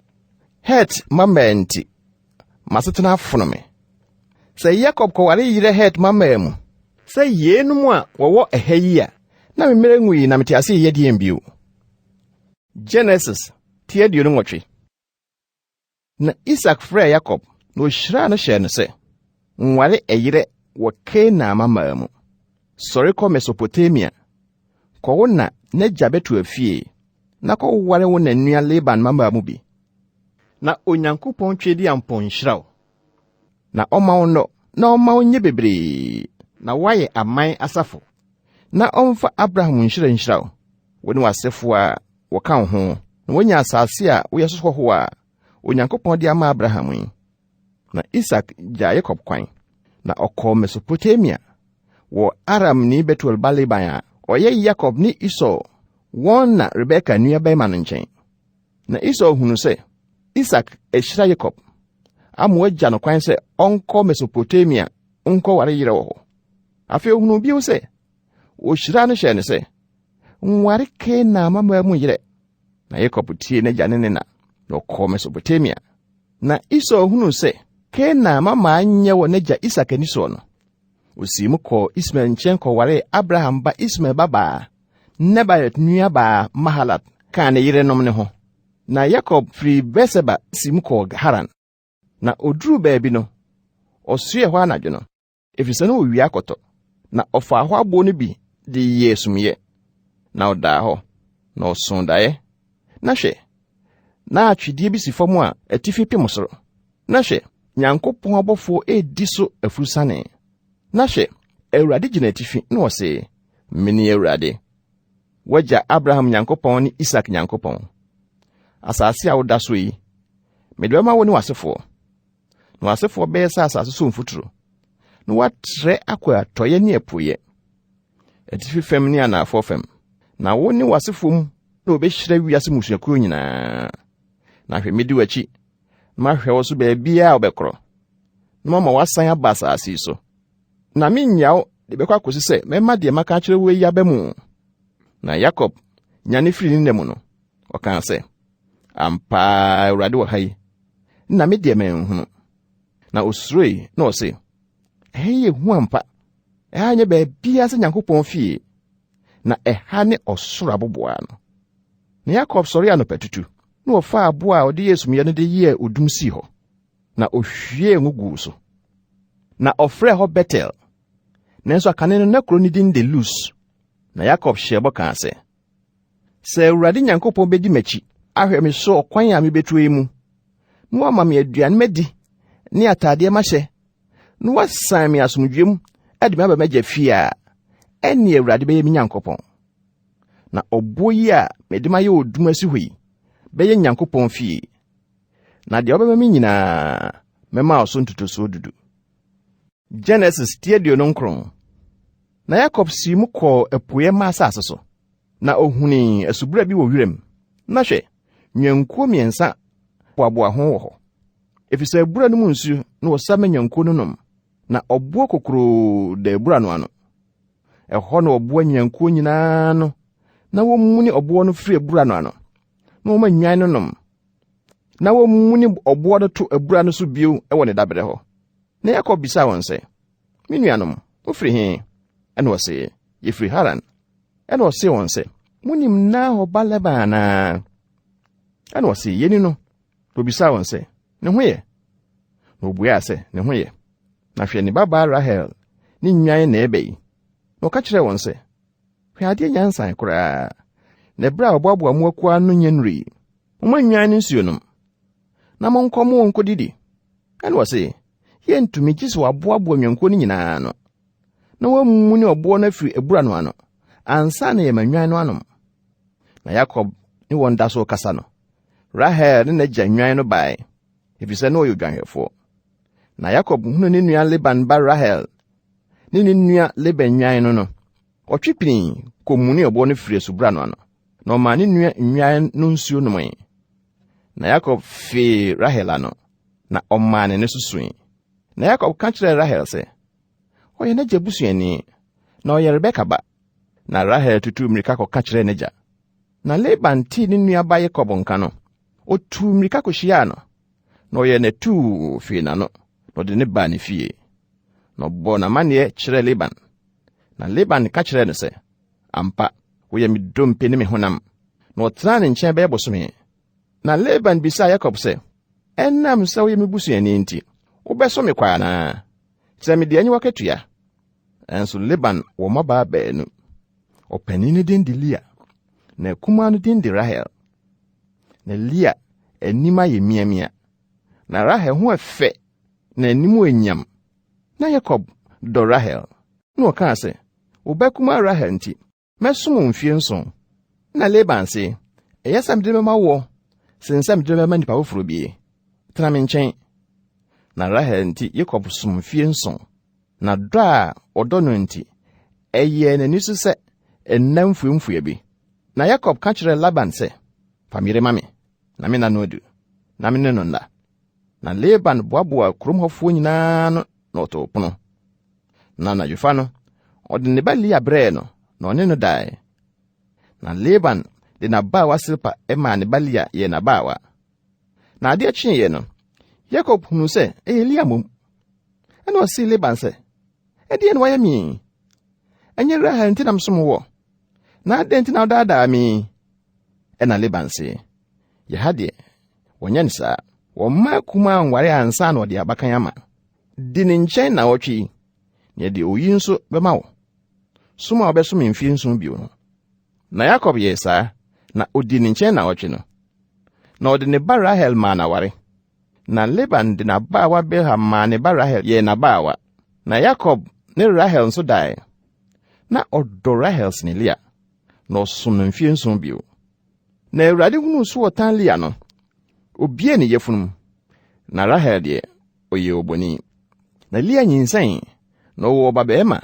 [SPEAKER 1] Het mmammaa nti, m'asetena afono me. Sɛ Yakob kɔware yerɛ Het mmammaa mu, sɛ yeinom a wɔwɔ ɛha yi a, na me mmerɛ nwui na mete ase reyɛ deɛn bio? Genesis ti 28. Na Isak frɛɛ Yakob, na ɔhyiraa no hyɛɛ no sɛ, Nware ɛyerɛ wɔ Kanaan mmammaa mu. Sɔre kɔ Mesopotamia, kɔ wo na n'agya Betuel fie, na kɔware wo na nua Laban mmammaa mu bi. Na Onyankopɔn Tweaduampɔn nhyira wo, na ɔmma wo nnɔ, na ɔmma wo nyɛ bebree, na woayɛ aman asafo, na ɔmfa Abraham nhyira nhyira wo, wo ne w'asefoɔ a wɔka wo ho, na woanya asase a woyɛ so hɔhoɔ a Onyankopɔn de ama Abraham yi. Na Isak gyaa Yakob kwan, na ɔkɔɔ Mesopotamia wɔ Aramni Betuel ba Laban a ɔyɛ Yakob ne Esau wɔn na Rebeka nuabarima no nkyɛn. Na Esau hunuu sɛ Isak ahyira Yakob ama wagya no kwan sɛ ɔnkɔ Mesopotamia nkɔware yerɛ wɔ hɔ. Afei ohunuu bio sɛ wɔhyiraa no hyɛɛ no sɛ, Nware Kanaan mmammaa mu yerɛ. Na Yakob tiee n'agya ne ne na, na ɔkɔɔ Mesopotamia. Na Esau hunuu sɛ Kanaan mmammaa nyɛ wɔ n'agya Isak ani soɔ no, osii mu kɔɔ Ismael nkyɛn kɔwaree Abraham ba Ismael babaa, Nebaiot nuabaa Mahalat kaa ne yerenom no ho. Na Yakob firii Beer-Seba sii mu kɔɔ Haran. Na oduruu baabi no, ɔsoɛɛ hɔ anadwo no, efisɛ na owia akɔtɔ. Na ɔfaa hɔ aboɔ no bi de yɛɛ sumiiɛ, na ɔdaa hɔ, na ɔsoo daeɛ. Na hwɛ, na atwedeɛ bi si fam a atifi pem soro. Na hwɛ, Nyankopɔn abɔfoɔ redi so afurusiane. Na hwɛ, Awurade gyina atifi, na ɔse, Mene Awurade, w'agya Abraham Nyankopɔn ne Isak Nyankopɔn. Asase a woda so yi, mede bɛma wo ne w'asefoɔ. Na w'asefoɔ bɛyɛ sɛ asase so mfuturo, na wɔatrɛ akɔ atɔeɛ ne apueeɛ, atifi fam ne anaafoɔ fam. Na wo ne w'asefoɔ mu na wɔbɛhyira wiase mmusuakuo nyinaa. Na hwɛ, medi w'akyi, na mahwɛ wo so baabiara a wobɛkorɔ, na mama woasan aba asase yi so. Na mennya wo de bɛkɔ akɔsi sɛ mɛma deɛ maka akyerɛ wo yi aba mu. Na Yakob nyane firii ne nna mu no, ɔkaa sɛ, Ampa ara Awurade wɔ ha yi, na me deɛ manhunu. Na osuroe na ɔse, Ɛha yi yɛ hu ampa. Ɛha nyɛ baabiara sɛ Nyankopɔn fie, na ɛha ne ɔsoro aboboano. Na Yakob sɔree anɔpatutu, na ɔfaa aboɔ a ɔde yɛɛ sumiiɛ no de yɛɛ odum sii hɔ, na ohwiee ngo guu so. Na ɔfrɛɛ hɔ Betel, nanso akane no na kuro no din de Lus. Na Yakob hyɛɛ bɔ kaa sɛ, Sɛ Awurade Nyankopɔn bedi m'akyi ahwɛ me so ɔkwan a mibetu yi mu, na wama me aduan madi ne ataadeɛ mahyɛ, na wasan me asomdwoe mu de me aba m'agya fie a, ɛnne Awurade bɛyɛ me Nyankopɔn. Na ɔboɔ yi a mede mayɛ odum asi hɔ yi bɛyɛ Nyankopɔn fie. Na deɛ ɔbɛma me nyinaa, mɛma wo so ntotosoɔ dudu. Genesis ti 29. Na Yakob sii mu kɔɔ apueɛ mma asase so, na ohunii asubura bi wɔ wiram. Na hwɛ, nnwankuo mmiɛnsa boaboa ho wɔ hɔ, efisɛ abura no mu nsuo na wɔsa ma nnwankuo no nom. Na ɔboɔ kokuroo da abura no ano. Ɛhɔ na wɔboa nnwankuo nyinaa ano, na wɔmuni ɔboɔ no firi abura no ano, na wɔma nnwan no nom. Na wɔmuni ɔboɔ no to abura no so bio wɔ ne daberɛ hɔ. Na Yakob bisaa wɔn sɛ, Me nuanom, mofiri he? Ɛna wɔse, Yɛfiri Haran. Ɛna ɔsee wɔn sɛ, Monim Nahor ba Laban anaa? Ɛna ɔse, Yɛni no. Na obisaa wɔn sɛ, Ne ho yɛ? Na obuaa sɛ, Ne ho yɛ. Na hwɛ, ne babaa Rahel ne nnwan na ɛreba yi. Na ɔka kyerɛɛ wɔn sɛ, Hwɛ adeɛ nyansan koraa, na ɛberɛ a wɔboaboa mmoakuo ano nyɛ nnuru yi, momma nnwan no nsuo nom, na monkɔ mo wɔn nkɔdidi. Ɛna ɔse, Yɛntumi gye sɛ wɔaboaboa nnwankuo no nyinaa ano, na wɔamuni ɔboɔ no afiri abura no ano, ansa na yɛma nnwan no anom. Na Yakob ne wɔn da so rekasa no, Rahel ne n'agya nnwan no bae, efisɛ na ɔyɛ odwanhwɛfoɔ. Na Yakob hunu ne nua Laban ba Rahel ne ne nua Laban nnwan no no, ɔtwe pinii kɔmunii ɔboɔ no firii asubura no ano, na ɔmaa ne nua nnwan no nsuo nomee. Na Yakob fee Rahel ano, na ɔmaa ne nne so sui. Na Yakob ka kyerɛɛ Rahel sɛ, ɔyɛ n'agya busuani, na ɔyɛ Rebeka ba. Na Rahel tutuu mmirika kɔka kyerɛɛ n'agya. Na Laban tee ne nua ba Yakob nka no, otuu mmirika kohyiaa no, na ɔyɛɛ no atuu fee n'ano, na ɔde no baa ne fie. Na ɔbɔɔ n'amanneɛ kyerɛɛ Laban. Na Laban ka kyerɛɛ no sɛ, Ampa, woyɛ me dompe ne me honam. Na ɔtenaa ne nkyɛn bɛyɛ bosome. Na Laban bisaa Yakob sɛ, Ɛnam sɛ woyɛ me busuani nti, wobɛso me kwa anaa? Kyerɛ me deɛ ɛnyɛ w'akatua. Nanso Laban wɔ mmabaa baanu. Ɔpanin no din de Lea, na akumaa no din de Rahel. Na Lea anim ayɛ miamia, na Rahel ho ɛfɛ na anim nyam. Na Yakob dɔ Rahel, na ɔkaa sɛ, Wo ba kumaa Rahel nti, mɛsom wo mfie 7. Na Laban se, Ɛyɛ sɛ mede bɛma woɔ sen sɛ mede bɛma nnipa foforɔ bie. Tena me nkyɛn. Na Rahel nti Yakob som mfie 7. Na dɔ a ɔdɔ no nti, ɛyɛɛ n'ani so sɛ nna mfuamfua bi. Na Yakob ka kyerɛɛ Laban sɛ, Fa me yere ma me, na me nna no adu, na me ne no nna. Na Laban boaboaa kurom hɔfoɔ nyinaa ano na ɔtoo pono. Na anadwofa no, ɔde ne ba Lea brɛɛ no, na ɔne no dae. Na Laban de n'abaawa Silpa maa ne ba Lea yɛɛ n'abaawa. Na adeɛ kyeeɛ no, Yakob hunuu sɛ ɛyɛ Lea mmom. Ɛnna ɔsee Laban sɛ, Ɛdeɛn na woayɛ me yi? Ɛnyɛ Rahel nti na mesom woɔ? Na adɛn nti na wodaadaa me yi? Ɛnna Laban se, Yɛ ha deɛ, wɔnyɛ no saa. Wɔmma akumaa nware ansa na ɔde abakan ama. Di ne nkyɛn nnawɔtwe yi, na yɛde oyi nso bɛma wo. Som a wobɛsom mfeɛ nson bio no. Na Yakob yɛɛ saa, na ɔdii ne nkyɛn nnawɔtwe no. Na ɔde ne ba Rahel maa no aware. Na Laban de n'abaawa Bilha maa ne ba Rahel yɛɛ n'abaawa. Na Yakob ne Rahel nso dae. Na ɔdɔ Rahel sene Lea, na ɔsom no mfeɛ nson bio. Na Awurade hunuu so ɔtan Lea no, obiee ne yafunu mu, na Rahel deɛ, ɔyɛɛ obonin. Na Lea nyinsɛn, na ɔwoo ɔbabarima,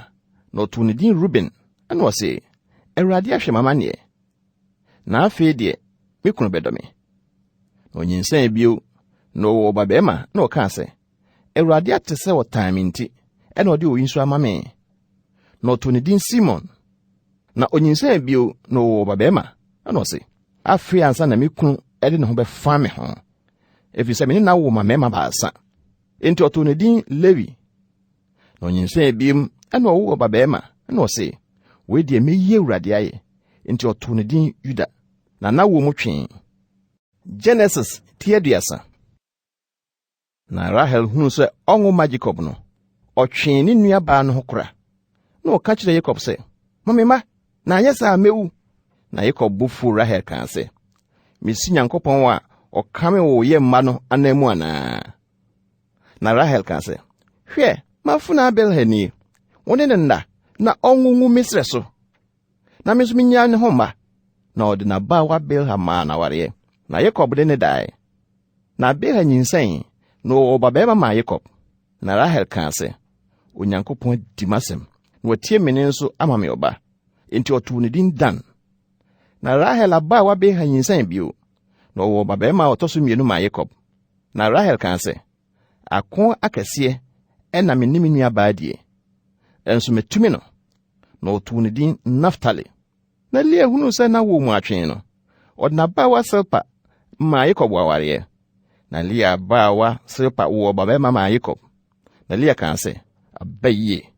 [SPEAKER 1] na ɔtoo ne din Ruben, ɛnna ɔse, Awurade ahwɛ m'amanneɛ, na afei deɛ me kunu bɛdɔ me. Na ɔnyinsɛn bio, na ɔwoo ɔbabarima, na ɔkaa sɛ, Awurade ate sɛ ɔtan me nti, ɛna ɔde oyi nso ama me. Na ɔtoo ne din Simon. Na ɔnyinsɛn bio, na ɔwoo ɔbabarima, ɛna ɔse, Afei ansa na me kunu de ne ho bɛfa me ho, ɛfiri sɛ me ne no awo ma mmarima baasa. Enti ɔtoo ne din Lewi. Na ɔnyinsɛn bio, ɛna ɔwoo ɔbabarima, ɛna ɔse, Wei deɛ mɛyi Awurade ayɛ. Enti ɔtoo ne din Yuda. Na n'awoɔ mu twee. Genesis ti 30. Na Rahel hunuu sɛ ɔnwo mma Yakob no, ɔtwee ne nuabaa no ho kora. Na ɔka kyerɛɛ Yakob sɛ, Ma me mma, na anyɛ saa a mewu. Na Yakob bo fuw Rahel kaa sɛ, Mesi Nyankopɔn a ɔkame wo yɛ mma no ananmu anaa? Na Rahel kaa sɛ, Hwɛ, m'afenaa Bilha nie, wo ne no nna, na ɔnwo ngu me srɛ so, na me nso minnya ne ho mma. Na ɔde n'abaawa Bilha maa no awareɛ, na Yakob ne no dae. Na Bilha nyinsɛn, na ɔwoo ɔbabarima maa Yakob. Na Rahel kaa sɛ, Onyankopɔn adi m'asɛm, na watie me nne nso ama me ɔba. Enti ɔtoo ne din Dan. Na Rahel abaawa Bilha nyinsɛn bio, na ɔwoo ɔbabarima a ɔtɔ so mmienu maa Yakob. Na Rahel kaa sɛ, Ako akɛseɛ na me ne me nuabaa die, nso matumi no. Na ɔtoo ne din Naftali. Na Lea hunuu sɛ n'awoɔ mu atwe no, ɔde n'abaawa Silpa maa Yakob awareɛ. Na Lea abaawa Silpa woo ɔbabarima maa Yakob. Na Lea kaa sɛ, Aba yie.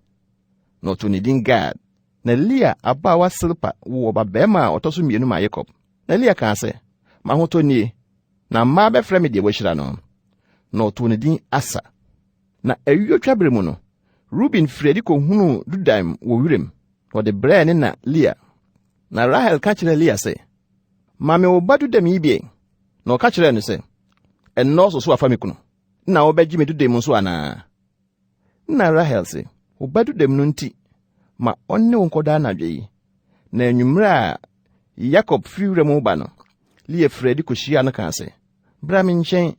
[SPEAKER 1] Na ɔtoo ne din Gad. Na Lea abaawa Silpa woo ɔbabarima a ɔtɔ so mmienu maa Yakob. Na Lea kaa sɛ, M'ahotɔ nie, na mmaa bɛfrɛ me deɛ wɔahyira no. Na ɔtoo ne din Asa. Na ayuo twabere mu no, Ruben firii adi kɔhunuu dudaim wɔ wiram, na ɔde brɛɛ ne na Lea. Na Rahel ka kyerɛɛ Lea sɛ, Ma me wo ba dudaim yi bi. Na ɔka kyerɛɛ no sɛ, Ɛnnɔɔso so afa me kunu, na wobɛgye me dudaim nso anaa? Na Rahel se, Wo ba dudaim no nti, ma ɔne wo nkɔda anadwo yi. Na anwummere a Yakob firi wuram reba no, Lea firii adi kohyiaa no kaa sɛ, Bra me nkyɛn,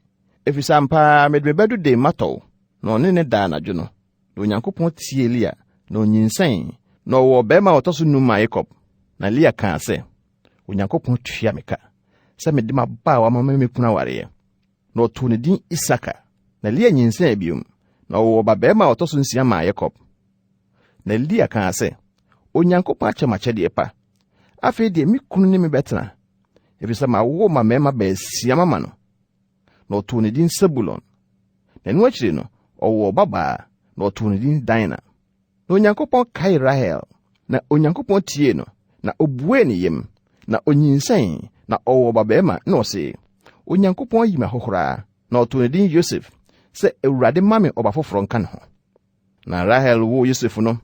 [SPEAKER 1] efisɛ ampa ara mede me ba dudaim matɔ wo. Na ɔne no daa anadwo no. Na Onyankopɔn tiee Lea, na onyinsɛn, na ɔwoo ɔbarima a ɔtɔ so num maa Yakob. Na Lea kaa sɛ, Onyankopɔn tua me ka sɛ mede m'abaawa mama me kunu awareɛ. Na ɔtoo ne din Isakar. Na Lea nyinsɛn bio, na ɔwoo ɔbabarima a ɔtɔ so nsia maa Yakob. Na Lea kaa sɛ, Onyankopɔn akyɛ me akyɛdeɛ pa. Afei deɛ me kunu ne me bɛtena, ɛfiri sɛ mawo mmammarima baasia mama no. Na ɔtoo ne din Sebulon. Na ɛno akyiri no, ɔwoo ɔbabaa, na ɔtoo ne din Dina. Na Onyankopɔn kaee Rahel, na Onyankopɔn tiee no, na obuee ne yam, na onyinsɛn, na ɔwoo ɔbabarima, na ɔse, Onyankopɔn ayi me ahohora. Na ɔtoo ne din Yosef, sɛ Awurade ma me ɔba foforɔ nka ne ho. Na Rahel woo Yosef no,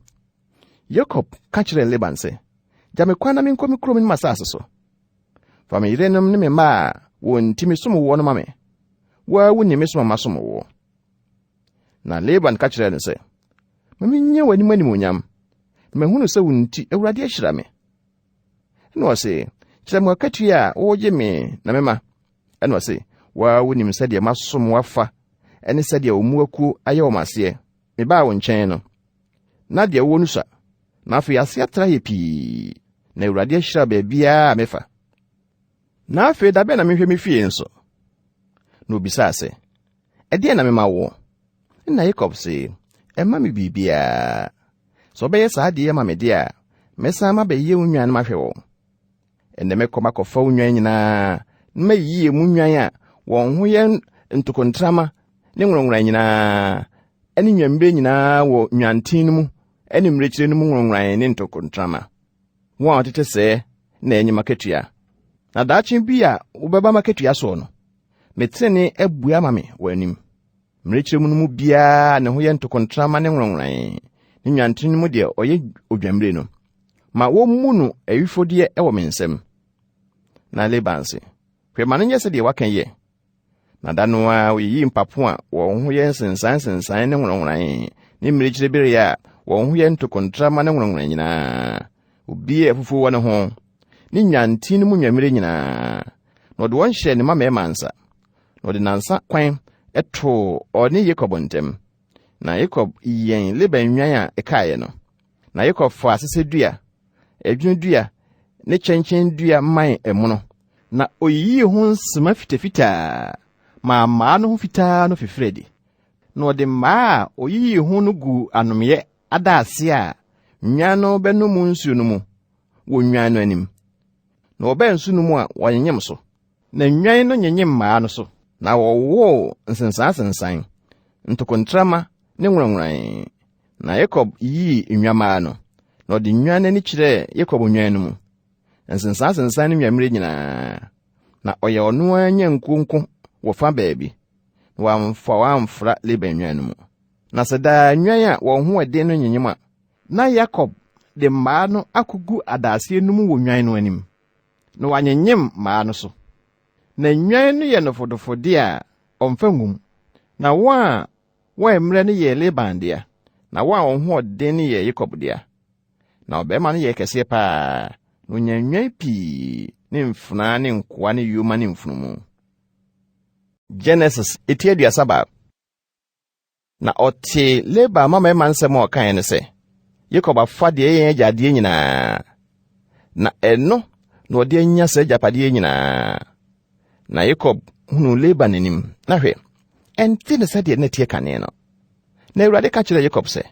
[SPEAKER 1] Yakob ka kyerɛɛ Laban sɛ, Gya me kwan na menkɔ me kurom ne m'asase so. Fa me yerenom ne me mma a wɔn nti mesom woɔ no ma me. Wo ara wunim me som a masom woɔ. Na Laban ka kyerɛɛ no sɛ, Ma minnya w'anim animuonyam, na mahunu sɛ wo nti Awurade ahyira me. Ɛnna ɔse, Kyerɛ me w'akatua a wogye me na mɛma. Ɛnna ɔse, Wo ara wunim sɛdeɛ masom wo afa ne sɛdeɛ wo mmoakuo ayɛ wɔn aseɛ. Mebaa wo nkyɛn no, na deɛ wowɔ no sua, na afei ase atra yɛ pii. Na Awurade ahyira baabiara a mefa. Na afei da bɛn na menhwɛ me fie nso? Na obisaa sɛ, Ɛdeɛn na mema woɔ? Ɛnna Yakob se, Mma me biribiara. Sɛ wobɛyɛ saa adeɛ yi ama me deɛ a, mɛsan mabɛyɛ wo nnwan no mahwɛ wɔn. Ɛnnɛ mɛkɔ makɔfa wo nnwan nyinaa na mayiyi emu nnwan a wɔn ho yɛ ntokontrama ne nworonnworan nyinaa ne nnwammire nyinaa wɔ nnwanten no mu ne mmirekyire no mu nworonnworan ne ntokontrama. Wɔn a wɔtete sɛɛ na ɛnyɛ m'akatua. Na daakye bi a wobɛba m'akatua soɔ no, me tenenee abue ama me wɔ anim. Mmirekyire mu no mu biara ne ho yɛ ntokontrama ne nworonnworan, ne nnwanten no mu deɛ ɔyɛ odwammire no, ma wɔmmu no awifodeɛ wɔ me nsam. Na Laban se, Hwɛ ma no nyɛ sɛdeɛ woaka yi ɛ. Na da no ara oyiyii mpapo a wɔn ho yɛ nsensan-nsensan ne nworonnworan, ne mmirekyire bereɛ a wɔn ho yɛ ntokontrama ne nworonnworan nyinaa, obiara a afufuo wɔ ne ho, ne nnwanten no mu nnwammire nyinaa, na ɔde wɔn hyɛɛ ne mma mmarima nsa. Na ɔde nnansa kwan too ɔne Yakob ntam. Na Yakob yɛn Laban nnwan a ɛkaeɛ no. Na Yakob faa sesedua, ɛdwono dua ne kyɛnkyɛn dua mman ɛmono, na oyiyii ho nsema fitafitaa maa mmaa no ho fitaa no fifiri adi. Na ɔde mmaa a oyiyii ho no guu anomeɛ adaase a nnwan no bɛnom mu nsuo no mu wɔ nnwan no anim. Na wɔbaa nsu no mu a wɔnyenyem so. Na nnwan no nyenyem mmaa no so, na wɔwowoo nsensansensan, ntokontrama ne nworannworan. Na Yakob yii nnwammaa no, na ɔde nnwan no ani kyerɛɛ Yakob nnwan no mu, nsensansensan ne nnwammire nyinaa. Na ɔyɛ ɔno ara nnwankuo nko wɔ fa baabi, na wamfa wɔn amfra Laban nnwan no mu. Na sɛ daa nnwan a wɔn ho yɛ den no nyenyem a, na Yakob de mmaa no akogu adaaseɛ no mu wɔ nnwan no anim, na wanyenyem mmaa no so. Na nnwan no yɛ nofonofodeɛ a ɔmfa ngu mu, na wɔn a wɔyɛ mmerɛ no yɛɛ Laban dea, na wɔn a wɔn ho yɛ den no yɛɛ Yakob dea. Na ɔbarima no yɛɛ kɛseɛ paa, na ɔnyaa nnwan pii ne mfenaa ne nkoa ne yoma ne mfunumu. Genesis eti 31. Na ɔtee Laban mmammarima nsɛm a ɔkaeɛ no sɛ, Yakob afa deɛ ɛyɛ yɛn agya adeɛ nyinaa, na ɛno na ɔde anya saa agyapadeɛ nyinaa. Na Yakob hunuu Laban anim, na hwɛ, ɛnte ne sɛdeɛ na ɛteɛ kane no. Na Awurade ka kyerɛɛ Yakob sɛ,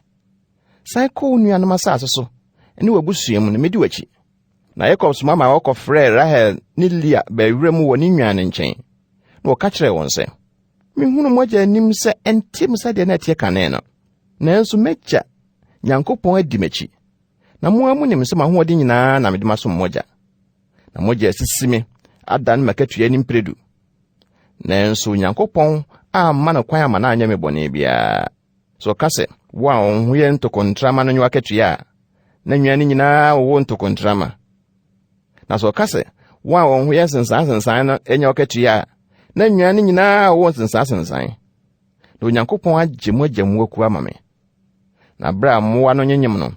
[SPEAKER 1] San kɔ wo nuanom asase so ne w'abusua mu na medi w'akyi. Na Yakob soma ma wɔkɔfrɛɛ Rahel ne Lea baa wuram wɔ ne nnwan no nkyɛn, na wɔka kyerɛɛ wɔn sɛ, Mehunu mo agya anim sɛ ɛnte mo sɛdeɛ na ɛteɛ kane no, nanso m'agya Nyankopɔn adi m'akyi, na mo ara munim sɛ m'ahoɔden nyinaa na mede masom mo agya. Na mo agya asisi me adane m'akatua anim mprɛdu. Nanso Onyankopɔn amma no kwan amma no anyɛ me bɔne biara. Sɛ ɔka sɛ, Wo a wo ho yɛ ntokontrama no nyɛ w'akatua a, na nnwan no nyinaa wowo ntokontrama. Na sɛ ɔka sɛ, Wo a wɔn ho yɛ nsensansensan no nyɛ w'akatua a, na nnwan no nyinaa wowo nsensansensan. Na Onyankopɔn agye mo agya mmoakuo ama me. Na berɛ a mmoa no nyenyem no,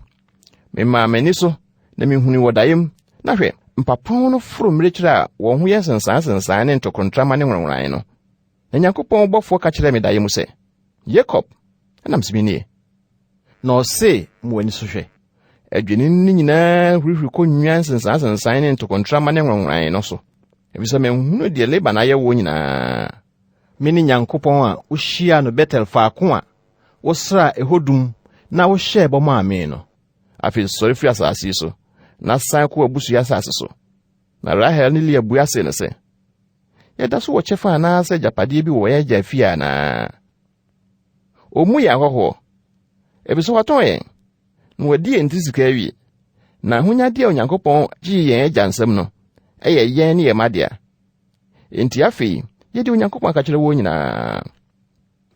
[SPEAKER 1] memaa m'ani so na mehunuu wɔ daeɛ mu, na hwɛ, mpapɔn no foro mmirekyiri a wɔn ho yɛ nsensansensan ne ntokontrama ne nworonnworan no. Na Nyankopɔn bɔfoɔ ka kyerɛɛ me daeɛ mu sɛ, Yakob, ɛna mese menie. Na ɔse, Mo ani so hwɛ. Adwennini no nyinaa hurihuri kɔ nnwan nsensansensan ne ntokontrama ne nworonnworan no so, efisɛ mahunu deɛ Laban ayɛ woɔ nyinaa. Mene Nyankopɔn a wohyiaa no Betel faako a wosraa ɛhɔ dum na wohyɛɛ bɔ maa me no. Afei sɔre firi asase yi so, na san kɔ w'abusua asase so. Na Rahel ne Lea bua see no sɛ, Yɛda so wɔ kyɛfa anaasɛ agyapadeɛ bi wɔ yɛn agya fie anaa? Ɔmmu yɛn ahɔhoɔ, efisɛ watɔn yɛn, na wadi yɛn ti sika awie. Na ahonyadeɛ a Onyankopɔn gyee yɛn agya nsam no, ɛyɛ yɛn ne yɛn mma dea. Enti afei, yɛde Onyankopɔn aka kyerɛ wɔn nyinaa.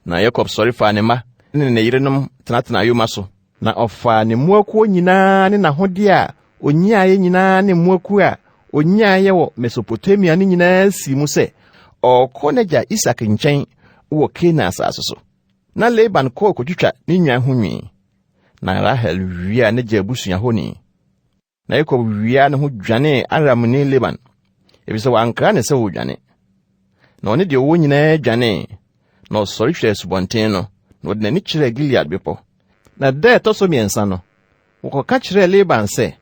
[SPEAKER 1] Na Yakob sɔre faa ne mma ne ne yerenom tenatenaa yoma so, na ɔfaa ne mmoakuo nyinaa ne n'ahodeɛ a ɔnyaeɛ nyinaa ne mmoakuo a ɔnyaeɛ wɔ Mesopotamia no nyinaa sii mu sɛ ɔrekɔ n'agya Isak nkyɛn wɔ Kanaan asase so. Na Laban kɔɔ kɔtwitwa ne nnwan ho nwi, na Rahel wiaa n'agya abusua honi. Na Yakob wiaa ne ho dwanee Aramni Laban, efisɛ wankra ne sɛ ɔredwane. Na ɔne deɛ ɔwɔ nyinaa dwanee, na ɔsɔre twaa asubɔnten no, na ɔde n'ani kyerɛɛ Gilead bepɔ. Na da a ɛtɔ so mmiɛnsa no, wɔkɔka kyerɛɛ Laban sɛ,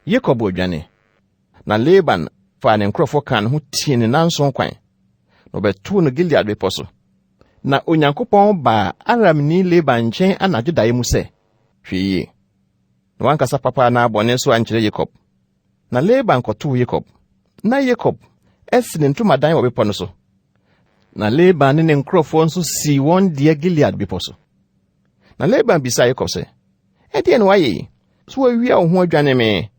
[SPEAKER 1] Yakob redwane. Na Laban faa ne nkurɔfoɔ kaa ne ho tii ne nnanson kwan, na ɔbɛtoo no Gilead bepɔ so. Na Onyankopɔn baa Aramni Laban nkyɛn anadwo daeɛ mu sɛ, Hwɛ yie, na wankasa papa anaa bɔne so ankyerɛ Yakob. Na Laban kɔtoo Yakob. Na Yakob asi ne ntomadan wɔ bepɔ no so. Na Laban ne ne nkurɔfoɔ nso sii wɔn deɛ Gilead bepɔ so. Na Laban bisaa Yakob sɛ, Ɛdeɛn na woayɛ yi? So woawia wo ho adwane me,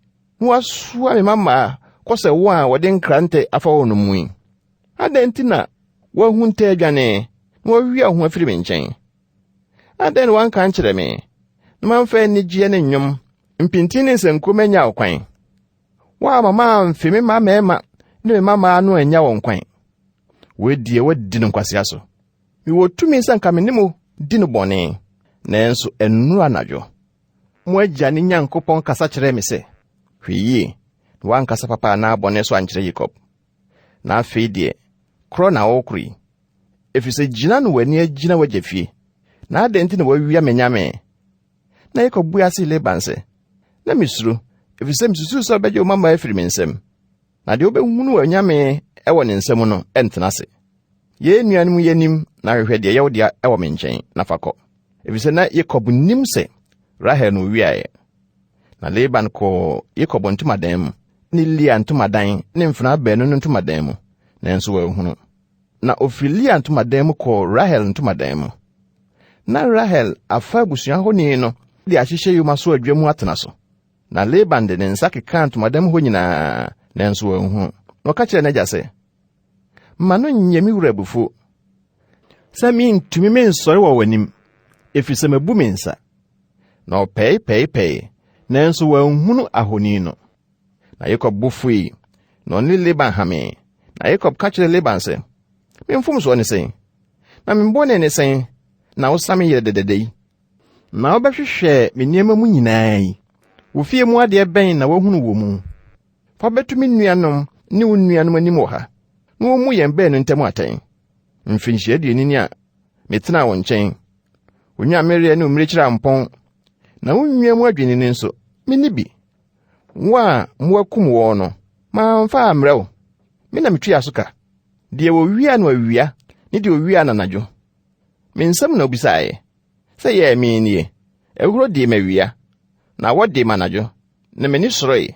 [SPEAKER 1] na woasoa me mmammaa kɔ sɛ wɔn a wɔde nkrantɛ afa wɔn no mu yi? Adɛn nti na woahunta adwane, na woawia wo ho afiri me nkyɛn? Adɛn na woanka ankyerɛ me, na mamfa anigyeɛ ne nnwom, mpintin ne nsankuo manya wo kwan? Woamma mamfe me mma mmarima ne me mmammaa no annya wɔn kwan. Wei deɛ woadi no nkwasea so. Mewɔ tumi sɛ nka me ne mo di no bɔne, nanso ɛnnora anadwo, mo agya ne Nyankopɔn kasa kyerɛɛ me sɛ, 'Hwɛ yie na woankasa papa anaa bɔne so ankyerɛ Yakob. Na afei deɛ, korɔ na worekoro yi, ɛfiri sɛ gyina na w'ani agyina w'agya fie, na adɛn nti na woawia me nyame? Na Yakob bua see Laban sɛ, Na misuro, efisɛ misusuw sɛ ɔbɛgye wo mmammaa afiri me nsam. Na deɛ wobɛhunu anyame wɔ ne nsam no ntena ase. Yɛn nuanom yi anim na hwehwɛ deɛ ɛyɛ wo dea wɔ me nkyɛn, na fa kɔ. Efisɛ na Yakob nim sɛ Rahel na owiaeɛ. Na Laban kɔɔ Yakob ntomadan mu, ne Lea ntomadan ne mfenaa baanu no ntomadan mu, nanso wanhunu. Na ofiri Lea ntomadan mu kɔɔ Rahel ntomadan mu. Na Rahel afa abusua honi no de ahyehyɛ yoma so adwa mu atena so. Na Laban de ne nsa kekaa ntomadan mu hɔ nyinaa, nanso wanhu. Na ɔka kyerɛɛ n'agya sɛ, Ma no nyɛ me wura abufuo sɛ mentumi mensɔre wɔ w'anim, ɛfiri sɛ mabu me nsa. Na ɔpɛe pɛe pɛe, nanso wanhunu ahoni no. Na Yakob bo fui, na ɔne Laban hamee. Na Yakob ka kyerɛɛ Laban sɛ, Me mfomsoɔ ne sɛn? Na me bɔne ne sɛn na wosa me yerɛ dɛdɛdɛ yi? Na wobɛhwehwɛ me nneɛma mu nyinaa yi, wo fie mu adeɛ bɛn na woahunu wɔ mu? Fa bɛto me nuanom ne wo nuanom anim wɔ ha, na wɔmmu yɛn baanu ntam atɛn. Mfirinhyia aduonu ni a metenaa wo nkyɛn. Wo nnwammereɛ ne wo mmirekyiri ampɔn, na wo nnwa mu adwennini nso, menni bi. Wo a mmoa kum wɔn no, mamfa ammrɛ wo. Me na metua so ka. Deɛ wɔwia no awia ne deɛ ɔwia no anadwo. Me nsam na wobisaeɛ sɛ yɛɛ me nie. Ahuro dee me awia, na awɔ dee me anadwo, na m'ani soroe.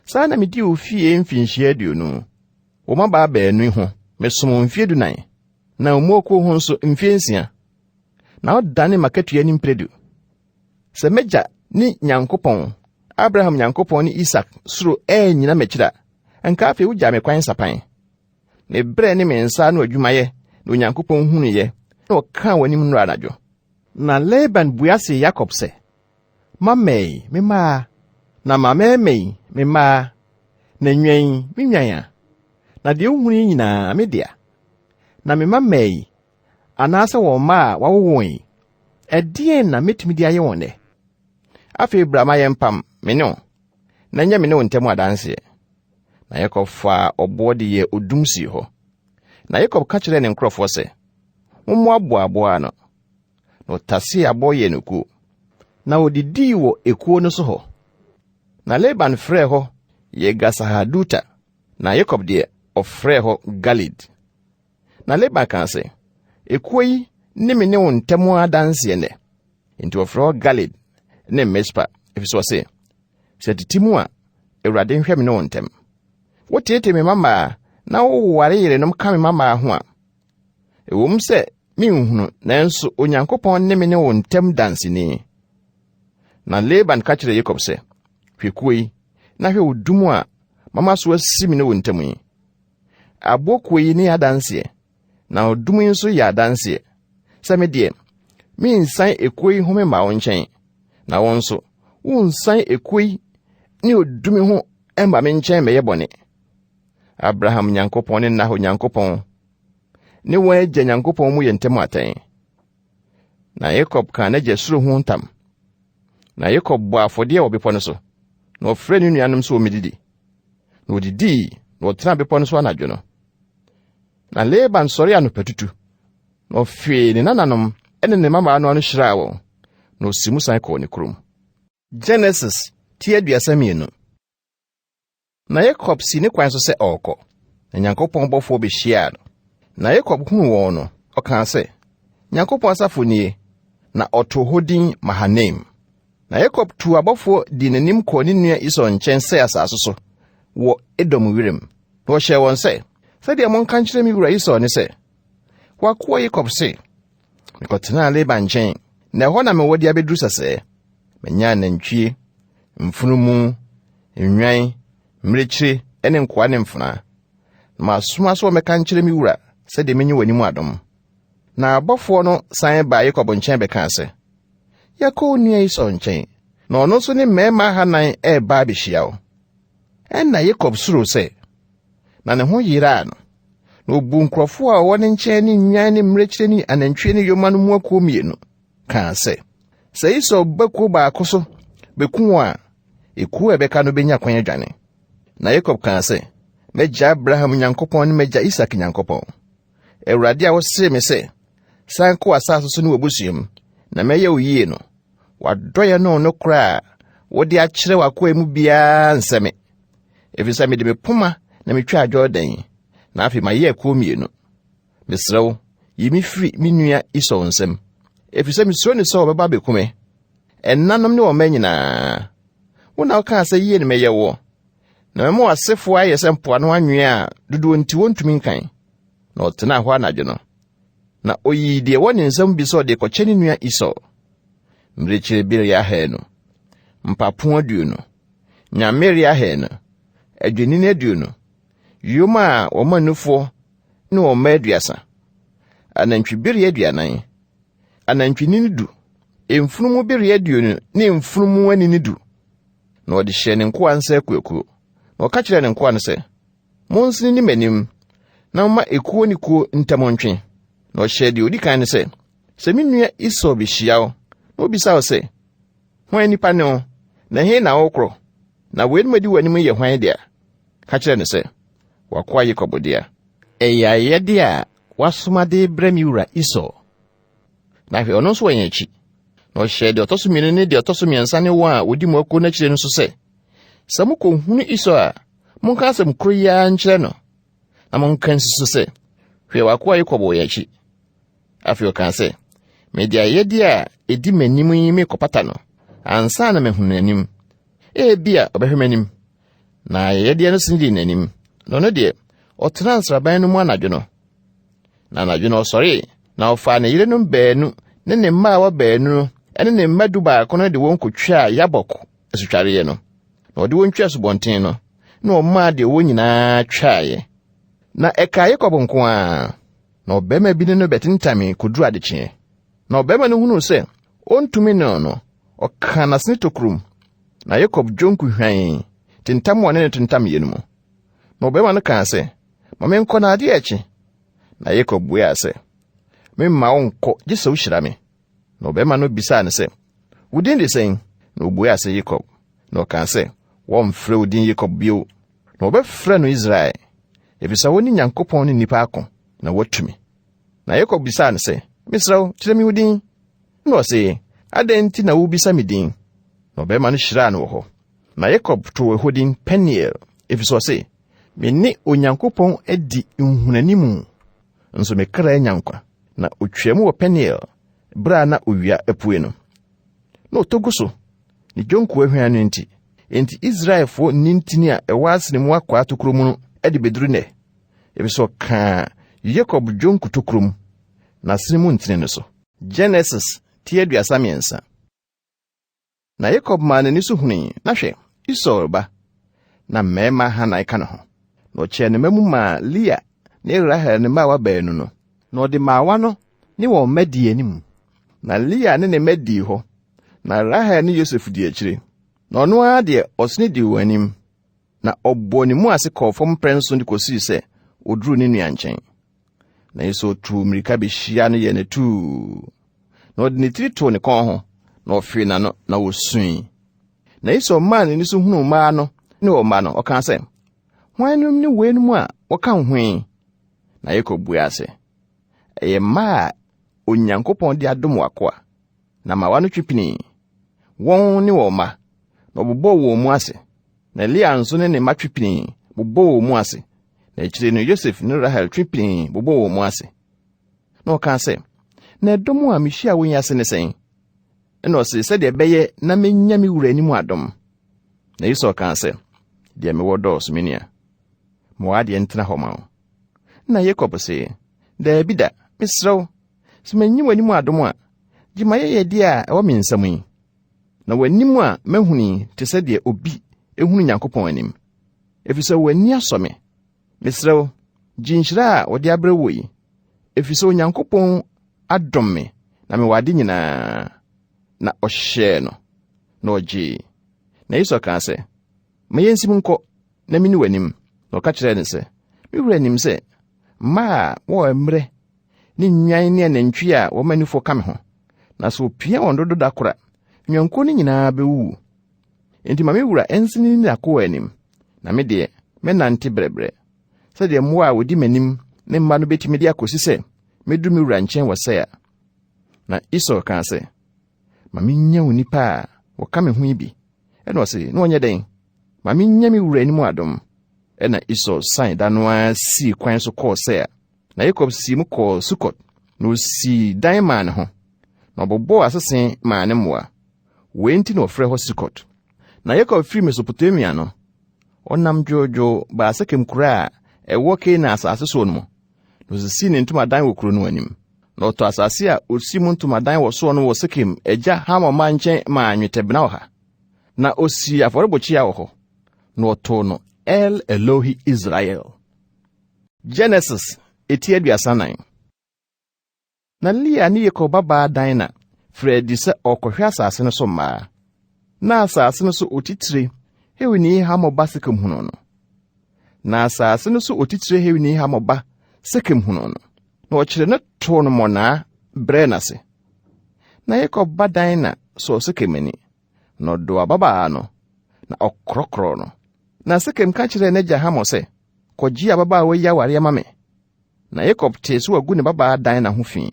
[SPEAKER 1] Saa na medii wo fie mfinhyia aduonu. Wo mmabaa baanu ho, mesom wo mfeɛ dunan, na wo mmoakuo ho nso mfeɛ nsia. Na wodane m'akatua ani mprɛdu. Sɛ m'agya ne Nyankopɔn, Abraham Nyankopɔn ne Isak suro annyina m'akyiri a, anka afei wogyaa me kwan nsapan. Me brɛ ne me nsa ano adwumayɛ na Onyankopɔn hunuiɛ na ɔkaa w'anim nnora anadwo. Na Laban bua see Yakob sɛ, Mamma yi, me mmaa, na mammarima yi, me mmaa, na nnwan yi, me nnwan a, na deɛ wohunu yi nyinaa, me dea. Na me mmammaa yi, anaasɛ wɔn mma a wɔawo wɔn yi, ɛdeɛn na mɛtumi de ayɛ wɔn nnɛ? Afei bra ma yɛmpam, me ne wo, na ɛnyɛ me ne wo ntam adanseɛ. Na Yakob faa ɔboɔ de yɛɛ odum sii hɔ. Na Yakob ka kyerɛɛ ne nkurɔfoɔ sɛ, Mommoaboa aboɔ ano. Na ɔtasee aboɔ yɛɛ no kuo. Na wɔdidii wɔ ekuo no so hɔ. Na Laban frɛɛ hɔ Yegarsahaduta, na Yakob deɛ, ɔfrɛɛ hɔ Galeed. Na Laban kaa sɛ, Ekuo yi ne me ne wo ntam adanseɛ nnɛ. Enti wɔfrɛ hɔ Galeed ne Mispa, ɛfiri sɛ ɔse, Sɛ tete mu a, Awurade nhwɛ me ne wo ntam. Woteetee me mmammaa na woware yerenom ka me mmammaa ho a, ɛwom sɛ menhunu, nanso Onyankopɔn ne me ne wo ntam danseni. Na Laban ka kyerɛɛ Yakob sɛ, Hwɛ kuo yi, na hwɛ odum a mama so asi me ne wo ntam yi. Aboɔ kuo yi ne adanseɛ, na odum yi nso yɛ adanseɛ, sɛ me deɛ, mensan ekuo yi ho memma wo nkyɛn, na wo nso, wonsan ekuo yi ne odum yi ho mma me nkyɛn mmɛyɛ bɔne. Abraham Nyankopɔn ne Nahor Nyankopɔn ne wɔn agya Nyankopɔn mu yɛ ntam atɛn. Na Yakob kaa n'agya suro ho ntam. Na Yakob bɔɔ afɔdeɛ wɔ bepɔ no so, na ɔfrɛɛ ne nuanom sɛ wɔmmɛdidi. Na wɔdidii, na wɔtenaa bepɔ no so anadwo no. Na Laban sɔree anɔpatutu, na ɔfee ne nananom ne ne mmammaa no ano hyiraa wɔn, na ɔsii mu san kɔɔ ne kurom. Genesis ti 32. Na Yakob sii ne kwan so sɛ ɔrekɔ, na Nyankopɔn bɔfoɔ bɛhyiaa no. Na Yakob hunuu wɔn no, ɔkaa sɛ, Nyankopɔn asafo nie! Na ɔtoo hɔ din Mahanaim. Na Yakob tuu abɔfoɔ dii n'anim kɔɔ ne nua Esau nkyɛn Seir asase so wɔ Edom wiram. Na ɔhyɛɛ wɔn sɛ, Sɛdeɛ monka nkyerɛ me wura Esau ne sɛ, 'W'akoa Yakob se, Mekɔtenaa Laban nkyɛn, na ɛhɔ na mewɔ de abɛduru sɛsɛɛ. Manya anantwie, mfunumu, nnwan, mmirekyire ne nkoa ne mfenaa. Na masoma sɛ wɔmmɛka nkyerɛ me wura sɛdeɛ menya w'anim adom. Na abɔfoɔ no san baa Yakob nkyɛn bɛkaa sɛ, Yɛakɔ wo nua Esau nkyɛn, na ɔno nso ne mmarima ahanan reba abɛhyia wo. Ɛnna Yakob suroo sɛ, na ne ho yeraa no. Na ɔbuu nkurɔfoɔ a wɔwɔ ne nkyɛn ne nnwan ne mmirekyire ne anantwie ne yoma no mu akuo mmienu, kaa sɛ, Sɛ Esau ba kuo baako so bɛku wɔn a, ekuo a ɛbɛka no bɛnya kwan adwane. Na Yakob kaa sɛ, M'agya Abraham Nyankopɔn ne m'agya Isak Nyankopɔn, Awurade a wosee me sɛ, San kɔ w'asase so ne w'abusua mu, na mɛyɛ wo yie no, w'adɔeɛ ne wo nokorɛ a wode akyerɛ w'akoa yi mu biara nsɛ me, ɛfiri sɛ mede me poma na metwaa Jordan yi, na afei mayɛ akuo mmienu. Mesrɛ wo, yi me firi me nua Esau nsam, ɛfiri sɛ mesuro ne sɛ ɔbɛba abɛku me, ɛnanom ne wɔn mma nyinaa. Wo na wokaa sɛ yie na mɛyɛ woɔ, na mɛma w'asefoɔ ayɛ sɛ mpoano anwea a dodoɔ nti wɔntumi nkan. Na ɔtenaa hɔ anadwo no, na oyii deɛ ɛwɔ ne nsam bi sɛ ɔde rekɔkyɛ ne nua Esau. Mmirekyire bereɛ ahanu, mpapo aduonu, nyammereɛ ahanu, adwennini aduonu, yoma a wɔma nufoɔ ne wɔn mma aduasa, anantwibereɛ aduanan, anantwinini du, mfunumu bereɛ aduonu ne mfunumu anini du. Na ɔde hyɛɛ ne nkoa nsa akuakuo. Na ɔka kyerɛɛ ne nkoa no sɛ, Monsene nni m'anim, na momma ekuo ne kuo ntam ntwe. Na ɔhyɛɛ deɛ ɔdi kan no sɛ, Sɛ me nua Esau bɛhyia wo, na ɔbisa wo sɛ, Hwan nipa ne wo, na ɛhe na worekorɔ, na weinom adi w'anim yɛ hwan dea? Ka kyerɛ no sɛ, W'akoa Yakob dea. Ɛyɛ ayɛyɛdeɛ a wasoma de rebrɛ me wura Esau. Na hwɛ, ɔno nso wɔ yɛn akyi. Na ɔhyɛɛ deɛ ɔtɔ so mmienu ne deɛ ɔtɔ so mmiɛnsa ne wɔn a wɔdi mu akuo no akyire no nso sɛ, Sɛ mokɔhunu Esau a, monka asɛm koro yi ara nkyerɛ no, na monka nsi so sɛ, Hwɛ, w'akoa Yakob wɔ yɛn akyi. Afei ɔkaa sɛ, Mede ayɛyɛdeɛ a ɛdi m'anim yi mekɔpata no, ansa na mahunu n'anim. Ebia ɔbɛhwɛ m'anim. Na ayɛyɛdeɛ no sene dii n'anim, na ɔno deɛ, ɔtenaa nsraban no mu anadwo no. Na anadwo no ɔsɔree, na ɔfaa ne yerenom baanu ne ne mmaawa baanu no ne ne mma dubaako no de wɔn kotwaa Yabok asutwareeɛ no. Na ɔde wɔn twaa asubɔnten no, na ɔmaa deɛ ɔwɔ nyinaa twaeɛ. Na ɛkaa Yakob nko ara. Na ɔbarima bi ne no bɛtentamee kɔduruu adekyeeɛ. Na ɔbarima no hunuu sɛ ɔntumi ne no no, ɔkaa n'asene tokurom. Na Yakob dwonku hwan tentam a ɔne no tentameeɛ no mu. Na ɔbarima no kaa sɛ, Ma menkɔ na adeɛ rekye. Na Yakob buaa sɛ, Meremma wo nkɔ gye sɛ wohyira me. Na ɔbarima no bisaa no sɛ, Wo din de sɛn? Na obuaa sɛ, Yakob. Na ɔkaa sɛ, Wɔremfrɛ wo din Yakob bio, na wɔbɛfrɛ no Israel, efisɛ wo ne Nyankopɔn ne nnipa ako, na woatumi. Na Yakob bisaa no sɛ, Mesrɛ wo, kyerɛ me wo din. Na ɔse, Adɛn nti na wobisa me din? Na ɔbarima no hyiraa no wɔ hɔ. Na Yakob too ɛhɔ din Peniel, efisɛ ɔse, Me ne Onyankopɔn adi nhunanim, nso me kra anya nkwa. Na otwaam wɔ Peniel bere a na owia apue no. Na ɔtɔ gu so, ne dwonku ahwan no nti. Enti Israelfoɔ nni ntini a ɛwɔ asene mu akwaa tokuro mu no de bɛduru nnɛ, efisɛ ɔkaa Yakob dwonku tokuro mu, n'asene mu ntini no so. Genesis ti 33. Na Yakob maa n'ani so hunui, na hwɛ, Esau reba, na mmarima ahanan ka ne ho. Na ɔkyɛɛ ne mma mu maa Lea ne Rahel ne mmaawa baanu no. Na ɔde mmaawa no ne wɔn mma dii anim. Na Lea ne ne mma dii hɔ, na Rahel ne Yosef dii akyire. Na ɔno ara deɛ, ɔsene dii wɔn anim, na ɔbɔɔ ne mu ase kɔɔ fam mprɛnson de kɔsii sɛ ɔduruu ne nua nkyɛn. Na Esau tuu mmirika bɛhyiaa no yɛɛ no atuu. Na ɔde ne tiri too ne kɔn ho, na ɔfee n'ano, na ɔsui. Na Esau maa n'ani so hunuu mmaa no ne wɔn mma no, ɔkaa sɛ, Hwannom ne weinom a wɔka wo ho yi? Na Yakob buaa sɛ, Ɛyɛ mma a Onyankopɔn de adom w'akoa. Na mmaawa no twe pinii, wɔn ne wɔn mma, na wɔbobɔɔ wɔn mu ase. Na Lea nso ne ne mma twe pinii bobɔɔ wɔn mu ase. Na akyiri no Yosef ne Rahel twe pinii bobɔɔ wɔn mu ase. Na ɔkaa sɛ, Na ɛdɔm a mihyia wɔn yi ase ne sɛn? Ɛnna ɔse, Sɛdeɛ ɛbɛyɛ na menya me wura anim adom. Na Esau kaa sɛ, Deɛ mewɔ dɔɔso, me nua. Ma w'adeɛ ntena hɔ ma wo. Na Yakob se, Daabi da, mesrɛ wo, sɛ manyi w'anim adom a, gye m'ayɛyɛdeɛ a ɛwɔ me nsam yi. Na w'anim a mahunu yi te sɛ deɛ obi ehunu Nyankopɔn anim, ɛfiri sɛ w'ani asɔ me. Mesrɛ wo, gye nhyira a wɔde abrɛ wo yi, ɛfiri sɛ Onyankopɔn adom me na mewɔ ade nyinaa. Na ɔhyɛɛ no, na ɔgyee. Na Esau kaa sɛ, Ma yɛnsim nkɔ na menni w'anim. Na ɔka kyerɛɛ no sɛ, Me wura nim sɛ mma a wɔwɔ mmerɛ ne nnwan ne anantwi a wɔma nufoɔ ka me ho, na sɛ opia wɔn dodo da koro a, nnwankuo no nyinaa bɛwuwu. Enti ma me wura nsene nni n'akoa anim, na me deɛ, mɛnante brɛbrɛ, sɛdeɛ mmoa a wɔdi m'anim ne mma no bɛtumi de akɔsi sɛ mɛduru me wura nkyɛn wɔ Seir. Na Esau kaa sɛ, Ma mennya onipa a wɔka me ho yi bi. Ɛna ɔse, Na ɔnyɛ dɛn? Ma mennya me wura anim adom. Ɛna Esau san da no ara sii kwan so kɔɔ Seir. Na Yakob sii mu kɔɔ Sukot, na osii dan maa ne ho, na ɔbobɔɔ asese maa ne mmoa. Wei nti na wɔfrɛ hɔ Sukot. Na Yakob firi Mesopotamia no, ɔnam dwoodwoo baa Sekem kuro a ɛwɔ Kanaan asase soɔ no mu, na osisii ne ntomadan wɔ kuro no anim. Na ɔtɔ asase a osii mu ntomadan wɔ soɔ no wɔ Sekem agya Hamor mma nkyɛn maa nnwetɛbena ɔha. Na osii afɔrebukyia wɔ hɔ, na ɔtoo no El Elohi Israel. Genesis eti 34. Na Lea ne Yakob babaa Dina firii adi sɛ ɔrekɔhwɛ asase no so mmaa. Na asase no so otitire Hewini Hamor ba Sekem hunuu no. Na asase no so otitire Hewini Hamor ba Sekem hunuu no, na ɔkyeree no too no mmonnaa brɛɛ no ase. Na Yakob ba Dina sɔɔ Sekem ani, na ɔdɔɔ ababaa no, na ɔkorɔkorɔɔ no. Na Sekem ka kyerɛɛ n'agya Hamor sɛ, Kɔgye ababaawa yi awareɛ ma me. Na Yakob tee sɛ wagu ne babaa Dina ho fi.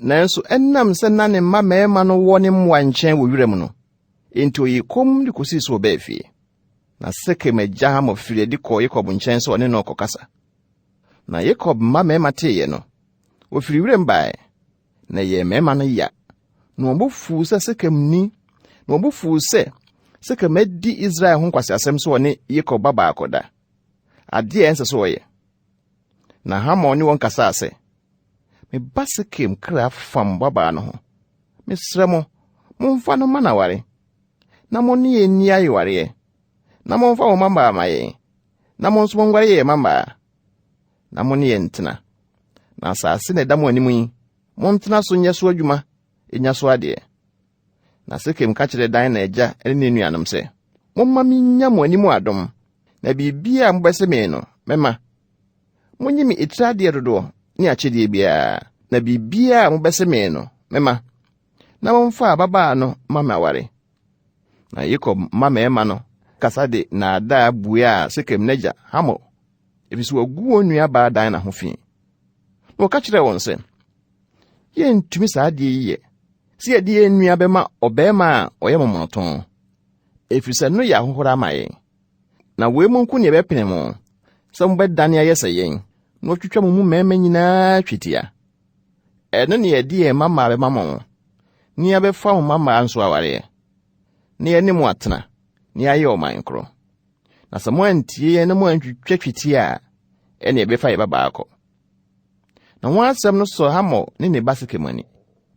[SPEAKER 1] Nanso ɛnam sɛ na ne mma mmarima no wɔ ne mmoa nkyɛn wɔ wiram no, enti ɔyɛɛ komm de kosii sɛ ɔbaa fie. Na Sekem agya Hamor firii adi kɔɔ Yakob nkyɛn sɛ ɔne no rekɔkasa. Na Yakob mma mmarima teeɛ no, wɔfirii wiram baeɛ, na ɛyɛɛ mmarima no ya, na wɔn bo fuu sɛ Sekem ni, na wɔn bo fuu sɛ Sekem adi Israel ho nkwaseasɛm sɛ ɔne Yakob babaa akɔda, adeɛ a ɛnsɛ sɛ ɔyɛ. Na Hamor ne wɔn kasaa sɛ, Me ba Sekem kra fam babaa no ho. Mesrɛ mo, momfa no mma no aware, na mo ne yɛn nni ayewareɛ, na momfa mo mmammaa ma yɛn, na mo nso monware yɛn mmammaa, na mo ne yɛn ntena. Na asase na ɛda mo anim yi, montena so nyɛ so adwuma, nya so adeɛ. Na Sekem ka kyerɛɛ Dina agya ne ne nuanom sɛ, Momma minnya mo anim adom, na biribiara a mobɛse me no, mɛma. Monnye me etiri adeɛ dodoɔ ne akyɛdeɛ biara, na biribiara a mobɛse me no, mɛma. Na momfa ababaa no ma me aware. Na Yakob mma mmarima no kasa de nnaadaa buaa Sekem n'agya Hamor, efisɛ wagu wɔn nuabaa Dina ho fi. Na wɔka kyerɛɛ wɔn sɛ, Yɛntumi saa adeɛ yi yɛ, sɛ yɛde yɛn nua bɛma ɔbarima a ɔyɛ momonoto, ɛfiri sɛ no yɛ ahohora ama yɛn. Na wei mu nko ne yɛbɛpene mo sɛ mobɛdane ayɛ sɛ yɛn, na wɔatwitwa mo mu mmarima nyinaa twetia. Ɛno ne yɛde yɛn mmammaa bɛma mo, na yɛabɛfa mo mmammaa nso awareɛ, na yɛne mo atena, na yɛayɛ ɔman korɔ. Na sɛ moantie yɛn na moantwitwa twetia a, ɛne yɛbɛfa yɛn babaa akɔ. Na wɔn asɛm no sɔɔ Hamor ne ne ba Sekem ani.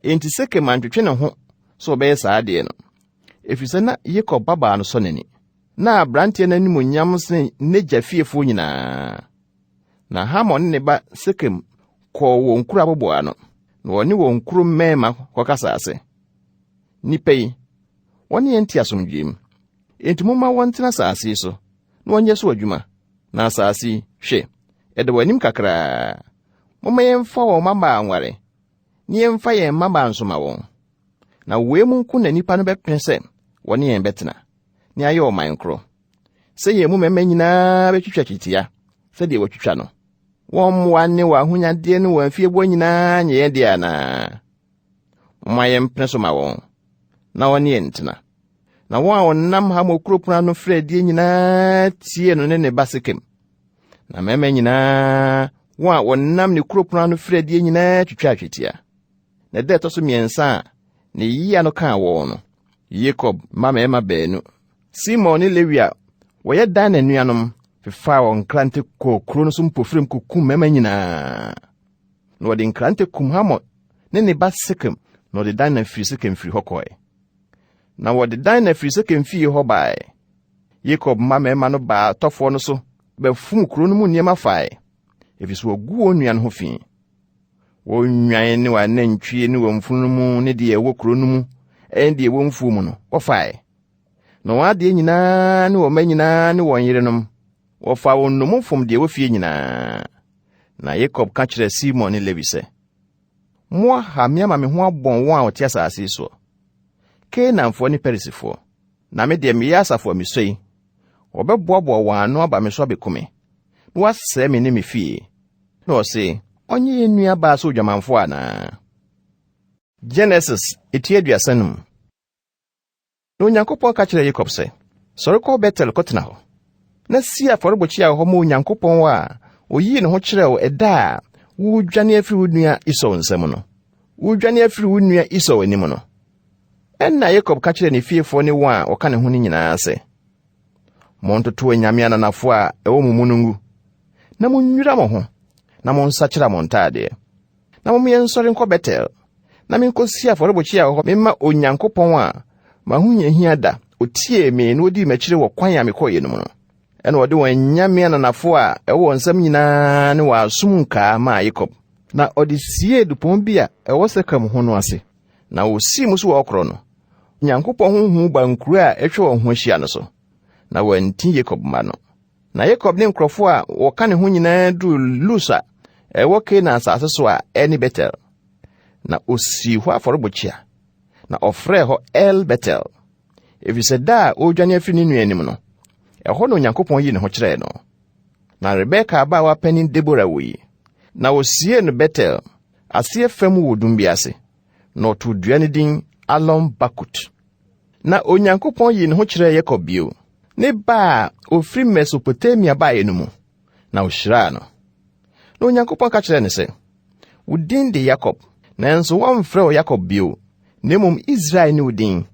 [SPEAKER 1] Enti Sekem antwetwe ne ho sɛ ɔbɛyɛ saa adeɛ no, ɛfiri sɛ na Yakob babaa no sɔ n'ani. Na aberanteɛ no animuonyam sene n'agya fiefoɔ nyinaa. Na Hamor ne ne ba Sekem kɔɔ wɔn kuro aboboano, na wɔne wɔn kuro mmarima kɔkasaa sɛ, Nnipa yi, wɔne yɛn te asomdwoeɛ mu. Enti momma wɔntena asase yi so na wɔnyɛ so adwuma. Na asase yi, hwɛ, ɛda wɔn anim kakraa. Momma yɛmfa wɔn mmabaa nware, na yɛmfa yɛn mmabaa nso ma wɔn. Na wei mu nko na nnipa no bɛpene sɛ wɔne yɛn bɛtena, na yɛayɛ ɔman korɔ. Sɛ yɛn mu mmarima nyinaa bɛtwitwa twetia sɛdeɛ wɔatwitwa no, wɔn mmoa ne wɔn ahonyadeɛ ne wɔn afieboa nyinaa nyɛ yɛn deɛ anaa? Momma yɛmpene so ma wɔn, na wɔne yɛn ntena. Na wɔn a wɔnam Hamor kuro pono ano firi adie nyinaa tiee no ne ne ba Sekem. Na mmarima nyinaa, wɔn a wɔnam ne kuro pono ano firi adie nyinaa twitwaa twetia. Na da ɛtɔ so mmiɛnsa a ne yea no kaa wɔn no, Yakob mma mmarima baanu, Simon ne Lewi a wɔyɛ Dina nuanom, fefaa wɔn nkrante kɔɔ kuro no so mpofirim kokum mmarima nyinaa. Na wɔde nkrante kum Hamor ne ne ba Sekem, na wɔde Dina firi Sekem firi hɔ kɔe. Na wɔde Dina firi Sekem fie hɔ bae. Yakob mma mmarima no baa atɔfoɔ no so bɛfom kuro no mu nneɛma fae, ɛfiri sɛ wɔgu wɔn nua no ho fi. Wɔn nnwan ne wɔn anantwie ne wɔn mfunumu ne deɛ ɛwɔ kuro no mu ne deɛ ɛwɔ mfuo mu no, wɔfae. Na wɔn adeɛ nyinaa ne wɔn mma nyinaa ne wɔn yerenom, wɔfaa wɔn nnommum fom deɛ ɛwɔ fie nyinaa. Na Yakob ka kyerɛɛ Simon ne Lewi sɛ, Moaha me ama me ho abɔn wɔn a wɔte asase yi soɔ, Kanaanfoɔ ne Perisifoɔ, na me deɛ meyɛ asafo a mesua yi, wɔbɛboaboa wɔn ano aba me so abɛku me, na wɔasɛe me ne me fie. Na ɔse, Ɔnyɛ yɛn nua baa sɛ odwamanfoɔ anaa? Genesis eti 35. Na Onyankopɔn ka kyerɛɛ Yakob sɛ, Sɔre kɔ Betel kɔtena hɔ, na si afɔrebukyia wɔ hɔ ma Onyankopɔn a oyii ne ho kyerɛɛ wo ɛda a woredwane afiri wo nua Esau nsam no. Woredwane afiri wo nua Esau anim no. Ɛnna Yakob ka kyerɛɛ ne fiefoɔ ne wɔn a wɔka ne ho no nyinaa sɛ, Montoto anyame ananafoɔ a ɛwɔ mo mu no ngu, na munnwira mo ho, na monsakyera mo ntaadeɛ. Na mom yɛnsɔre nkɔ Betel, na menkɔsi afɔrebukyia wɔ hɔ memma Onyankopɔn a m'ahohiahia da otiee me na odii m'akyiri wɔ kwan a mekɔeɛ no mu no. Ɛna ɔde wɔn anyame ananafo a ɛwɔ wɔn nsam nyinaa ne wɔn asom nkaa maa Yakob. Na ɔde siee dupɔn bi a ɛwɔ Sekem ho no ase. Na wosii mu so wɔ ɔkorɔ no, Onyankopɔn ho hu baa nkuro a atwa wɔn ho ahyia no so, na wɔanti Yakob mma no. Na Yakob ne nkurɔfo a wɔka ne ho nyinaa duruu Lus a ɛwɔ Kanaan asase so a ɛne Betel. Na osii hɔ afɔrebukyia, na ɔfrɛɛ hɔ El Betel, efisɛ da a ɔredwane afiri ne nua anim no, ɛhɔ na Onyankopɔn yii ne ho kyerɛɛ no. Na Rebeka abaawa panin Debora wui, na wosiee no Betel aseɛ fam wɔ dum bi ase, na ɔtoo dua no din Alon Bakut. Na Onyankopɔn yii ne ho kyerɛɛ Yakob bio, ne ba a ofiri Mesopotamia baeɛ no mu, na ɔhyiraa no. Na Onyankopɔn ka kyerɛɛ no sɛ, Wo din de Yakob, nanso wɔmfrɛ wo Yakob bio, na mmom Israel ne wo din.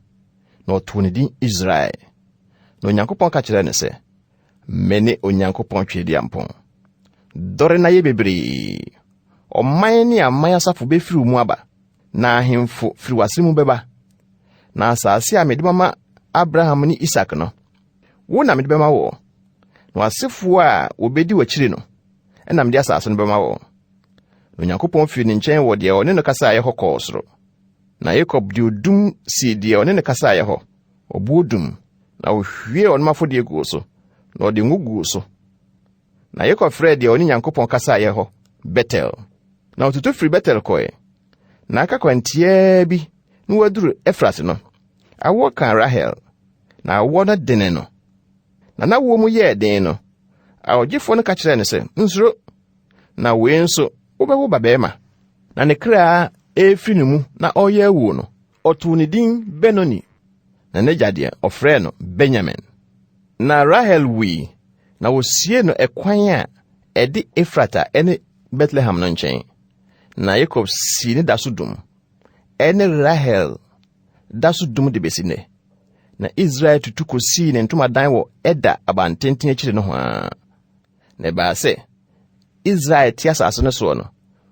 [SPEAKER 1] Na ɔtoo ne din Israel. Na Onyankopɔn ka kyerɛɛ no sɛ, Mene Onyankopɔn Tweaduampɔn. Dɔre na yɛ bebree. Ɔman ne aman asafo bɛfiri wo mu aba, na ahemfo firi w'ase mu bɛba. Na asase a mede mama Abraham ne Isak no, wo na mede bɛma wɔ. Na w'asefoɔ a wɔbɛdi w'akyiri no, ɛna mede asase no bɛma wɔ. Na Onyankopɔn firi ne nkyɛn wɔ deɛ ɔne no kasaeɛ hɔ kɔɔ soro. Na Yakob de odum sii deɛ ɔne no kasaeɛ hɔ, ɔboɔ dum, na ɔhwiee ɔnom afɔdeɛ guu so, na ɔde ngo guu so. Na Yakob frɛɛ deɛ ɔne Nyankopɔn kasaeɛ hɔ Betel. Na ɔtutu firi Betel kɔe. Na aka kwan tiaa bi na waduru Efrat no, awoɔ kaa Rahel, na awoɔ no dene no. Na n'awoɔ mu yɛɛ den no, awogyefoɔ no ka kyerɛɛ no sɛ, Nsuro, na wei nso wobɛwo babarima. Na ne kra refiri ne mu na ɔreyɛ awuo no, ɔtoo ne din Benoni, na n'agya deɛ, ɔfrɛɛ no Benyamin. Na Rahel wui, na wɔsiee no ɛkwan a ɛde Efrat a ɛne Betlehem no nkyɛn. Na Yakob sii ne da so dum, ɛne Rahel da so dum de besi nnɛ. Na Israel tutu kosii ne ntomadan wɔ Eda abantenten akyiri nohoa. Na ɛbaa sɛ, Israel te asase no soɔ no,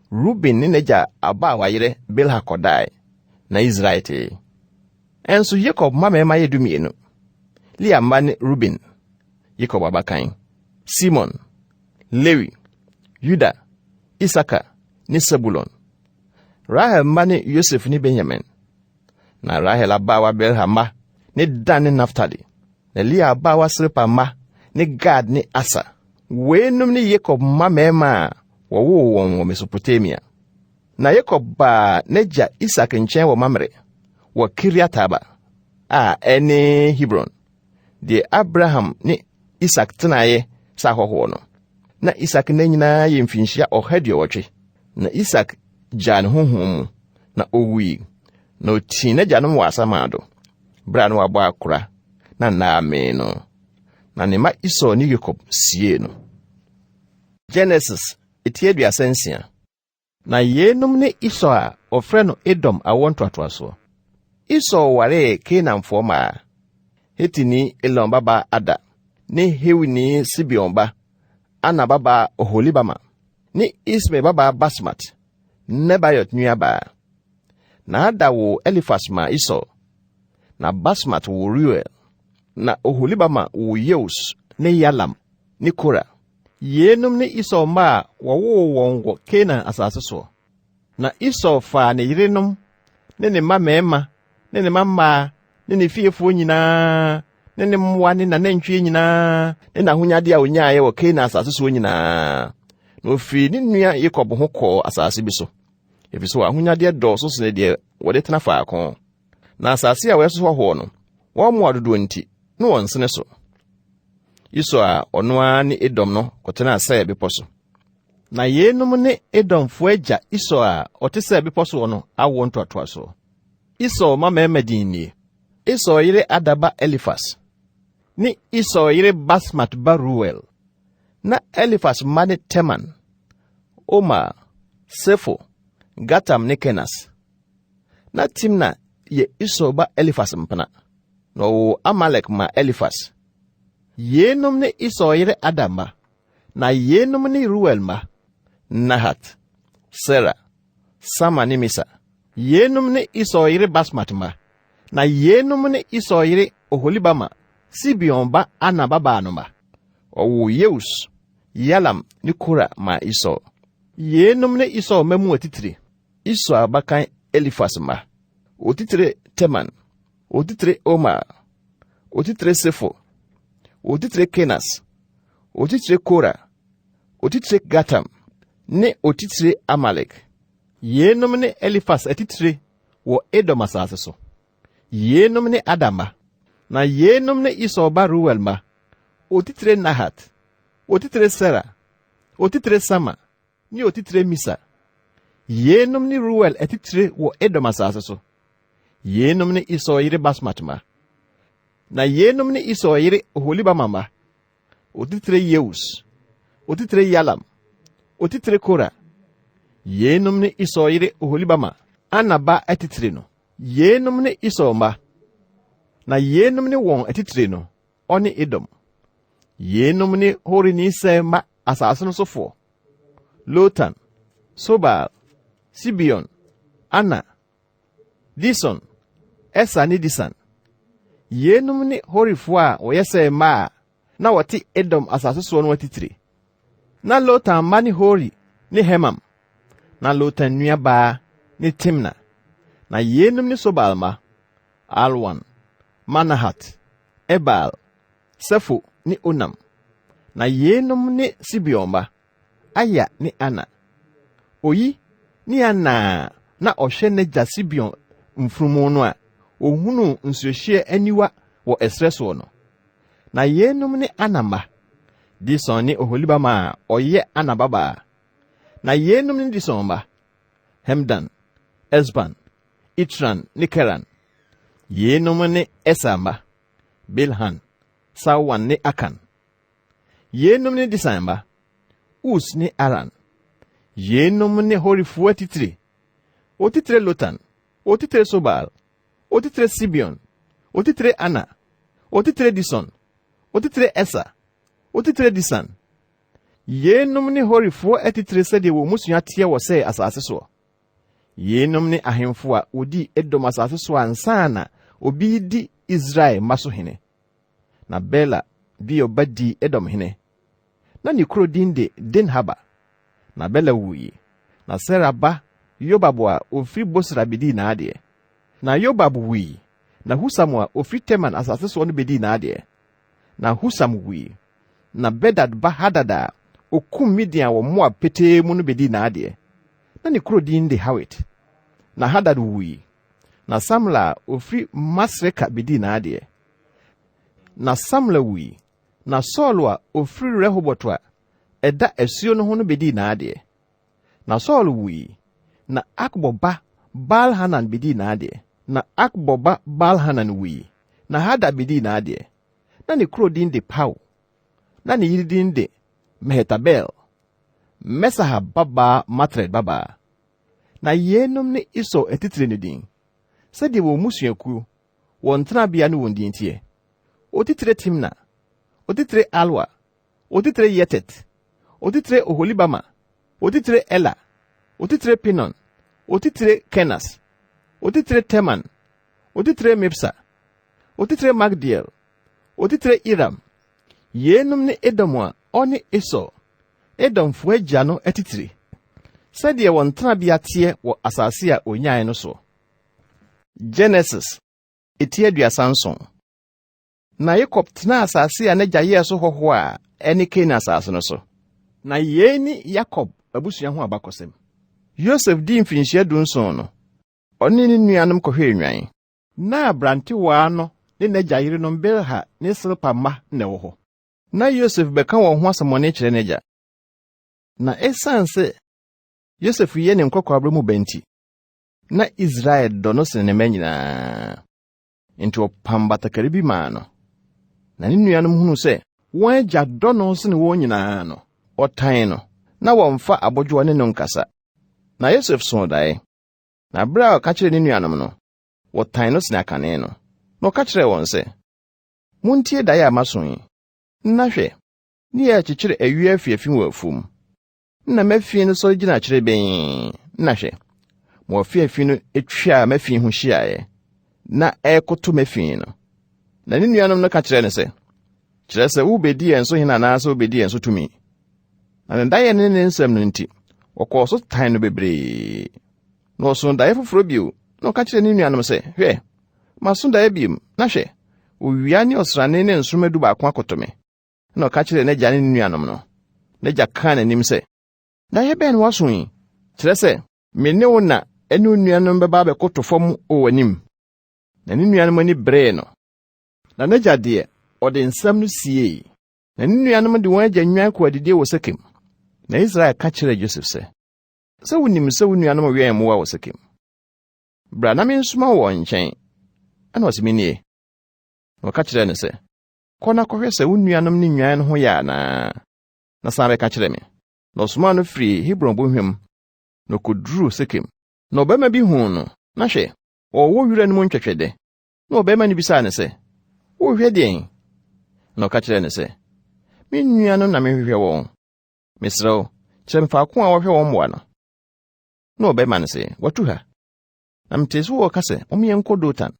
[SPEAKER 1] Ruben ne n'agya abaawa yere Bilha kɔdae, na Israel tee. Ɛnso Yakob mma mmarima yɛ 12. Lea mma ne Ruben, Yakob abakan, Simon, Lewi, Yuda, Isakar ne Sebulon. Rahel mma ne Yosef ne Benyamin. Na Rahel abaawa Bilha mma ne Dan ne Naftali. Na Lea abaawa Silpa mma ne Gad ne Aser. Weinom ne Yakob mma mmarima a wɔwoo wɔn wɔ Mesopotamia. Na Yakob baa n'agya Isak nkyɛn wɔ Mamre wɔ Kiriat-Arba a ɛne Hebron, deɛ Abraham ne Isak tenaeɛ sɛ ahɔhoɔ no. Na Isak nna nyinaa yɛ mfinhyia 180. Na Isak gyaa ne honhom mu, na owui, na otii n'agyanom wɔ asamando. berɛ a na wabɔ akora na nna amee no. Na ne mma Esau ne Yakob siee no. Genesis eti 36. Na yeinom ne Esau a wɔfrɛ no Edom awoɔ ntoatoasoɔ. Esau waree Kanaanfoɔ mmaa, Hetini Elon babaa Ada ne Hewini Sibeon ba Ana babaa Oholibama ne Ismael babaa Basmat, Nebaiot nuabaa. Na Ada woo Elifas maa Esau, na Basmat woo Reuel, na Oholibama woo Yeus ne Yalam ne Kora. Yeinom ne Esau mma a wɔwoo wɔn wɔ Kanaan asase soɔ. Na Esau faa ne yerenom ne ne mma mmarima ne ne mma mmaa ne ne fiefoɔ nyinaa ne ne mmoa ne n'anantwie nyinaa ne n'ahonyadeɛ a ɔnyaeɛ wɔ Kanaan asase soɔ nyinaa, na ɔfirii ne nua Yakob ho kɔɔ asase bi so, ɛfiri sɛ wɔn ahonyadeɛ dɔɔso sene deɛ wɔde tena faako. Na asase a wɔyɛ so hɔhoɔ no, wɔn mmoa dodoɔ nti, na wɔnsene so. Esau a ɔno ara ne Edom no kɔtenaa Seir bepɔ so. Na yeinom ne Edomfoɔ agya Esau a ɔte Seir bepɔ soɔ no awoɔ ntoatoasoɔ. Esau mma mmarima din nie: Esau yere Ada ba Elifas, ne Esau yere Basmat ba Reuel. Na Elifas mma ne Teman, Omar, Sefo, Gatam ne Kenas. Na Timna yɛ Esau ba Elifas mpena, na ɔwoo Amalek maa Elifas. Yeinom ne Esau yere Ada mma, na yeinom ne Reuel mma, Nahat, Sera, Sama ne Misa. Yeinom ne Esau yere Basmat mma, na yeinom ne Esau yere Oholibama, Sibeon ba Ana babaa no mma. Ɔwoo Yeus, Yalam ne Kora maa Esau. Yeinom ne Esau mma mu atitire, Esau abakan Elifas mma, otitire Teman, otitire Omar, otitire Sefo, otitire Kenas, otitire Kora, otitire Gatam ne otitire Amalek. Yeinom ne Elifas atitire wɔ Edom asase so. Yeinom ne Ada mma. Na yeinom ne Esau ba Reuel mma, otitire Nahat, otitire Sera, otitire Sama ne otitire Misa. Yeinom ne Reuel atitire wɔ Edom asase so. Yeinom ne Esau yere Basmat mma. Na yeinom ne Esau yere Oholibama mma, otitire Yeus, otitire Yalam, otitire Kora. Yeinom ne Esau yere Oholibama, Ana ba atitire no. Yeinom ne Esau mma. Na yeinom ne wɔn atitire no, ɔne Edom. Yeinom ne Horini Seir mma asase no sofoɔ, Lotan, Sobal, Sibeon, Ana, Dison, Eser ne Disan. Yeinom ne Horifoɔ a wɔyɛ Seir mma a na wɔte Edom asase soɔ no atitire. Na Lotan mma ne Hori ne Hemam. Na Lotan nuabaa ne Timna. Na yeinom ne Sobal mma, Alwan, Manahat, Ebal, Sefo ne Onam. Na yeinom ne Sibeon mma, Aya ne Ana. Oyi ne Ana a na ɔhwɛ n'agya Sibeon mfunumu no a ohunuu nsuohyeɛ aniwa wɔ ɛserɛ soɔ no. Na yeinom ne Ana mma, Dison ne Oholibama a ɔyɛ Ana babaa. Na yeinom ne Dison mma, Hemdan, Esban, Itran ne Keran. Yeinom ne Eser mma, Bilhan, Saawan ne Akan. Yeinom ne Disan mma, Us ne Aran. Yeinom ne Horifoɔ atitire, otitire Lotan, otitire Sobal, otitire Sibeon, otitire Ana, otitire Dison, otitire Eser, otitire Disan. Yeinom ne Horifoɔ atitire sɛdeɛ wɔn mmusua teɛ wɔ Seir asase soɔ. Yeinom ne ahemfo a wɔdii Edom asase soɔ ansa na obi redi Israel mma so hene. Na Bela, Beor ba dii Edom hene. Na ne kuro din de Dinhaba. Na Bela wui, na Sera ba Yobab a ɔfiri Bosra bɛdii n'adeɛ. Na Yobab wui, na Husam a ɔfiri Teman asase soɔ no bɛdii n'adeɛ. Na Husam wui, na Bedad ba Hadad a ɔkum Midian wɔ Moab petee mu no bɛdii n'adeɛ. Na ne kuro din de Hawit. Na Hadad wui, na Samla a ɔfiri Masreka bɛdii n'adeɛ. Na Samla wui, na Saulo a ɔfiri Rehobot a ɛda asuo no ho no bɛdii n'adeɛ. Na Saulo wui, na Akbor ba Baal-Hanan bɛdii n'adeɛ. Na Akbor ba Baal-Hanan wui, Na Hadad bedii n'adeɛ. Na ne kuro din de Pau. Na ne yere din de Mehetabel, Mesahab babaa Matred babaa. Na yeinom ne Esau atitire no din, sɛdeɛ wɔn mmusuakuo, wɔn tenabea ne wɔn din teɛ. Otitire Timna, otitire Alwa, otitire Yetet, otitire Oholibama, otitire Ela, otitire Pinon, otitire Kenas, otitire Teman, otitire Mibsar, otitire Magdiel, otitire Iram. Yeinom ne Edom a ɔne Esau, Edomfoɔ agya no atitire, sɛdeɛ wɔn tenabea teɛ wɔ asase a onyae no soɔ. Genesis eti 37. Na Yakob tenaa asase a n'agya yɛɛ so hɔhoɔ a ɛne Kanaan asase no so. Na yei ne Yakob abusua ho abakɔsɛm. Yosef dii mfirinhyia 17 no, ɔne ne nuanom kɔhwɛɛ nnwan. Na aberantewaa no ne n'agya yerenom Bilha ne Silpa mma na ɛwɔ hɔ. Na Yosef bɛka wɔn ho asɛmmɔne kyerɛ n'agya. Na esiane sɛ Yosef yɛ ne nkɔkoraaberɛ mu ba nti, na Israel dɔ no sene ne mma nyinaa. Enti ɔpam batakari bi maa no. Na ne nuanom hunuu sɛ wɔn agya dɔ no sene wɔn nyinaa no, ɔtan no, na wɔmfa abodwoɔ ne no nkasa. Na Yosef soo daeɛ. Na bere a ɔka kyerɛɛ ne nuanom no, wɔtan no sene akane no. Na ɔka kyerɛɛ wɔn sɛ, Montie daeɛ a maso yi. Na hwɛ, ne yɛrekyekyere ayuo afiafi wɔ afuom. Na m'afi no sɔre gyina kyerebenn. Na hwɛ, mo afiafi no twaa m'afi ho hyiaeɛ, na ɛrekoto m'afi no. Na ne nuanom no ka kyerɛɛ no sɛ, Kyerɛ sɛ wobedi yɛn so hene anaasɛ wobedi yɛn so tumi. Na ne daeɛ ne ne nsɛm no nti, wɔkɔɔ so tan no bebree. Na ɔsoo daeɛ foforɔ bio, na ɔka kyerɛɛ ne nuanom sɛ, Hwɛ, maso daeɛ bio, na hwɛ, owia ne ɔsrane ne nsoromma 11 akoto me. Na ɔka kyerɛɛ n'agya ne ne nuanom no. N'agya kaa n'anim sɛ, Daeɛ bɛn na woaso yi? Kyerɛ sɛ, me ne wo na ne wo nuanom bɛba abɛkoto fam wɔ w'anim. Na ne nuanom ani beree no. Na n'agya deɛ, ɔde nsɛm no siei. Na ne nuanom de wɔn agya nnwan kɔɔ adidie wɔ Sekem. Na Israel ka kyerɛɛ Yosef sɛ, Sɛ wunim sɛ wo nuanom wɛn mmoa wɔ Sekem. Bra na mensoma wo wɔn nkyɛn. Ɛna ɔse, Minie. Na ɔka kyerɛɛ no sɛ, Kɔ na kɔhwɛ sɛ wo nuanom ne nnwan no ho yɛ anaa, na san bɛka kyerɛ me. Na ɔsomaa no firii Hebron bɔnhwa mu, na ɔkɔduruu Sekem. Na ɔbarima bi huu no, na hwɛ, ɔwɔ wira no mu ntwɛtwɛdɛ. Na ɔbarima no bisaa no sɛ, Worehwɛ deɛn? Na ɔka kyerɛɛ no sɛ, Me nuanom na mehwehwɛ wɔn. Mesrɛ wo, kyerɛ me faako a wɔhwɛ wɔn mmoa no. Na ɔbarima no sɛ, Wɔatu ha. Na metee sɛ wɔreka sɛ, Momma yɛnkɔ Dotan.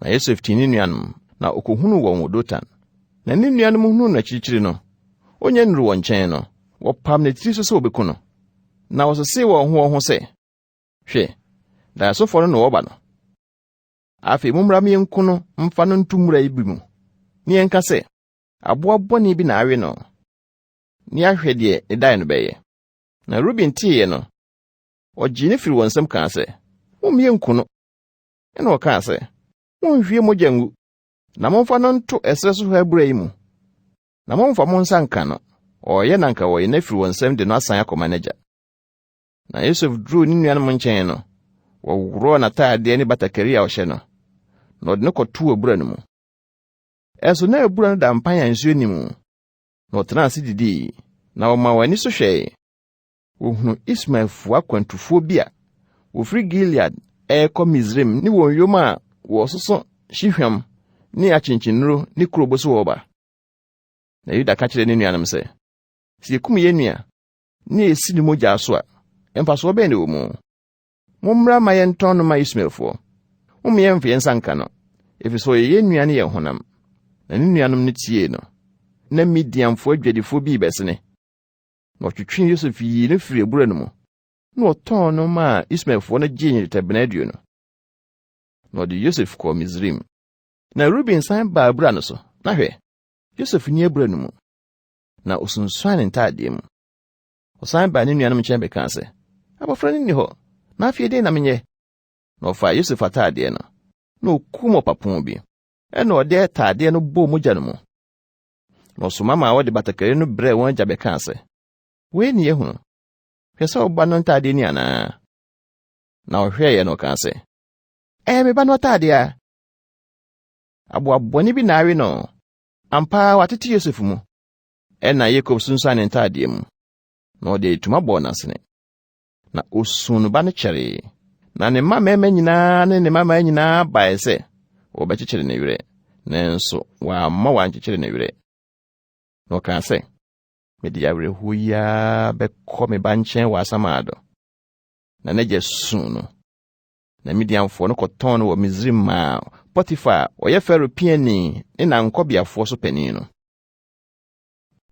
[SPEAKER 1] Na Yosef tii ne nuanom, na okohunuu wɔn wɔ Dotan. Na ne nuanom hunuu no akyirikyiri no, onya nnuru wɔn nkyɛn no, wɔpam ne tiri so sɛ wobeku no. Na wɔsesee wɔn ho wɔn ho sɛ, Hwɛ, daeɛsofoɔ no na wɔreba no. Afei mommra ma yɛnku no mfa no nto mmura yi bi mu, na yɛnka sɛ, aboa bɔne bi na awe no, na yɛahwɛ deɛ ne dae no bɛyɛ. Na Ruben teeɛ no, ɔgyee no firii wɔn nsam kaa sɛ, Mommma yɛnku no. Ɛnna ɔkaa sɛ, Monhwie mogya ngu, na momfa no nto ɛserɛ so hɔ abura yi mu, na mommfa mo nsa nka no. Ɔreyɛ na anka wɔyɛ no afiri wɔn nsam de no asan akɔma n'agya. Na Yosef duruu ne nuanom nkyɛn no, wɔworɔɔ n'ataadeɛ ne batakari a ɔhyɛ no, na ɔde no kɔtoo abura no mu. Ɛnso na abura no da mpan a nsuo nni mu. Na ɔtenaa ase didii, na wɔmaa wɔn ani so hwɛe. Wɔhunuu Ismaelfoɔ akwantufoɔ bi a wɔfiri Gilead ɛrekɔ Misraim ne wɔn yoma a wɔsoso hyehwam ne akyenkyennuro ne kurobo so wɔreba. Na Yuda ka kyerɛɛ ne nuanom sɛ, Sɛ yɛkum yɛn nua, na yɛsi ne mogya so a, mfasoɔ bɛn na ɛwɔ mu? Mommra ma yɛntɔn no ma Ismaelfoɔ. Momma yɛmfa yɛn nsa nka no, ɛfiri sɛ ɔyɛ yɛn nua ne yɛn honam. Na ne nuanom no tiee no. Na Midianfoɔ adwadifoɔ bi rebɛsene. Na ɔtwetwee Yosef yii no firii abura no mu, na ɔtɔn no maa Ismaelfoɔ no gyee nnwetɛbena 20. Na ɔde Yosef kɔɔ Misraim. Na Ruben san baa abura no so, na hwɛ, Yosef nni abura no mu. Na osunsuan ne ntaadeɛ mu. Ɔsan baa ne nuanom nkyɛn bɛkaa sɛ, Abɔfra no nni hɔ, na afei dɛn na menyɛ? Na ɔfaa Yosef ataadeɛ no, na okum ɔpapo bi. Ɛna ɔde ataadeɛ no bɔɔ mogya no mu. Na ɔsoma maa wɔde batakari no brɛɛ wɔn agya bɛkaa sɛ, Wei ne yɛhunu. Hwɛ sɛ wo ba no ntaadeɛ ni anaa? Na ɔhwɛeɛ na ɔkaa sɛ, Ɛyɛ me ba no ataadeɛ a. Aboa bɔne bi na awe no. Ampa ara watete Yosef mu. Ɛnna Yakob sunsuan ne ntaadeɛ mu, na ɔde ayitoma bɔɔ n'asene. Na osuu ne ba no kyɛree. Na ne mma mmarima nyinaa ne ne mmammaa nyinaa bae sɛ wɔbɛkyekyere ne werɛ, nanso wamma wɔankyekyere ne werɛ. Na ɔkaa sɛ, Mede awerɛhoɔ yi ara bɛkɔ me ba nkyɛn wɔ asamando. Na n'agya suu no. Na Midianfoɔ no kɔtɔn no wɔ Misraim maa Potifar a ɔyɛ Farao piani ne n'ankɔbeafoɔ so panin no.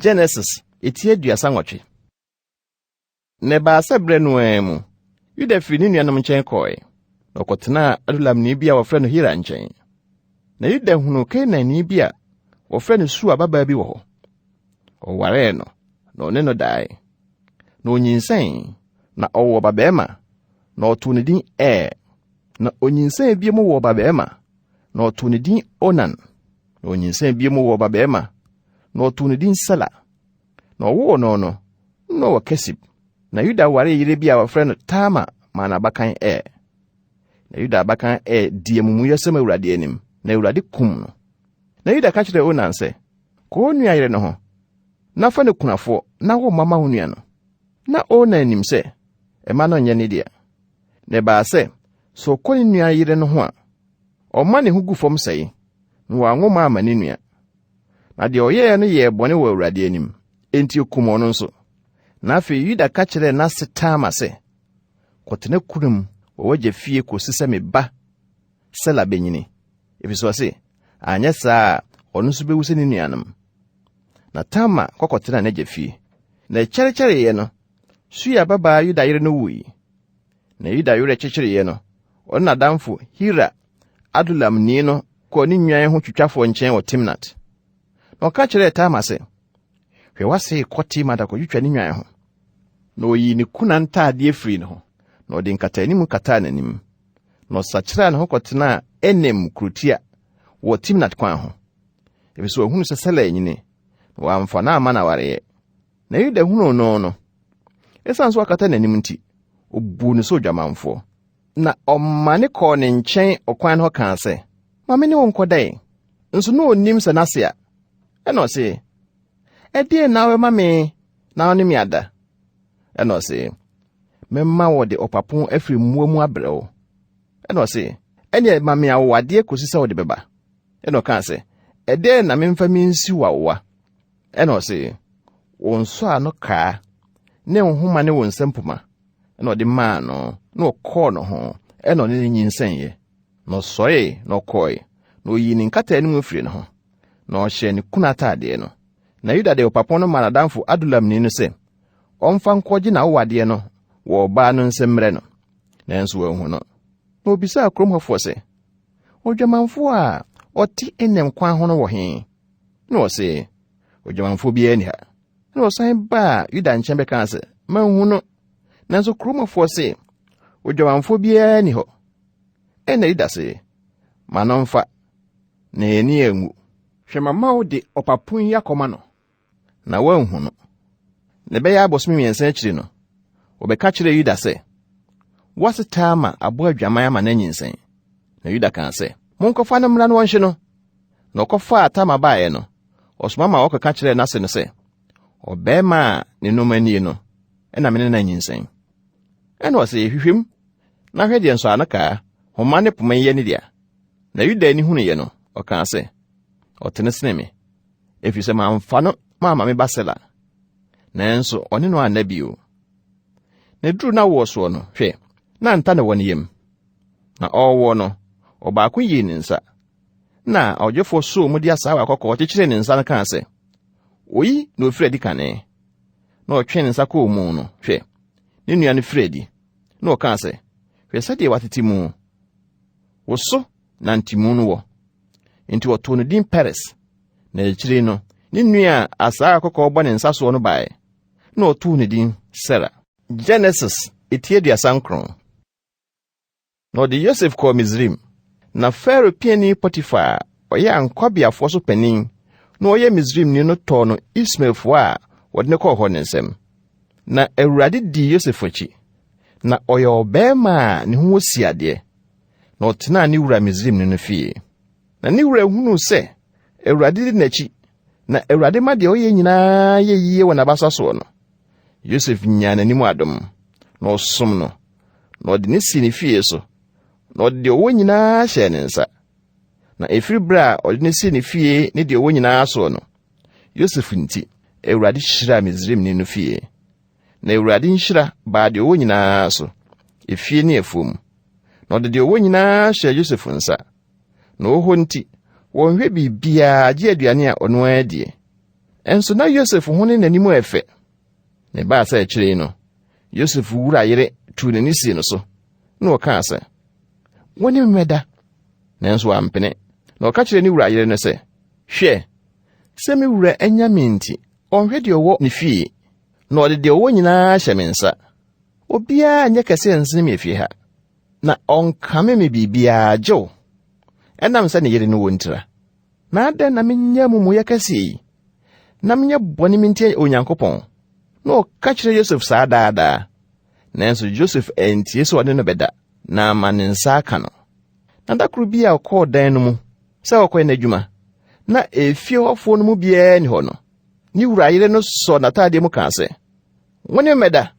[SPEAKER 1] Genesis eti 38. Na ɛbaa sɛ berɛ no ara mu, Yuda firii ne nuanom nkyɛn kɔe, na ɔkɔtenaa Adulamni bi a wɔfrɛ no Hira nkyɛn. Na Yuda hunuu Kanaanni bi a wɔfrɛ no Sua babaa bi wɔ hɔ. Ɔwaree no, na ɔne no dae. Na onyinsɛn, na ɔwoo ɔbabarima, na ɔtoo ne din Er. Na onyinsɛn bio mu woo ɔbabarima, na ɔtoo ne din Onan. Na onyinsɛn bio mu woo ɔbabarima, na ɔtoo ne din Sela. Na ɔwoo no no, na ɔwɔ Kesib. Na Yuda waree yere bi a wɔfrɛ no Tamar maa n'abakan Er. Na Yuda abakan Er dii amumuyɛsɛm Awurade anim, na Awurade kum no. Na Yuda ka kyerɛɛ Onan sɛ, Kɔ wo nua yere no ho, na fa no kunafoɔ na wo mma ma wo nua no. Na Onan nim sɛ mma no nyɛ ne dea. Na ɛbaa sɛ, sɛ ɔkɔ ne nua yere no ho a, ɔma ne ho gu fam sɛe, na wanwo mma amma ne nua. Na deɛ ɔyɛeɛ no yɛɛ bɔne wɔ Awurade anim, enti okum ɔno nso. Na afei Yuda ka kyerɛɛ n'ase Tamar sɛ, Kɔtena kurom wɔ w'agya fie kɔsi sɛ me ba Sela bɛnyini, ɛfiri sɛ ɔse, anyɛ saa a ɔno nso bɛwu sɛ ne nuanom. Na Tamar kɔkɔtenaa n'agya fie. Na ɛkyɛrekyɛreeɛ no, Sua babaa Yuda yere no wui. Na Yuda werɛ kyekyereeɛ no, ɔne n'adamfo Hira Adulamni no kɔɔ ne nnwan ho twitwafoɔ nkyɛn wɔ Timnat. Na ɔka kyerɛɛ Tamar sɛ, Hwɛ w'ase rekɔ Timnat akɔtwitwa ne nnwan ho. Na ɔyii ne kuna ntaadeɛ firii ne ho, na ɔde nkataanim kataa n'anim. Na ɔsakyeraa ne ho kɔtenaa Enaim kurotia wɔ Timnat kwan ho, efisɛ wahunu sɛ Sela anyini, na wamfa no amma no awareɛ. Na Yuda hunuu no no, esiane sɛ wakata n'anim nti, obuu no sɛ odwamanfoɔ. Na ɔmane kɔɔ ne nkyɛn ɔkwan no hɔ kaa sɛ, Ma me ne wo nkɔda ɛ. Nso na onnim sɛ n'ase a. Ɛna ɔse, Ɛdeɛn na wobɛma me na wo ne me ada? Ɛna ɔse, Mɛma wɔde ɔpapo afiri mmoa mu abrɛ wo. Ɛna ɔse, Ɛneɛ ma me awowadeɛ kɔsi sɛ wode bɛba. Ɛna ɔkaa sɛ, Ɛdeɛn na memfa mensi wo awowa? Ɛna ɔse, Wo nsɔano kaa ne wo nhoma ne wo nsampoma. Ɛna ɔde maa no, na ɔkɔɔ no ho, ɛna ɔne no nyinsɛneeɛ. Na ɔsɔree na ɔkɔe, na ɔyii ne nkataanim firii ne ho, na ɔhyɛɛ ne kunu ataadeɛ no. Na Yuda de ɔpapo no maa n'adamfo Adulamni no sɛ ɔmfa nkɔgye n'awowadeɛ no wɔ ɔbaa no nsam mmrɛ no, nanso wanhu no. Na obisaa kurom hɔfoɔ sɛ, Odwamanfoɔ a ɔte Enaim kwan ho no wɔ he? Na wɔse, Odwamanfoɔ biara nni ha. Na ɔsan baa Yuda nkyɛn bɛkaa sɛ, Manhu no. Nanso kurom hɔfoɔ se, Odwamanfoɔ biara nni hɔ. Ɛnna Yuda se, Ma no mfa, na yɛn ani anwu. Hwɛ mama wo de ɔpapo yi akɔma no, na woanhu no. Na ɛbɛyɛ abosome mmiɛnsa akyiri no, wɔbɛka kyerɛɛ Yuda sɛ, W'ase Tamar abɔ adwaman ama no anyinsɛn. Na Yuda kaa sɛ, Monkɔfa no mmra na wɔnhye no. Na ɔkɔfaa Tamar baeɛ no, ɔsoma ma wɔkɔka kyerɛɛ n'ase no sɛ, Ɔbarima a ne nneɛma nie no, ɛna me ne no anyinsɛn. Ɛna ɔse, Hwehwɛ mu, na hwɛ deɛ nsɔano kaa, homa ne poma yi yɛ ne dea. Na Yuda ani hunuiɛ no, ɔkaa sɛ, Ɔtene sene me, ɛfiri sɛ mamfa no mamma me ba Sela. Nanso ɔne no anna bio. Na duru n'awoɔ soɔ no, hwɛ, na nta na ɛwɔ ne yam. Na ɔrewoɔ no, ɔbaako yii ne nsa. Na ɔgyefoɔ soo mu de asaawa kɔkɔɔ kyekyeree ne nsa no kaa sɛ, Oyi na ɔfiri adi kane. Na ɔtwee ne nsa kɔɔ mu no, hwɛ, ne nua no firi adi. Na ɔkaa sɛ, Hwɛ sɛdeɛ watete mu. Wo so na ntemu no wɔ. Enti wɔtoo no din Peres. Na akyiri no, ne nua a asaa kɔkɔɔ bɔ ne nsa soɔ no baeɛ, na ɔtoo ne din Sera. Genesis eti 39. Na ɔde Yosef kɔɔ Misraim. Na Farao piani Potifar a ɔyɛ ankwabeafoɔ so panin na ɔyɛ Misraimni no tɔɔ no Ismaelfoɔ a wɔde no kɔɔ hɔ no nsam. Na Awurade dii Yosef akyi. Na ɔyɛ ɔbarima a ne ho wɔ siadeɛ, na ɔtenaa ne wura Misraimni no fie. Na ne wura hunuu sɛ Awurade di n'akyi, na Awurade ma deɛ ɔyɛ nyinaa yɛ yie wɔ n'abasa soɔ no, Yosef nyaa n'anim adom, na ɔsom no, na ɔde ne sii ne fie so, na ɔde deɛ ɔwɔ nyinaa hyɛɛ ne nsa. Na ɛfiri berɛ a ɔde no sii ne fie ne deɛ ɔwɔ nyinaa soɔ no, Yosef nti, Awurade hyiraa Misraimni no fie. Na Awurade nhyira baa deɛ ɔwɔ nyinaa so, efie ne afuom. Na ɔde deɛ ɔwɔ nyinaa hyɛɛ Yosef nsa. Na ɔwɔ hɔ nti, wɔnhwɛ biribiara gye aduane a ɔno ara die. Ɛnso na Yosef ho ne n'anim yɛ fɛ. Na ɛbaa sɛ akyire yi no, Yosef wura yere tuu n'ani sii no so, na ɔkaa sɛ, Wo ne me mmɛda. Nanso wampene. Na ɔka kyerɛɛ ne wura yere no sɛ, Hwɛ, sɛ me wura anya me nti, ɔnhwɛ deɛ ɔwɔ ne fie, na ɔde deɛ ɔwɔ nyinaa hyɛ me nsa. Obiara nyɛ kɛse nsene me efie ha, na ɔnkame me biribiara gye wo, ɛnam sɛ ne yere ne wo ntira. Na adɛn na menyɛ amumuyɛ kɛseɛ yi, na menyɛ bɔne mentia Onyankopɔn? Na ɔka kyerɛ Yosef saa daadaa. Nanso Yosef antie sɛ ɔne no bɛda, na ama ne nsa aka no. Na da koro bi a ɔkɔɔ dan no mu sɛ ɔkɔyɛ n'adwuma, na efie hɔfoɔ no mu biara nni hɔ no, ne wura yere no sɔɔ n'ataadeɛ mu kaa sɛ, Wo ne me mmɛda.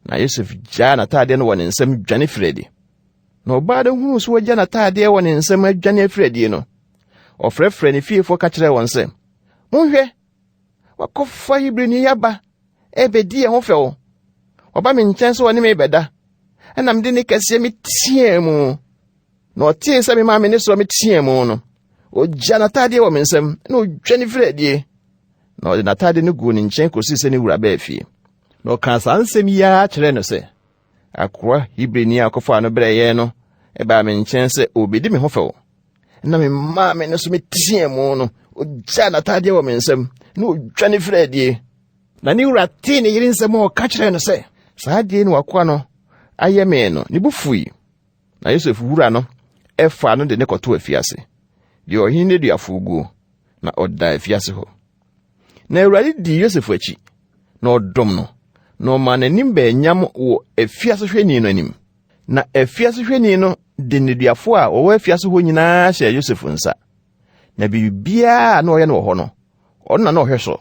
[SPEAKER 1] Na Yosef gyaa n'ataadeɛ no wɔ ne nsam dwane firii adi. Na ɔbaa no hunuu sɛ wagya n'ataadeɛ wɔ ne nsam adwane afiri adie no, ɔfrɛfrɛɛ ne fiefoɔ ka kyerɛɛ wɔn sɛ, Monhwɛ, wakɔfa Hebrini yi aba ɛrebɛdi yɛn ho fɛw. Ɔba me nkyɛn sɛ ɔne me bɛda, ɛna mede ne kɛseɛ meteaa mu. Na ɔtee sɛ memaa me ne soɔ meteaa mu no, ɔgya n'ataadeɛ wɔ me nsam na ɔdwane firi adie. Na ɔde n'ataade no guu ne nkyɛn kɔsii sɛ ne wura baa fie. Na ɔkaa saa nsɛm yi ara kyerɛɛ no sɛ, Akoa Hebrini a ɔkɔfaa no brɛɛ yɛn no baa me nkyɛn sɛ ɔrebɛdi me ho fɛw. Na memaa me no so meteɛ mu no, ɔgyaa n'ataadeɛ wɔ me nsam na ɔdwane firii adie. Na ne wura tee ne yere nsɛm a ɔka kyerɛɛ no sɛ, saa adeɛ ne wakoa no ayɛ me no, ne bo fui. Na Yosef wura no faa no de ne kɔtoo afiase, deɛ ɔhene nneduafoɔ guo, na ɔdaa afiase hɔ. Na Awurade dii Yosef akyi, na ɔdom no, na ɔmaa n'anim bɛɛ nyam wɔ afiase hwɛni no anim. Na afiase hwɛni no de nneduafoɔ a wɔwɔ afiase hɔ nyinaa hyɛɛ Yosef nsa. Na biribiara a na ɔyɛ no wɔ hɔ no, ɔno na na ɔhwɛ so.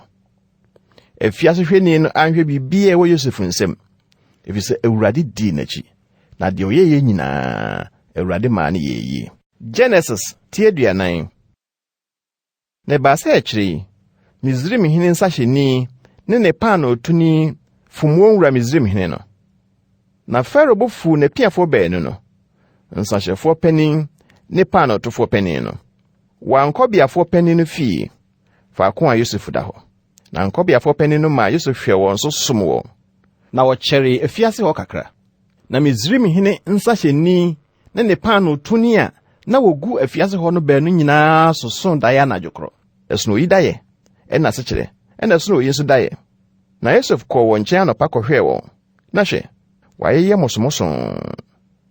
[SPEAKER 1] Afiase hwɛni no anhwɛ biribiara ɛwɔ Yosef nsam, efisɛ Awurade dii n'akyi, na deɛ ɔyɛeɛ nyinaa, Awurade maa no yɛɛ yie. Genesis ti 40. Na ɛbaa sɛ akyire yi, Misraim hene nsahyɛni ne ne paanootoni fom wɔn wura Misraim hene no. Na Farao bo fuu n'apiafoɔ baanu no, nsahyɛfoɔ panin ne paanootofoɔ panin no. Wɔankɔ panin no fie, faako a Yosef da hɔ. Na nkɔbeafoɔ panin no maa Yosef hwɛɛ wɔn so som wɔn. Na wɔkyɛree afiase hɔ kakra. Na Misraim hene nsahyɛni ne ne paanootoni a na wɔgu afiase hɔ no baanu nyinaa sosoo daeɛ anadwo korɔ. Ɛsono oyi daeɛ, ɛna asekyerɛ, ɛna ɛsono oyi nso daeɛ. Na Yosef kɔɔ wɔn nkyɛn anɔpa kɔhwɛɛ wɔn, na hwɛ, wɔayeyɛ mosomosoo.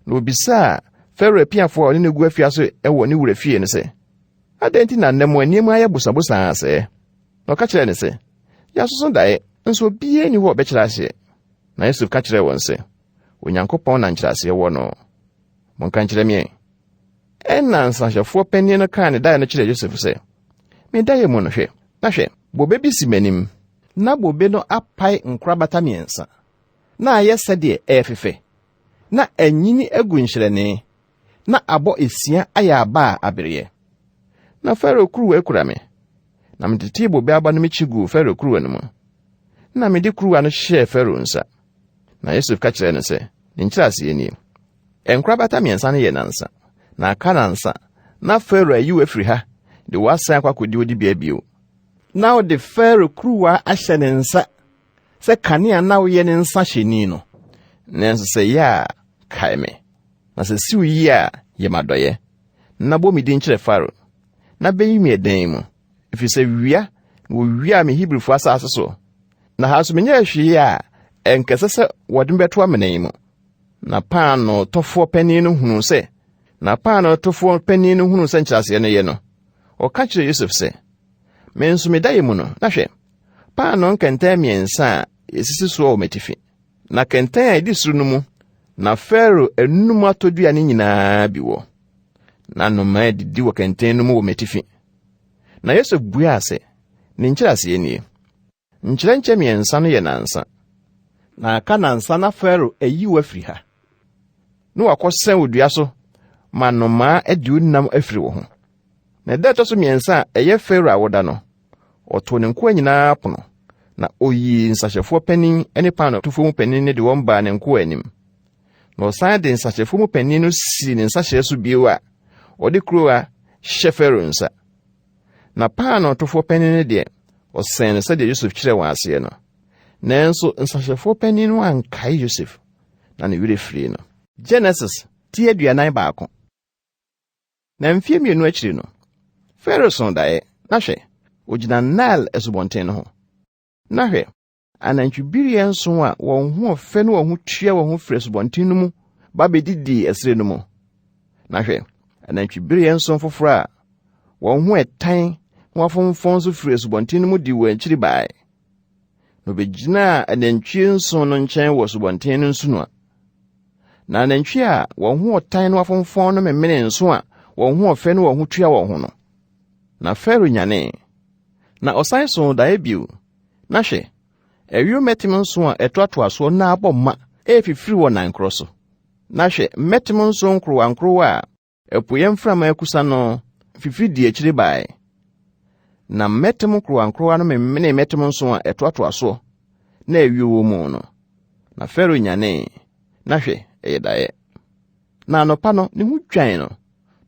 [SPEAKER 1] Na obisaa Farao apiafoɔ a ɔne no gu afiase wɔ ne wura fie no sɛ, Adɛn nti na nnɛ mo anim ayɛ bosabosaa sɛɛ? Na ɔka kyerɛɛ no sɛ, Yɛasoso daeɛ, nso obiara nni hɔ a ɔbɛkyerɛ aseɛ. Na Yosef ka kyerɛɛ wɔn sɛ, Onyankopɔn na nkyerɛaseɛ wɔ no. Monka nkyerɛ me ɛ. Ɛnna nsahyɛfoɔ panin no kaa ne daeɛ no kyerɛɛ Yosef sɛ, Me daeɛ mu no, hwɛ, na hwɛ, bobe bi si m'anim. Na bobe no apae nkorabata mmiɛnsa, na ayɛ sɛdeɛ ɛrefefɛ, na anyini agu nhyerɛnee, na abɔ esia ayɛ aba a abereɛ. Na Farao kuruwa kura me, na metetee bobe aba no mekyi guu Farao kuruwa no mu, na mede kuruwa no hyɛɛ Farao nsa. Na Yosef ka kyerɛɛ no sɛ, Ne nkyerɛaseɛ nie. Nkorabata mmiɛnsa no yɛ nnansa, na aka nnansa na Farao ayi wo afiri ha de wo asan akɔ akɔdi wo dibea bio. Na ɔde Farao kuruwa ahyɛ ne nsa sɛ kanea na woyɛ ne nsahyɛni no. Nanso sɛ ɛyɛ a, kae me, na sɛ siw yie a, yɛ me adɔeɛ, na bɔ me din kyerɛ Farao, na bɛyi me ɛdan mu, ɛfiri sɛ wia na wɔwiaa me Hebrifoɔ asase so, na ha nso menyɛɛ hwee a ɛnkɛsɛ sɛ wɔde me bɛto amena yi mu. Na paanootɔfoɔ panin no hunuu sɛ na paanootofoɔ panin no hunuu sɛ nkyerɛaseɛ no yɛ no, ɔka kyerɛɛ Yosef sɛ, Me nso me daeɛ mu no, na hwɛ, paanoo nkɛntɛn mmiɛnsa a ɛsisi soɔ wɔ m'atifi. Na kɛntɛn a ɛdi soro no mu na Farao anum atɔduane nyinaa bi wɔ. Na nnomaa adidi wɔ kɛntɛn no mu wɔ m'atifi. Na Yosef buaa sɛ, Ne nkyerɛaseɛ nie. Nkyerɛnkyɛ mmiɛnsa no yɛ nnansa. Na aka nnansa na Farao ayi wo afiri ha, na wakɔsɛn wo dua so ma nnomaa adi wo nam afiri wo ho. Na ɛda ɛtɔ so mmiɛnsa a ɛyɛ Farao awoda no, ɔtoo ne nkoa nyinaa pono, na oyii nsahyɛfoɔ panin ne paanootofoɔ mu panin no de wɔn baa ne nkoa anim. Na ɔsan de nsahyɛfoɔ mu panin no sii ne nsahyɛ so bio a ɔde kuruwa hyɛ Farao nsa. Na paanootofoɔ panin no deɛ, ɔsɛn no sɛdeɛ Yosef kyerɛɛ wɔn aseɛ no. Nanso nsahyɛfoɔ panin no ankae Yosef, na ne werɛ firii no. Genesis ti 41. Na mfeɛ 2 akyiri no, Farao soo daeɛ, na hwɛ, ɔgyina Nile asubɔnten no ho. Na hwɛ, anantwibereɛ nson a wɔn ho ɔfɛ ne wɔn ho tua wɔn ho firi asubɔnten no mu ba bɛdidii ɛserɛ no mu. Na hwɛ, anantwibereɛ nson foforɔ a wɔn ho ɛtan na wɔafomfɔn nso firi asubɔnten no mu dii wɔn akyiri baeɛ. Na wɔbɛgyinaa anantwie nson no nkyɛn wɔ asubɔnten no nsunoa. Na anantwie a wɔn ho ɔtan na wɔafomfɔn no memenee nson a wɔn ho ɔfɛ ne wɔn ho tua wɔn ho no. Na Farao nyanee, na ɔsan soo daeɛ bio, na hwɛ, ayuo mmɛtem nson a ɛtoatoa soɔ na abɔ ma refifiri wɔ nan korɔ so. Na hwɛ, mmɛtem nson nkorowankorowa a apueeɛ mframa akusa no fifiri dii akyire baeɛ. Na mmɛtem nkorowankorowa no memenee mmɛtem nson a ɛtoatoa soɔ na ayuo wɔ mu no. Na Farao nyanee, na hwɛ, ɛyɛ daeɛ. Na anɔpa no, ne ho twan no,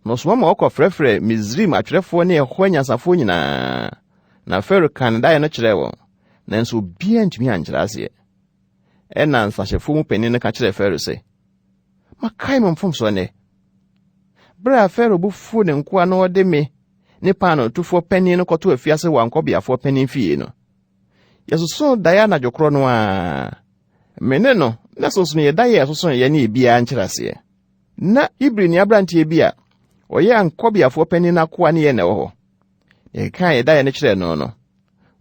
[SPEAKER 1] na ɔsoma ma wɔkɔfrɛfrɛɛ Misraim atwerɛfoɔ ne ɛhɔ anyansafoɔ nyinaa. Na Farao kaa ne daeɛ no kyerɛɛ wɔn, nanso obiara ntumi ankyerɛ aseɛ. Ɛnna nsahyɛfoɔ mu panin no ka kyerɛɛ Farao sɛ, Makae mo mfomsoɔ nnɛ. Berɛ a Farao bo fuu ne nkoa na ɔde me ne paanootofoɔ panin no kɔtoo afiase wɔ ankɔbeafoɔ panin fie no, yɛsosoo daeɛ anadwo korɔ no ara. Me ne no na sonsono yɛ daeɛ a ɛsosonoeɛ ne ebiara nkyerɛaseɛ. Na Hebrini aberanteɛ bi a ɔyɛ ankɔbeafoɔ panin no akoa ne yɛn na ɛwɔ hɔ. Na yɛkekaa yɛn daeɛ no kyerɛɛ no no,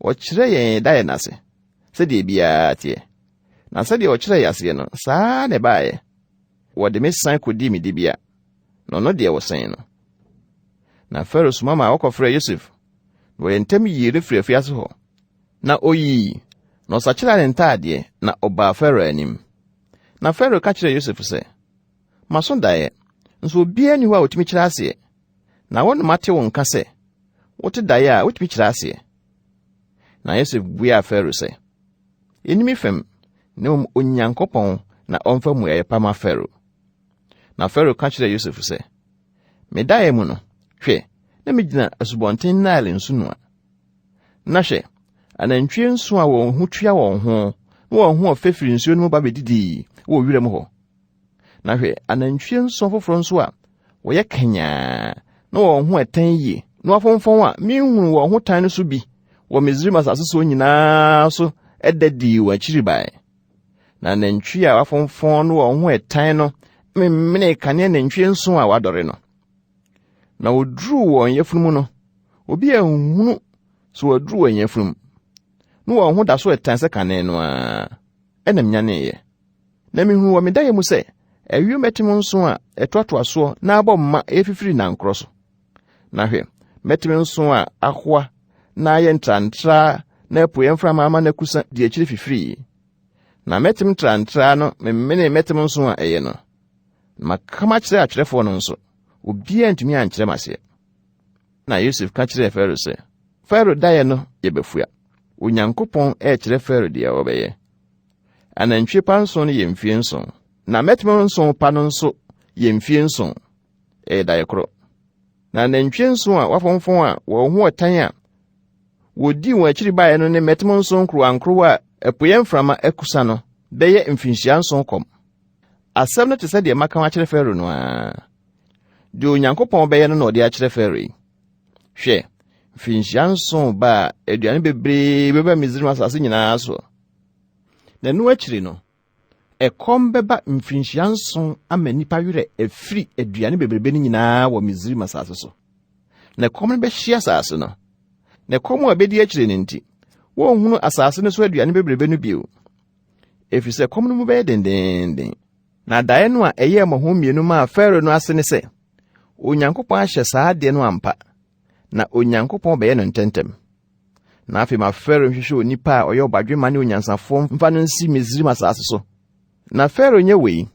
[SPEAKER 1] ɔkyerɛɛ yɛn daeɛ no ase sɛdeɛ ebiara teɛ. Na sɛdeɛ ɔkyerɛɛ yɛn aseɛ no, saa ara na ɛbaeɛ. Wɔde me san kɔdii me dibea, na ɔno deɛ wɔsɛn no. Na Farao soma maa wɔkɔfrɛɛ Yosef, na wɔyɛ ntɛm yii no firii afiase hɔ. Na oyii, na ɔsakyeraa ne ntaadeɛ, na ɔbaa Farao anim. Na Farao ka kyerɛɛ Yosef sɛ, Maso daeɛ, nso obiara nni hɔ a ɔtumi kyerɛ aseɛ. Na wo na mate wo nka sɛ, wote daeɛ a wotumi kyerɛ aseɛ. Na Yosef buaa Farao sɛ, Ɛnni me fam, na mmom Onyankopɔn na ɔmfa mmuaeɛ pa ma Farao. Na Farao ka kyerɛɛ Yosef sɛ, Me daeɛ mu no, hwɛ, na megyina asubɔnten Nile nsunoa. Na hwɛ, anantwie nson a wɔn ho tua wɔn ho na wɔn ho ɔfɛ firi nsuo no mu ba bɛdidii wɔ wiram hɔ. Na hwɛ, anantwie nson foforɔ nso a wɔyɛ kanyaa na wɔn ho ɛtɛn yie na wɔafomfɔn a menhunu wɔn ho tan no so bi wɔ Misraim asase soɔ nyinaa so da dii wɔn akyiri bae. Na anantwie a wɔafomfɔn no wɔn ho ɛtan no memenee kane anantwie nson a wɔadɔre no. Na wɔduruu wɔn yafunu mu no, obi anhunu sɛ wɔaduru wɔn yafunu mu. Na wɔn ho da so ɛtan sɛ kane no ara. Ɛna menyaneeɛ. Na mehuu wɔ me daeɛ mu sɛ ayuo mmɛtem nson a ɛtoatoa soɔ na abɔ mma refifiri nankorɔ so. Na hwɛ, mmɛtem nson a ahoa na ayɛ ntrantraa na apueeɛ mframa ama no akusa di akyire fifirii. Na mmɛtem ntrantraa no memenee mmɛtem nson a ɛyɛ no. Na maka makyerɛ atwerɛfoɔ no nso, obiara ntumi ankyerɛ m'aseɛ. Na Yosef ka kyerɛɛ Farao sɛ, Farao daeɛ no yɛ bafua. Onyankopɔn rekyerɛ Farao deɛ ɔbɛyɛ. Anantwie pa nson no yɛ mfie nson, na mmɛtem nson pa no nso yɛ mfie nson. Ɛyɛ daeɛ korɔ. Na anantwie nson a wɔafomfɔn a wɔn ho ɔtan a wɔdii wɔn akyiri baeɛ no ne mmɛtem nson nkorowankorowa a apueeɛ mframa akusa no bɛyɛ mfinhyia nson kɔm. Asɛm no te sɛ deɛ maka akyerɛ Farao no ara. Deɛ Onyankopɔn bɛyɛ no na ɔde akyerɛ Farao yi. Hwɛ, mfinhyia nson ba a aduane bebree bɛba Misraim asase nyinaa so. Na ɛno akyiri no, ɛkɔm bɛba mfirinhyia nson ama nnipa werɛ afiri aduane bebrebe no nyinaa wɔ Misraim asase so. Na ɛkɔm no bɛhye asase no. Na ɛkɔm a ɛbɛdi akyire no nti, wɔnhunu asase no so aduane bebrebe no bio, ɛfiri sɛ ɛkɔm no mu bɛyɛ dendeenden. Na daeɛ no a ɛyɛɛ mmɔho mmienu maa Farao no ase ne sɛ, Onyankopɔn ahyɛ saa adeɛ no ampa, na Onyankopɔn bɛyɛ no ntɛmntɛm. Na afei ma Farao nhwehwɛ onipa a ɔyɛ ɔbadwemma ne onyansafoɔ mfa no nsi Misraim asase so. Na Farao nyɛ wei,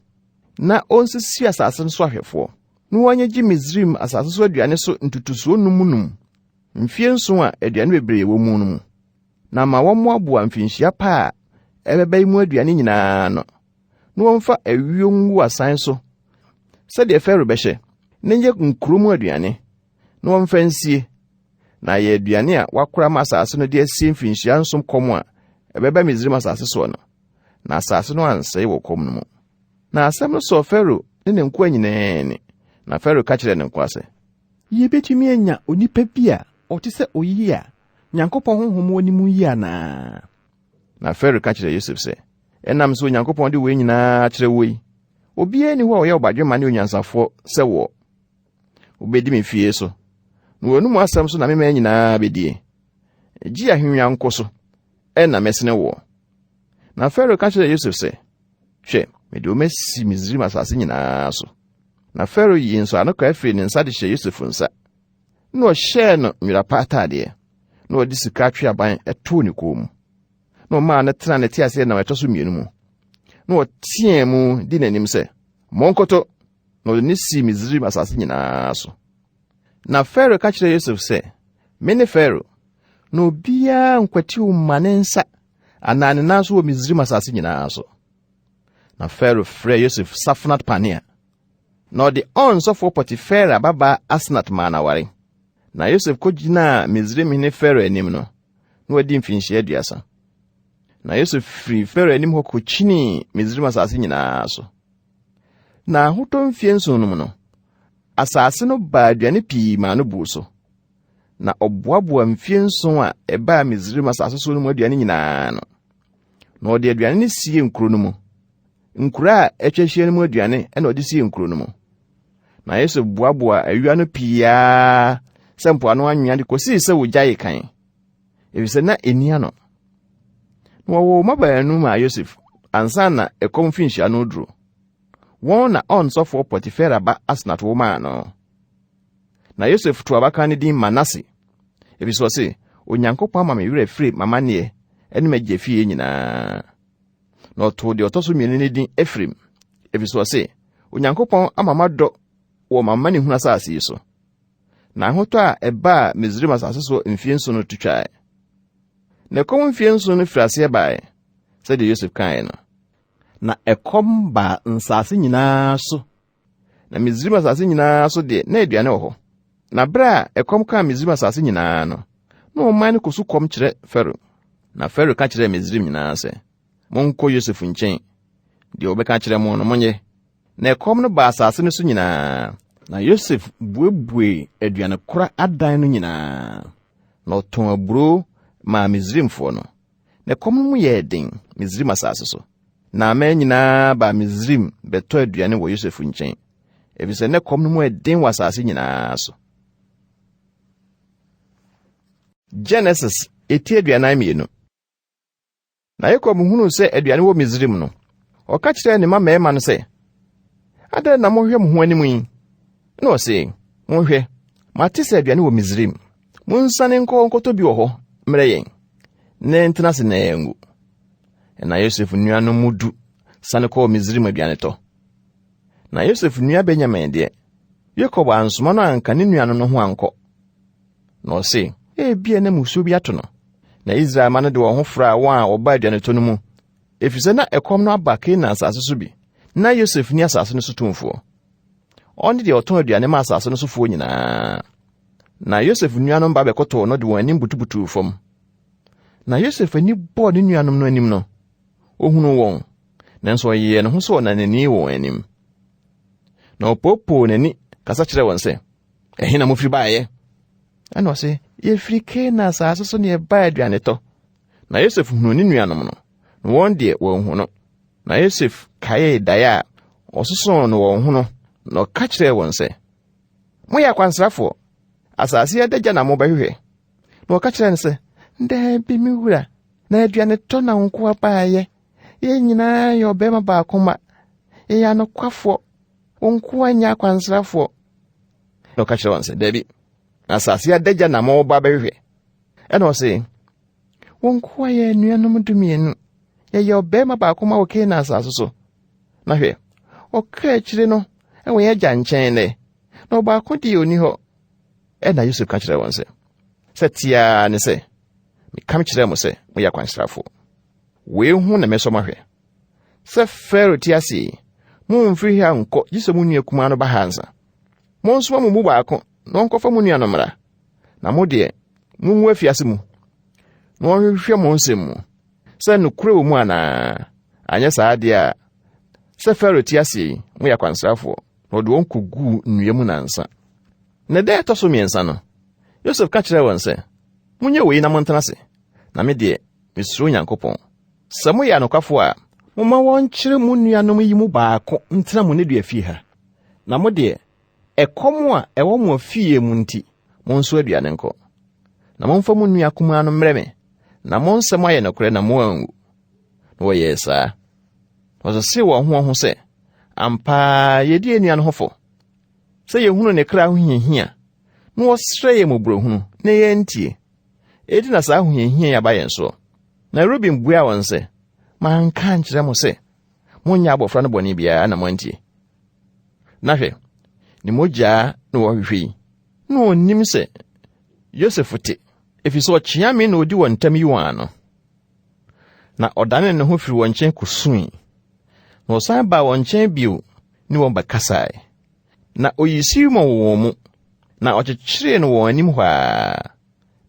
[SPEAKER 1] na onsisi asase no so ahwɛfoɔ, na wɔnyegye Misraim asase so aduane so ntotosoɔ num num, mfeɛ nson a aduane bebree wɔ mu no mu. Na ma wɔmmoaboa mfinhyia pa a ɛbɛba yi mu aduane nyinaa ano, na wɔmfa ayuo ngu asan so sɛdeɛ Farao bɛhyɛ, na nyɛ nkuro mu aduane, na wɔmfa nsie, na ayɛ aduane a wɔakora ma asase no de asie mfinhyia nson kɔm a ɛbɛba Misraim asase soɔ no, na asase no ansɛe wɔ kɔm no mu. Na asɛm no sɔɔ Farao ne ne nkoa nyinaa ani, na Farao ka kyerɛɛ ne nkoa sɛ, Yebetumi anya onipa bi a ɔte sɛ oyi a Nyankopɔn honhom wɔ ne mu yi anaa? Na Farao ka kyerɛɛ Yosef sɛ, Ɛnam sɛ Onyankopɔn de wei nyinaa akyerɛ wo yi, obiara nni hɔ a ɔyɛ ɔbadwemma ne onyansafoɔ sɛ woɔ. Wobɛdi me fie so, na w'anomu asɛm so na me man nyinaa bɛdie. Gye ahennwa nko so na mɛsene woɔ. Na Farao ka kyerɛɛ Yosef sɛ, Hwɛ, mede wo masi Misraim asase nyinaa so. Na Farao yii nsɔanokaa firii ne nsa de hyɛɛ Yosef nsa, na ɔhyɛɛ no nwera pa ataadeɛ, na ɔde sika atweaban too ne kɔn mu, na ɔmaa no tenaa ne teaseɛnam a ɛtɔ so mmienu mu, na ɔteɛɛ mu di n'anim sɛ, Monkoto! Na ɔde no sii Misraim asase nyinaa so. Na Farao ka kyerɛɛ Yosef sɛ, Mene Farao, na obiara nkwati wo mma ne nsa anaa ne nan so wɔ Misraim asase nyinaa so. Na Farao frɛɛ Yosef Safnat Panea, na ɔde On sɔfoɔ Potifera babaa Asnat maa no aware. Na Yosef kɔgyinaa Misraimhene Farao anim no, na wadi mfinhyia 30. Na Yosef firii Farao anim hɔ kɔkyinii Misraim asase nyinaa so. Na ahotɔ mfie nson no mu no, asase no baa aduane pii maa no buu so. Na ɔboaboa mfie nson a ɛbaa Misraim asase so no mu aduane nyinaa ano. Na ɔde aduane no sie nkuro no mu. Nkuro a atwa ahyia no mu aduane na ɔde sie nkuro no mu. Na Yosef boaboa awia no pii ara sɛ mpoano anwea de kɔsii sɛ wɔgyaee kan, efisɛ na ɛnni ano. Na wɔwoo mma baanu maa Yosef ansa na ɛkɔm mfinhyia no reduru. Wɔn na On sɔfoɔ Potifera ba Asnat wo maa no. Na Yosef too abakan no din Manase, efisɛ ɔse, Onyankopɔn ama me werɛ afiri m'amanneɛ ne m'agya fie nyinaa. Na ɔtoo deɛ ɔtɔ so mmienu no din Efraim, efisɛ ɔse, Onyankopɔn ama madɔ wɔ m'amanehunu asase yi so. Na ahotɔ a ɛbaa Misraim asase so mfie nson no to twae. Na ɛkɔm mfie nson no firi aseɛ baeɛ, sɛdeɛ Yosef kaeɛ no. Na ɛkɔm baa nsase nyinaa so Na Misraim asase nyinaa so deɛ, na aduane wɔ hɔ. Na berɛ a ɛkɔm kaa Misraim asase nyinaa no, na ɔman no kɔ so kɔm kyerɛ Farao. Na Farao ka kyerɛɛ Misraim nyinaa sɛ, Monkɔ Yosef nkyɛn, deɛ ɔbɛka akyerɛ mo no, monyɛ. Na ɛkɔm no baa asase no so nyinaa. Na Yosef buebuee aduanekora adan no nyinaa, na ɔtɔn aburoo maa Misraimfoɔ no. Na ɛkɔm no mu yɛɛ den Misraim asase so. Na aman nyinaa baa Misraim bɛtɔ aduane wɔ Yosef nkyɛn, efisɛ na ɛkɔm no mu yɛ den wɔ asase nyinaa so. Genesis eti 42. Na Yakob hunuu sɛ aduane wɔ Misraim no, ɔka kyerɛɛ ne mma mmarima no sɛ, Adɛn na mohwɛ mo ho anim yi? Na ɔse, Monhwɛ, mate sɛ aduane wɔ Misraim. Monsiane nkɔ nkɔtɔ bi wɔ hɔ mmrɛ yɛn, na yɛntena ase na yɛanwu. Ɛnna Yosef nuanom mu du sane kɔɔ Misraim aduanetɔ. Na Yosef nua Benyamin deɛ, Yakob ansoma no anka ne nuanom no ho ankɔ. Na ɔse, Ebia na mmusuo bi ato no. Na Israel mma no de wɔn ho fraa wɔn a wɔbaa aduanetɔ no mu, efisɛ na ɛkɔm no aba Kanaan asase so bi. Na Yosef ni asase no so tumfoɔ. Ɔne deɛ ɔtɔn aduane ma asase no sofoɔ nyinaa. Na Yosef nuanom ba bɛkotoo no de wɔn anim butubutuu fam. Na Yosef ani bɔɔ ne nuanom no anim no, ohunuu wɔn, nanso ɔyɛɛ ne ho sɛ ɔnanani wɔ wɔn anim. Na ɔpoopoo n'ani kasa kyerɛɛ wɔn sɛ, Ɛhe na mofiri baeɛ? Ɛna ɔse, Yɛfiri Kanaan asase so na yɛbaa aduanetɔ. Na Yosef hunuu ne nuanom no, na wɔn deɛ wɔanhu no. Na Yosef kaee daeɛ a ɔsosoo no wɔn ho no, na ɔka kyerɛɛ wɔn sɛ, Moyɛ akwansrafoɔ! Asase yi adagya na mobɛhwehwɛ. Na wɔka kyerɛɛ no sɛ, Daabi, me wura, na aduanetɔ na wo nkoa baeɛ. Yɛn nyinaa yɛ ɔbarima baako mma. Yɛyɛ anokwafoɔ. Wo nkoa nyɛ akwansrafoɔ. Na ɔka kyerɛ wɔn sɛ, Dabi, na asase adagya na moreba abɛhwehwɛ. Ɛna ɔse, Wo nkoa yɛ anuanom 12. Yɛyɛ ɔbarima baako ma wɔ Kanaan asase so. Na hwɛ, ɔka akyire no wɔ yɛn agya nkyɛn nnɛ, na ɔbaako deɛ ɔnni hɔ. Ɛna Yosef ka kyerɛɛ wɔn sɛ, Sɛ tiaa ne sɛ, meka kyerɛɛ mo sɛ moyɛ akwansrafoɔ. Wei ho na mɛsɔ mo ahwɛ. Sɛ Farao te ase yi, momfiri ha nkɔ gye sɛ mo nua kumaa no ba ha ansa. Monsoma mo mu baako na ɔnkɔfa mo nua no mmra, na mo deɛ, mungu afiase mu, na wɔnhwehwɛ mo nsɛm mu, sɛ nokorɛ wɔ mu anaa. Anyɛ saa deɛ a, sɛ Farao te ase yi, moyɛ akwansrafoɔ. Na ɔde wɔn kɔguu nnua mu nansa. Na da a ɛtɔ so mmiɛnsa no, Yosef ka kyerɛɛ wɔn sɛ, Monyɛ wei na montena ase, na me deɛ, mesuro Onyankopɔn. Sɛ moyɛ anokwafoɔ a, momma wɔnkyere mo nuanom yi mu baako ntena mo nneduafie fie ha, na mo deɛ, ɛkɔm a ɛwɔ mo afie mu nti, monso aduane nkɔ. Na momfa mo nua kumaa no mmrɛ me, na mo nsɛm ayɛ nokorɛ na moanwu. Na wɔyɛɛ saa. Na wɔsesee wɔn ho wɔn ho sɛ, Ampa ara yɛdi yɛn nua no ho fɔ, sɛ yɛhunu ne kra ahohiahia, na wɔsrɛ yɛn mmɔborɔhunu, na yɛantie. Enti na saa ahohiahia yi aba yɛn soɔ. Na Ruben buaa wɔn sɛ, Manka ankyerɛ mo sɛ, monnyɛ abɔfra no bɔne biara na moantie? Na hwɛ, ne mogyaa na wɔhwehwɛ yi. Na ɔnnim sɛ Yosef te, ɛfiri sɛ ɔkyeame na ɔdi wɔn ntam yi wɔn ano. Na ɔdanee ne ho firi wɔn nkyɛn kɔsui. Na ɔsan baa wɔn nkyɛn bio ne wɔn bɛkasae. Na ɔyii Simon wɔ wɔn mu, na ɔkyekyeree no wɔn anim hɔ ara.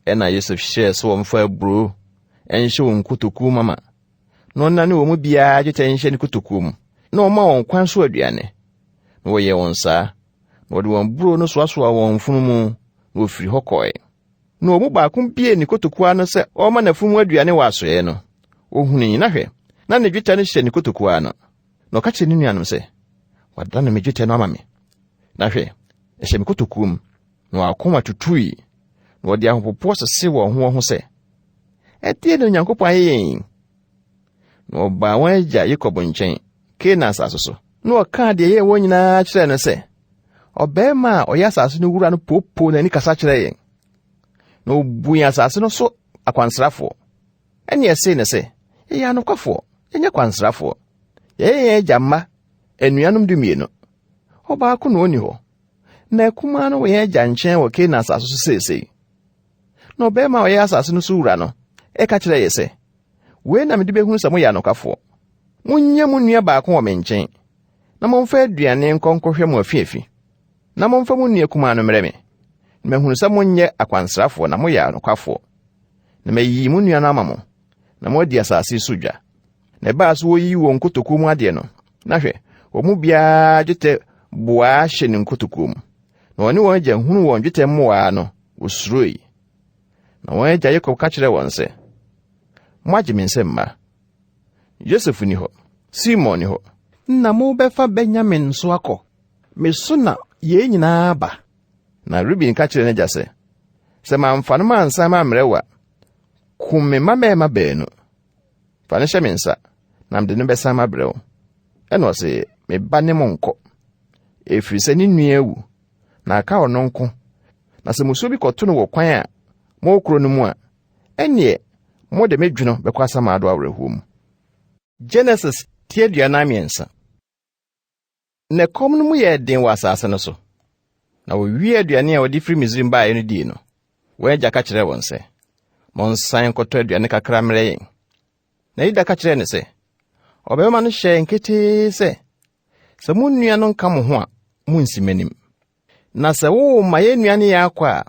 [SPEAKER 1] Ɛnna Yosef hyɛɛ sɛ wɔmfa aburow nhyɛ wɔn nkotokuo mama, na ɔnnane wɔn mu biara dwetɛ nhyɛ ne kotokuo mu, na ɔma wɔn kwan so aduane. Na wɔyɛɛ wɔn saa, na wɔde wɔn aburow no soasoaa wɔn mfunumu, na wɔfiri hɔ kɔe. Na wɔn mu baako biee ne kotokuo ano sɛ ɔrema n'afunumu aduane wɔ asoɛe no, ohunui, na hwɛ, na ne dwetɛ no hyɛ ne kotokuo ano. Na ɔka kyerɛɛ ne nuanom sɛ, Wɔadane me dwetɛ no ama me, na hwɛ, ɛhyɛ me kotokuo mu. Na wɔn akoma tutui, na wɔde ahopopoɔ sese wɔn ho wɔn ho sɛ, Ɛdeɛn na Onyankopɔn ayɛ yɛn yi? Na wɔbaa wɔn agya Yakob nkyɛn, Kanaan asase so, na wɔkaa deɛ ɛyɛɛ wɔn nyinaa kyerɛɛ no sɛ, Ɔbarima a ɔyɛ asase no wura no poopoo n'ani kasa kyerɛɛ yɛn, na ɔbuu yɛn asase no so akwansrafoɔ. Ɛnna ɛsee no sɛ, Yɛyɛ anokwafoɔ, yɛnyɛ kwansrafoɔ. Yɛyɛ yɛn agya mma anuanom 12. Ɔbaako na ɔnni hɔ, na akumaa no wɔ yɛn agya nkyɛn wɔ Kanaan asase so seesei. Na ɔbarima a ɔyɛ asase no so wura no ka kyerɛɛ yɛ sɛ, Wei na mede bɛhunu sɛ moyɛ anokwafoɔ. Monnya mo nua baako wɔ me nkyɛn, na momfa aduane nkɔ nkɔhwɛ mo afiafi, na momfa mo nua kumaa no mmrɛ me, na mahunu sɛ monyɛ akwansrafoɔ na moyɛ anokwafoɔ. Na mayi mo nua no ama mo, na moadi asase so dwa. Na ɛbaa so wɔyiyi wɔn nkotokuo mu adeɛ no, na hwɛ, wɔn mu biara dwetɛ boaa hyɛ ne nkotokuo mu. Na wɔne wɔn agya hunuu wɔn dwetɛ mmoaa no, wɔsuroe. Na wɔn agya Yakob ka kyerɛɛ wɔn sɛ, Moagye me nsam mma. Yosef nni hɔ, Simon nni hɔ. Na mobɛfa Benyamin nso akɔ. Me so na yei nyinaa ba. Na Ruben ka kyerɛɛ n'agya sɛ, Sɛ mamfa no mansan mammrɛ wo a, kum me mma mmarima baanu. Fa no hyɛ me nsa, na mede no bɛsan mabrɛ wo. Ɛnna ɔse, Me ba ne mo nkɔ, ɛfiri sɛ ne nua awu, na aka ɔno nko. Na sɛ mmusuo bi kɔto no wɔ kwan a morekorɔ no mu a, ɛnneɛ mode me dwono bɛkɔ asamando awerɛhoɔ mu. Genesis ti 43. Na ɛkɔm no mu yɛɛ den wɔ asase no so. Na wɔwiee aduane a wɔde firi Misraim baeɛ no dii no, wɔn agya ka kyerɛɛ wɔn sɛ, Monsan nkɔtɔ aduane kakra mmrɛ yɛn. Na Yuda ka kyerɛɛ no sɛ, Ɔbarima no hyɛɛ yɛn ketee sɛ, sɛ mo nua no nka mo ho a, munnsi m'anim. Na sɛ woma yɛn nua ne yɛn akɔ a,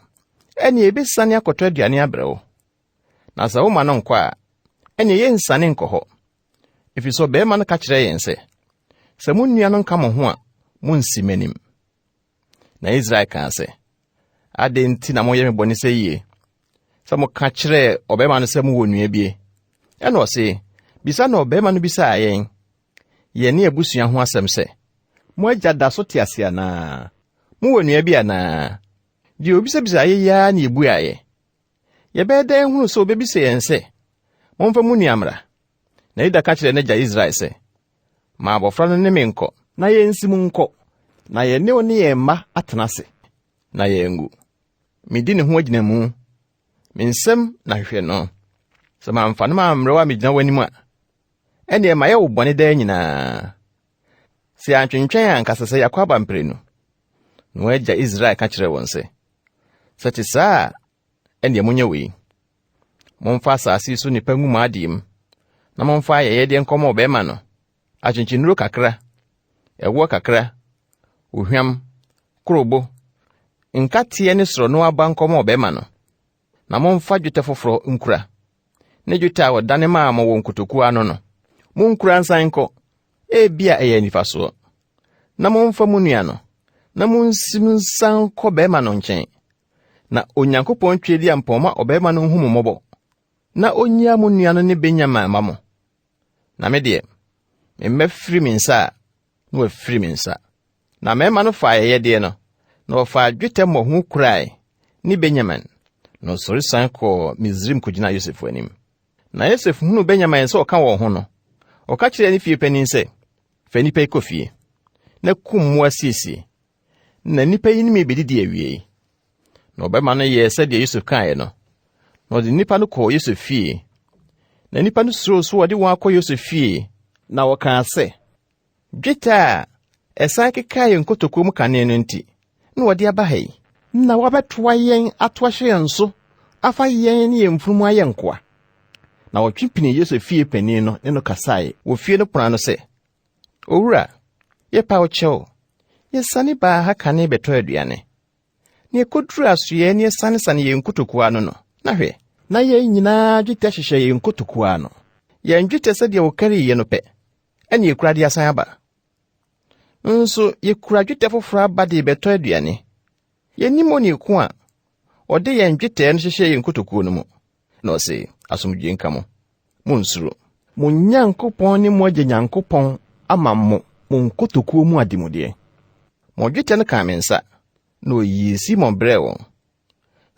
[SPEAKER 1] ɛnneɛ yɛbɛsiane akɔtɔ aduane abrɛ wo. Na sɛ woma no nkɔ a, ɛnneɛ yɛnsiane nkɔ hɔ. Ɛfiri sɛ ɔbarima no ka kyerɛɛ yɛn sɛ, sɛ mo nua no nka mo ho a, munnsi m'anim. Na Israel kaa sɛ, Adɛn nti na moyɛ me bɔne sɛ yie, sɛ moka kyerɛɛ ɔbarima no sɛ mowɔ nua bie? Ɛnna ɔse, Bisa na ɔbarima no bisaa yɛn, yɛn ne abusua ho asɛm sɛ, Mo agya da so te ase anaa? Mowɔ nua bi anaa? Deɛ obisabisaa yɛ yi ara na yɛbuaeɛ. Yɛbɛyɛ dɛn ahunu sɛ obebisa yɛn sɛ, 'Momfa mo nua mmra'? Na Yuda ka kyerɛɛ n'agya Israel sɛ, Ma abɔfra no ne me nkɔ, na yensim nkɔ, na yɛne wo ne yɛn mma atena ase. na yɛanwu. Medi ne ho agyinamu. Me nsam na hwehwɛ no. Sɛ mamfa no mammrɛ wo ammegyina w'anim a, ɛnneɛ mayɛ wo bɔne daa nyinaa. Sɛ yɛantwentwɛn a anka sɛ sɛ yɛakɔ aba mprenu. Na wɔn agya Israel ka kyerɛɛ wɔn sɛ, Sɛ ɛte saa a, ɛnneɛ monyɛ wei. Momfa asase yi so nnepa ngu mo adeɛ mu, na momfa ayɛyɛdeɛ nkɔma ɔbarima no, akyenkyennuro kakra, ɛwoɔ kakra, ohwam, kurobo, nkateɛ ne sorɔno aba nkɔma ɔbarima no, na momfa dwetɛ foforɔ nkura, ne dwetɛ a wɔdane maa mo wɔ nkotokuo ano no. Monkura nsan nkɔ, ebia ɛyɛ anifasoɔ. Na momfa mo nua no, na monsim nsan nkɔ barima no nkyɛn. Na Onyankopɔn Tweaduampɔn ma ɔbarima no nhu mo mmɔbɔ, na ɔnyia mo nua no ne Benyamin mma mo. Na me deɛ, me mma firi me nsa a, na wɔafiri me nsa. Na mmarima no faa ayɛyɛdeɛ no, na wɔfaa dwetɛ mmɔho kurae ne Benyamin, na ɔsɔre sian kɔɔ Misraim kɔgyinaa Yosef anim. Na Yosef hunuu Benyamin sɛ ɔka wɔn ho no, ɔka kyerɛɛ ne fie panin sɛ, Fa nnipa yi kɔ fie, na kum mmoa siesie, na nnipa yi ne me bedidi awiei. Na ɔbarima no yɛɛ sɛdeɛ Yosef kaeɛ no, na ɔde nnipa no kɔɔ Yosef fie. Na nnipa no suroo so wɔde wɔn akɔ Yosef fie, na wɔkaa sɛ, Dwetɛ a ɛsan kekaa yɛn nkotokuo mu kane no nti na wɔde aba ha yi, na wɔabɛtoa yɛn ato ahyɛ yɛn so afa yɛn ne yɛn mfunumu ayɛ nkoa. Na wɔtwe pinii Yosef fie panin no ne no kasae wɔ fie no pono ano sɛ, Owura, yɛpa wo kyɛw, yɛsiane baa ha kane bɛtɔɔ aduane. Na yɛkɔduruu asoɛeɛ na yɛsanesane yɛn nkotokuo ano no, na hwɛ, na yɛn nyinaa dwetɛ hyehyɛ yɛn nkotokuo ano. Yɛn dwetɛ sɛdeɛ wɔkariiɛ no pɛ, ɛne yɛkura de asan aba. Nso yɛkura dwetɛ foforɔ aba de rebɛtɔ aduane. Yɛnnim onii ko a ɔde yɛn dwetɛ no hyehyɛɛ yɛn nkotokuo no mu. Na ɔse, Asomdwoe nka mo. Monnsuro. Mo Nyankopɔn ne mo agya Nyankopɔn ama mo mo nkotokuo mu ademudeɛ. Mo dwetɛ no kaa me nsa, na ɔyii Simon brɛɛ wɔn.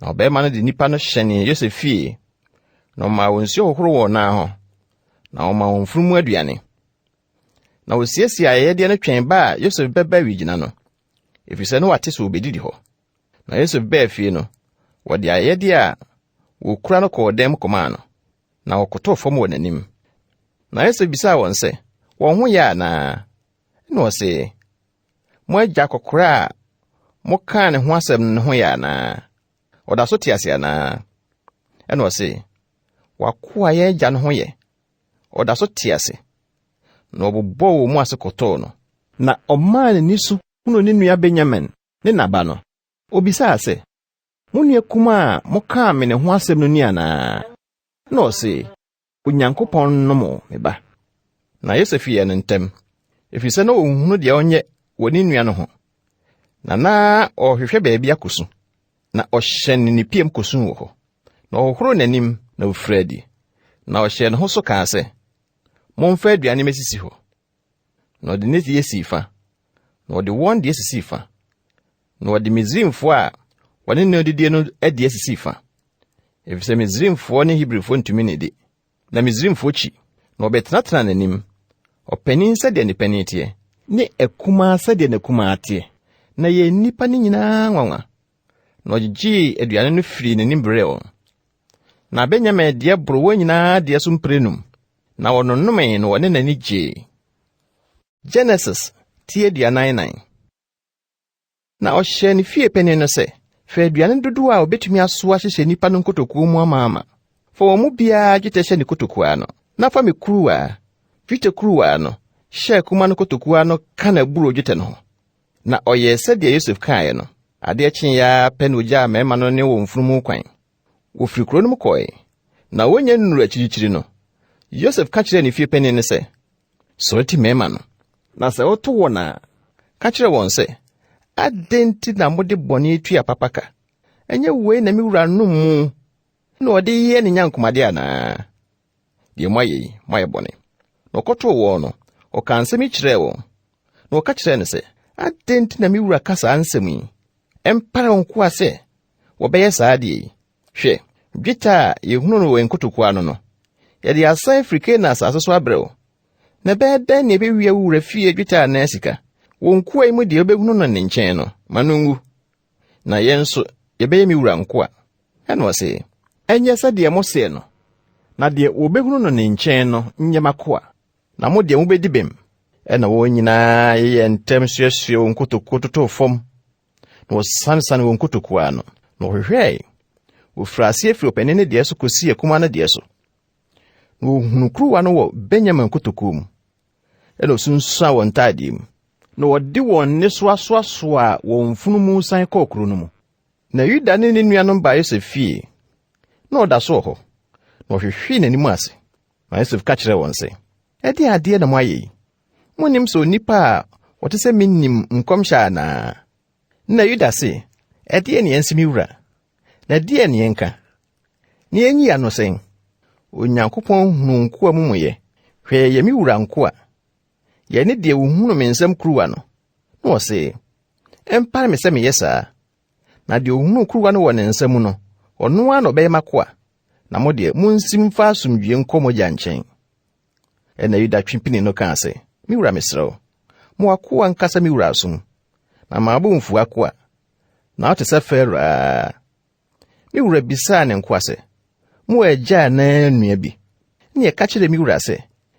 [SPEAKER 1] Na ɔbarima no de nnipa no hyɛnee Yosef fie, na ɔmaa wɔn nsuo hohoro wɔn nan ho, na ɔmaa wɔn mfunumu aduane. Na wɔsiesiee ayɛyɛdeɛ no twɛn ba a Yosef bɛba awigyina no, ɛfiri sɛ na wate sɛ wɔbɛdidi hɔ. Na Yosef baa fie no, wɔde ayɛyɛdeɛ a wɔkura no kɔɔ dan mu kɔmaa no, na wɔkotow fam wɔ n'anim. Na Yosef bisaa wɔn sɛ, wɔn ho yɛ anaa? Ɛnna ɔse, Mo agya akɔkoraa a mokaa ne ho asɛm no ho yɛ anaa? Ɔda so te ase anaa? Ɛnna ɔse, W'akoa yɛn agya no ho yɛ. Ɔda so te ase. Na ɔbobɔɔ wɔn mu ase kɔtɔɔ no. Na ɔmaa n'ani so hunuu ne nua Benyamin ne n'aba no, obisaa sɛ, Mo nua kumaa a mokaa me ne ho asɛm no ni anaa? Na ɔse, Onyankopɔn nnom wo, me ba. Na Yosef yɛɛ no ntɛm, ɛfiri sɛ na ɔnhunu deɛ ɔnyɛ wɔ ne nua no ho, na na ɔrehwehwɛ baabi akɔsu. Na ɔhyɛne ne piam kɔsuu wɔ hɔ. Na ɔhohoroo n'anim na ɔfirii adi, na ɔhyɛɛ ne ho so kaa sɛ, Momfa aduane mmɛsisi hɔ. Na ɔde ne deɛ sii fa, na ɔde wɔn deɛ sisii fa, na ɔde Misraimfoɔ a wɔne no didie no deɛ sisii fa, efisɛ Misraimfoɔ ne Hebrifoɔ ntumi nnidi. Na Misraimfoɔ kyi, na wɔbɛtenatenaa n'anim, ɔpanin sɛdeɛ ne panin teɛ, ne akumaa sɛdeɛ n'akumaa teɛ. Na ɛyɛɛ nnipa no nyinaa nwanwa. Na ɔgyegyee aduane no firii n'anim brɛɛ wɔn. Na Benyamin deɛ boro wɔn nyinaa deɛ so mprɛnum. Na wɔnonomee na wɔne n'ani gyee. Genesis ti 44. Na ɔhyɛɛ ne fie panin no sɛ, Fa aduane dodoɔ a wɔbɛtumi asoa hyehyɛ nnipa no nkotokuo mu amaama. Fa wɔn mu biara dwetɛ hyɛ ne kotokuo ano, na fa me kuruwa, dwetɛ kuruwa no, hyɛ akuma no kotokuo ano ka n'aburoo dwetɛ no ho. Na ɔyɛɛ sɛdeɛ Yosef kaeɛ no. Adeɛ kyeeɛ ara pɛ na ɔgyaa mmarima no ne wɔn mfunumu kwan. Wɔfiri kuro no mu kɔe, na wɔnnya nnuruu akyirikyiri no, Yosef ka kyerɛɛ ne fie panin no sɛ, Sɔre ti mmarima no, na sɛ woto wɔn a, ka kyerɛ wɔn sɛ, 'Adɛn nti na mode bɔne tua papa ka? Ɛnyɛ wei na me wura nom mu na ɔde yɛ ne nyankomadeɛ anaa? Deɛ moayɛ yi, moayɛ bɔne. Na ɔkɔtoo wɔn no, ɔkaa nsɛm yi kyerɛɛ wɔn. Na wɔka kyerɛɛ no sɛ, Adɛn nti na me wura ka saa nsɛm yi? Ɛmpare wo nkoa sɛ wɔbɛyɛ saa adeɛ yi. Hwɛ, dwetɛ a yɛhunu no wɔ yɛn nkotokuo ano no, yɛde asan afiri Kanaan asase so abrɛ wo. Na ɛbɛyɛ dɛn na yɛbɛwia wo wura fie dwetɛ anaa sika? Wo nkoa yi mu deɛ wobɛhunu no ne nkyɛn no, ma no nwu. Na yɛn nso, yɛbɛyɛ me wura nkoa. Ɛnna ɔse, Ɛnyɛ sɛdeɛ moseɛ no, na deɛ wɔbɛhunu no ne nkyɛn no nyɛ m'akoa, na mo deɛ mobɛdi bem. Ɛnna wɔn nyinaa yeyɛɛ ntɛm suasuaa wɔn nkotokuo totoo fam, na wɔsanesane wɔn nkotokuo ano, na wɔhwehwɛe. Wɔfirii aseɛ firi ɔpanin no deɛ so kɔsii akumaa no deɛ so, na wɔhunuu kuruwa no wɔ Benyamin kotokuo mu. Ɛnna wɔsunsuan wɔn ntaadeɛ mu, na wɔde wɔn nnesoa soasoaa wɔn mfunumu san kɔɔ kuro no mu. Na Yuda ne ne nuanom baa Yosef fie. Na ɔda so wɔ hɔ, na wɔhwehwee n'anim ase. Na Yosef ka kyerɛɛ wɔn sɛ, Ɛdeɛn adeɛ na moayɛ yi? Monnim sɛ onipa a ɔte sɛ me nim nkɔmhyɛ anaa? Na Yuda se, Ɛdeɛn ne yɛnse me wura? Na ɛdeɛn ne yɛnka? Na yɛnyi ano sɛn? Onyankopɔn hunu nkoa amumuyɛ. Hwɛ, yɛyɛ me wura nkoa. Yɛne deɛ wɔhunu me nsam kuruwa no. Na ɔse, Ɛmpare me sɛ meyɛ saa. Na deɛ ɔhunu kuruwa no wɔ ne nsa mu no, ɔno ara na ɔbɛyɛ m'akoa. Na mo deɛ, monsim mfa asomdwoeɛ nkɔ mo agya nkyɛn. Ɛnna Yuda twe pinii no kaa sɛ, Me wura, mesrɛ wo, ma w'akoa nkasa me wura asom, na ma wo bo mfu w'akoa, na wote sɛ Farao ara. Me wura bisaa ne nkoa sɛ, Mowɔ agya anaa nua bi? Ɛnna yɛka kyerɛɛ me wura sɛ,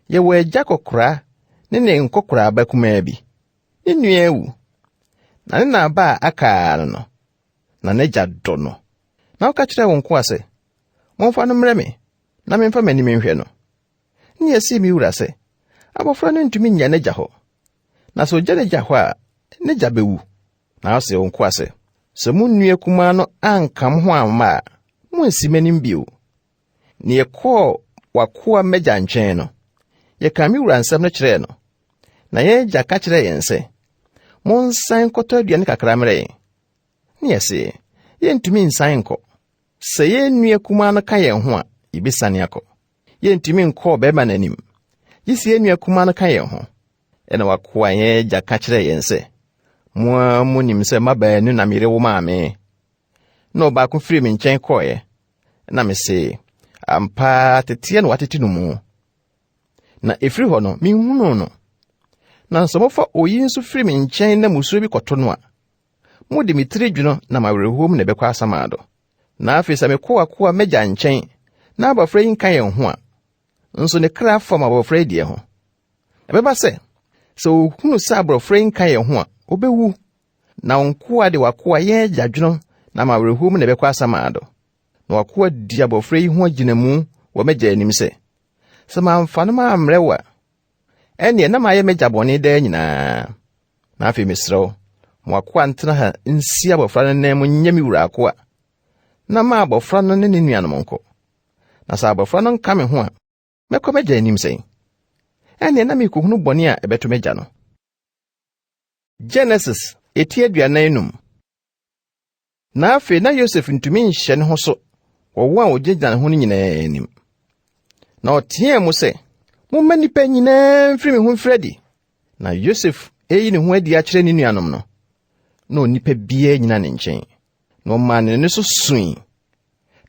[SPEAKER 1] Yɛwɔ agya kɔkoraa ne ne nkɔkoraa ba kumaa bi. Ne nua awu, na ne na ba a aka ara no no, na n'agya dɔ no. Na woka kyerɛɛ wo nkoa sɛ, 'Momfa no mmrɛ me, na memfa m'anim nhwɛ no. Ɛnna yɛsee me wura sɛ, 'Abɔfra no ntumi nnya n'agya hɔ, na sɛ ogya n'agya hɔ a, n'agya bewu. Na ɔsee wo nkoa sɛ, 'Sɛ mo nua kumaa no anka mo ho amma a, munnsi m'anim bio. Na yɛkɔɔ w'akoa m'agya nkyɛn no, yɛkaa me wura nsɛm no kyerɛɛ no. Na yɛn agya ka kyerɛɛ yɛn sɛ, 'Monsan nkɔtɔ aduane kakra mmrɛ yɛn. Ne yɛse, 'Yɛntumi nsan nkɔ. Sɛ yɛn nua kumaa no ka yɛn ho a, yebesiane akɔ. Yɛntumi nkɔ ɔbarima no anim, gye sɛ yɛn nua kumaa no ka yɛn ho. Ɛnna w'akoa yɛn agya ka kyerɛɛ yɛn sɛ, 'Mo ara munim sɛ mma baanu na me yere wo maa me. Na ɔbaako firii me nkyɛn kɔeɛ, na mese, 'Ampa ara teteɛ na wɔatete no mu. Na ɛfiri hɔ no, menhunuu no. Na sɛ mofa oyi nso firi me nkyɛn na mmusuo bi kɔto no a, mode me tiri dwono nam awerɛhoɔ mu na ɛbɛkɔ asamando. Na afei sɛ mekɔ w'akoa m'agya nkyɛn na abɔfra yi nka yɛn ho a, nso ne kra fam abɔfra yi deɛ ho. Ɛbɛba sɛ, sɛ ɔhunu sɛ abɔfra yi nka yɛn ho a, ɔbɛwu. Na wo nkoa de w'akoa yɛn agya dwono nam awerɛhoɔ mu na ɛbɛkɔ asamando. Na w'akoa di abɔfra yi ho agyinamu wɔ m'agya anim sɛ, sɛ mamfa no mammrɛ wo a, ɛnneɛ na mayɛ m'agya bɔne daa nyinaa. Na afei mesrɛ wo, ma w'akoa ntena ha nsi abɔfra no nan mu nyɛ me wura akoa, na ma abɔfra no ne ne nuanom nkɔ. Na sɛ abɔfra no nka me ho a, mɛkɔ m'agya anim sɛn? Ɛnneɛ na merekɔhunu bɔne a ɛbɛto m'agya no. Genesis eti 45. Na afei na Yosef ntumi nhyɛ ne ho so wɔ wɔn a wɔgyinagyina ne ho no nyinaa anim. Na ɔteɛɛ mu sɛ, Momma nnipa nyinaa mfiri me ho mfiri adi. Na Yosef reyi ne ho adi akyerɛ ne nuanom no, na onipa biara nnyina ne nkyɛn. Na ɔmaa ne nne so sui.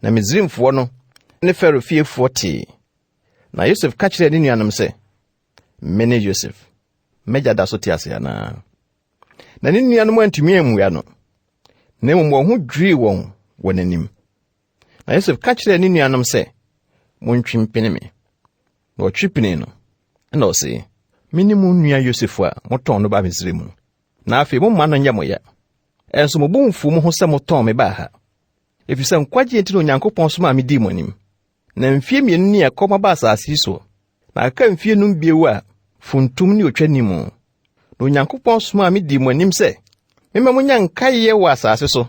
[SPEAKER 1] Na Misraimfoɔ no ne Farao fiefoɔ tee. Na Yosef ka kyerɛɛ ne nuanom sɛ, Mene Yosef. M'agya da so te ase anaa? Na ne nuanom antumi ammua no, na mmom wɔn ho dwirii wɔn wɔ n'anim. Na Yosef ka kyerɛɛ ne nuanom sɛ, Montwe mpene me. Na wɔtwe penee no. Ɛnna ɔse, Mene mo nua Yosef a motɔn no baa Misraim no. Na afei momma no nyɛ mo ya. Ɛnso mo bo mfuw mo ho sɛ motɔn me baa ha, efisɛ nkwagye nti na Onyankopɔn somaa me dii mo anim. Na mfie mmienu ni a ɛkɔm aba asase yi soɔ, na aka mfie num bio a funtum ne otwa nni mu. Na Onyankopɔn somaa me dii mo anim sɛ memma monya nkaeɛ wɔ asase so,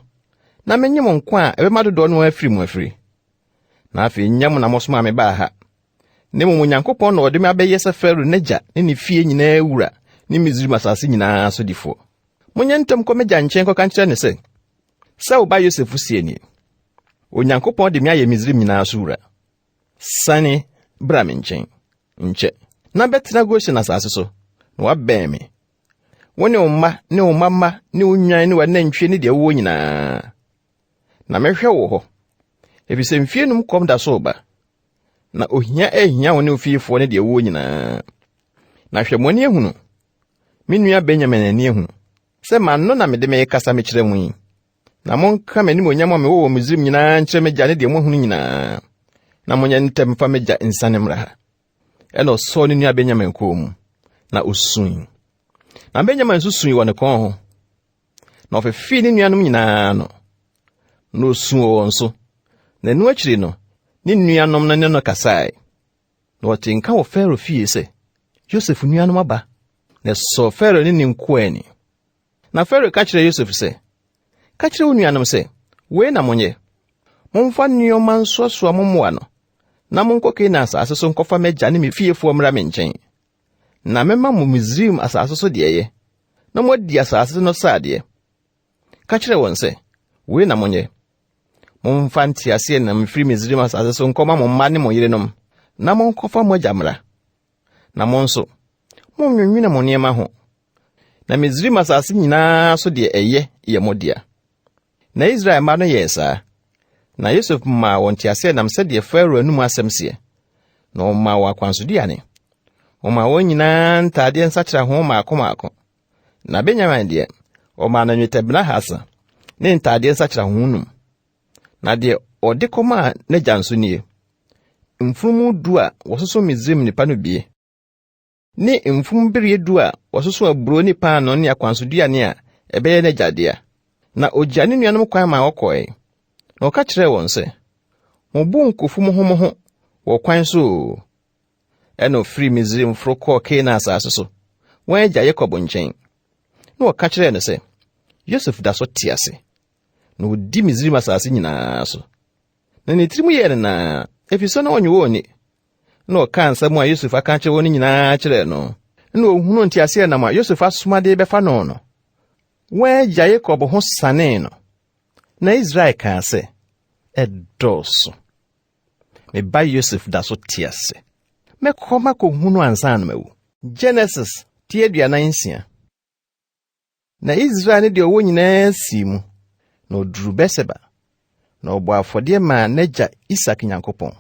[SPEAKER 1] na menye mo nkwa a ɛbɛma dodoɔ no afiri mo afiri. Na afei nyɛ mo na mosomaa me baa ha, na mmom Onyankopɔn na ɔde me abɛyɛ sɛ Farao n'agya ne ne fie nyinaa wura ne Misraim asase nyinaa sodifoɔ. Monyɛ ntɛm kɔ m'agya nkyɛn kɔka nkyerɛ no sɛ, sɛ wo ba Yosef seɛ nie, Onyankopɔn de me ayɛ Misraim nyinaa so wura. Sane bra me nkyɛn, nkyɛ, na bɛtena Goshen asase so, na woabɛn me, wo ne wo mma ne wo mma mma ne wo nnwan ne w'anantwie ne deɛ wowɔ nyinaa. Na mɛhwɛ wo hɔ, ɛfiri sɛ mfie num kɔm da so reba, na ohia ahia wo ne wo fiefoɔ ne deɛ wowɔ nyinaa. Na hwɛ mo ani ahunu, me nua Benyamin ani ahunu, sɛ m'ano na mede merekasa mekyerɛ mo yi. Na monka m'animuonyam a mewɔ wɔ Misraim nyinaa nkyerɛ m'agya ne deɛ moahunu nyinaa, na monyɛ ntɛm mfa m'agya nsiane mmra ha. Ɛnna ɔsɔɔ ne nua Benyamin kɔn mu, na osui. Na Benyamin nso sui wɔ ne kɔn ho. Na ɔfefee ne nuanom nyinaa ano, na osu wɔ wɔn so. Na ɛno akyiri no, ne nuanom no ne no kasae. Na wɔtee nka wɔ Farao fie sɛ, Yosef nuanom aba. Na ɛsɔɔ Farao ne ne nkoa ani. Na Farao ka kyerɛɛ Yosef sɛ, Ka kyerɛ wo nuanom sɛ, 'Wei na monyɛ, Momfa nneɛma nsoasoa mo mmoa no, na monkɔ Kanaan asase so nkɔfa m'agya ne me fiefoɔ mmra me nkyɛn. Na mɛma mo Misraim asase so deɛ ɛyɛ, na moadi asase no sradeɛ. Ka kyerɛ wɔn sɛ, 'Wei na monyɛ, Momfa nteaseɛnam mfiri Misraim asase so nkɔma mo mma ne mo yerenom, na monkɔfa mo agya mmra. Na mo nso, monnwennwene mo nneɛma ho, na Misraim asase nyinaa so deɛ ɛyɛ yɛ mo dea. Na Israel mma no yɛɛ saa. Na Yosef maa wɔn nteaseɛnam sɛdeɛ Farao anom asɛm seɛ, na ɔmaa wɔn akwansoduane. Ɔmaa wɔn nyinaa ntaadeɛ nsakyeraho mmaako mmaako. Na Benyamin deɛ, ɔmaa no nnwetɛbena hasa ne ntaadeɛ nsakyeraho num. Na deɛ ɔde kɔmaa n'agya nso nie, mfunumu du a wɔsoso Misraim nnipa no bie, ne mfunumbereɛ du a wɔsoso aburoo ne paanoo ne akwansoduane a ɛbɛyɛ n'agya dea. Na ogyaa ne nuanom kwan maa wɔkɔe. Na ɔka kyerɛɛ wɔn sɛ, Mo bo nkofu mo ho mo ho wɔ kwan so oo. Ɛnna ofirii Misraim foro kɔɔ Kanaan asase so, wɔn agya Yakob nkyɛn. Na wɔka kyerɛɛ no sɛ, Yosef da so te ase, na odi Misraim asase nyinaa so. Na ne tirim yɛɛ no naa, efisɛ na ɔnye wɔn nni. Na ɔkaa nsɛm a Yosef aka akyerɛ wɔn no nyinaa kyerɛɛ no. Na ohunuu nteaseɛnam a Yosef asoma de rebɛfa no no, wɔn agya Yakob ho sanee no. Na Israel kaa sɛ, Ɛdɔɔso. Me ba Yosef da so te ase. Mɛkɔ makɔhu no ansa na mawu. Genesis ti 46. Na Israel ne deɛ ɔwɔ nyinaa sii mu, na ɔduruu Beer-Seba, na ɔbɔɔ afɔdeɛ maa n'agya Isak Nyankopɔn.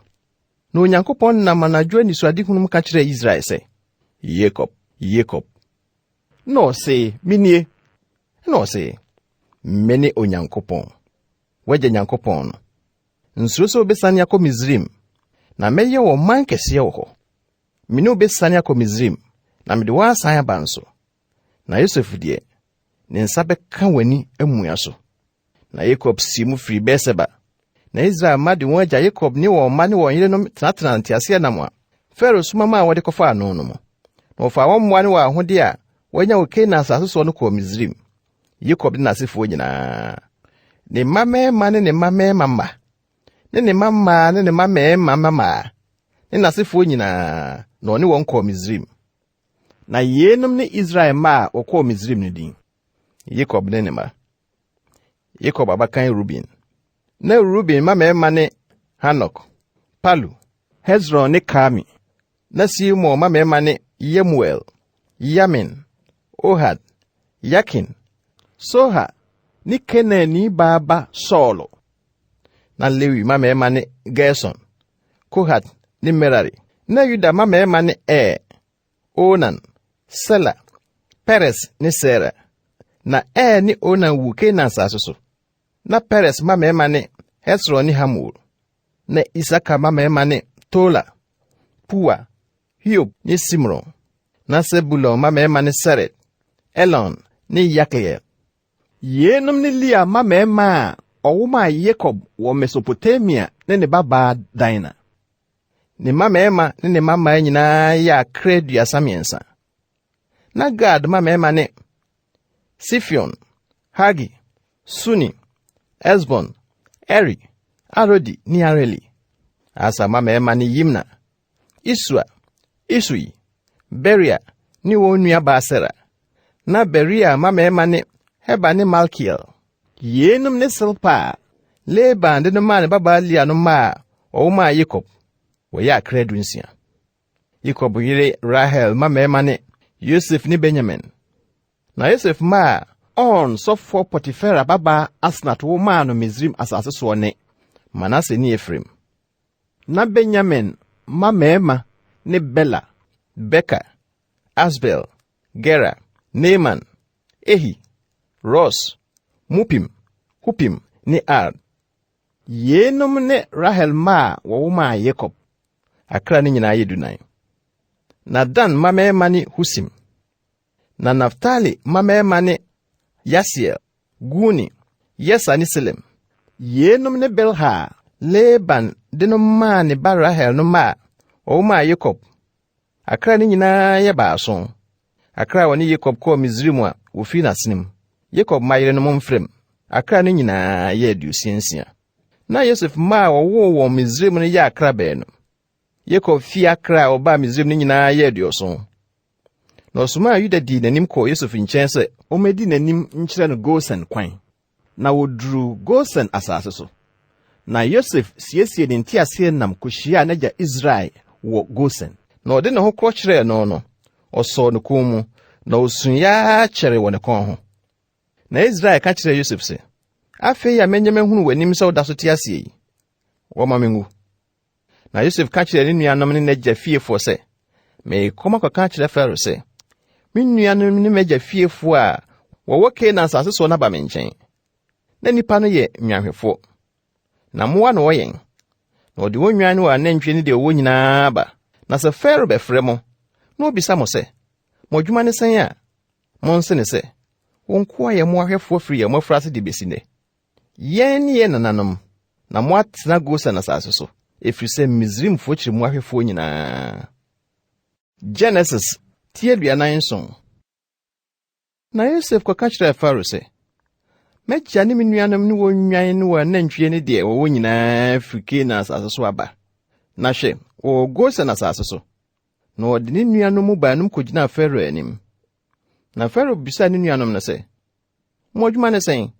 [SPEAKER 1] Na Onyankopɔn nam anadwo anisoadehunu mu ka kyerɛɛ Israel sɛ, Yakob, Yakob. Na ɔse, Menie. Na ɔse, Mene Onyankopɔn, w'agya Nyankopɔn no. Nsuro sɛ wobɛsiane akɔ Misraim, na mɛyɛ wo ɔman kɛseɛ wɔ hɔ. Me ne wo bɛsiane akɔ Misraim, na mede wo asan aba nso. Na Yosef deɛ, ne nsa bɛka w'ani amua so. Na Yakob sii mu firii Beer-Seba. Na Israel mma de wɔn agya Yakob ne wɔn mma ne wɔn yerenom tenatenaa nteaseɛnam a Farao soma maa wɔde kɔfaa no no mu. Na wɔfaa wɔn mmoa ne wɔn ahodeɛ a wɔanya wɔ Kanaan asase soɔ no kɔɔ Misraim, Yakob ne n'asefoɔ nyinaa, ne mma mmarima ne ne mma mmarima mma, ne ne mma mmaa ne ne mma mmarima mma mmaa, ne n'asefoɔ nyinaa, na ɔne wɔn kɔɔ Misraim. Na yeinom ne Israel mma a wɔkɔɔ Misraim no din, Yakob ne ne mma. Yakob abakan Ruben. Na Ruben mma mmarima ne Hanok, Palu, Hesron ne Karmi. Na Simeon mma mmarima ne Yemuel, Yamin, Ohad, Yakin, Soha ne Kanaanni baa ba Saulo. Na Lewi mma mmarima ne Gerson, Kohat ne Merari. Na Yuda mma mmarima ne Er, Onan, Sela, Peres ne Sera. Na Er ne Onan wuu Kanaan asase so. Na Peres mma mmarima ne Hesron ne Hamul. Na Isakar mma mmarima ne Tola, Pua, Hiob ne Simron. Na Sebulon mma mmarima ne Sered, Elon ne Yakleel. Yeinom ne Lea mma mmarima a ɔwo maa Yakob wɔ Mesopotamia ne ne babaa Dina. Ne mma mmarima ne ne mma mmaa nyinaa yɛ akra 33. Na Gad mma mmarima ne Sifion, Hagi, Suni, Esbon, Eri, Arodi ne Areli. Aser mma mmarima ne Yimna, Isua, Isui, Beria ne wɔn nuabaa Sera. Na Beria mma mmarima ne Heber ne Malkiel. Yeinom ne Silpa a Laban de no maa ne babaa Lea no mma a ɔwo maa Yakob. Wɔyɛ akra 16. Yakob yere Rahel mma mmarima ne Yosef ne Benyamin. Na Yosef mma a On sɔfoɔ Potifera babaa Asnat wo maa no Misraim asase soɔ ne Manase ne Efraim. Na Benyamin mma mmarima ne Bela, Beker, Asbel, Gera, Naaman, Ehi, Ros, Mupim, Hupim ne Ard. Yeinom ne Rahel mma a wɔwo maa Yakob. Akra no nyinaa yɛ 14. Na Dan mmammarima ne Husim. Na Naftali mmammarima ne Yasiel, Guni, Yeser ne Silem. Yeinom ne Bilha a Laban de no maa ne ba Rahel no mma a wɔwo maa Yakob. Akra no nyinaa yɛ 7. Akra a wɔne Yakob kɔɔ Misraim a wɔfiri n'asene mu, Yakob mma yerenom mfrɛm, akra no nyinaa yɛ 66. Na Yosef mma a wɔwoo wɔn Misraim no yɛ akra 2. Yakob fie akra a wɔbaa Misraim no nyinaa yɛ 70. Na ɔsomaa Yuda dii n'anim kɔɔ Yosef nkyɛn sɛ ommedi n'anim nkyerɛ no Gosen kwan. Na woduruu Gosen asase so. Na Yosef siesiee ne nteaseɛnam kohyiaa n'agya Israel wɔ Gosen. Na ɔde ne ho korɔ kyerɛɛ no no, ɔsɔɔ ne kɔn mu, na osui ara kyɛree wɔ ne kɔn ho. Na Israel ka kyerɛɛ Yosef sɛ, Afei a manya mahunu w'anim sɛ woda so te aseɛ yi, wɔma minwu. Na Yosef ka kyerɛɛ ne nuanom ne n'agya fiefoɔ sɛ, Merekɔ makɔka akyerɛ Farao sɛ, me nuanom ne m'agya fiefoɔ a wɔwɔ Kanaan asase soɔ no aba me nkyɛn. Na nnipa no yɛ nnwanhwɛfoɔ, na mmoa na wɔyɛn. Na wɔde wɔn nnwan ne wɔn anantwie ne deɛ wɔwɔ nyinaa ba. Na sɛ Farao bɛfrɛ mo, na obisa mo sɛ, Mo adwuma ne sɛn a, monse ne sɛ, Wo nkoa yɛ mmoahwɛfoɔ firi yɛn mmɔfraase de besi nnɛ. Yɛn ne yɛn nananom, na moatena Gosen asase so, ɛfiri sɛ Misraimfoɔ kyiri mmoahwɛfoɔ nyinaa. Genesis ti 47. Na Yosef kɔka kyerɛɛ Farao sɛ, M'agya ne me nuanom ne wɔn nnwan ne wɔn anantwie ne deɛ wɔwɔ nyinaa firi Kanaan asase so aba. Na hwɛ, wɔwɔ Gosen asase so. Na ɔde ne nuanom mu baanum kogyinaa Farao anim. Na Farao bisaa ne nuanom no sɛ, Mo adwuma ne sɛn?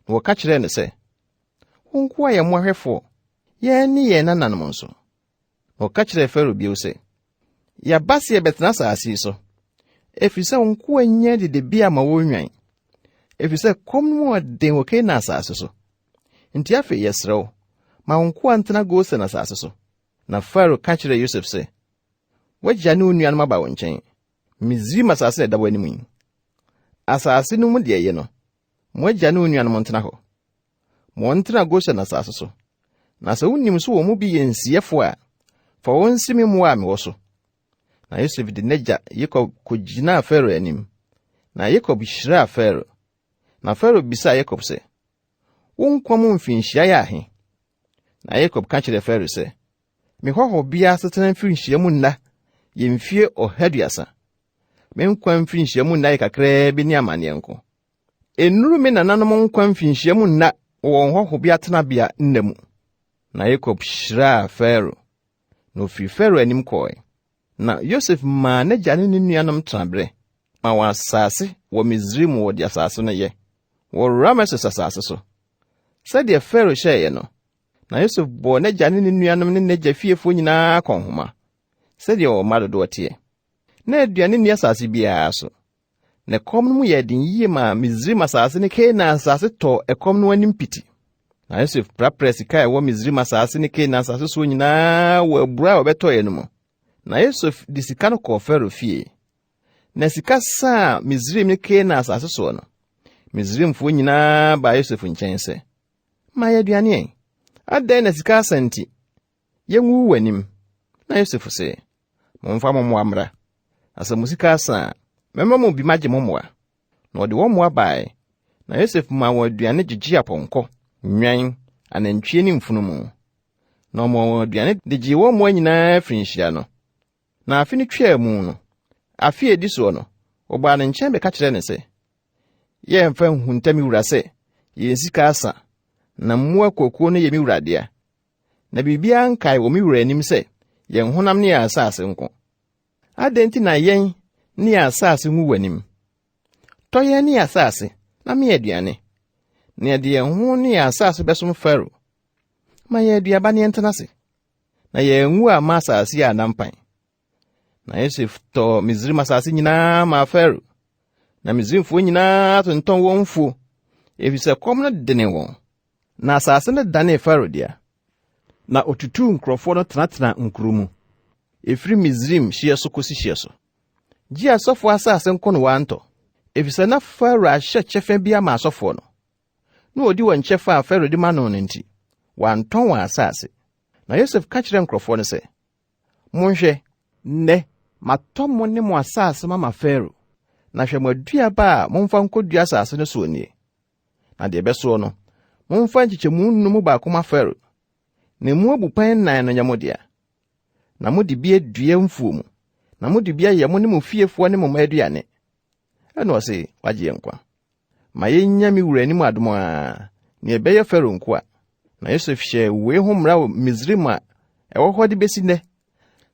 [SPEAKER 1] Na wɔka kyerɛɛ no sɛ, Wo nkoa yɛ mmoahwɛfoɔ, yɛn ne yɛn nananom nso. Na ɔka kyerɛɛ Farao bio sɛ, Yɛaba sɛ yɛbɛtena asase yi so, ɛfiri sɛ wo nkoa nnya adidibea ma wɔn nnwan, ɛfiri sɛ kɔm no mu ɔden wɔ Kanaan asase so. Nti afei yɛsrɛ wo, ma wo nkoa ntena Gosen asase so. Na Farao ka kyerɛɛ Yosef sɛ, W'agya ne wo nuanom aba wo nkyɛn. Misraim asase na ɛda w'anim yi. Asase no mu deɛ ɛyɛ no, mo agya ne wo nuanom ntena hɔ. Ma wɔntena Gosen asase so. Na sɛ wonim so wɔn mu bi yɛ nsiyɛfo a, fa wɔn nsi me mmoa a mewɔ so. Na Yosef de n'agya Yakob kogyinaa Farao anim. Na Yakob hyiraa Farao. Na Farao bisaa Yakob sɛ, Wo nkwa mu mfinhyia yɛ ahe? Na Yakob ka kyerɛɛ Farao sɛ, Me hɔhobea asetena mfirinhyia mu nna yɛ mfie 130. Me nkwa mfirinhyia mu nna yɛ kakraa bi ne amanneɛ nko. Ennuru me nananom nkwa mfinhyia mu nna wɔ wɔn hɔhobea tenabea nna mu. Na Yakob hyiraa Farao, na ofii Farao anim kɔe. Na Yosef maa n'agya ne ne nuanom tenaberɛ, ma wɔn asase wɔ Misraim wɔ deɛ asase no yɛ, wɔ Rameses asase so, sɛdeɛ Farao hyɛeɛ no. Na Yosef bɔɔ n'agya ne ne nuanom ne n'agya fiefoɔ nyinaa akɔnhoma, sɛdeɛ wɔn mma dodoɔ teɛ. Na aduane nni asase biara so. Na ɛkɔm no mu yɛɛ den yie maa Misraim asase ne Kanaan asase tɔɔ ɛkɔm no anim piti. Na Yosef prapraa sika a ɛwɔ Misraim asase ne Kanaan asase soɔ nyinaa wɔ abura a wɔbɛtɔeɛ no mu. Na Yosef de sika no kɔɔ Farao fie. Na sika saa Misraim ne Kanaan asase soɔ no, Misraimfoɔ nyinaa baa Yosef nkyɛn sɛ, Ma yɛ aduane ɛ! Adɛn na sika asa nti, yɛnwuwu w'anim? Na Yosef se, Momfa mo mmoa mmra. Na sɛ mo sika asa a, mɛma mo bi magye mo mmoa. Na ɔde wɔn mmoa bae. Na Yosef maa wɔn aduane gyegyee apɔnkɔ, nnwan, anantwie ne mfunumu. Na ɔmaa wɔn aduane de gyee wɔn mmoa nyinaa afirinhyia no. Na afe no twaa mu no, afe a edi soɔ no, wɔbaa ne nkyɛn bɛka kyerɛɛ no sɛ, Yɛmfa nhunta me wura sɛ, yɛn sika asa, na mmoa akuakuo no yɛ me wura dea. Na biribiara nkae wɔ me wura anim sɛ yɛn honam ne yɛn asase nko. Adɛn nti na yɛn ne yɛn asase ngu w'anim? Tɔ yɛn ne yɛn asase na me aduane, na yɛde yɛn ho ne yɛn asase bɛsom Farao. Ma yɛn aduaba ne yɛntena ase, na yɛanwu amma asase yi anna mpan. Na Yosef tɔɔ Misraim asase nyinaa maa Farao. Na Misraimfoɔ nyinaa tontɔn wɔn mfuo, efisɛ kɔm no denee wɔn. Na asase no danee Farao dea. Na otutuu nkurɔfoɔ no tenatenaa nkuro mu, ɛfiri Misraim hyeɛ so kɔsi hyeɛ so. Gye asɔfoɔ asase nko na wɔantɔ, efisɛ na Farao ahyɛ kyɛfa bi ama asɔfoɔ no. na wɔdi wɔn kyɛfa a Farao de ma no no nti, wɔantɔn wɔn asase. Na Yosef ka kyerɛɛ nkurɔfoɔ no sɛ, Monhwɛ, nnɛ matɔ mo ne mo asase mama Farao, na hwɛ mo aduaba a momfa nkɔdua asase no soɔ nie. Na deɛ ɛbɛsoɔ no, momfa nkyekyɛmu nnum mu baako ma Farao, na emu abupɛn nnan no nyɛ mo dea. Na mode bi adua mfuo mu, na mode bi ayɛ mo ne mo fiefoɔ ne mo mma aduane. Ɛnna ɔse, Wagye yɛn nkwa. Ma yennya me wura anim adom ara, na yɛbɛyɛ Farao nkoa. Na Yosef hyɛɛ wei ho mmara wɔ Misraim a ɛwɔ hɔ de besi nnɛ,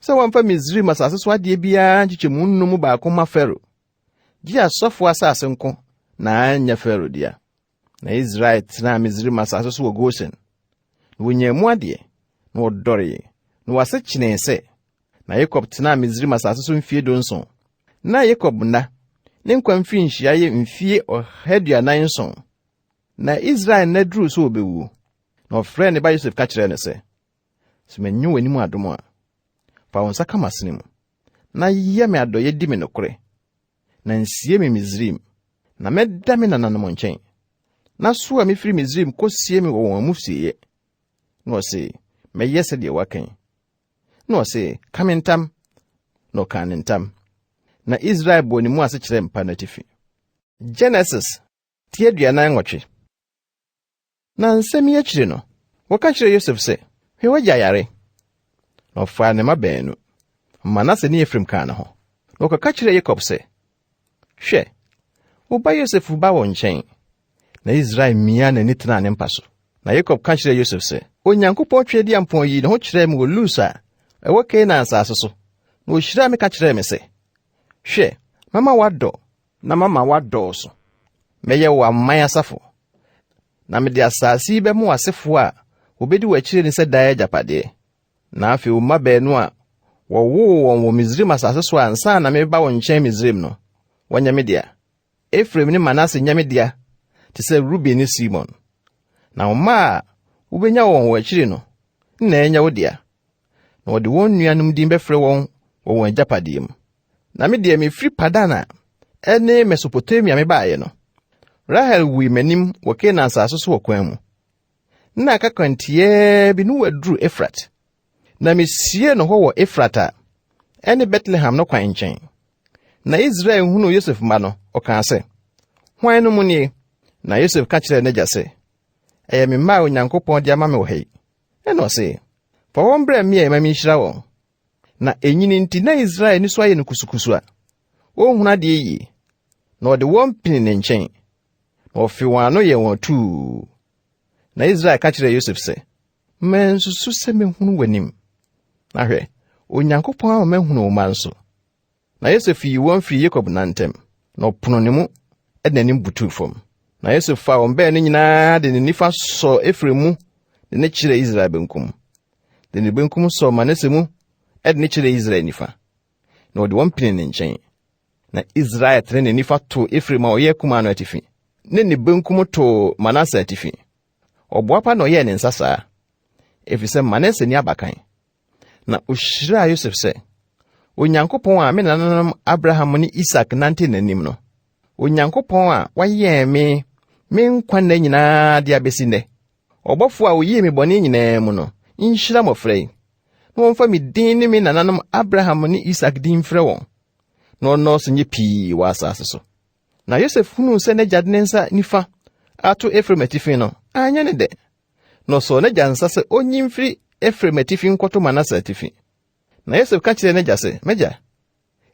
[SPEAKER 1] sɛ wɔmfa Misraim asase so adeɛ biara nkyekyɛmu nnum mu baako mma Farao, gye asɔfoɔ asase nko na anyɛ Farao dea. Na Israel tenaa Misraim asase so wɔ Gosen, na wɔnyaa mu adeɛ, na wɔdɔree, na wɔn ase kyenee sɛ. Na Yakob tenaa Misraim asase so mfie 17. Na Yakob nna, ne nkwa mfirinhyia yɛ mfie 147. Na Israel nna duruu sɛ ɔbɛwuo, na ɔfrɛɛ ne ba Yosef ka kyerɛɛ no sɛ, Sɛ manya w'anim adom a, fa wo nsa ka m'asene mu, na yɛ me adɔeɛ di me nokorɛ, na nsie me Misraim, na mɛda me nananom nkyɛn. Na soa me firi Misraim kɔsie me wɔ wɔn amusieeɛ. Na ɔse, Mɛyɛ sɛdeɛ woaka yi. Na ɔse, Ka me ntam. Na ɔkaa ne ntam. Na Israel bɔɔ ne mu ase kyerɛɛ mpa no atifi. Genesis ti 48. Na nsɛm yi akyiri no, wɔka kyerɛɛ Yosef sɛ, Hwɛ w'agya yare. Na ɔfaa ne mma baanu, Manase ne Efraim kaa ne ho. Na wɔkɔka kyerɛɛ Yakob sɛ, Hwɛ, wo ba Yosef ba wo nkyɛn. Na Israel miaa n'ani tenaa ne mpa so. Na Yakob ka kyerɛɛ Yosef sɛ, Onyankopɔn Tweaduampɔn yii ne ho kyerɛɛ me wɔ Lus a ɛwɔ Kanaan asase so, na ohyiraa me ka kyerɛɛ me sɛ, Hwɛ, mɛma woadɔ na mama woadɔɔso. Mɛyɛ wo aman asafo, na mede asase yi bɛma w'asefoɔ a wɔbɛdi w'akyire no sɛ daa agyapadeɛ. Na afei wo mma baanu a wɔwoo wɔn wɔ Misraim asase so ansa na mereba wo nkyɛn Misraim no, wɔnyɛ me dea. Efraim ne Manase nyɛ me dea te sɛ Ruben ne Simon. Na wo mma a wobenya wɔn wɔ akyiri no na ɛnyɛ wo dea. Na wɔde wɔn nuanom din bɛfrɛ wɔn wɔ wɔn agyapadeɛ mu. Na me deɛ mefiri Padan a ɛne Mesopotamia mebaeɛ no, Rahel wui m'anim wɔ Kanaan asase so wɔ kwan mu. Na aka kwan tiaa bi no waduru Efrat. Na mesiee no hɔ wɔ Efrat a ɛne Betlehem no kwan nkyɛn. Na Israel hunuu Yosef mma no, ɔkaa sɛ, Hwan no mu nie? Na Yosef ka kyerɛɛ n'agya sɛ, Ɛyɛ me mma a Onyankopɔn de ama me wɔ ha yi. Ɛnna ɔse, Fa wɔn brɛ me a ma minhyira wɔn. Na enyini nti na Israel ani so ayɛ no kusukusu a onhunu adeɛ yie. Na ɔde wɔn pini ne nkyɛn, na ɔfee wɔn ano yɛɛ wɔn atuu. Na Israel ka kyerɛɛ Yosef sɛ, Mansusu sɛ mehunu w'anim. Na hwɛ, Onyankopɔn ama mahunu wo mma nso. Na Yosef yii wɔn firii Yakob nan ntam, na ɔpono ne mu de n'anim butuu fam. Na Yosef faa wɔn baanu nyinaa de ne nifa sɔɔ Efraim mu de ne kyerɛɛ Israel benkum, de ne benkum sɔɔ Manase mu de ne kyerɛɛ Israel nifa, na ɔde wɔn pinii ne nkyɛn. Na Israel tene ne nifa too Efraim a ɔyɛ akumaa no atifi, ne ne benkum too Manase atifi. Ɔboapa na ɔyɛɛ ne nsa saa, efisɛ Manase ni abakan. Na ohyiraa Yosef sɛ, Onyankopɔn a me nananom Abraham ne Isak nante n'anim no, Onyankopɔn a wayɛn me me nkwa nna nyinaa de abesi nnɛ, ɔbɔfo a oyii me bɔne nyinaa mu no, nhyira mmɔfra yi, na wɔmfa me din ne me nananom Abraham ne Isak din mfrɛ wɔn, na ɔnnɔɔso nyɛ pii wɔ asase so. Na Yosef hunuu sɛ n'agya de ne nsa nifa ato Efraim atifi no, anyɛ ne dɛ. Na ɔsɔɔ n'agya nsa sɛ onyi mfiri Efraim atifi nkɔto Manase atifi. Na Yosef ka kyerɛɛ n'agya sɛ, M'agya,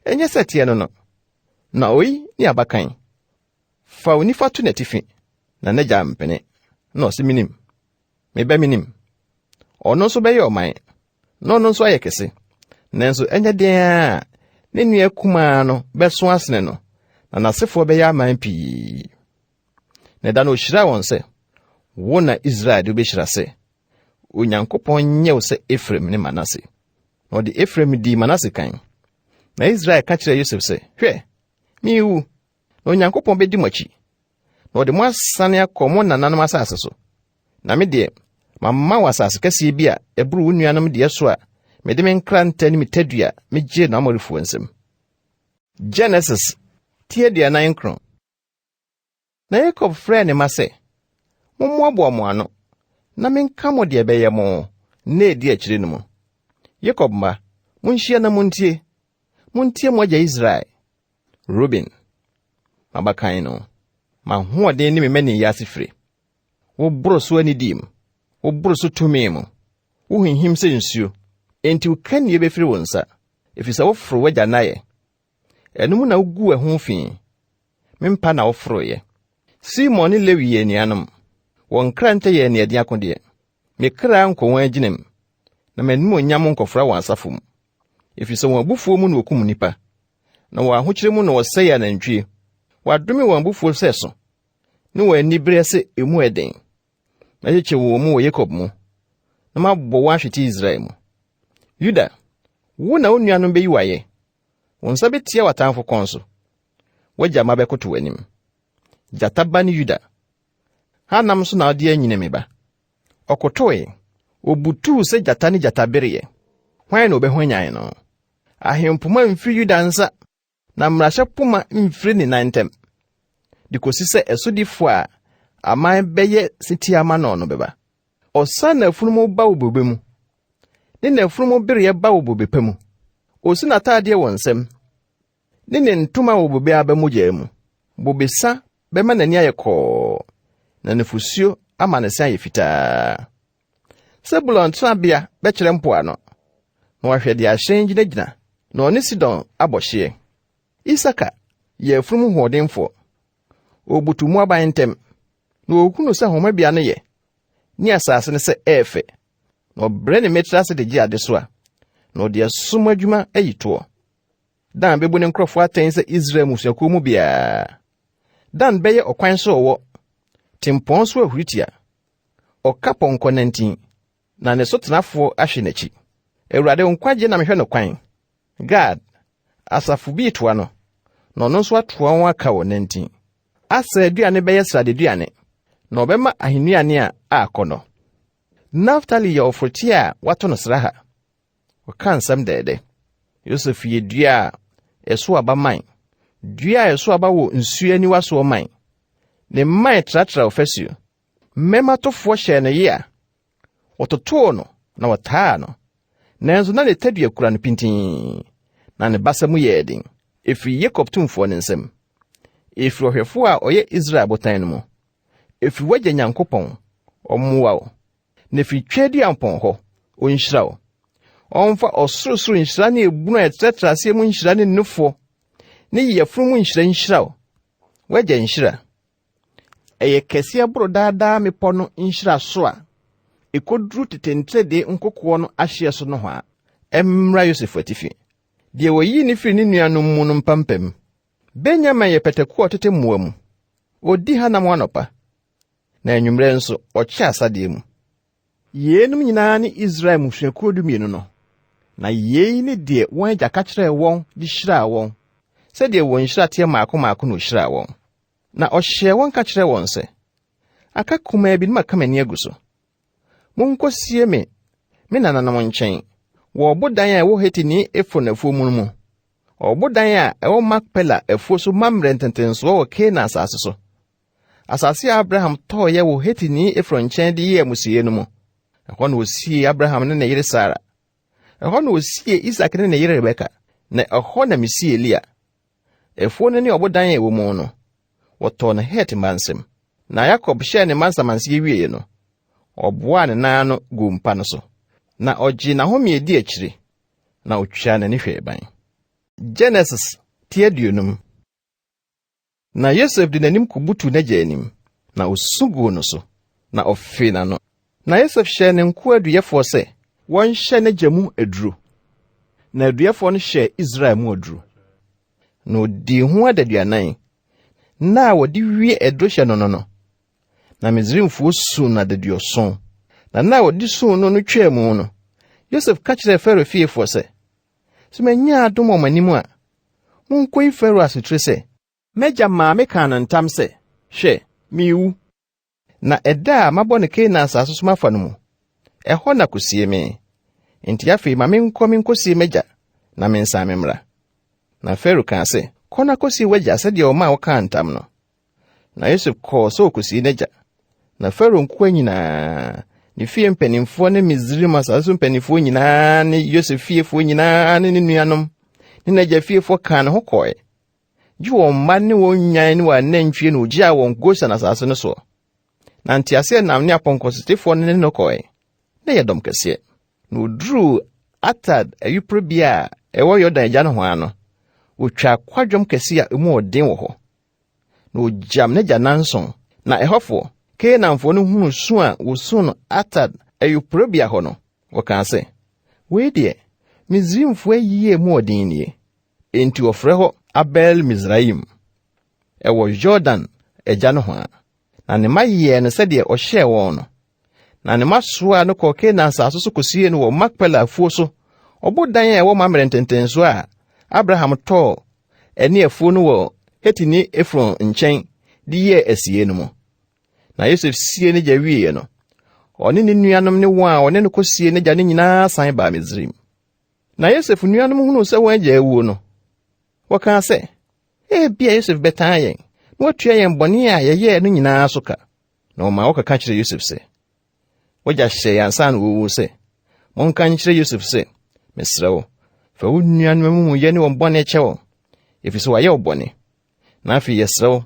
[SPEAKER 1] ɛnyɛ sɛ teɛ no no. Na oyi ne abakan. Fa wo nifa to n'atifi. Na n'agya ampene. Na ɔse, Minim. Me ba minim. Ɔno nso bɛyɛ ɔman, na ɔno nso ayɛ kɛse. Nanso ɛnyɛ den ara a ne nua kumaa no bɛso asene no, na n'asefoɔ bɛyɛ aman pii. Na ɛda no ɔhyiraa wɔn sɛ, Wo na Israel de wobɛhyira sɛ, Onyankopɔn nyɛ wo sɛ Efraim ne Manase. Na ɔde Efraim dii Manase kan. Na Israel ka kyerɛɛ Yosef sɛ, Hwɛ, merewu, na Onyankopɔn bɛdi mo akyi, na ɔde mo asane akɔ mo nananom asase so. Na me deɛ, mama wo asase kɛseɛ bi a ɛboro wo nuanom deɛ so a mede me nkrantɛ ne me tadua megyee no Amorifoɔ nsam. Genesis ti 49. Na Yakob frɛɛ ne mma sɛ, Mommoaboa mo ano, na menka mo deɛ ɛbɛyɛ mo, nna a ɛdi akyire no mu. Yakob mma, monhyia na montie. Montie mo agya Israel. Ruben, m'abakan no, m'ahoɔden ne me mmaninyɛ asefire. Woboro so anidie mu, woboro so tumi mu, wohinhim sɛ nsuo. Enti wo kannie bɛfiri wo nsa, ɛfiri sɛ woforo w'agya nnaeɛ. Ɛno mu na woguu ɛho fi. Me mpa na woforoeɛ. Simon ne Lewi yɛ anuanom. Wɔn nkrantɛ yɛ aniɛden akodeɛ. Me kra nkɔ wɔn agyina mu, na m'animuonyam nkɔfra wɔn asafo mu. Ɛfiri sɛ wɔn abufuo mu na wɔkum nnipa, na wɔn ahokyere mu na wɔsɛe anantwie. Wɔadome wɔn abufuo sɛ so, ne wɔn anibereɛ sɛ emu yɛ den. Mɛkyekyɛ wɔn mu wɔ Yakob mu, na mabɔ wɔn ahwete Israel mu. Yuda, wo na wo nuanom bɛyi wo ayɛ. Wo nsa bɛtia w'atamfo kɔn so. W'agya mma bɛkoto w'anim. Gyata ba ne Yuda. Hanam so na ɔde anyini me ba. Ɔkotoe, obutuw sɛ gyata ne gyatabereɛ. Hwan na ɔbɛhwanyan no? Ahempoma mfiri Yuda nsa, na mmarahyɛ poma mfiri ne nan ntam, de kosi sɛ ɛsodifo a aman bɛyɛ setie ama no no bɛba. Ɔsa n'afunumu ba wɔ bobe mu, ne n'afunumu bereɛ ba wɔ bobe pa mu. Osi n'ataadeɛ wɔ nsam, ne ne ntoma wɔ bobe aba mogya mu. Bobesa bɛma n'ani ayɛ kɔɔ, na nufusuo ama ne se ayɛ fitaa. Sebulon tenabea bɛkyerɛ mpoano, na wahwɛ de ahyɛn gyinagyina, na ɔne Sidon abɔ hyeɛ. Isaka yɛ afunumu hoɔdenfoɔ. Obutu mmoaban ntɛm, na ohunu sɛ homebea no yɛ, ne asase no sɛ ɛyɛ fɛ, na ɔbrɛ ne mmatiri ase de gye adesoa, na ɔde ɛsom adwuma ayi toɔ. Dan bɛbu ne nkurɔfoɔ atɛn sɛ Israel mmusuakuo mu biara. Dan bɛyɛ ɔkwan so ɔwɔ, tempɔn so ahuritia. Ɔka pɔnkɔ nantin, na ne so tenafoɔ ahwe n'akyi. Awurade nkwagye na mehwɛ no kwan. Gad, asafo bi retoa no, na ɔno nso atoa wɔn aka wɔ nantin. Aser aduane bɛyɛ sradeduane, na ɔbɛma ahennuane a akɔnnɔ. Naftali yɛ ɔforoteɛ a wɔato no sraha. Ɔka nsɛm dɛɛdɛ. Yosef yɛ dua a ɛso aba man, dua a ɛso aba wɔ nsuo aniwa soɔ man. Ne mman tratra ɔfasuo. Mmɛmatofoɔ hyɛɛ no yea. Wɔtotoo no na wɔtaa no. Nanso na ne tadua kura no pintinn, na ne basa mu yɛɛ den. Ɛfiri Yakob tumfoɔ no nsam. Ɛfiri ɔhwɛfoɔ a ɔyɛ Israel botan no mu. Ɛfiri w'agya Nyankopɔn, ɔmmoa wo. Na ɛfiri Tweaduampɔn hɔ, ɔnhyira wo. Ɔmfa ɔsorosoro nhyira ne ebunu a ɛtrɛtrɛ aseɛ mu nhyira ne nufoɔ ne yafunu mu nhyira nhyira wo. W'agya nhyira. Ɛyɛ kɛseɛ boro daadaa mmepɔ no nhyira so a ɛkɔduru tete nteredee nkokoɔ no ahyeɛ so nohoa. Ɛmmra Yosef atifi, deɛ wɔyii no firii ne nuanom mu no mpampam. Benyamin yɛ pataku a ɔtete mmoa mu. Ɔdi hanam anɔpa, na anwummerɛ nso ɔkyɛ asadeɛ mu. Yeinom nyinaa ne Israel mmusuakuo 12 no, na yei ne deɛ wɔn agya ka kyerɛɛ wɔn de hyiraa wɔn, sɛdeɛ wɔn nhyira teɛ mmaako mmaako na ɔhyiraa wɔn. Na ɔhyɛɛ wɔn ka kyerɛɛ wɔn sɛ, Aka kumaa bi na maka m'ani agu so. Monkɔsie me me nananom nkyɛn wɔ ɔbodan a ɛwɔ Hetini Efron afuo mu no mu, ɔbodan a ɛwɔ Makpela afuo so Mamre ntentensoɔ wɔ Kanaan asase so, asase a Abraham tɔeɛ wɔ Hetini Efron nkyɛn de yɛɛ amusieeɛ no mu. Ɛhɔ na ɔsiee Abraham ne ne yere Sara. Ɛhɔ na ɔsiee Isak ne ne yere Rebeka, na ɛhɔ na mesiee Lea. Afuo no ne ɔbodan a ɛwɔ mu no, wɔtɔɔ no Het mma nsam. Na Yakob hyɛɛ ne mma nsamanseɛ wieeɛ no, ɔboaa ne nan ano guu mpa no so, na ɔgyee n'ahome a ɛdi akyire, na ɔtwaa n'ani hwɛɛ ban. Genesis ti 50. Na Yosef de n'anim kɔbutuu n'agya anim, na osu guu no so, na ɔfee n'ano. Na Yosef hyɛɛ ne nkoa aduyɛfoɔ sɛ wɔnhyɛ n'agya mu aduro. Na aduyɛfoɔ no hyɛɛ Israel mu aduro. Na ɔdii ho adaduanan, nna a wɔde wie adurohyɛ no no no. Na Misraimfoɔ suu no adaduɔson. Na nna a wɔde suu no no twaa mu no, Yosef ka kyerɛɛ Farao fiefoɔ sɛ, Sɛ manya adom wɔ mo anim a, monkɔyi Farao asotire sɛ, M'agya maa mekaa no ntam sɛ, Hwɛ, merewu. Na ɛda a mabɔ no Kanaan asase so mafa no mu, ɛhɔ na kosie me. Enti afei ma menkɔ menkɔsie m'agya na mensan memmra. Na Farao kaa sɛ, Kɔ na kɔsie w'agya sɛdeɛ ɔmaa wokaa ntam no. Na Yosef kɔɔ sɛ ɔkɔsie n'agya. Na Farao nkoa nyinaa, ne fie mpanimfoɔ ne Misraim asase so mpanimfoɔ nyinaa ne Yosef fiefoɔ nyinaa ne ne nuanom ne n'agya fiefoɔ kaa ne ho kɔe. Gye wɔn mma ne wɔn nnwan ne wɔn anantwie na ogyaa wɔn Gosen asase no soɔ. Na nteaseɛnam ne apɔnkɔsotefoɔ no ne no kɔe. Na ɛyɛ dɔm kɛseɛ. Na wɔduruu Atad ayuporobea a ɛwɔ Yordan agya nohoa no, wɔtwaa kwadwom kɛse a emu wɔ den wɔ hɔ. Na wɔgyam n'agya nanson. Na ɛhɔfoɔ, Kanaanfoɔ no hunuu su a wɔsuu no Atad ayuporobea hɔ no, wɔkaa sɛ, Wei deɛ, Misraimfoɔ ayie a emu wɔ den nie. Enti wɔfrɛ hɔ Abel Misraim. Ɛwɔ Yordan agya nohoa. Na ne mma yɛɛ no sɛdeɛ ɔhyɛɛ wɔn no. Na ne mma soaa no kɔɔ Kanaan asase so kɔsiee no wɔ Makpela afuo so, ɔbodan a ɛwɔ Mamre ntentensoɔ a Abraham tɔɔ ɛne afuo no wɔ Hetini Efron nkyɛn de yɛɛ asiei no mu. Na Yosef siee n'agya wieeɛ no, ɔne ne nuanom ne wɔn a wɔne no kɔsiee n'agya no nyinaa san baa Misraim. Na Yosef nuanom hunuu sɛ wɔn agya awuo no, wɔkaa sɛ, Ebia Yosef bɛtaa yɛn na watua yɛn bɔne a yɛyɛɛ no nyinaa so ka. Na wɔmaa wɔkɔka kyerɛɛ Yosef sɛ, W'agya hyɛɛ yɛn ansa na ɔrewu sɛ, 'Monka nkyerɛ Yosef sɛ, Mesrɛ wo, fa wo nuanom amumuyɛ ne wɔn bɔne kyɛ wɔn, efisɛ wɔayɛ wo bɔne. Na afei yɛsrɛ wo,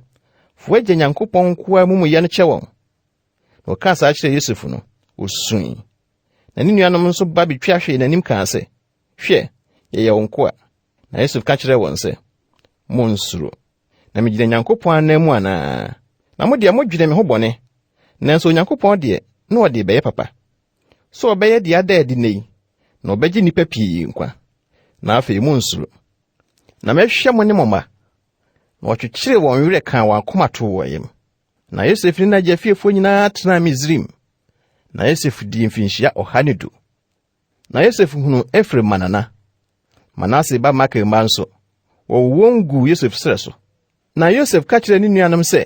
[SPEAKER 1] fa w'agya Nyankopɔn nkoa amumuyɛ no kyɛ wɔn. Na wɔkaa saa kyerɛɛ Yosef no, osui. Na ne nuanom nso ba betwa hwee n'anim kaa sɛ, Hwɛ, yɛyɛ wo nkoa. Na Yosef ka kyerɛɛ wɔn sɛ, Monnsuro. Na megyina Nyankopɔn anan mu anaa? Na mo deɛ modwene me ho bɔne, nanso Onyankopɔn deɛ, na ɔde rebɛyɛ papa. Sɛ ɔbɛyɛ deɛ ada adi nnɛ yi, na ɔbɛgye nnipa pii nkwa. Na afei monnsuro. Na mɛhwɛ mo ne mo mma. Na ɔkyekyeree wɔn werɛ kaa wɔn akoma too wɔn yam. Na Yosef ne n'agya fiefoɔ nyinaa tenaa Misraim. Na Yosef dii mfinhyia 110. Na Yosef hunuu Efraim mmanana, Manase ba Makir mma nso, wɔwoo wɔn guu Yosef srɛ so. Na Yosef ka kyerɛɛ ne nuanom sɛ,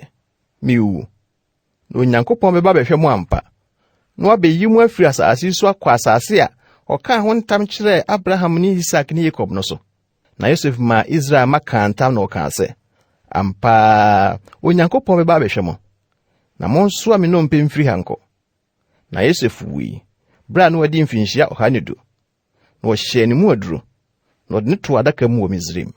[SPEAKER 1] Merewu, na Onyankopɔn bɛba abɛhwɛ mo ampa, na wabeyi mo afiri asase yi so akɔ asase a ɔkaa ho ntam kyerɛɛ Abraham ne Isak ne Yakob no so. Na Yosef maa Israel mma kaa ntam na ɔkaa sɛ, Ampa ara, Onyankopɔn bɛba abɛhwɛ mo, na monsoa me nnompe mfiri ha nkɔ. Na Yosef wui, bere a na wadi mfinhyia 110. Na wɔhyɛɛ ne mu aduru, na wɔde no too adaka mu wɔ Misraim.